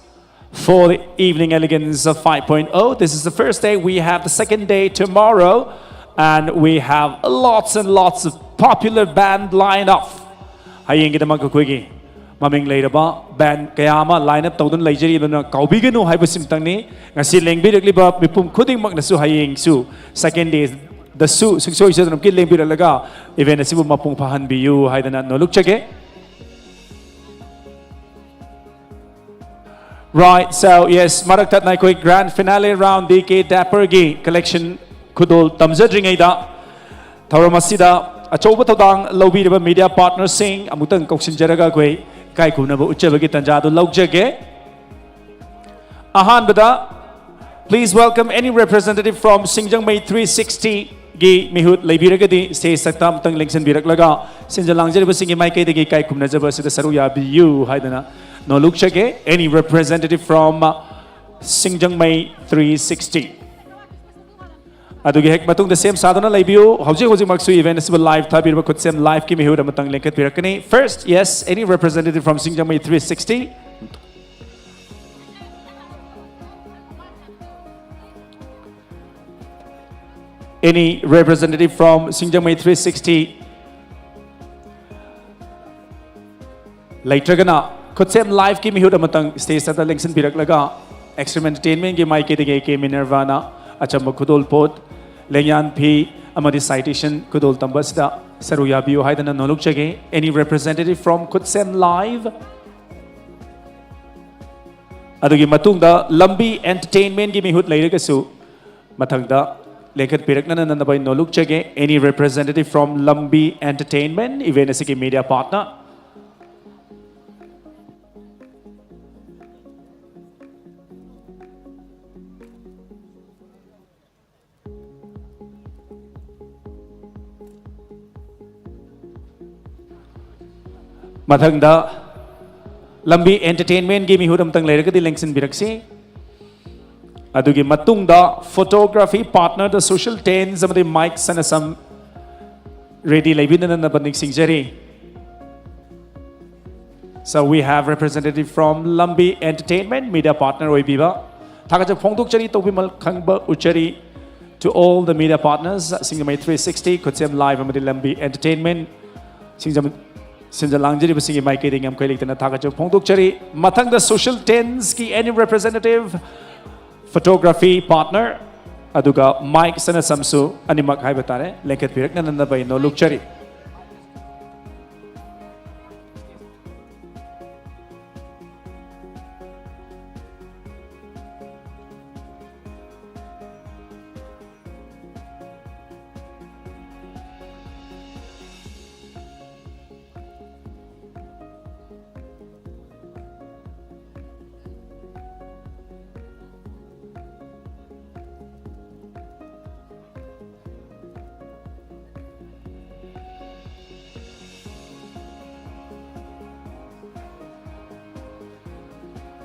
for the Evening Elegance of five point oh. This is the first day. We have the second day tomorrow, and we have lots and lots of popular band lined up. ꯍꯌꯦꯡꯒꯤꯗꯃꯛ ꯑꯩꯈꯣꯏꯒꯤ ꯃꯃꯤꯡ ꯂꯩꯔꯕ band ꯀꯌꯥ ꯑꯃ line up ꯇꯧꯗꯨꯅ ꯂꯩꯖꯔꯤ, ꯑꯗꯨꯅ ꯀꯥꯎꯕꯤꯒꯅꯨ ꯍꯥꯏꯕꯁꯤꯃꯇꯪꯅꯤ꯫ ꯉꯁꯤ ꯂꯦꯡꯕꯤꯔꯛꯂꯤꯕ ꯃꯤꯄꯨꯝ ꯈꯨꯗꯤꯡꯃꯛꯅꯁꯨ ꯍꯌꯦꯡꯁꯨ second day ꯗꯁꯨ ꯁꯨꯡꯁꯣꯏ ꯁꯣꯏꯗꯅꯃꯛꯀꯤ ꯂꯦꯡꯕꯤꯔꯛꯂꯒ event ꯑꯁꯤꯕꯨ ꯃꯄꯨꯡ ꯐꯥꯍꯟꯕꯤꯌꯨ ꯍꯥꯏꯗꯅ ꯅꯣꯂꯨꯛꯆꯒꯦ꯫ Right, so yes, ꯃꯔꯛ ꯊꯠꯅ ꯑꯩꯈꯣꯏ grand finale round D K Dapperꯒꯤ collection ꯈꯨꯗꯣꯜ ꯇꯝꯖꯗ꯭ꯔꯤꯉꯩꯗ ꯊꯧꯔꯝ ꯑꯁꯤꯗ ꯑꯆꯧꯕ ꯊꯧꯗꯥꯡ ꯂꯧꯕꯤꯔꯤꯕ media partnerꯁꯤꯡ ꯑꯃꯨꯛꯇꯪ ꯀꯧꯁꯤꯟꯖꯔꯒ ꯑꯩꯈꯣꯏ ꯏꯀꯥꯏ ꯈꯨꯝꯅꯕ ꯎꯠꯆꯕꯒꯤ ꯇꯥꯟꯖꯥ ꯑꯗꯨ ꯂꯧꯖꯒꯦ꯫ ꯑꯍꯥꯟꯕꯗ, please welcome any representative from Singjangmei three sixty ꯒꯤ ꯃꯤꯍꯨꯠ ꯂꯩꯕꯤꯔꯒꯗꯤ stage ꯁꯛꯇ ꯑꯃꯇꯪ ꯂꯦꯡꯁꯤꯟꯕꯤꯔꯛꯂꯒ ꯁꯤꯟꯖ ꯂꯥꯡꯖꯔꯤꯕꯁꯤꯡꯒꯤ ꯃꯥꯏꯀꯩꯗꯒꯤ ꯏꯀꯥꯏ ꯈꯨꯝꯅꯖꯕ ꯑꯁꯤꯗ ꯁꯔꯨꯛ ꯌꯥꯕꯤꯌꯨ ꯍꯥꯏꯗꯅ ꯅꯣꯜꯂꯨꯛꯆꯒꯦ꯫ Any representative from Singjamei three sixty? ꯑꯗꯨꯒꯤ ꯍꯦꯛ ꯃꯇꯨꯡꯗ ꯁꯦꯝ ꯁꯥꯗꯨꯅ ꯂꯩꯕꯤꯌꯨ꯫ ꯍꯧꯖꯤꯛ ꯍꯧꯖꯤꯛꯃꯛꯁꯨ event ꯑꯁꯤꯕꯨ live ꯊꯥꯕꯤꯔꯤꯕ ꯈꯨꯠꯁꯦꯝ Liveꯀꯤ ꯃꯤꯍꯨꯠ ꯑꯃꯇꯪ ꯂꯦꯡꯈꯠꯄꯤꯔꯛꯀꯅꯤ꯫ First, yes, any representative from Singjamei three sixty? Any representative from Singjamei three sixty? ꯂꯩꯇ꯭ꯔꯒꯅ ꯈꯨꯠꯁꯦꯝ Liveꯀꯤ ꯃꯤꯍꯨꯠ ꯑꯃꯇꯪ stage ꯑꯗ ꯂꯦꯡꯁꯤꯟꯕꯤꯔꯛꯂꯒ Extreme Entertainmentꯀꯤ ꯃꯥꯏꯀꯩꯗꯒꯤ A K Minervaꯅ ꯑꯆꯝꯕ ꯈꯨꯗꯣꯜꯄꯣꯠ, ꯂꯦꯡꯌꯥꯟ ꯐꯤ ꯑꯃꯗꯤ citation ꯈꯨꯗꯣꯜ ꯇꯝꯕ ꯑꯁꯤꯗ ꯁꯔꯨꯛ ꯌꯥꯕꯤꯌꯨ ꯍꯥꯏꯗꯅ ꯅꯣꯜꯂꯨꯛꯆꯒꯦ꯫ Any representative from ꯈꯨꯠꯁꯦꯝ Live? ꯑꯗꯨꯒꯤ ꯃꯇꯨꯡꯗ ꯂꯝꯕꯤ Entertainmentꯀꯤ ꯃꯤꯍꯨꯠ ꯂꯩꯔꯒꯁꯨ ꯃꯊꯪꯗ ꯂꯦꯡꯈꯠꯄꯤꯔꯛꯅꯅ ꯅꯅꯕ ꯑꯩ ꯅꯣꯜꯂꯨꯛꯆꯒꯦ꯫ Any representative from ꯂꯝꯕꯤ Entertainment, event ꯑꯁꯤꯒꯤ media partner? ꯃꯊꯪꯗ ꯂꯝꯕꯤ Entertainmentꯀꯤ ꯃꯤꯍꯨꯠ ꯑꯃꯇꯪ ꯂꯩꯔꯒꯗꯤ ꯂꯦꯡꯁꯤꯟꯕꯤꯔꯛꯁꯤ꯫ ꯑꯗꯨꯒꯤ ꯃꯇꯨꯡꯗ photography partnerꯗ Social Tens ꯑꯃꯗꯤ Mike ꯁꯅꯁꯝ ready ꯂꯩꯕꯤꯅꯅꯕ ꯅꯤꯡꯁꯤꯡꯖꯔꯤ꯫ So we have representative from ꯂꯝꯕꯤ Entertainment, media partner ꯑꯣꯏꯕꯤꯕ ꯊꯥꯒꯠꯆꯕ ꯐꯣꯡꯗꯣꯛꯆꯔꯤ, ꯇꯧꯕꯤꯃꯜ ꯈꯪꯕ ꯎꯠꯆꯔꯤ꯫ To all the media partners, Singjamei three sixty, ꯈꯨꯠꯁꯦꯝ Live ꯑꯃꯗꯤ ꯂꯝꯕꯤ Entertainment, ꯁꯤꯡꯖꯃꯩ ꯁꯤꯟꯖ ꯂꯥꯡꯖꯔꯤꯕꯁꯤꯡꯒꯤ ꯃꯥꯏꯀꯩꯗꯒꯤ ꯌꯥꯝꯈꯩ ꯂꯩꯇꯅ ꯊꯥꯒꯠꯆꯕ ꯐꯣꯡꯗꯣꯛꯆꯔꯤ꯫ ꯃꯊꯪꯗ Social Tensꯀꯤ any representative, photography partner, ꯑꯗꯨꯒ Mike ꯁꯅꯁꯝꯁꯨ ꯑꯅꯤꯃꯛ ꯍꯥꯏꯕ ꯇꯥꯔꯦ, ꯂꯦꯡꯈꯠꯄꯤꯔꯛꯅꯅꯕ ꯑꯩ ꯅꯣꯜꯂꯨꯛꯆꯔꯤ꯫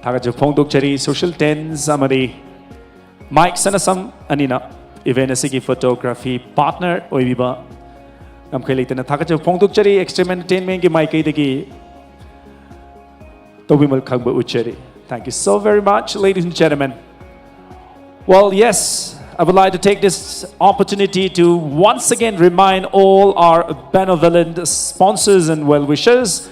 ꯊꯥꯒꯠꯆꯕ ꯐꯣꯡꯗꯣꯛꯆꯔꯤ꯫ Social Tens ꯑꯃꯗꯤ Mike Sanasam ꯑꯅꯤꯅ event ꯑꯁꯤꯒꯤ photography partner ꯑꯣꯏꯕꯤꯕ ꯉꯝꯈꯩ ꯂꯩꯇꯅ ꯊꯥꯒꯠꯆꯕ ꯐꯣꯡꯗꯣꯛꯆꯔꯤ꯫ Extreme Entertainmentꯀꯤ ꯃꯥꯏꯀꯩꯗꯒꯤ ꯇꯧꯕꯤꯃꯜ ꯈꯪꯕ ꯎꯠꯆꯔꯤ꯫ Thank you so very much, ladies and gentlemen. Well, yes, I would like to take this opportunity to once again remind all our benevolent sponsors and well-wishers.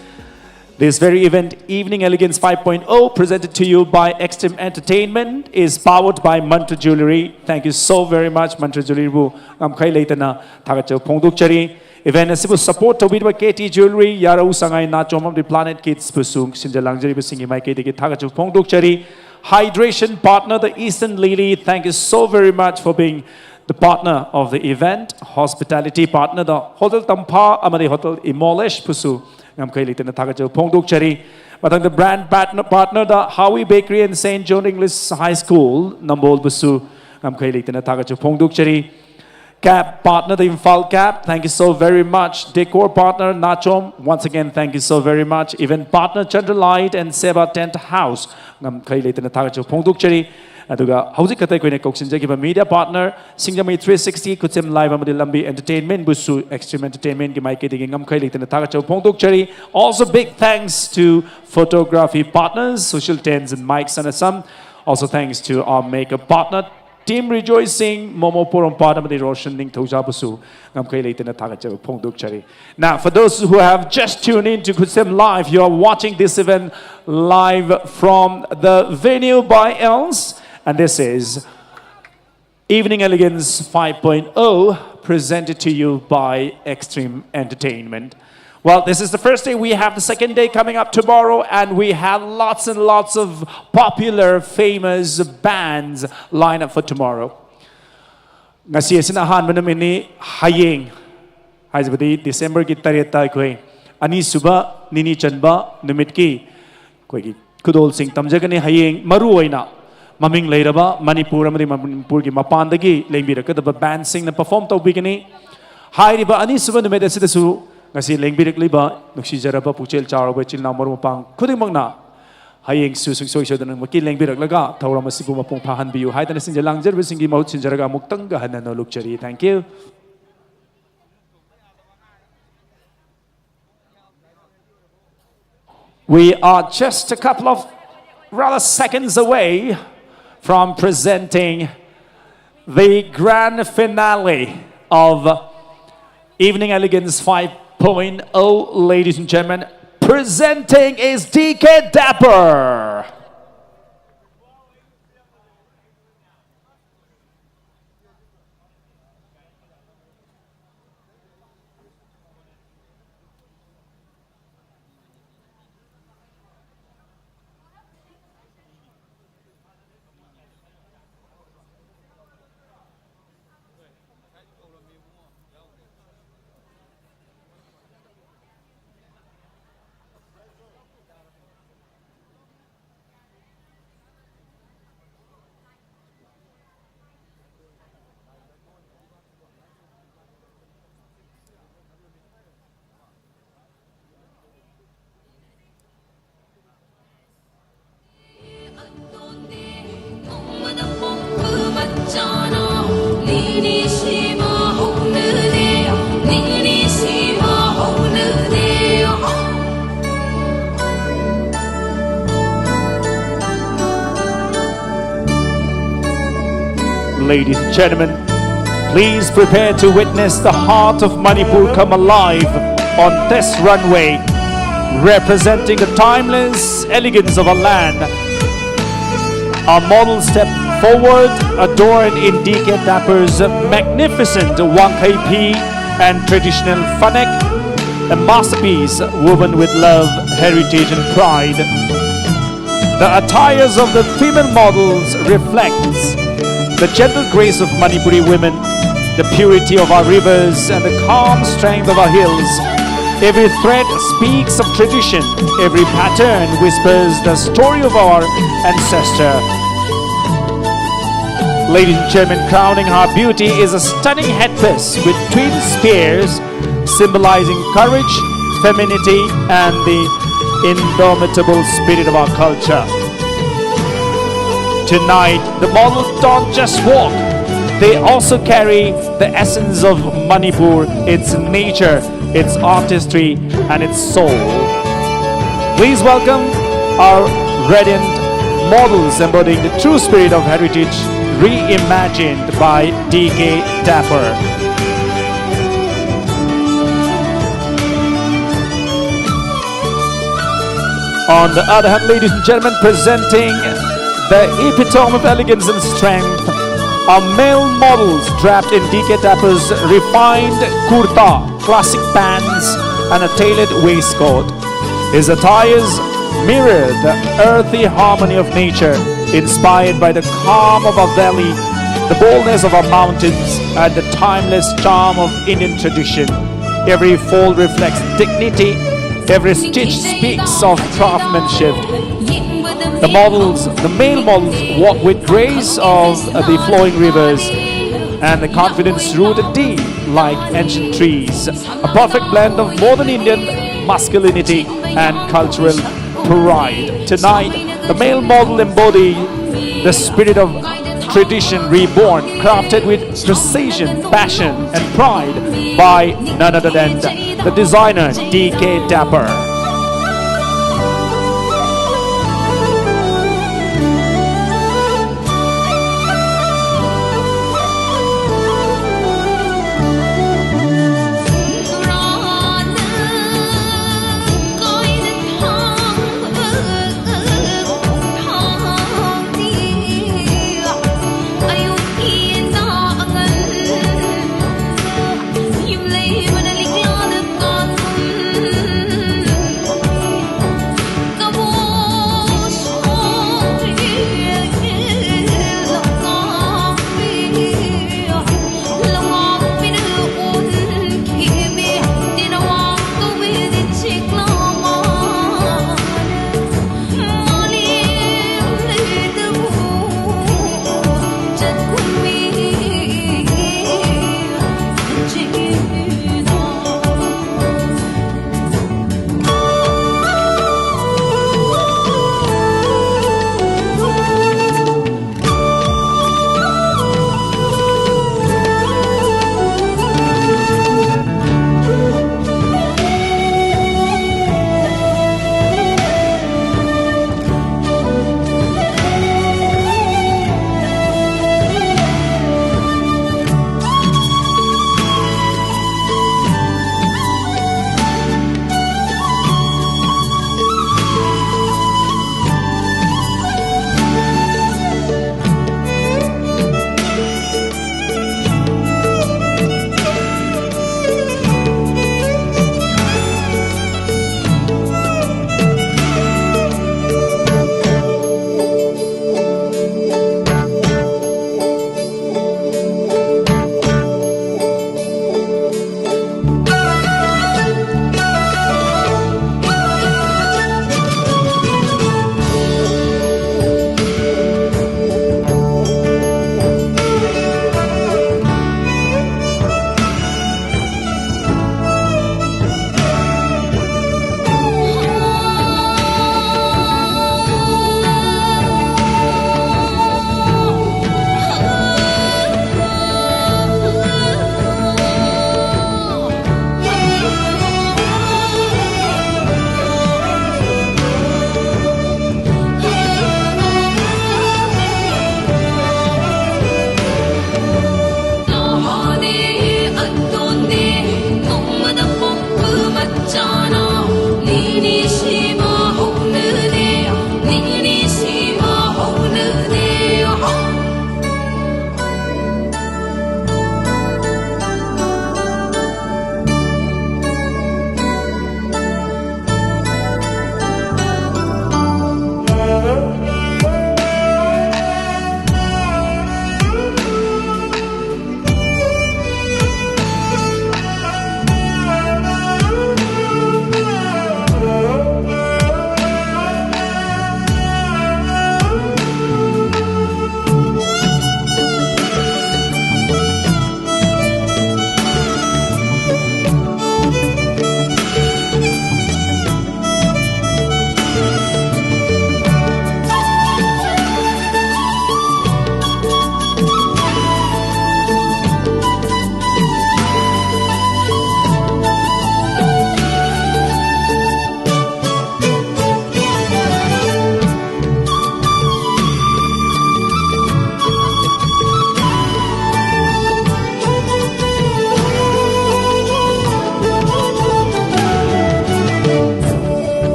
This very event, Evening Elegance five point oh, presented to you by Extreme Entertainment, is powered by Mantra Jewelry. Thank you so very much, Mantra Jewelry ꯕꯨ ꯉꯝꯈꯩ ꯂꯩꯇꯅ ꯊꯥꯒꯠꯆꯕ ꯐꯣꯡꯗꯣꯛꯆꯔꯤ꯫ Event ꯑꯁꯤꯕꯨ support ꯇꯧꯕꯤꯔꯤꯕ KT Jewelry, ꯌꯥꯔꯧ ꯁꯉꯥꯏ ꯅꯥꯆꯣꯝ ꯑꯃꯗꯤ Planet Kids ꯕꯨꯁꯨ ꯁꯤꯟꯖ ꯂꯥꯡꯖꯔꯤꯕꯁꯤꯡꯒꯤ ꯃꯥꯏꯀꯩꯗꯒꯤ ꯊꯥꯒꯠꯆꯕ ꯐꯣꯡꯗꯣꯛꯆꯔꯤ꯫ Hydration partner, the Eastern Lily, thank you so very much for being the partner of the event. Hospitality partner, the Hotel Tampha ꯑꯃꯗꯤ Hotel Imolish ꯕꯨꯁꯨ ꯉꯝꯈꯩ ꯂꯩꯇꯅ ꯊꯥꯒꯠꯆꯕ ꯐꯣꯡꯗꯣꯛꯆꯔꯤ꯫ ꯃꯊꯪꯗ brand partner, partner, the Howie Bakery and Saint John English High School, ꯅꯝꯕꯣꯜ ꯕꯨꯁꯨ ꯉꯝꯈꯩ ꯂꯩꯇꯅ ꯊꯥꯒꯠꯆꯕ ꯐꯣꯡꯗꯣꯛꯆꯔꯤ꯫ Cab partner, the Imphal Cab, thank you so very much. Decor partner, Nachom, once again, thank you so very much. Event partner, Chandra Light and Seva Tent House, ꯉꯝꯈꯩ ꯂꯩꯇꯅ ꯊꯥꯒꯠꯆꯕ ꯐꯣꯡꯗꯣꯛꯆꯔꯤ꯫ ꯑꯗꯨꯒ ꯍꯧꯖꯤꯛ ꯈꯛꯇ ꯑꯩꯈꯣꯏꯅ ꯀꯧꯁꯤꯟꯖꯈꯤꯕ media partner, ꯁꯤꯡꯖꯃꯩ three sixty, ꯈꯨꯠꯁꯦꯝ live ꯑꯃꯗꯤ ꯂꯝꯕꯤ Entertainment ꯕꯨꯁꯨ Extreme Entertainmentꯀꯤ ꯃꯥꯏꯀꯩꯗꯒꯤ ꯉꯝꯈꯩ ꯂꯩꯇꯅ ꯊꯥꯒꯠꯆꯕ ꯐꯣꯡꯗꯣꯛꯆꯔꯤ꯫ Also, big thanks to photography partners, Social Tens and Mike Sanasam. Also, thanks to our makeup partner, Team Rejoicing, Momo Porompat ꯑꯃꯗꯤ Roshan ꯅꯤꯡꯊꯧꯖꯥꯕꯨꯁꯨ ꯉꯝꯈꯩ ꯂꯩꯇꯅ ꯊꯥꯒꯠꯆꯕ ꯐꯣꯡꯗꯣꯛꯆꯔꯤ꯫ Now, for those who have just tuned in to Khutsem Live, you are watching this event live from the venue by Els, and this is Evening Elegance five point oh, presented to you by Extreme Entertainment. Well, this is the first day. We have the second day coming up tomorrow, and we have lots and lots of popular, famous bands lined up for tomorrow. ꯉꯁꯤ ꯑꯁꯤꯅ ꯑꯍꯥꯟꯕ ꯅꯨꯃꯤꯠꯅꯤ꯫ ꯍꯌꯦꯡ, ꯍꯥꯏꯕꯗꯤ Decemberꯒꯤ ꯇꯔꯦꯠꯇ ꯑꯩꯈꯣꯏ ꯑꯅꯤꯁꯨꯕ ꯅꯤꯅꯤ ꯆꯟꯕ ꯅꯨꯃꯤꯠꯀꯤ ꯑꯩꯈꯣꯏꯒꯤ ꯈꯨꯗꯣꯜꯁꯤꯡ ꯇꯝꯖꯒꯅꯤ꯫ ꯍꯌꯦꯡ ꯃꯔꯨ ꯑꯣꯏꯅ ꯃꯃꯤꯡ ꯂꯩꯔꯕ ꯃꯅꯤꯄꯨꯔ ꯑꯃꯗꯤ ꯃꯅꯤꯄꯨꯔꯒꯤ ꯃꯄꯥꯟꯗꯒꯤ ꯂꯦꯡꯕꯤꯔꯛꯀꯗꯕ bandꯁꯤꯡꯅ perform ꯇꯧꯕꯤꯒꯅꯤ꯫ ꯍꯥꯏꯔꯤꯕ ꯑꯅꯤꯁꯨꯕ ꯅꯨꯃꯤꯠ ꯑꯁꯤꯗꯁꯨ ꯉꯁꯤ ꯂꯦꯡꯕꯤꯔꯛꯂꯤꯕ ꯅꯨꯡꯁꯤꯖꯔꯕ ꯄꯨꯛꯆꯦꯜ ꯆꯥꯎꯔꯕ ꯏꯆꯤꯜ ꯏꯅꯥꯎ ꯃꯔꯨꯞ ꯃꯄꯥꯡ ꯈꯨꯗꯤꯡꯃꯛꯅ ꯍꯌꯦꯡꯁꯨ ꯁꯨꯡꯁꯣꯏ ꯁꯣꯏꯗꯅꯃꯛꯀꯤ ꯂꯦꯡꯕꯤꯔꯛꯂꯒ ꯊꯧꯔꯝ ꯑꯁꯤꯕꯨ ꯃꯄꯨꯡ ꯐꯥꯍꯟꯕꯤꯌꯨ ꯍꯥꯏꯗꯅ ꯁꯤꯡꯖ ꯂꯥꯡꯖꯔꯤꯕꯁꯤꯡꯒꯤ ꯃꯍꯨꯠ ꯁꯤꯟꯖꯔꯒ ꯑꯃꯨꯛꯇꯪꯒ ꯍꯟꯅ ꯅꯣꯂꯨꯛꯆꯔꯤ꯫ Thank you. We are just a couple of rather seconds away from presenting the grand finale of Evening Elegance five point oh, ladies and gentlemen. Presenting is D K Dapper. Ladies and gentlemen, please prepare to witness the heart of Manipur come alive on this runway, representing the timeless elegance of our land. Our models step forward, adorned in D K Dapper's magnificent Wangkhei Phi and traditional phanek, a masterpiece woven with love, heritage, and pride. The attires of the female models reflects the gentle grace of Manipuri women, the purity of our rivers, and the calm strength of our hills. Every thread speaks of tradition, every pattern whispers the story of our ancestor. Ladies and gentlemen, crowning her beauty is a stunning headpiece with twin spears symbolizing courage, femininity, and the indomitable spirit of our culture. Tonight, the models don't just walk, they also carry the essence of Manipur, its nature, its artistry, and its soul. Please welcome our radiant models embodying the true spirit of heritage, reimagined by D K Dapper. On the other hand, ladies and gentlemen, presenting the epitome of elegance and strength are male models draped in D K Dapper's refined kurta, classic pants, and a tailored waistcoat. His attires mirror the earthy harmony of nature, inspired by the calm of our valley, the boldness of our mountains, and the timeless charm of Indian tradition. Every fold reflects dignity, every stitch speaks of craftsmanship. The models, the male models, walk with grace of the flowing rivers and the confidence rooted deep like ancient trees. A perfect blend of modern Indian masculinity and cultural pride. Tonight, the male model embody the spirit of tradition reborn, crafted with precision, passion, and pride by none other than the designer D K Dapper.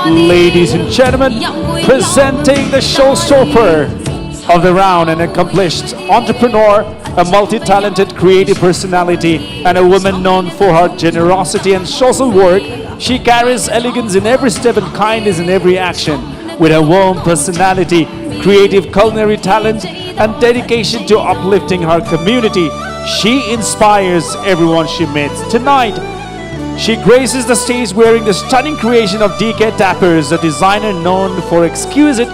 Ladies and gentlemen, presenting the showstopper of the round, an accomplished entrepreneur, a multi-talented creative personality, and a woman known for her generosity and social work. She carries elegance in every step and kindness in every action. With her warm personality, creative culinary talent, and dedication to uplifting her community, she inspires everyone she meets. Tonight, she graces the stage wearing the stunning creation of D K Dappers, a designer known for exquisite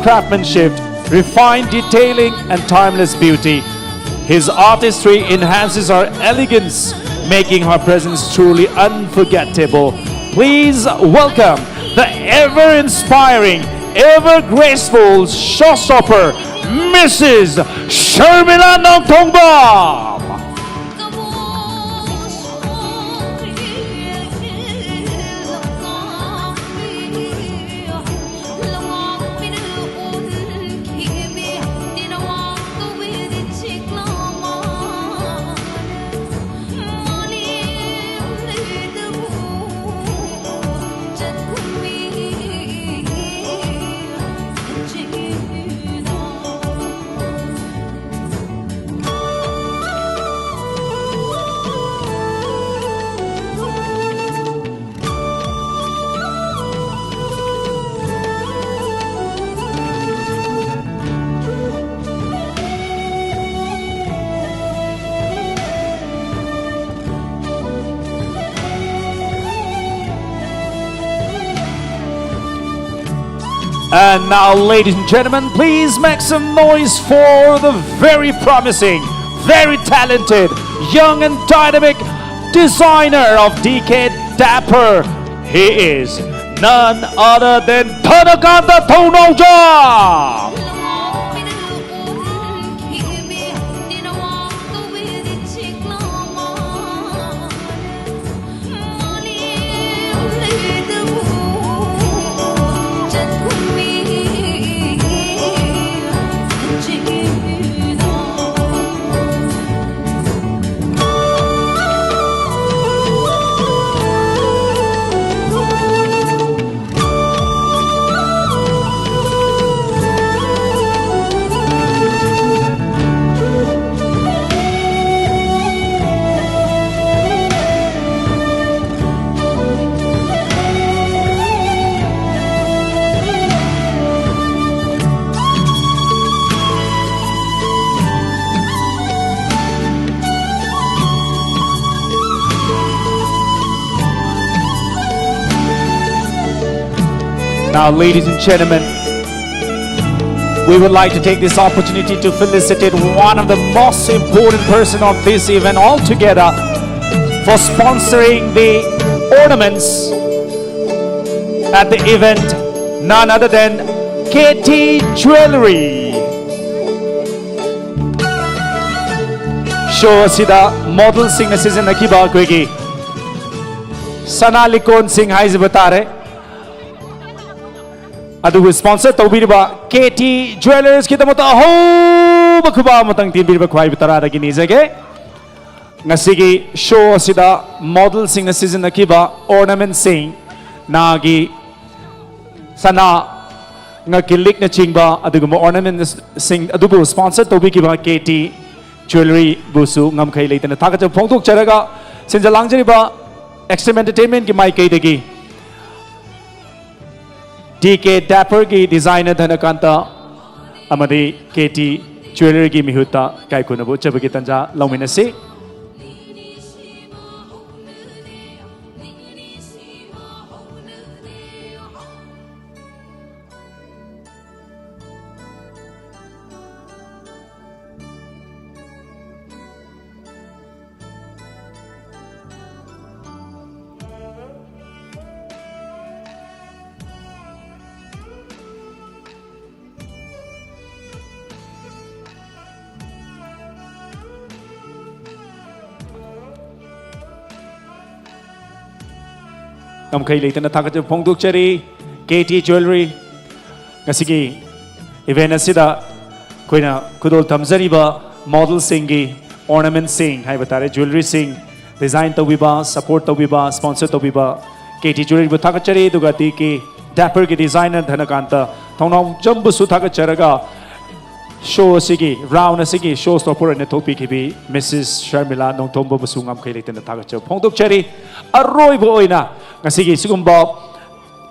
craftsmanship, refined detailing, and timeless beauty. His artistry enhances her elegance, making her presence truly unforgettable. Please welcome the ever-inspiring, ever-graceful showstopper, Missus Sharmila Nongthongbam. And now, ladies and gentlemen, please make some noise for the very promising, very talented, young and dynamic designer of D K Dapper. He is none other than Thanakanta Thounaojam. Now, ladies and gentlemen, we would like to take this opportunity to felicitate one of the most important person of this event altogether for sponsoring the ornaments at the event, none other than K T Jewelry. Show ꯑꯁꯤꯗ model ꯁꯤꯡꯅ ꯁꯤꯖꯤꯟꯅꯈꯤꯕ ꯑꯩꯈꯣꯏꯒꯤ ꯁꯅꯥ ꯂꯤꯛꯀꯣꯟꯁꯤꯡ ꯍꯥꯏꯖꯕ ꯇꯥꯔꯦ꯫ ꯑꯗꯨꯕꯨ sponsor ꯇꯧꯕꯤꯔꯤꯕ K T Jewelers ꯀꯤꯗꯃꯛꯇ ꯑꯍꯧꯕ ꯈꯨꯕꯥꯛ ꯑꯃꯇꯪ ꯊꯤꯟꯕꯤꯔꯤꯕ ꯈ꯭ꯋꯥꯏꯕ ꯇꯔꯥꯗꯒꯤ ꯅꯤꯖꯒꯦ꯫ ꯉꯁꯤꯒꯤ show ꯑꯁꯤꯗ model ꯁꯤꯡꯅ ꯁꯤꯖꯤꯟꯅꯈꯤꯕ ornament ꯁꯤꯡ, ꯅꯥꯒꯤ ꯁꯅꯥ, ꯉꯛꯀꯤ ꯂꯤꯛꯅꯆꯤꯡꯕ ꯑꯗꯨꯒꯨꯝꯕ ornament ꯁꯤꯡ ꯑꯗꯨꯕꯨ sponsor ꯇꯧꯕꯤꯈꯤꯕ K T Jewelry ꯕꯨꯁꯨ ꯉꯝꯈꯩ ꯂꯩꯇꯅ ꯊꯥꯒꯠꯆꯕ ꯐꯣꯡꯗꯣꯛꯆꯔꯒ, ꯁꯤꯟꯖ ꯂꯥꯡꯖꯔꯤꯕ Extreme Entertainment ꯀꯤ ꯃꯥꯏꯀꯩꯗꯒꯤ D K Dapper ꯒꯤ designer ꯙꯅꯀꯥꯟꯇ ꯑꯃꯗꯤ K T Jewelry ꯒꯤ ꯃꯤꯍꯨꯠꯇ ꯏꯀꯥꯏ ꯈꯨꯝꯅꯕ ꯎꯠꯆꯕꯒꯤ ꯇꯥꯟꯖꯥ ꯂꯧꯃꯤꯟꯅꯁꯤ꯫ ꯉꯝꯈꯩ ꯂꯩꯇꯅ ꯊꯥꯒꯠꯆꯕ ꯐꯣꯡꯗꯣꯛꯆꯔꯤ꯫ K T Jewelry ꯉꯁꯤꯒꯤ event ꯑꯁꯤꯗ ꯑꯩꯈꯣꯏꯅ ꯈꯨꯗꯣꯜ ꯇꯝꯖꯔꯤꯕ model ꯁꯤꯡꯒꯤ ornament ꯁꯤꯡ ꯍꯥꯏꯕ ꯇꯥꯔꯦ, jewelry ꯁꯤꯡ design ꯇꯧꯕꯤꯕ, support ꯇꯧꯕꯤꯕ, sponsor ꯇꯧꯕꯤꯕ K T Jewelry ꯕꯨ ꯊꯥꯒꯠꯆꯔꯤ꯫ ꯑꯗꯨꯒ D K Dapper ꯒꯤ designer ꯙꯅꯀꯥꯟꯇ ꯊꯧꯅꯥꯎꯖꯝꯕꯨꯁꯨ ꯊꯥꯒꯠꯆꯔꯒ, show ꯑꯁꯤꯒꯤ, round ꯑꯁꯤꯒꯤ show stopper ꯑꯣꯏꯅ ꯊꯣꯛꯄꯤꯈꯤꯕꯤ Missus ꯁꯔꯃꯤꯂꯥ ꯅꯣꯡꯊꯣꯝꯕꯕꯨꯁꯨ ꯉꯝꯈꯩ ꯂꯩꯇꯅ ꯊꯥꯒꯠꯆꯕ ꯐꯣꯡꯗꯣꯛꯆꯔꯤ꯫ ꯑꯔꯣꯏꯕ ꯑꯣꯏꯅ ꯉꯁꯤꯒꯤ ꯁꯤꯒꯨꯝꯕ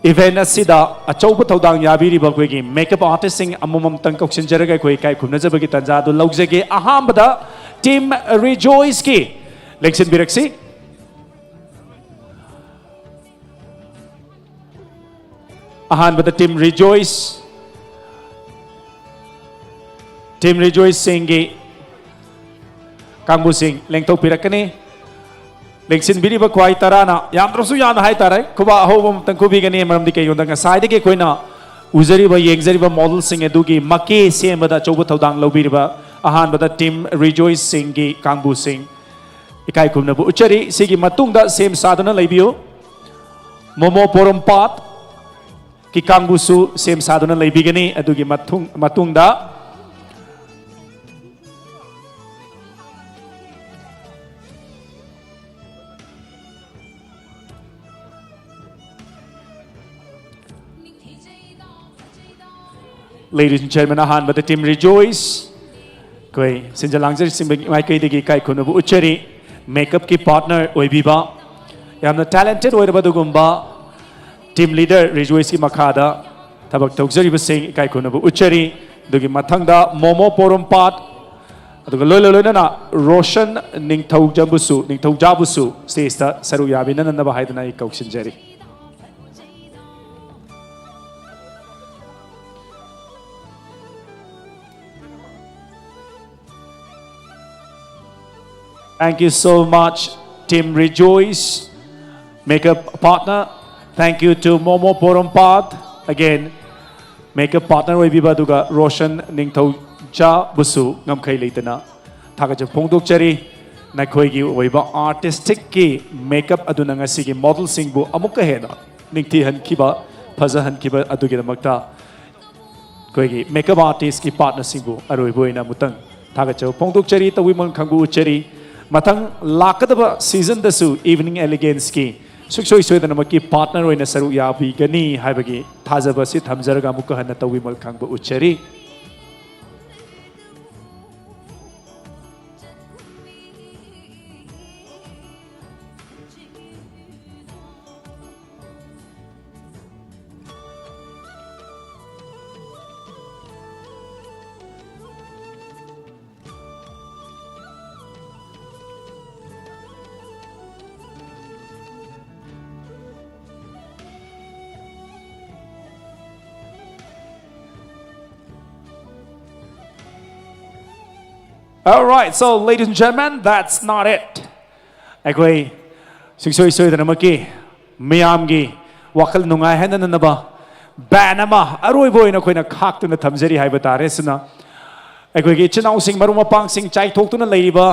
event ꯑꯁꯤꯗ ꯑꯆꯧꯕ ꯊꯧꯗꯥꯡ ꯌꯥꯕꯤꯔꯤꯕ ꯑꯩꯈꯣꯏꯒꯤ makeup artist ꯁꯤꯡ ꯑꯃꯃꯝꯇꯪ ꯀꯧꯁꯤꯟꯖꯔꯒ ꯑꯩꯈꯣꯏ ꯏꯀꯥꯏ ꯈꯨꯝꯅꯖꯕꯒꯤ ꯇꯥꯟꯖꯥ ꯑꯗꯨ ꯂꯧꯖꯒꯦ꯫ ꯑꯍꯥꯟꯕꯗ Team Rejoice ꯀꯤ ꯂꯦꯡꯁꯤꯟꯕꯤꯔꯛꯁꯤ꯫ ꯑꯍꯥꯟꯕꯗ Team Rejoice, Team Rejoiceꯁꯤꯡꯒꯤ ꯀꯥꯡꯕꯨꯁꯤꯡ ꯂꯦꯡꯊꯣꯛꯄꯤꯔꯛꯀꯅꯤ꯫ ꯂꯦꯡꯁꯤꯟꯕꯤꯔꯤꯕ ꯈ꯭ꯋꯥꯏ ꯇꯔꯥꯅ ꯌꯥꯝꯗ꯭ꯔꯁꯨ ꯌꯥꯝꯅ ꯍꯥꯏꯇꯥꯔꯦ, ꯈꯨꯕꯥꯛ ꯑꯍꯧꯕ ꯑꯃꯇꯪ ꯈꯨꯕꯤꯒꯅꯤ꯫ ꯃꯔꯝꯗꯤ ꯀꯩꯒꯤꯅꯣꯗ ꯉꯁꯥꯏꯗꯒꯤ ꯑꯩꯈꯣꯏꯅ ꯎꯖꯔꯤꯕ, ꯌꯦꯡꯖꯔꯤꯕ modelꯁꯤꯡ ꯑꯗꯨꯒꯤ ꯃꯀꯦ ꯁꯦꯝꯕꯗ ꯑꯆꯧꯕ ꯊꯧꯗꯥꯡ ꯂꯧꯕꯤꯔꯤꯕ ꯑꯍꯥꯟꯕꯗ Team Rejoiceꯁꯤꯡꯒꯤ ꯀꯥꯡꯕꯨꯁꯤꯡ ꯏꯀꯥꯏ ꯈꯨꯝꯅꯕ ꯎꯠꯆꯔꯤ꯫ ꯁꯤꯒꯤ ꯃꯇꯨꯡꯗ ꯁꯦꯝ ꯁꯥꯗꯨꯅ ꯂꯩꯕꯤꯌꯨ꯫ ꯃꯣꯃꯣ ꯄꯣꯔꯣꯝꯄꯥꯠꯀꯤ ꯀꯥꯡꯕꯨꯁꯨ ꯁꯦꯝ ꯁꯥꯗꯨꯅ ꯂꯩꯕꯤꯒꯅꯤ꯫ ꯑꯗꯨꯒꯤ ꯃꯇꯨꯡ-, ꯃꯇꯨꯡꯗ Ladies and gentlemen, ꯑꯍꯥꯟꯕꯗ Team Rejoice, ꯑꯩꯈꯣꯏ ꯁꯤꯟꯖ ꯂꯥꯡꯖꯔꯤꯁꯤꯡꯒꯤ ꯃꯥꯏꯀꯩꯗꯒꯤ ꯏꯀꯥꯏ ꯈꯨꯝꯅꯕ ꯎꯠꯆꯔꯤ꯫ Makeupꯀꯤ partner ꯑꯣꯏꯕꯤꯕ, ꯌꯥꯝꯅ talented ꯑꯣꯏꯔꯕ ꯑꯗꯨꯒꯨꯝꯕ team leader Rejoiceꯀꯤ ꯃꯈꯥꯗ ꯊꯕꯛ ꯇꯧꯖꯔꯤꯕꯁꯤꯡ ꯏꯀꯥꯏ ꯈꯨꯝꯅꯕ ꯎꯠꯆꯔꯤ꯫ ꯑꯗꯨꯒꯤ ꯃꯊꯪꯗ ꯃꯣꯃꯣ ꯄꯣꯔꯣꯝꯄꯥꯠ, ꯑꯗꯨꯒ ꯂꯣꯏꯅ ꯂꯣꯏꯅꯅ ꯔꯣꯁꯟ ꯅꯤꯡꯊꯧꯖꯝꯕꯨꯁꯨ, ꯅꯤꯡꯊꯧꯖꯥꯕꯨꯁꯨ stageꯇ ꯁꯔꯨꯛ ꯌꯥꯕꯤꯅꯅꯕ ꯍꯥꯏꯗꯨꯅ ꯑꯩ ꯀꯧꯁꯤꯟꯖꯔꯤ꯫ Thank you so much, Team Rejoice, makeup partner. Thank you to Momo Porompat, again, makeup partner ꯑꯣꯏꯕꯤꯕ, ꯑꯗꯨꯒ ꯔꯣꯁꯟ ꯅꯤꯡꯊꯧꯖꯥꯕꯨꯁꯨ ꯉꯝꯈꯩ ꯂꯩꯇꯅ ꯊꯥꯒꯠꯆꯕ ꯐꯣꯡꯗꯣꯛꯆꯔꯤ꯫ ꯅꯈꯣꯏꯒꯤ ꯑꯣꯏꯕ artisticꯀꯤ makeup ꯑꯗꯨꯅ ꯉꯁꯤꯒꯤ modelꯁꯤꯡꯕꯨ ꯑꯃꯨꯛꯀ ꯍꯦꯟꯅ ꯅꯤꯡꯊꯤꯍꯟꯈꯤꯕ, ꯐꯖꯍꯟꯈꯤꯕ ꯑꯗꯨꯒꯤꯗꯃꯛꯇ ꯑꯩꯈꯣꯏꯒꯤ makeup artistꯀꯤ partnerꯁꯤꯡꯕꯨ ꯑꯔꯣꯏꯕ ꯑꯣꯏꯅ ꯑꯃꯨꯛꯇꯪ ꯊꯥꯒꯠꯆꯕ ꯐꯣꯡꯗꯣꯛꯆꯔꯤ, ꯇꯧꯕꯤꯃꯜ ꯈꯪꯕ ꯎꯠꯆꯔꯤ꯫ ꯃꯊꯪ ꯂꯥꯛꯀꯗꯕ seasonꯗꯁꯨ Evening Eleganceꯀꯤ ꯁꯨꯡꯁꯣꯏ ꯁꯣꯏꯗꯅꯃꯛꯀꯤ partner ꯑꯣꯏꯅ ꯁꯔꯨꯛ ꯌꯥꯕꯤꯒꯅꯤ ꯍꯥꯏꯕꯒꯤ ꯊꯥꯖꯕ ꯑꯁꯤ ꯊꯝꯖꯔꯒ ꯑꯃꯨꯛꯀ ꯍꯟꯅ ꯇꯧꯕꯤꯃꯜ ꯈꯪꯕ ꯎꯠꯆꯔꯤ꯫ All right, so ladies and gentlemen, that's not it. ꯑꯩꯈꯣꯏ ꯁꯨꯡꯁꯣꯏ ꯁꯣꯏꯗꯅꯃꯛꯀꯤ ꯃꯤꯌꯥꯝꯒꯤ ꯋꯥꯈꯜ ꯅꯨꯡꯉꯥꯏꯍꯟꯅꯅꯕ ꯕꯦꯟ ꯑꯃ ꯑꯔꯣꯏꯕ ꯑꯣꯏꯅ ꯑꯩꯈꯣꯏꯅ ꯈꯥꯛꯇꯨꯅ ꯊꯝꯖꯔꯤ ꯍꯥꯏꯕ ꯇꯥꯔꯦ꯫ ꯑꯁꯤꯅ ꯑꯩꯈꯣꯏꯒꯤ ꯏꯆꯤꯟ ꯏꯅꯥꯎꯁꯤꯡ, ꯃꯔꯨꯞ ꯃꯄꯥꯡꯁꯤꯡ, ꯆꯥꯏꯊꯣꯛꯇꯨꯅ ꯂꯩꯔꯤꯕ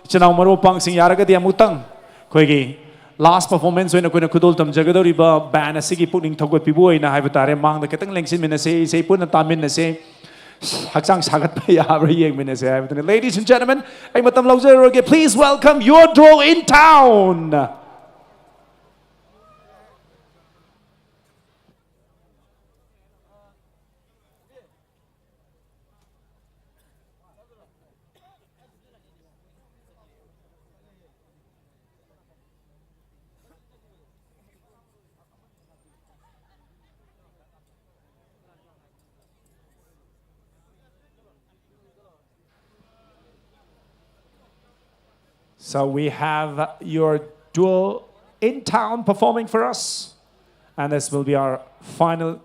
ꯏꯆꯤꯟ ꯏꯅꯥꯎ ꯃꯔꯨꯞ ꯃꯄꯥꯡꯁꯤꯡ, ꯌꯥꯔꯒꯗꯤ ꯑꯃꯨꯛꯇꯪ ꯑꯩꯈꯣꯏꯒꯤ ꯂꯥꯁ ꯄꯔꯐꯣꯔꯃꯦꯟꯁ ꯑꯣꯏꯅ ꯑꯩꯈꯣꯏꯅ ꯈꯨꯗꯣꯜ ꯇꯝꯖꯒꯗꯧꯔꯤꯕ ꯕꯦꯟ ꯑꯁꯤꯒꯤ ꯄꯨꯛꯅꯤꯡ ꯊꯧꯒꯠꯄꯤꯕ ꯑꯣꯏꯅ ꯍꯥꯏꯕ ꯇꯥꯔꯦ, ꯃꯥꯡꯗ ꯈꯤꯇꯪ ꯂꯦꯡꯁꯤꯟꯃꯤꯟꯅꯁꯦ, ꯏꯁꯩ ꯄꯨꯟꯅ ꯇꯥꯃꯤꯟꯅꯁꯦ, ꯍꯛꯆꯥꯡ ꯁꯥꯒꯠꯄ ꯌꯥꯕ꯭ꯔꯥ ꯌꯦꯡꯃꯤꯟꯅꯁꯦ ꯍꯥꯏꯕꯗꯨꯅꯤ꯫ Ladies and gentlemen, ꯑꯩ ꯃꯇꯝ ꯂꯧꯖꯔꯔꯣꯏꯒꯦ, please welcome Your Duo in Town. So we have Your Duo in Town performing for us, and this will be our final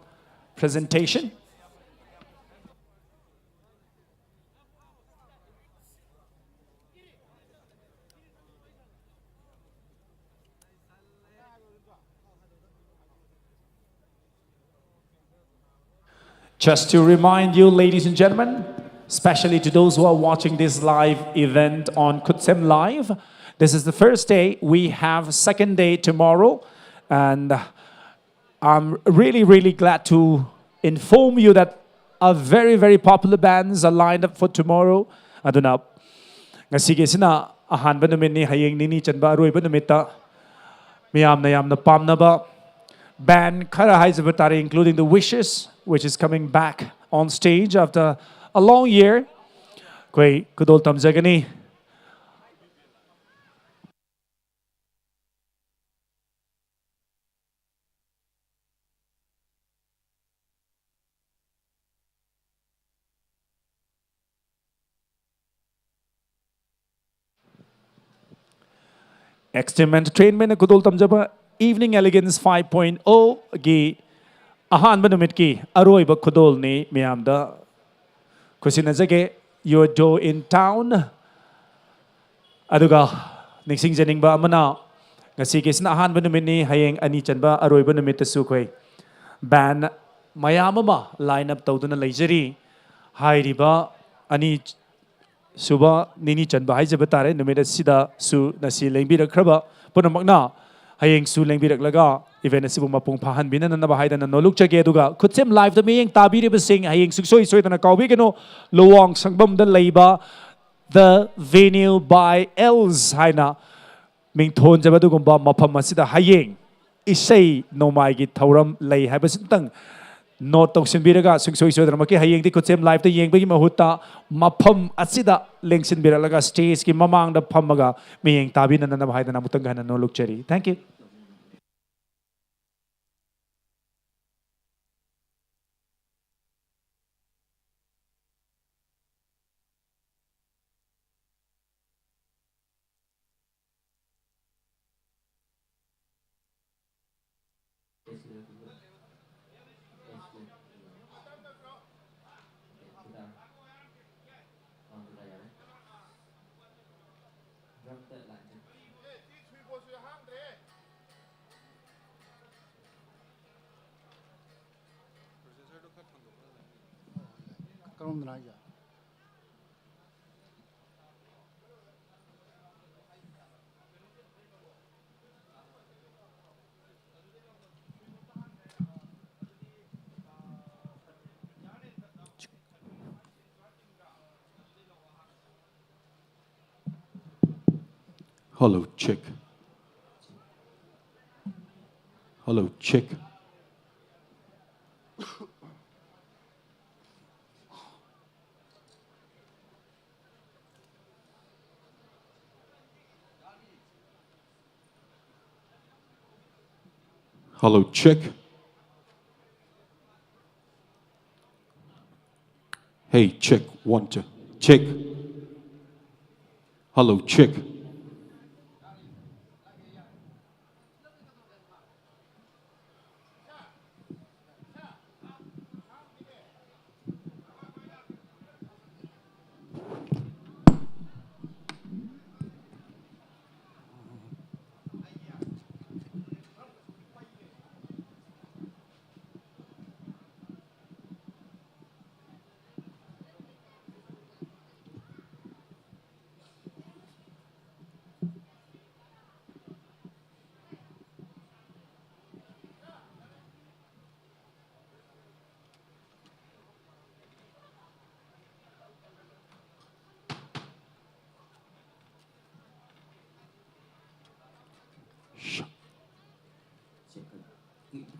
presentation. Just to remind you, ladies and gentlemen, especially to those who are watching this live event on Khutsem Live, this is the first day. We have second day tomorrow, and I'm really, really glad to inform you that a very, very popular bands are lined up for tomorrow. ꯑꯗꯨꯅ ꯉꯁꯤꯒꯤꯁꯤꯅ ꯑꯍꯥꯟꯕ ꯅꯨꯃꯤꯠꯅꯤ, ꯍꯌꯦꯡ ꯅꯤꯅꯤ ꯆꯟꯕ ꯑꯔꯣꯏꯕ ꯅꯨꯃꯤꯠꯇ ꯃꯤꯌꯥꯝꯅ ꯌꯥꯝꯅ ꯄꯥꯝꯅꯕ ꯕꯦꯟ ꯈꯔ ꯍꯥꯏꯖꯕ ꯇꯥꯔꯦ, including the Wishes, which is coming back on stage after a long year. ꯑꯩꯈꯣꯏ ꯈꯨꯗꯣꯜ ꯇꯝꯖꯒꯅꯤ꯫ Extreme Entertainment ꯈꯨꯗꯣꯜ ꯇꯝꯖꯕ Evening Elegance five point oh ꯒꯤ ꯑꯍꯥꯟꯕ ꯅꯨꯃꯤꯠꯀꯤ ꯑꯔꯣꯏꯕ ꯈꯨꯗꯣꯜꯅꯤ꯫ ꯃꯌꯥꯝꯗ ꯈꯨꯠꯁꯤꯟꯅꯖꯒꯦ꯫ Your dough in town. ꯑꯗꯨꯒ ꯅꯤꯡꯁꯤꯡꯖꯅꯤꯡꯕ ꯑꯃꯅ, ꯉꯁꯤꯒꯤꯁꯤꯅ ꯑꯍꯥꯟꯕ ꯅꯨꯃꯤꯠꯅꯤ, ꯍꯌꯦꯡ ꯑꯅꯤ ꯆꯟꯕ ꯑꯔꯣꯏꯕ ꯅꯨꯃꯤꯠꯇꯁꯨ ꯑꯩꯈꯣꯏ band ꯃꯌꯥꯝ ꯑꯃ line up ꯇꯧꯗꯨꯅ ꯂꯩꯖꯔꯤ꯫ ꯍꯥꯏꯔꯤꯕ ꯑꯅꯤ ꯁꯨꯕ ꯅꯤꯅꯤ ꯆꯟꯕ ꯍꯥꯏꯖꯕ ꯇꯥꯔꯦ, ꯅꯨꯃꯤꯠ ꯑꯁꯤꯗꯁꯨ ꯉꯁꯤ ꯂꯦꯡꯕꯤꯔꯛꯈ꯭ꯔꯕ ꯄꯨꯝꯅꯃꯛꯅ ꯍꯌꯦꯡꯁꯨ ꯂꯦꯡꯕꯤꯔꯛꯂꯒ event ꯑꯁꯤꯕꯨ ꯃꯄꯨꯡ ꯐꯥꯍꯟꯕꯤꯅꯅꯕ ꯍꯥꯏꯗꯅ ꯅꯣꯜꯂꯨꯛꯆꯒꯦ꯫ ꯑꯗꯨꯒ ꯈꯨꯠꯁꯦꯝ live ꯇ ꯃꯤꯠꯌꯦꯡ ꯇꯥꯕꯤꯔꯤꯕꯁꯤꯡ, ꯍꯌꯦꯡ ꯁꯨꯡꯁꯣꯏ ꯁꯣꯏꯗꯅ ꯀꯥꯎꯕꯤꯒꯅꯨ, ꯂꯨꯋꯥꯡ ꯁꯪꯕꯝꯗ ꯂꯩꯕ The Venue by Els ꯍꯥꯏꯅ ꯃꯤꯡꯊꯣꯟꯖꯕ ꯑꯗꯨꯒꯨꯝꯕ ꯃꯐꯝ ꯑꯁꯤꯗ ꯍꯌꯦꯡ ꯏꯁꯩ ꯅꯣꯡꯃꯥꯏꯒꯤ ꯊꯧꯔꯝ ꯂꯩ ꯍꯥꯏꯕꯁꯤꯇꯪ note ꯇꯧꯁꯤꯟꯕꯤꯔꯒ, ꯁꯨꯡꯁꯣꯏ ꯁꯣꯏꯗꯅꯃꯛꯀꯤ ꯍꯌꯦꯡꯗꯤ ꯈꯨꯠꯁꯦꯝ live ꯇ ꯌꯦꯡꯕꯒꯤ ꯃꯍꯨꯠꯇ ꯃꯐꯝ ꯑꯁꯤꯗ ꯂꯦꯡꯁꯤꯟꯕꯤꯔꯛꯂꯒ stage ꯀꯤ ꯃꯃꯥꯡꯗ ꯐꯝꯃꯒ ꯃꯤꯠꯌꯦꯡ ꯇꯥꯕꯤꯅꯅꯕ ꯍꯥꯏꯗꯅ ꯑꯃꯨꯛꯇꯪꯒ ꯍꯟꯅ ꯅꯣꯜꯂꯨꯛꯆꯔꯤ꯫ Thank you. ꯀꯔꯣꯝꯗꯅꯣ ꯍꯥꯏꯁꯦ? Hello, check. Hello, check. Hello, check. Hey, check, one, two. Check. Hello, check.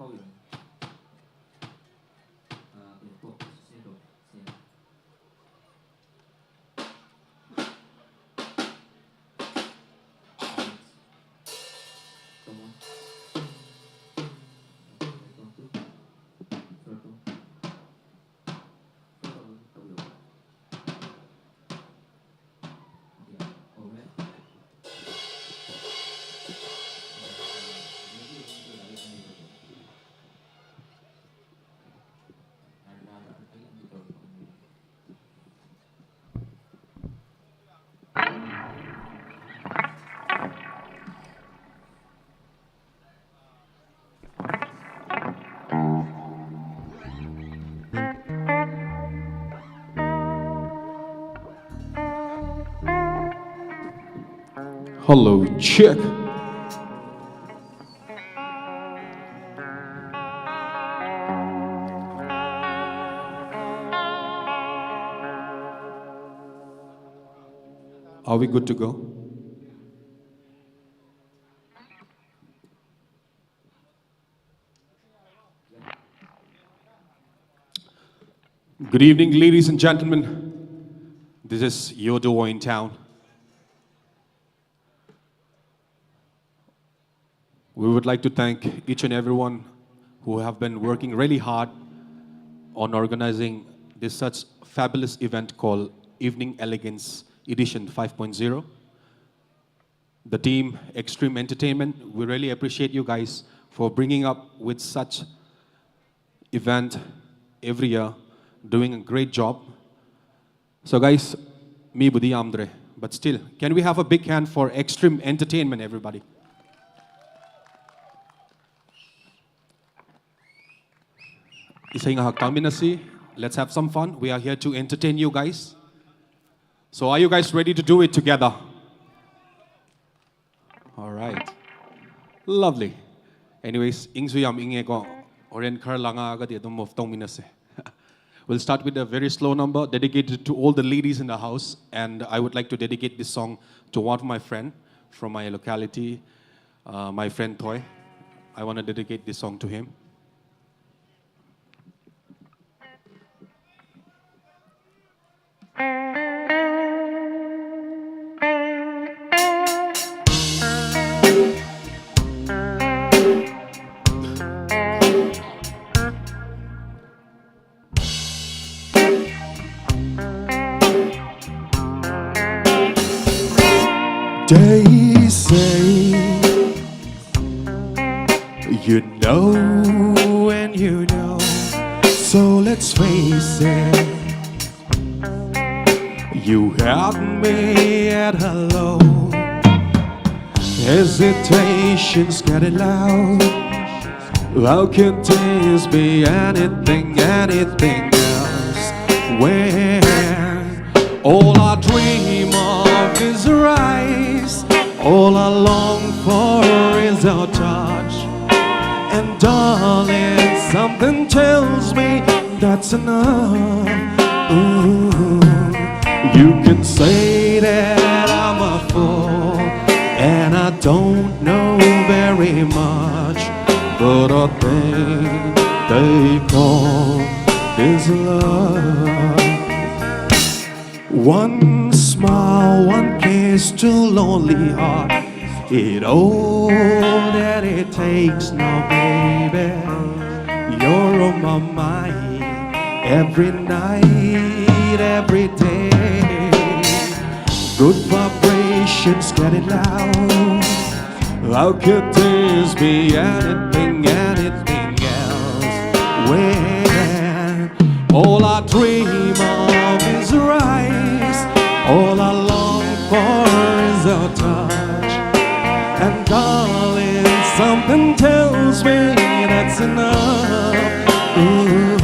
ꯇꯧꯔꯤꯕꯅꯤ꯫ ꯑꯥ, ꯀꯩꯅꯣ, ꯇꯣꯛ, ꯁꯤ ꯇꯣꯛ, ꯁꯤ꯫ Come on. Come on. Come on. Hello, check. Are we good to go? Good evening, ladies and gentlemen. This is your duo in town. We would like to thank each and everyone who have been working really hard on organizing this such fabulous event called Evening Elegance Edition five point zero. The team Extreme Entertainment, we really appreciate you guys for bringing up with such event every year, doing a great job. So guys, ꯃꯤꯕꯨꯗꯤ ꯌꯥꯝꯗ꯭ꯔꯦ, but still, can we have a big hand for Extreme Entertainment, everybody? ꯏꯁꯩ ꯉꯥꯏꯍꯥꯛ ꯇꯥꯃꯤꯟꯅꯁꯤ. Let's have some fun. We are here to entertain you guys. So are you guys ready to do it together? All right. Lovely. Anyways, ꯏꯪꯁꯨ ꯌꯥꯝ ꯏꯪꯉꯦꯀꯣ. ꯍꯣꯔꯦꯟ ꯈꯔ ꯂꯥꯡꯉꯛꯑꯒꯗꯤ ꯑꯗꯨꯝ move ꯇꯧꯃꯤꯟꯅꯁꯦ. We'll start with a very slow number dedicated to all the ladies in the house. And I would like to dedicate this song to one of my friend from my locality, uh, my friend Thoy. I want to dedicate this song to him. They say you know and you know. So let's face it. You had me at hello. Hesitation's getting loud. How could this be anything, anything else? When all I dream of is your eyes, all I long for is your touch. And darling, something tells me that's enough. Ooh, you can say that I'm a fool and I don't know very much, but a thing they call is love. One smile, one kiss to lonely heart. It all that it takes now, baby. You're on my mind every night, every day. Good vibrations getting loud. How could this be anything, anything else? When all I dream of is your eyes, all I long for is your touch. And darling, something tells me that's enough. Ooh,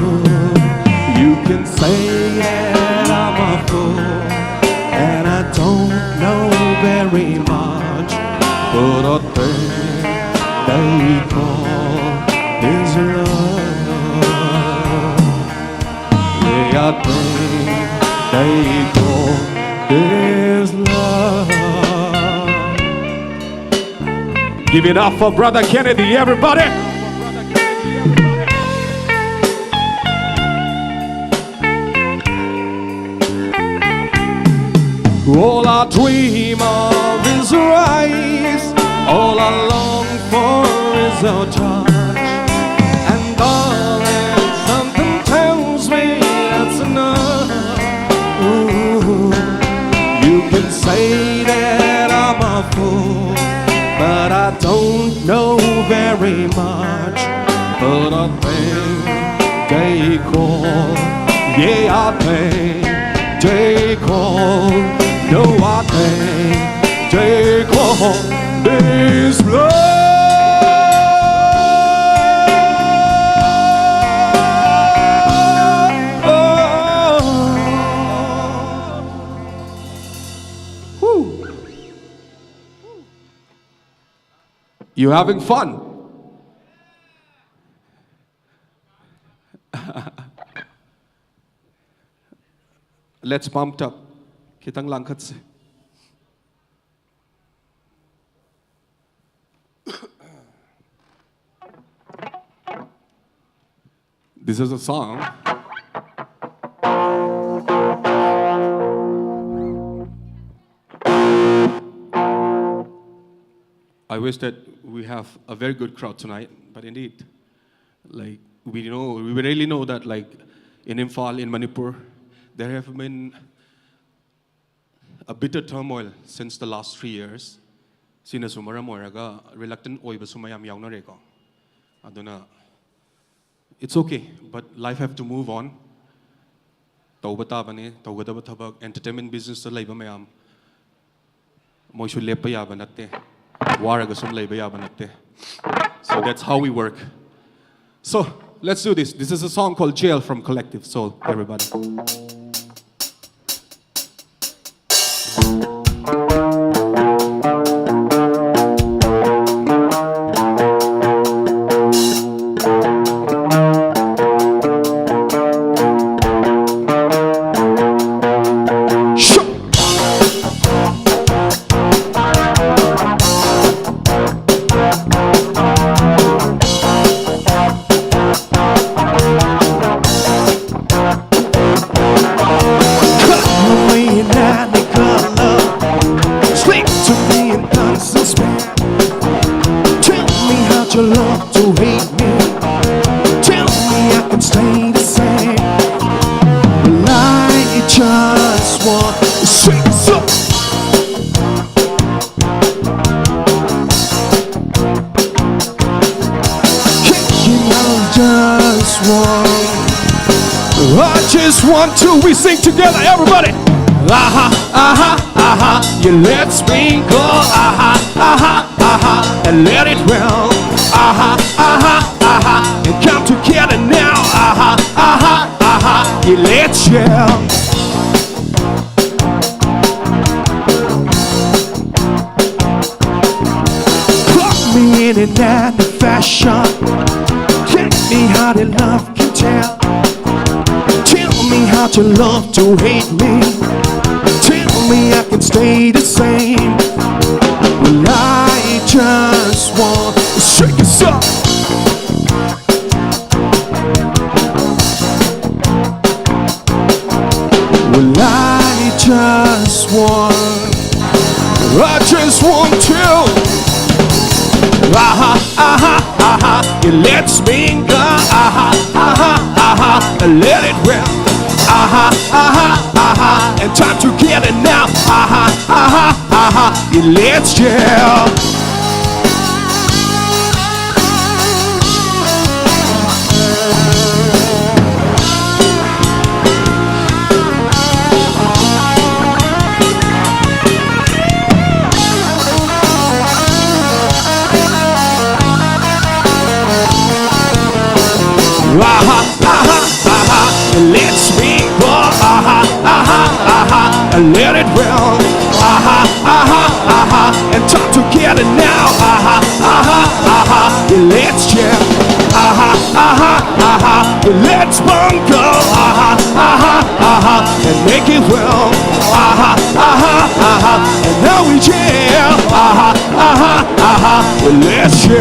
you can say that I'm a fool and I don't know very much, but a thing they call is love. Yeah, a thing they call is love. Give it up for Brother Kennedy, everybody. All I dream of is a rise. All I long for is a touch. And darling, something tells me that's enough. Ooh, you can say that I'm a fool, but I don't know very much. But I think they call, yeah, I think they call, no, I think they call this love. Woo. You having fun? Let's pump up. Khitang langkhatse. This is a song. I wish that we have a very good crowd tonight, but indeed, like, we know, we really know that, like, in Imphal, in Manipur, there have been a bitter turmoil since the last three years. ꯁꯤꯅꯁꯨ ꯃꯔꯝ ꯑꯣꯏꯔꯒ reluctant ꯑꯣꯏꯕꯁꯨ ꯃꯌꯥꯝ ꯌꯥꯎꯅꯔꯦꯀꯣ꯫ ꯑꯗꯨꯅ, it's okay, but life have to move on. ꯇꯧꯕ ꯇꯥꯕꯅꯤ, ꯇꯧꯒꯗꯕ ꯊꯕꯛ, entertainment business ꯇ ꯂꯩꯕ ꯃꯌꯥꯝ, ꯃꯣꯏꯁꯨ ꯂꯦꯞꯄ ꯌꯥꯕ ꯅꯠꯇꯦ, ꯋꯥꯔꯒ ꯁꯨꯝ ꯂꯩꯕ ꯌꯥꯕ ꯅꯠꯇꯦ. So that's how we work. So, let's do this. This is a song called Jail from Collective Soul, everybody. Come on, me and I make a love. Speak to me in tongues and spare. Tell me how you love to hate me. Tell me I can stay the same. Well, I just want to say so. Kicking out just one. I just want to. We sing together, everybody. Aha, aha, aha. You let me go. Aha, aha, aha. And let it well. Aha, aha, aha. And come together now. Aha, aha, aha. You let you. Put me in and out the fashion. Get me how the love can tell. Tell me how to love to hate me. Tell me I can stay the same. Well, I just want to shake us up. Well, I just want, I just want to. Aha, aha, aha. You let me go. Aha, aha, aha. Let it well. Aha, aha, aha. And time together now. Aha, aha, aha. You let, yeah. Aha, aha, aha, let me go. Aha, aha, aha, let it well. Aha, aha, aha, and talk together now. Aha, aha, aha, let's jam. Aha, aha, aha, let's bongo. Aha, aha, aha, and make it well. Aha, aha, aha, and now we jam. Aha, aha, aha. Let's chill.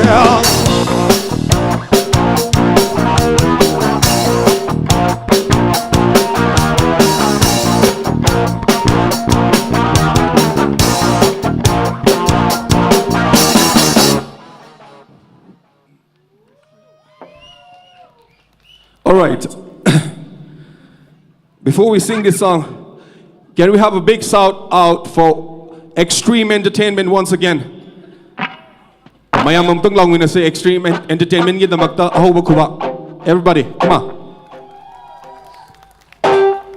All right. Before we sing this song, can we have a big shout out for Extreme Entertainment once again? ꯃꯌꯥꯝ ꯑꯃꯨꯛꯇꯪ ꯂꯥꯎꯃꯤꯟꯅꯁꯦ Extreme En- Entertainment ꯒꯤꯗꯃꯛꯇ ꯑꯍꯧꯕ ꯈꯨꯕꯥꯛ. Everybody, come on.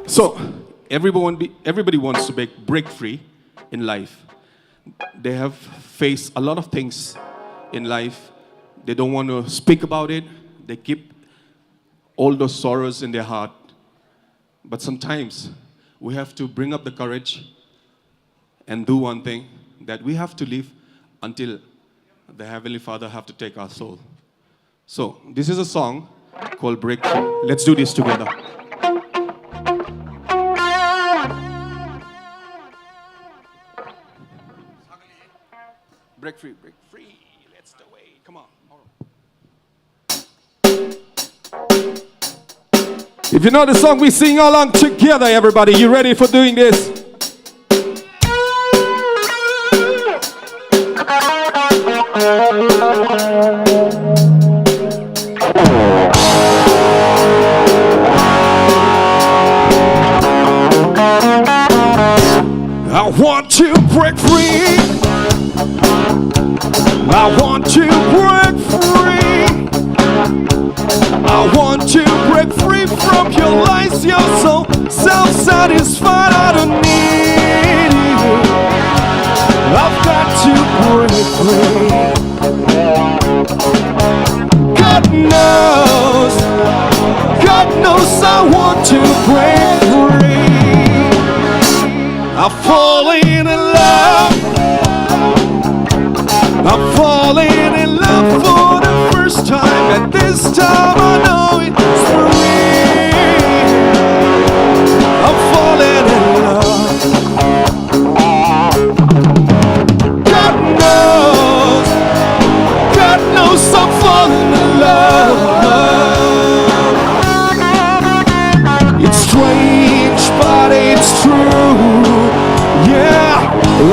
So, everyone be, everybody wants to break, break free in life. They have faced a lot of things in life. They don't want to speak about it. They keep all those sorrows in their heart. But sometimes we have to bring up the courage and do one thing, that we have to live until the Heavenly Father have to take our soul. So, this is a song called Breakthrough. Let's do this together. Break free, break free. Let's do it. Come on. All right. If you know the song, we sing along together, everybody. You ready for doing this? I want to break free. I want to break free. I want to break free from your lies. You're so self-satisfied. I don't need you. I've got to break free. God knows, God knows I want to break free. I'm falling in love. I'm falling in love for the first time, and this time I know it's for real. I'm falling in love. God knows.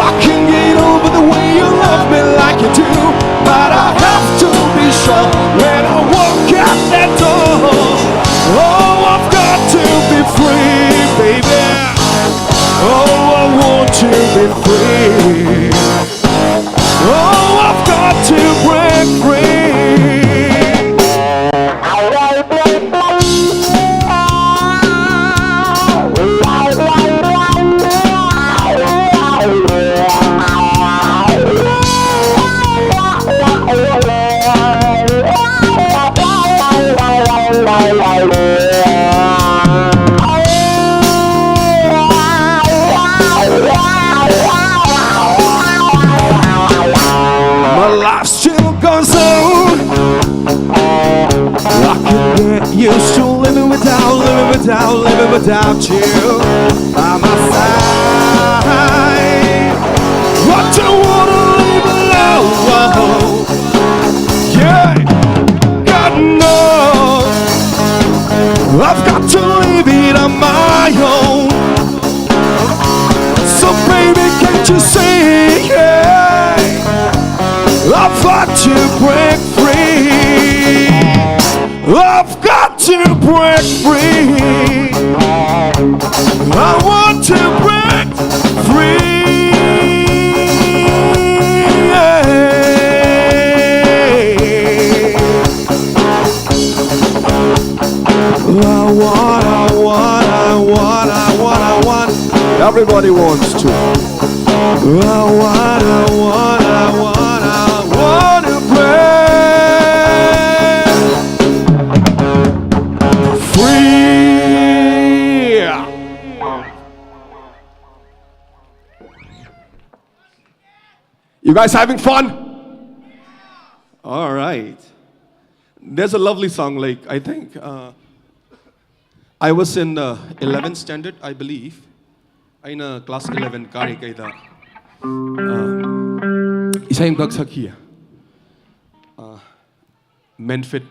I can't get over the way you love me like you do, but I have to be sure when I walk out that door. Oh, I've got to be free, baby. Oh, I want to be free. Oh, I've got to break free. My life still goes on. I can get used to living without, living without, living without you by my side. What you wanna leave alone? Yeah, God knows I've got to leave it on my own. So baby, can't you see? Yeah, I've got to break free. I've got to break free. I want to break free. Yeah. I want, I want, I want, I want, I want. Everybody wants to. I want, I want, I want, I want to break free. You guys having fun? All right. There's a lovely song, like, I think uh, I was in uh, eleventh standard, I believe. ꯑꯩꯅ class eleven ꯀꯥꯔꯤꯉꯩꯗ uh, ꯏꯁꯩ ꯑꯃꯈꯛ ꯁꯛꯈꯤꯌꯦ꯫ Uh, ꯃꯦꯟꯐꯤꯠ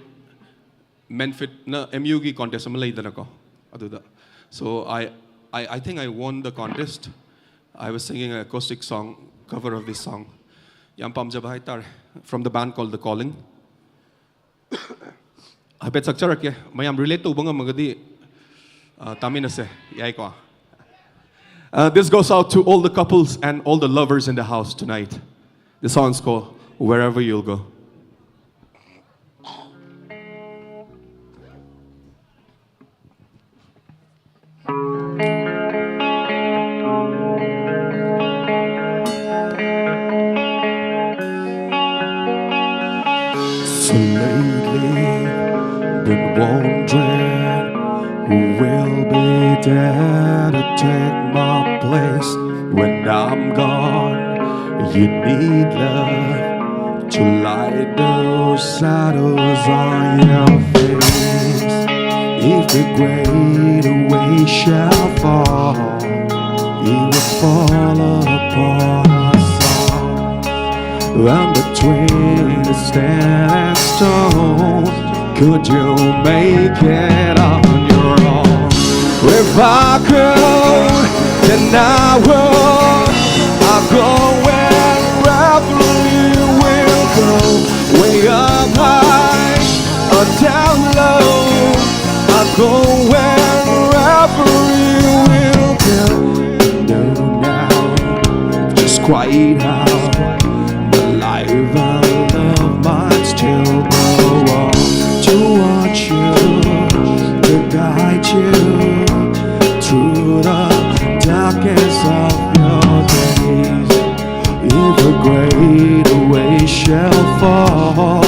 ꯃꯦꯟꯐꯤꯠꯅ ꯑꯦꯝ ꯌꯨꯒꯤ ꯀꯣꯟꯇꯦꯁ ꯑꯃ ꯂꯩꯗꯅꯀꯣ꯫ ꯑꯗꯨꯗ, so I, I, I think I won the contest. I was singing an acoustic song, cover of this song. ꯌꯥꯝ ꯄꯥꯝꯖꯕ ꯍꯥꯏꯇꯥꯔꯦ. From the band called The Calling. ꯍꯥꯏꯐꯦꯠ ꯁꯛꯆꯔꯛꯀꯦ, ꯃꯌꯥꯝ relate ꯇꯧꯕ ꯉꯝꯃꯒꯗꯤ, ꯑ, ꯇꯥꯃꯤꯟꯅꯁꯦ, ꯌꯥꯏꯀꯣ? Uh, this goes out to all the couples and all the lovers in the house tonight. The song's called Wherever You'll Go. So lately, been wondering who will be there to take my place when I'm gone. You need love to light those shadows on your face. If the great wave shall fall, it will fall upon us all. And between the stand and stone, could you make it on your own? If I could, then I would. I'll go wherever you will go. Way up high or down low, I'll go wherever you will go. No, now, just quite how the life of love might still go on. To want you, to guide you through the darkest of your days. If a great wave shall fall,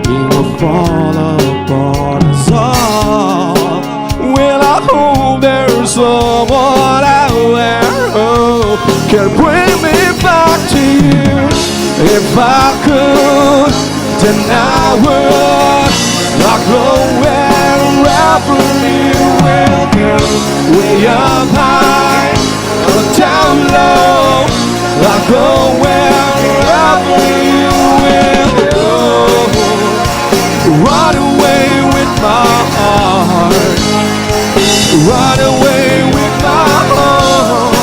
it will fall upon us all. Well, I hope there's someone out there who can bring me back to you. If I could, then I would. I'll go wherever you will go. Way up high or down low, I'll go wherever you will go. Run away with my heart. Run away with my heart.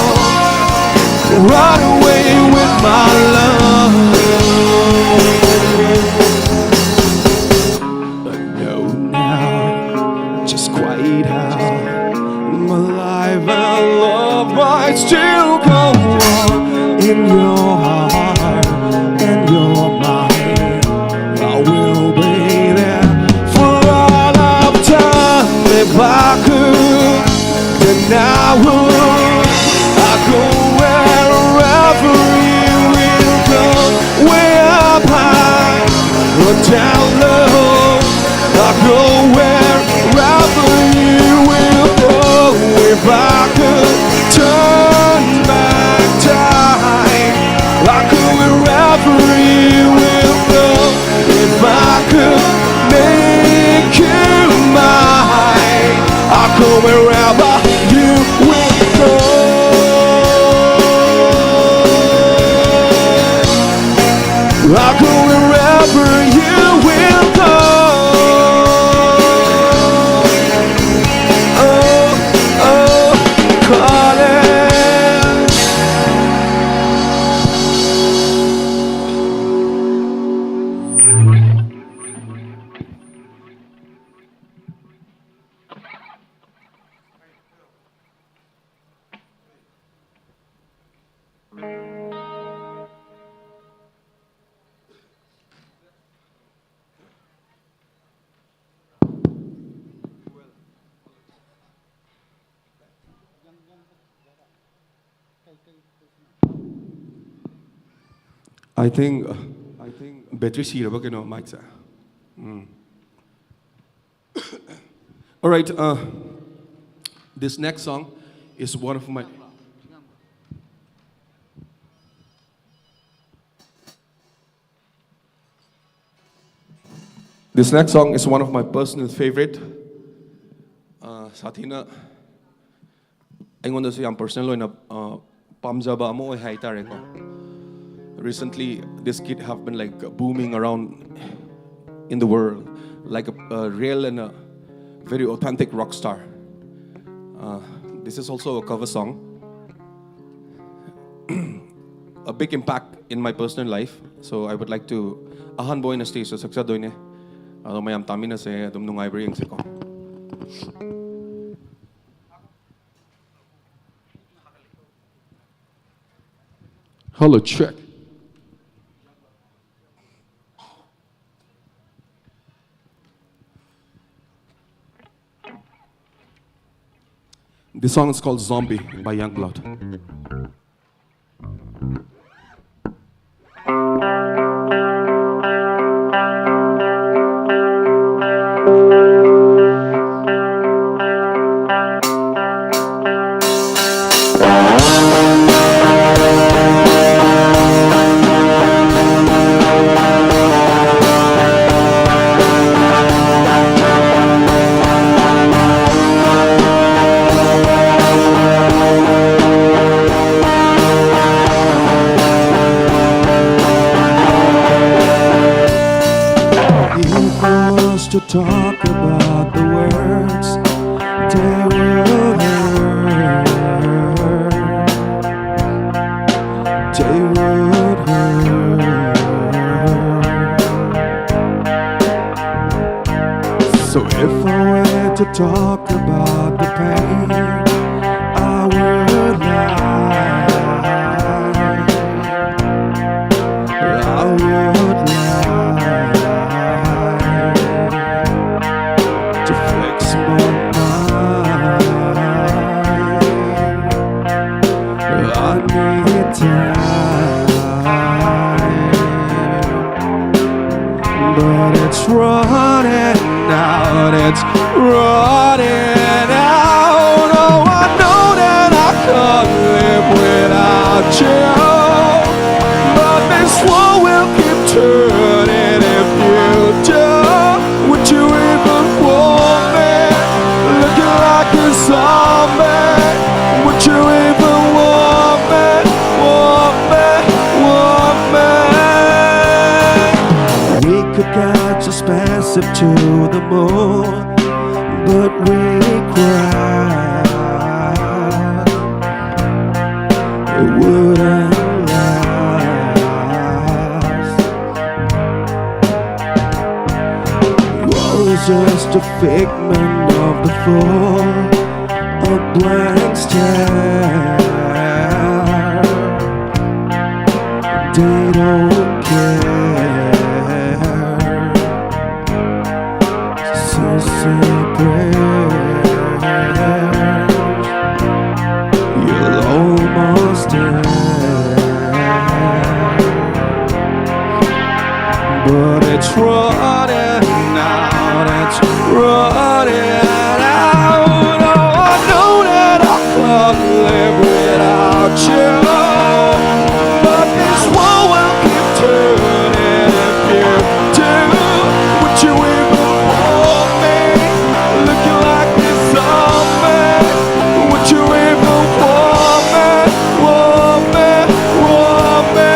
Down low, I go wherever you will go. If I could turn back time, I go wherever you will go. If I could make you mine, I go wherever you will go. I go wherever you will go. Oh, oh, calling. I think, I think battery ꯁꯤꯔꯕ ꯀꯩꯅꯣ ꯃꯥꯏꯛꯁꯦ. ꯎꯝ. All right, uh, this next song is one of my This next song is one of my personal favorite. Uh, ꯁꯥꯊꯤꯅ ꯑꯩꯉꯣꯟꯗꯁꯨ ꯌꯥꯝ personal ꯑꯣꯏꯅ, uh, ꯄꯥꯝꯖꯕ ꯑꯃ ꯑꯣꯏ ꯍꯥꯏꯇꯥꯔꯦꯀꯣ. Recently, this kid have been, like, booming around in the world, like a, a real and a very authentic rock star. Uh, this is also a cover song. A big impact in my personal life. So I would like to, ꯑꯍꯥꯟꯕ ꯑꯣꯏꯅ stageꯇ ꯁꯛꯆꯗꯣꯏꯅꯦ꯫ ꯑꯗꯣ ꯃꯌꯥꯝ ꯇꯥꯃꯤꯟꯅꯁꯦ, ꯑꯗꯨꯝ ꯅꯨꯡꯉꯥꯏꯕ꯭ꯔꯥ ꯌꯦꯡꯁꯦꯀꯣ꯫ Hello, check. This song is called Zombie by Yungblud. to talk about the words they would hurt. They would hurt. So if I were to talk about the pain, I would lie. I would lie to fix my mind. I need time, but it's running out. It's running out. Oh, I know that I can't live without you, but this world will keep turning if you do. Would you even want me? Looking like a zombie. Would you even want me? Want me? Want me? We could get expensive to the moon, but we cry. It wouldn't last. It was just a figment of the fool, a blank stare. They don't care. So separate. You'll almost die. But it's running out, it's running out. Oh, I know that I can't live without you. But this world will keep turning if you do. Would you even want me? Looking like this zombie. Would you even want me? Want me? Want me?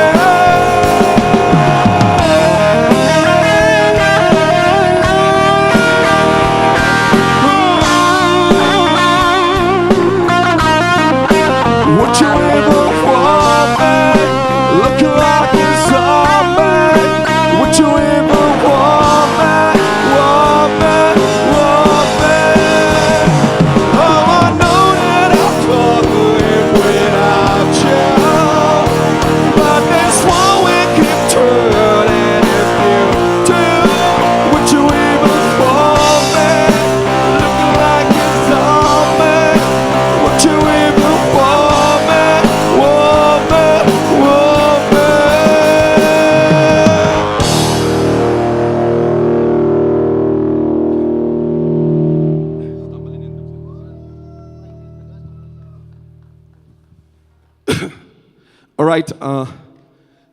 Right, uh,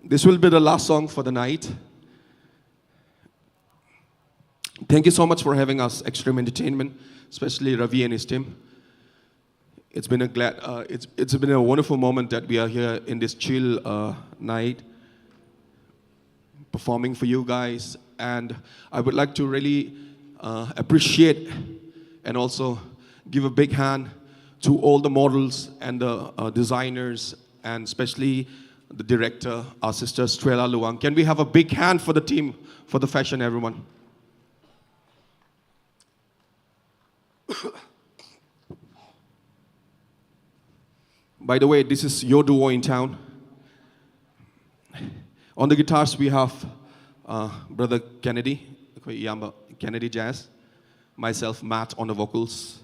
this will be the last song for the night. Thank you so much for having us, Extreme Entertainment, especially Ravi and his team. It's been a glad, uh, it's, it's been a wonderful moment that we are here in this chill uh, night performing for you guys. And I would like to really uh, appreciate and also give a big hand to all the models and the uh, designers and especially the director, our sister Strela Luang. Can we have a big hand for the team for the fashion, everyone? By the way, this is your duo in town. On the guitars, we have uh, Brother Kennedy, ꯑꯩꯈꯣꯏ ꯏꯌꯥꯝꯕ Kennedy Jazz, myself, Matt on the vocals,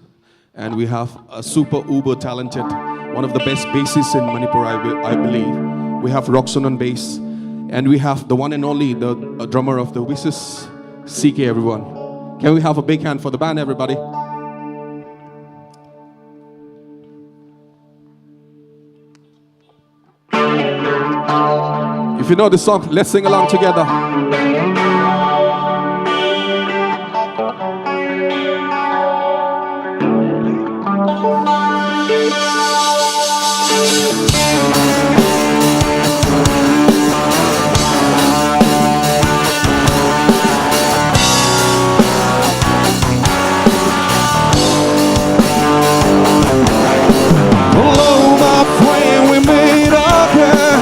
and we have a super uber talented, one of the best bassists in Manipur, I, be- I believe. We have Roxon on bass, and we have the one and only, the uh, drummer of the Wisis, C K, everyone. Can we have a big hand for the band, everybody? If you know the song, let's sing along together. Hello, my friend, we meet again.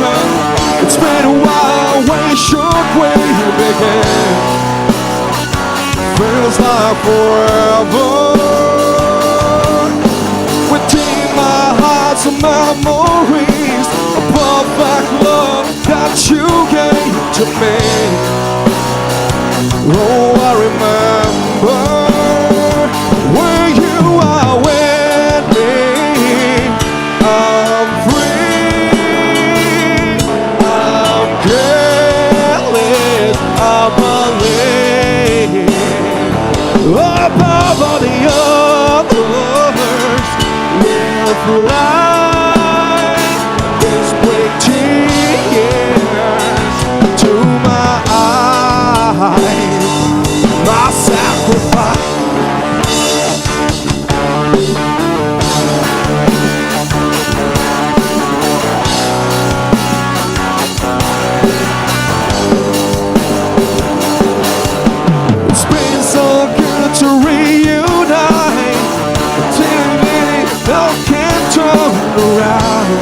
It's been a while, when should we begin? Feels like forever. Within my heart, some memories, a perfect love that you gave to me. Oh, I remember when you are with me. I'm free, I'm careless, I believe. Above all the others, we'll fly. This way to my sacrifice. It's been so good to reunite. Take me, no can turn around.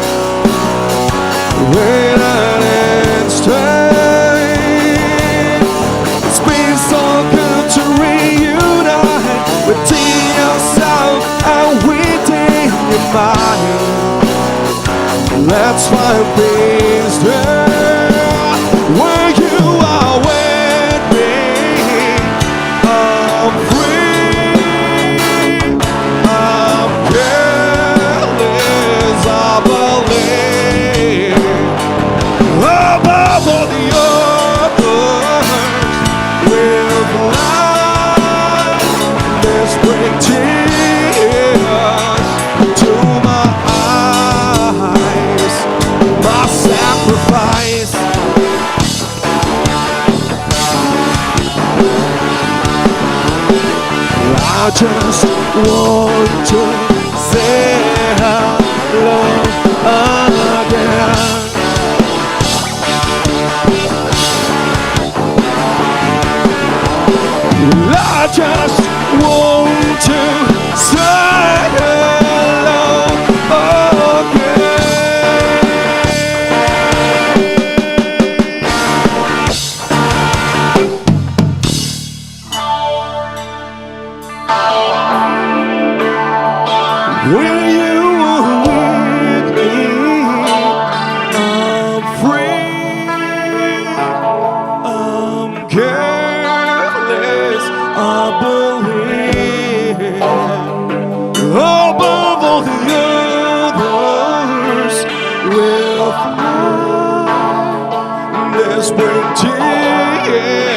Wait an instant. It's been so good to reunite within yourself and within your mind. Let's find peace there. Where you are with me, I'm free, I'm careless, I believe. Above all the others, with life, this bring tears to my eyes, my sacrifice. I just want to say hello again. I just want to say hello again. When you are with me, I'm free, I'm careless, I believe. Above all the others, with this bring tears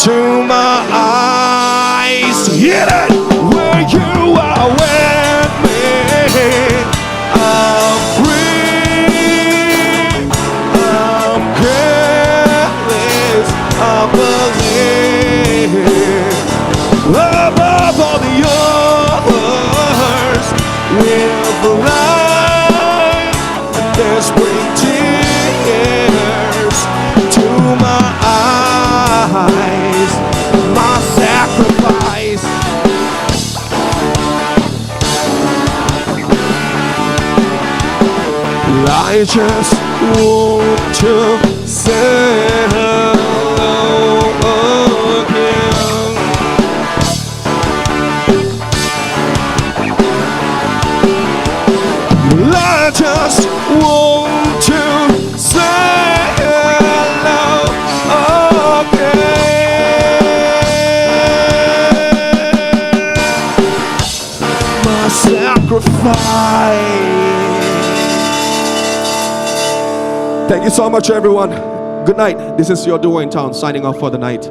to my eyes. Hear it! Where you are with me, I'm free, I'm careless, I believe. Above all the others, will fly. This brings tears to my eyes. My sacrifice. I just want to say hello again. I just want to say hello again. My sacrifice. Thank you so much, everyone. Good night. This is your duo in town signing off for the night.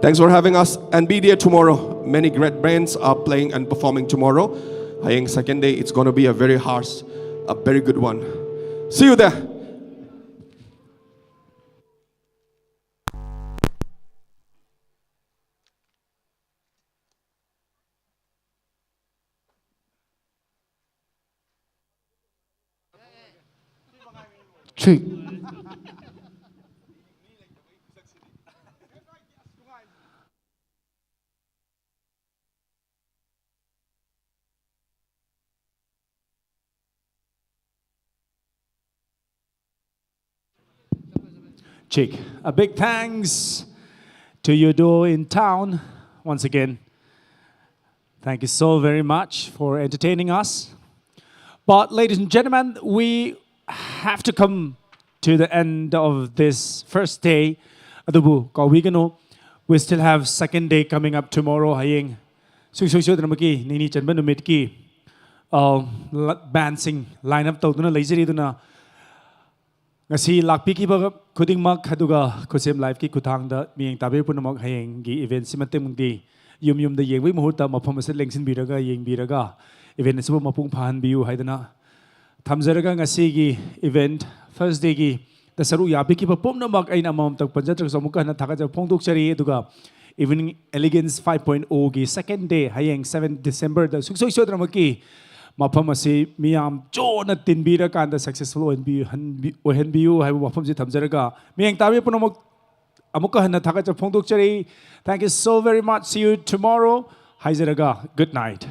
Thanks for having us and be there tomorrow. Many great bands are playing and performing tomorrow. Hayeng second day, it's going to be a very harsh, a very good one. See you there. Check. Check. A big thanks to your duo in town once again. Thank you so very much for entertaining us. But ladies and gentlemen, we have to come to the end of this first day. ꯑꯗꯨꯕꯨ ꯀꯥꯎꯕꯤꯒꯅꯨ, we still have second day coming up tomorrow. ꯍꯌꯦꯡ ꯁꯨꯡꯁꯣꯏ ꯁꯣꯏꯗꯅꯃꯛꯀꯤ ꯅꯤꯅꯤ ꯆꯟꯕ ꯅꯨꯃꯤꯠꯀꯤ, ꯑ, ꯂ-, ꯕꯦꯟꯁꯤꯡ ꯂꯥꯏꯟ ꯑꯞ ꯇꯧꯗꯨꯅ ꯂꯩꯖꯔꯤ꯫ ꯑꯗꯨꯅ ꯉꯁꯤ ꯂꯥꯛꯄꯤꯈꯤꯕ ꯈꯨꯗꯤꯡꯃꯛ, ꯑꯗꯨꯒ ꯈꯨꯠꯁꯦꯝ ꯂꯥꯏꯐꯀꯤ ꯈꯨꯠꯊꯥꯡꯗ ꯃꯤꯠꯌꯦꯡ ꯇꯥꯕꯤꯔꯤꯕ ꯄꯨꯝꯅꯃꯛ, ꯍꯌꯦꯡꯒꯤ ꯏꯚꯦꯟꯁꯤꯃꯛꯇꯪꯗꯤ ꯌꯨꯝ ꯌꯨꯝꯗ ꯌꯦꯡꯕꯒꯤ ꯃꯍꯨꯠꯇ ꯃꯐꯝ ꯑꯁꯤꯗ ꯂꯦꯡꯁꯤꯟꯕꯤꯔꯒ, ꯌꯦꯡꯕꯤꯔꯒ, ꯏꯚꯦꯟ ꯑꯁꯤꯕꯨ ꯃꯄꯨꯡ ꯐꯥꯍꯟꯕꯤꯌꯨ ꯍꯥꯏꯗꯅ ꯊꯝꯖꯔꯒ, ꯉꯁꯤꯒꯤ ꯏꯚꯦꯟ ꯐꯥꯔꯁ ꯗꯦꯒꯤ ꯗ ꯁꯔꯨꯛ ꯌꯥꯕꯤꯈꯤꯕ ꯄꯨꯝꯅꯃꯛ ꯑꯩꯅ ꯑꯃꯃꯝꯇꯪ ꯄꯟꯖꯗ꯭ꯔꯒꯁꯨ ꯑꯃꯨꯛꯀ ꯍꯟꯅ ꯊꯥꯒꯠꯆꯕ ꯐꯣꯡꯗꯣꯛꯆꯔꯤ꯫ ꯑꯗꯨꯒ Evening Elegance five point oh ꯒꯤ second day, ꯍꯌꯦꯡ seven December ꯗ ꯁꯨꯡꯁꯣꯏ ꯁꯣꯏꯗꯅꯃꯛꯀꯤ ꯃꯐꯝ ꯑꯁꯤ ꯃꯤꯌꯥꯝ ꯖꯣꯅ ꯇꯤꯟꯕꯤꯔꯀꯥꯟꯗ successful ꯑꯣꯏꯍꯟꯕꯤ-, ꯍꯟꯕꯤ-, ꯑꯣꯏꯍꯟꯕꯤꯌꯨ ꯍꯥꯏꯕ ꯋꯥꯐꯝꯁꯤ ꯊꯝꯖꯔꯒ, ꯃꯤꯌꯦꯡ ꯇꯥꯕꯤ ꯄꯨꯝꯅꯃꯛ ꯑꯃꯨꯛꯀ ꯍꯟꯅ ꯊꯥꯒꯠꯆꯕ ꯐꯣꯡꯗꯣꯛꯆꯔꯤ꯫ Thank you so very much. See you tomorrow. ꯍꯥꯏꯖꯔꯒ, good night.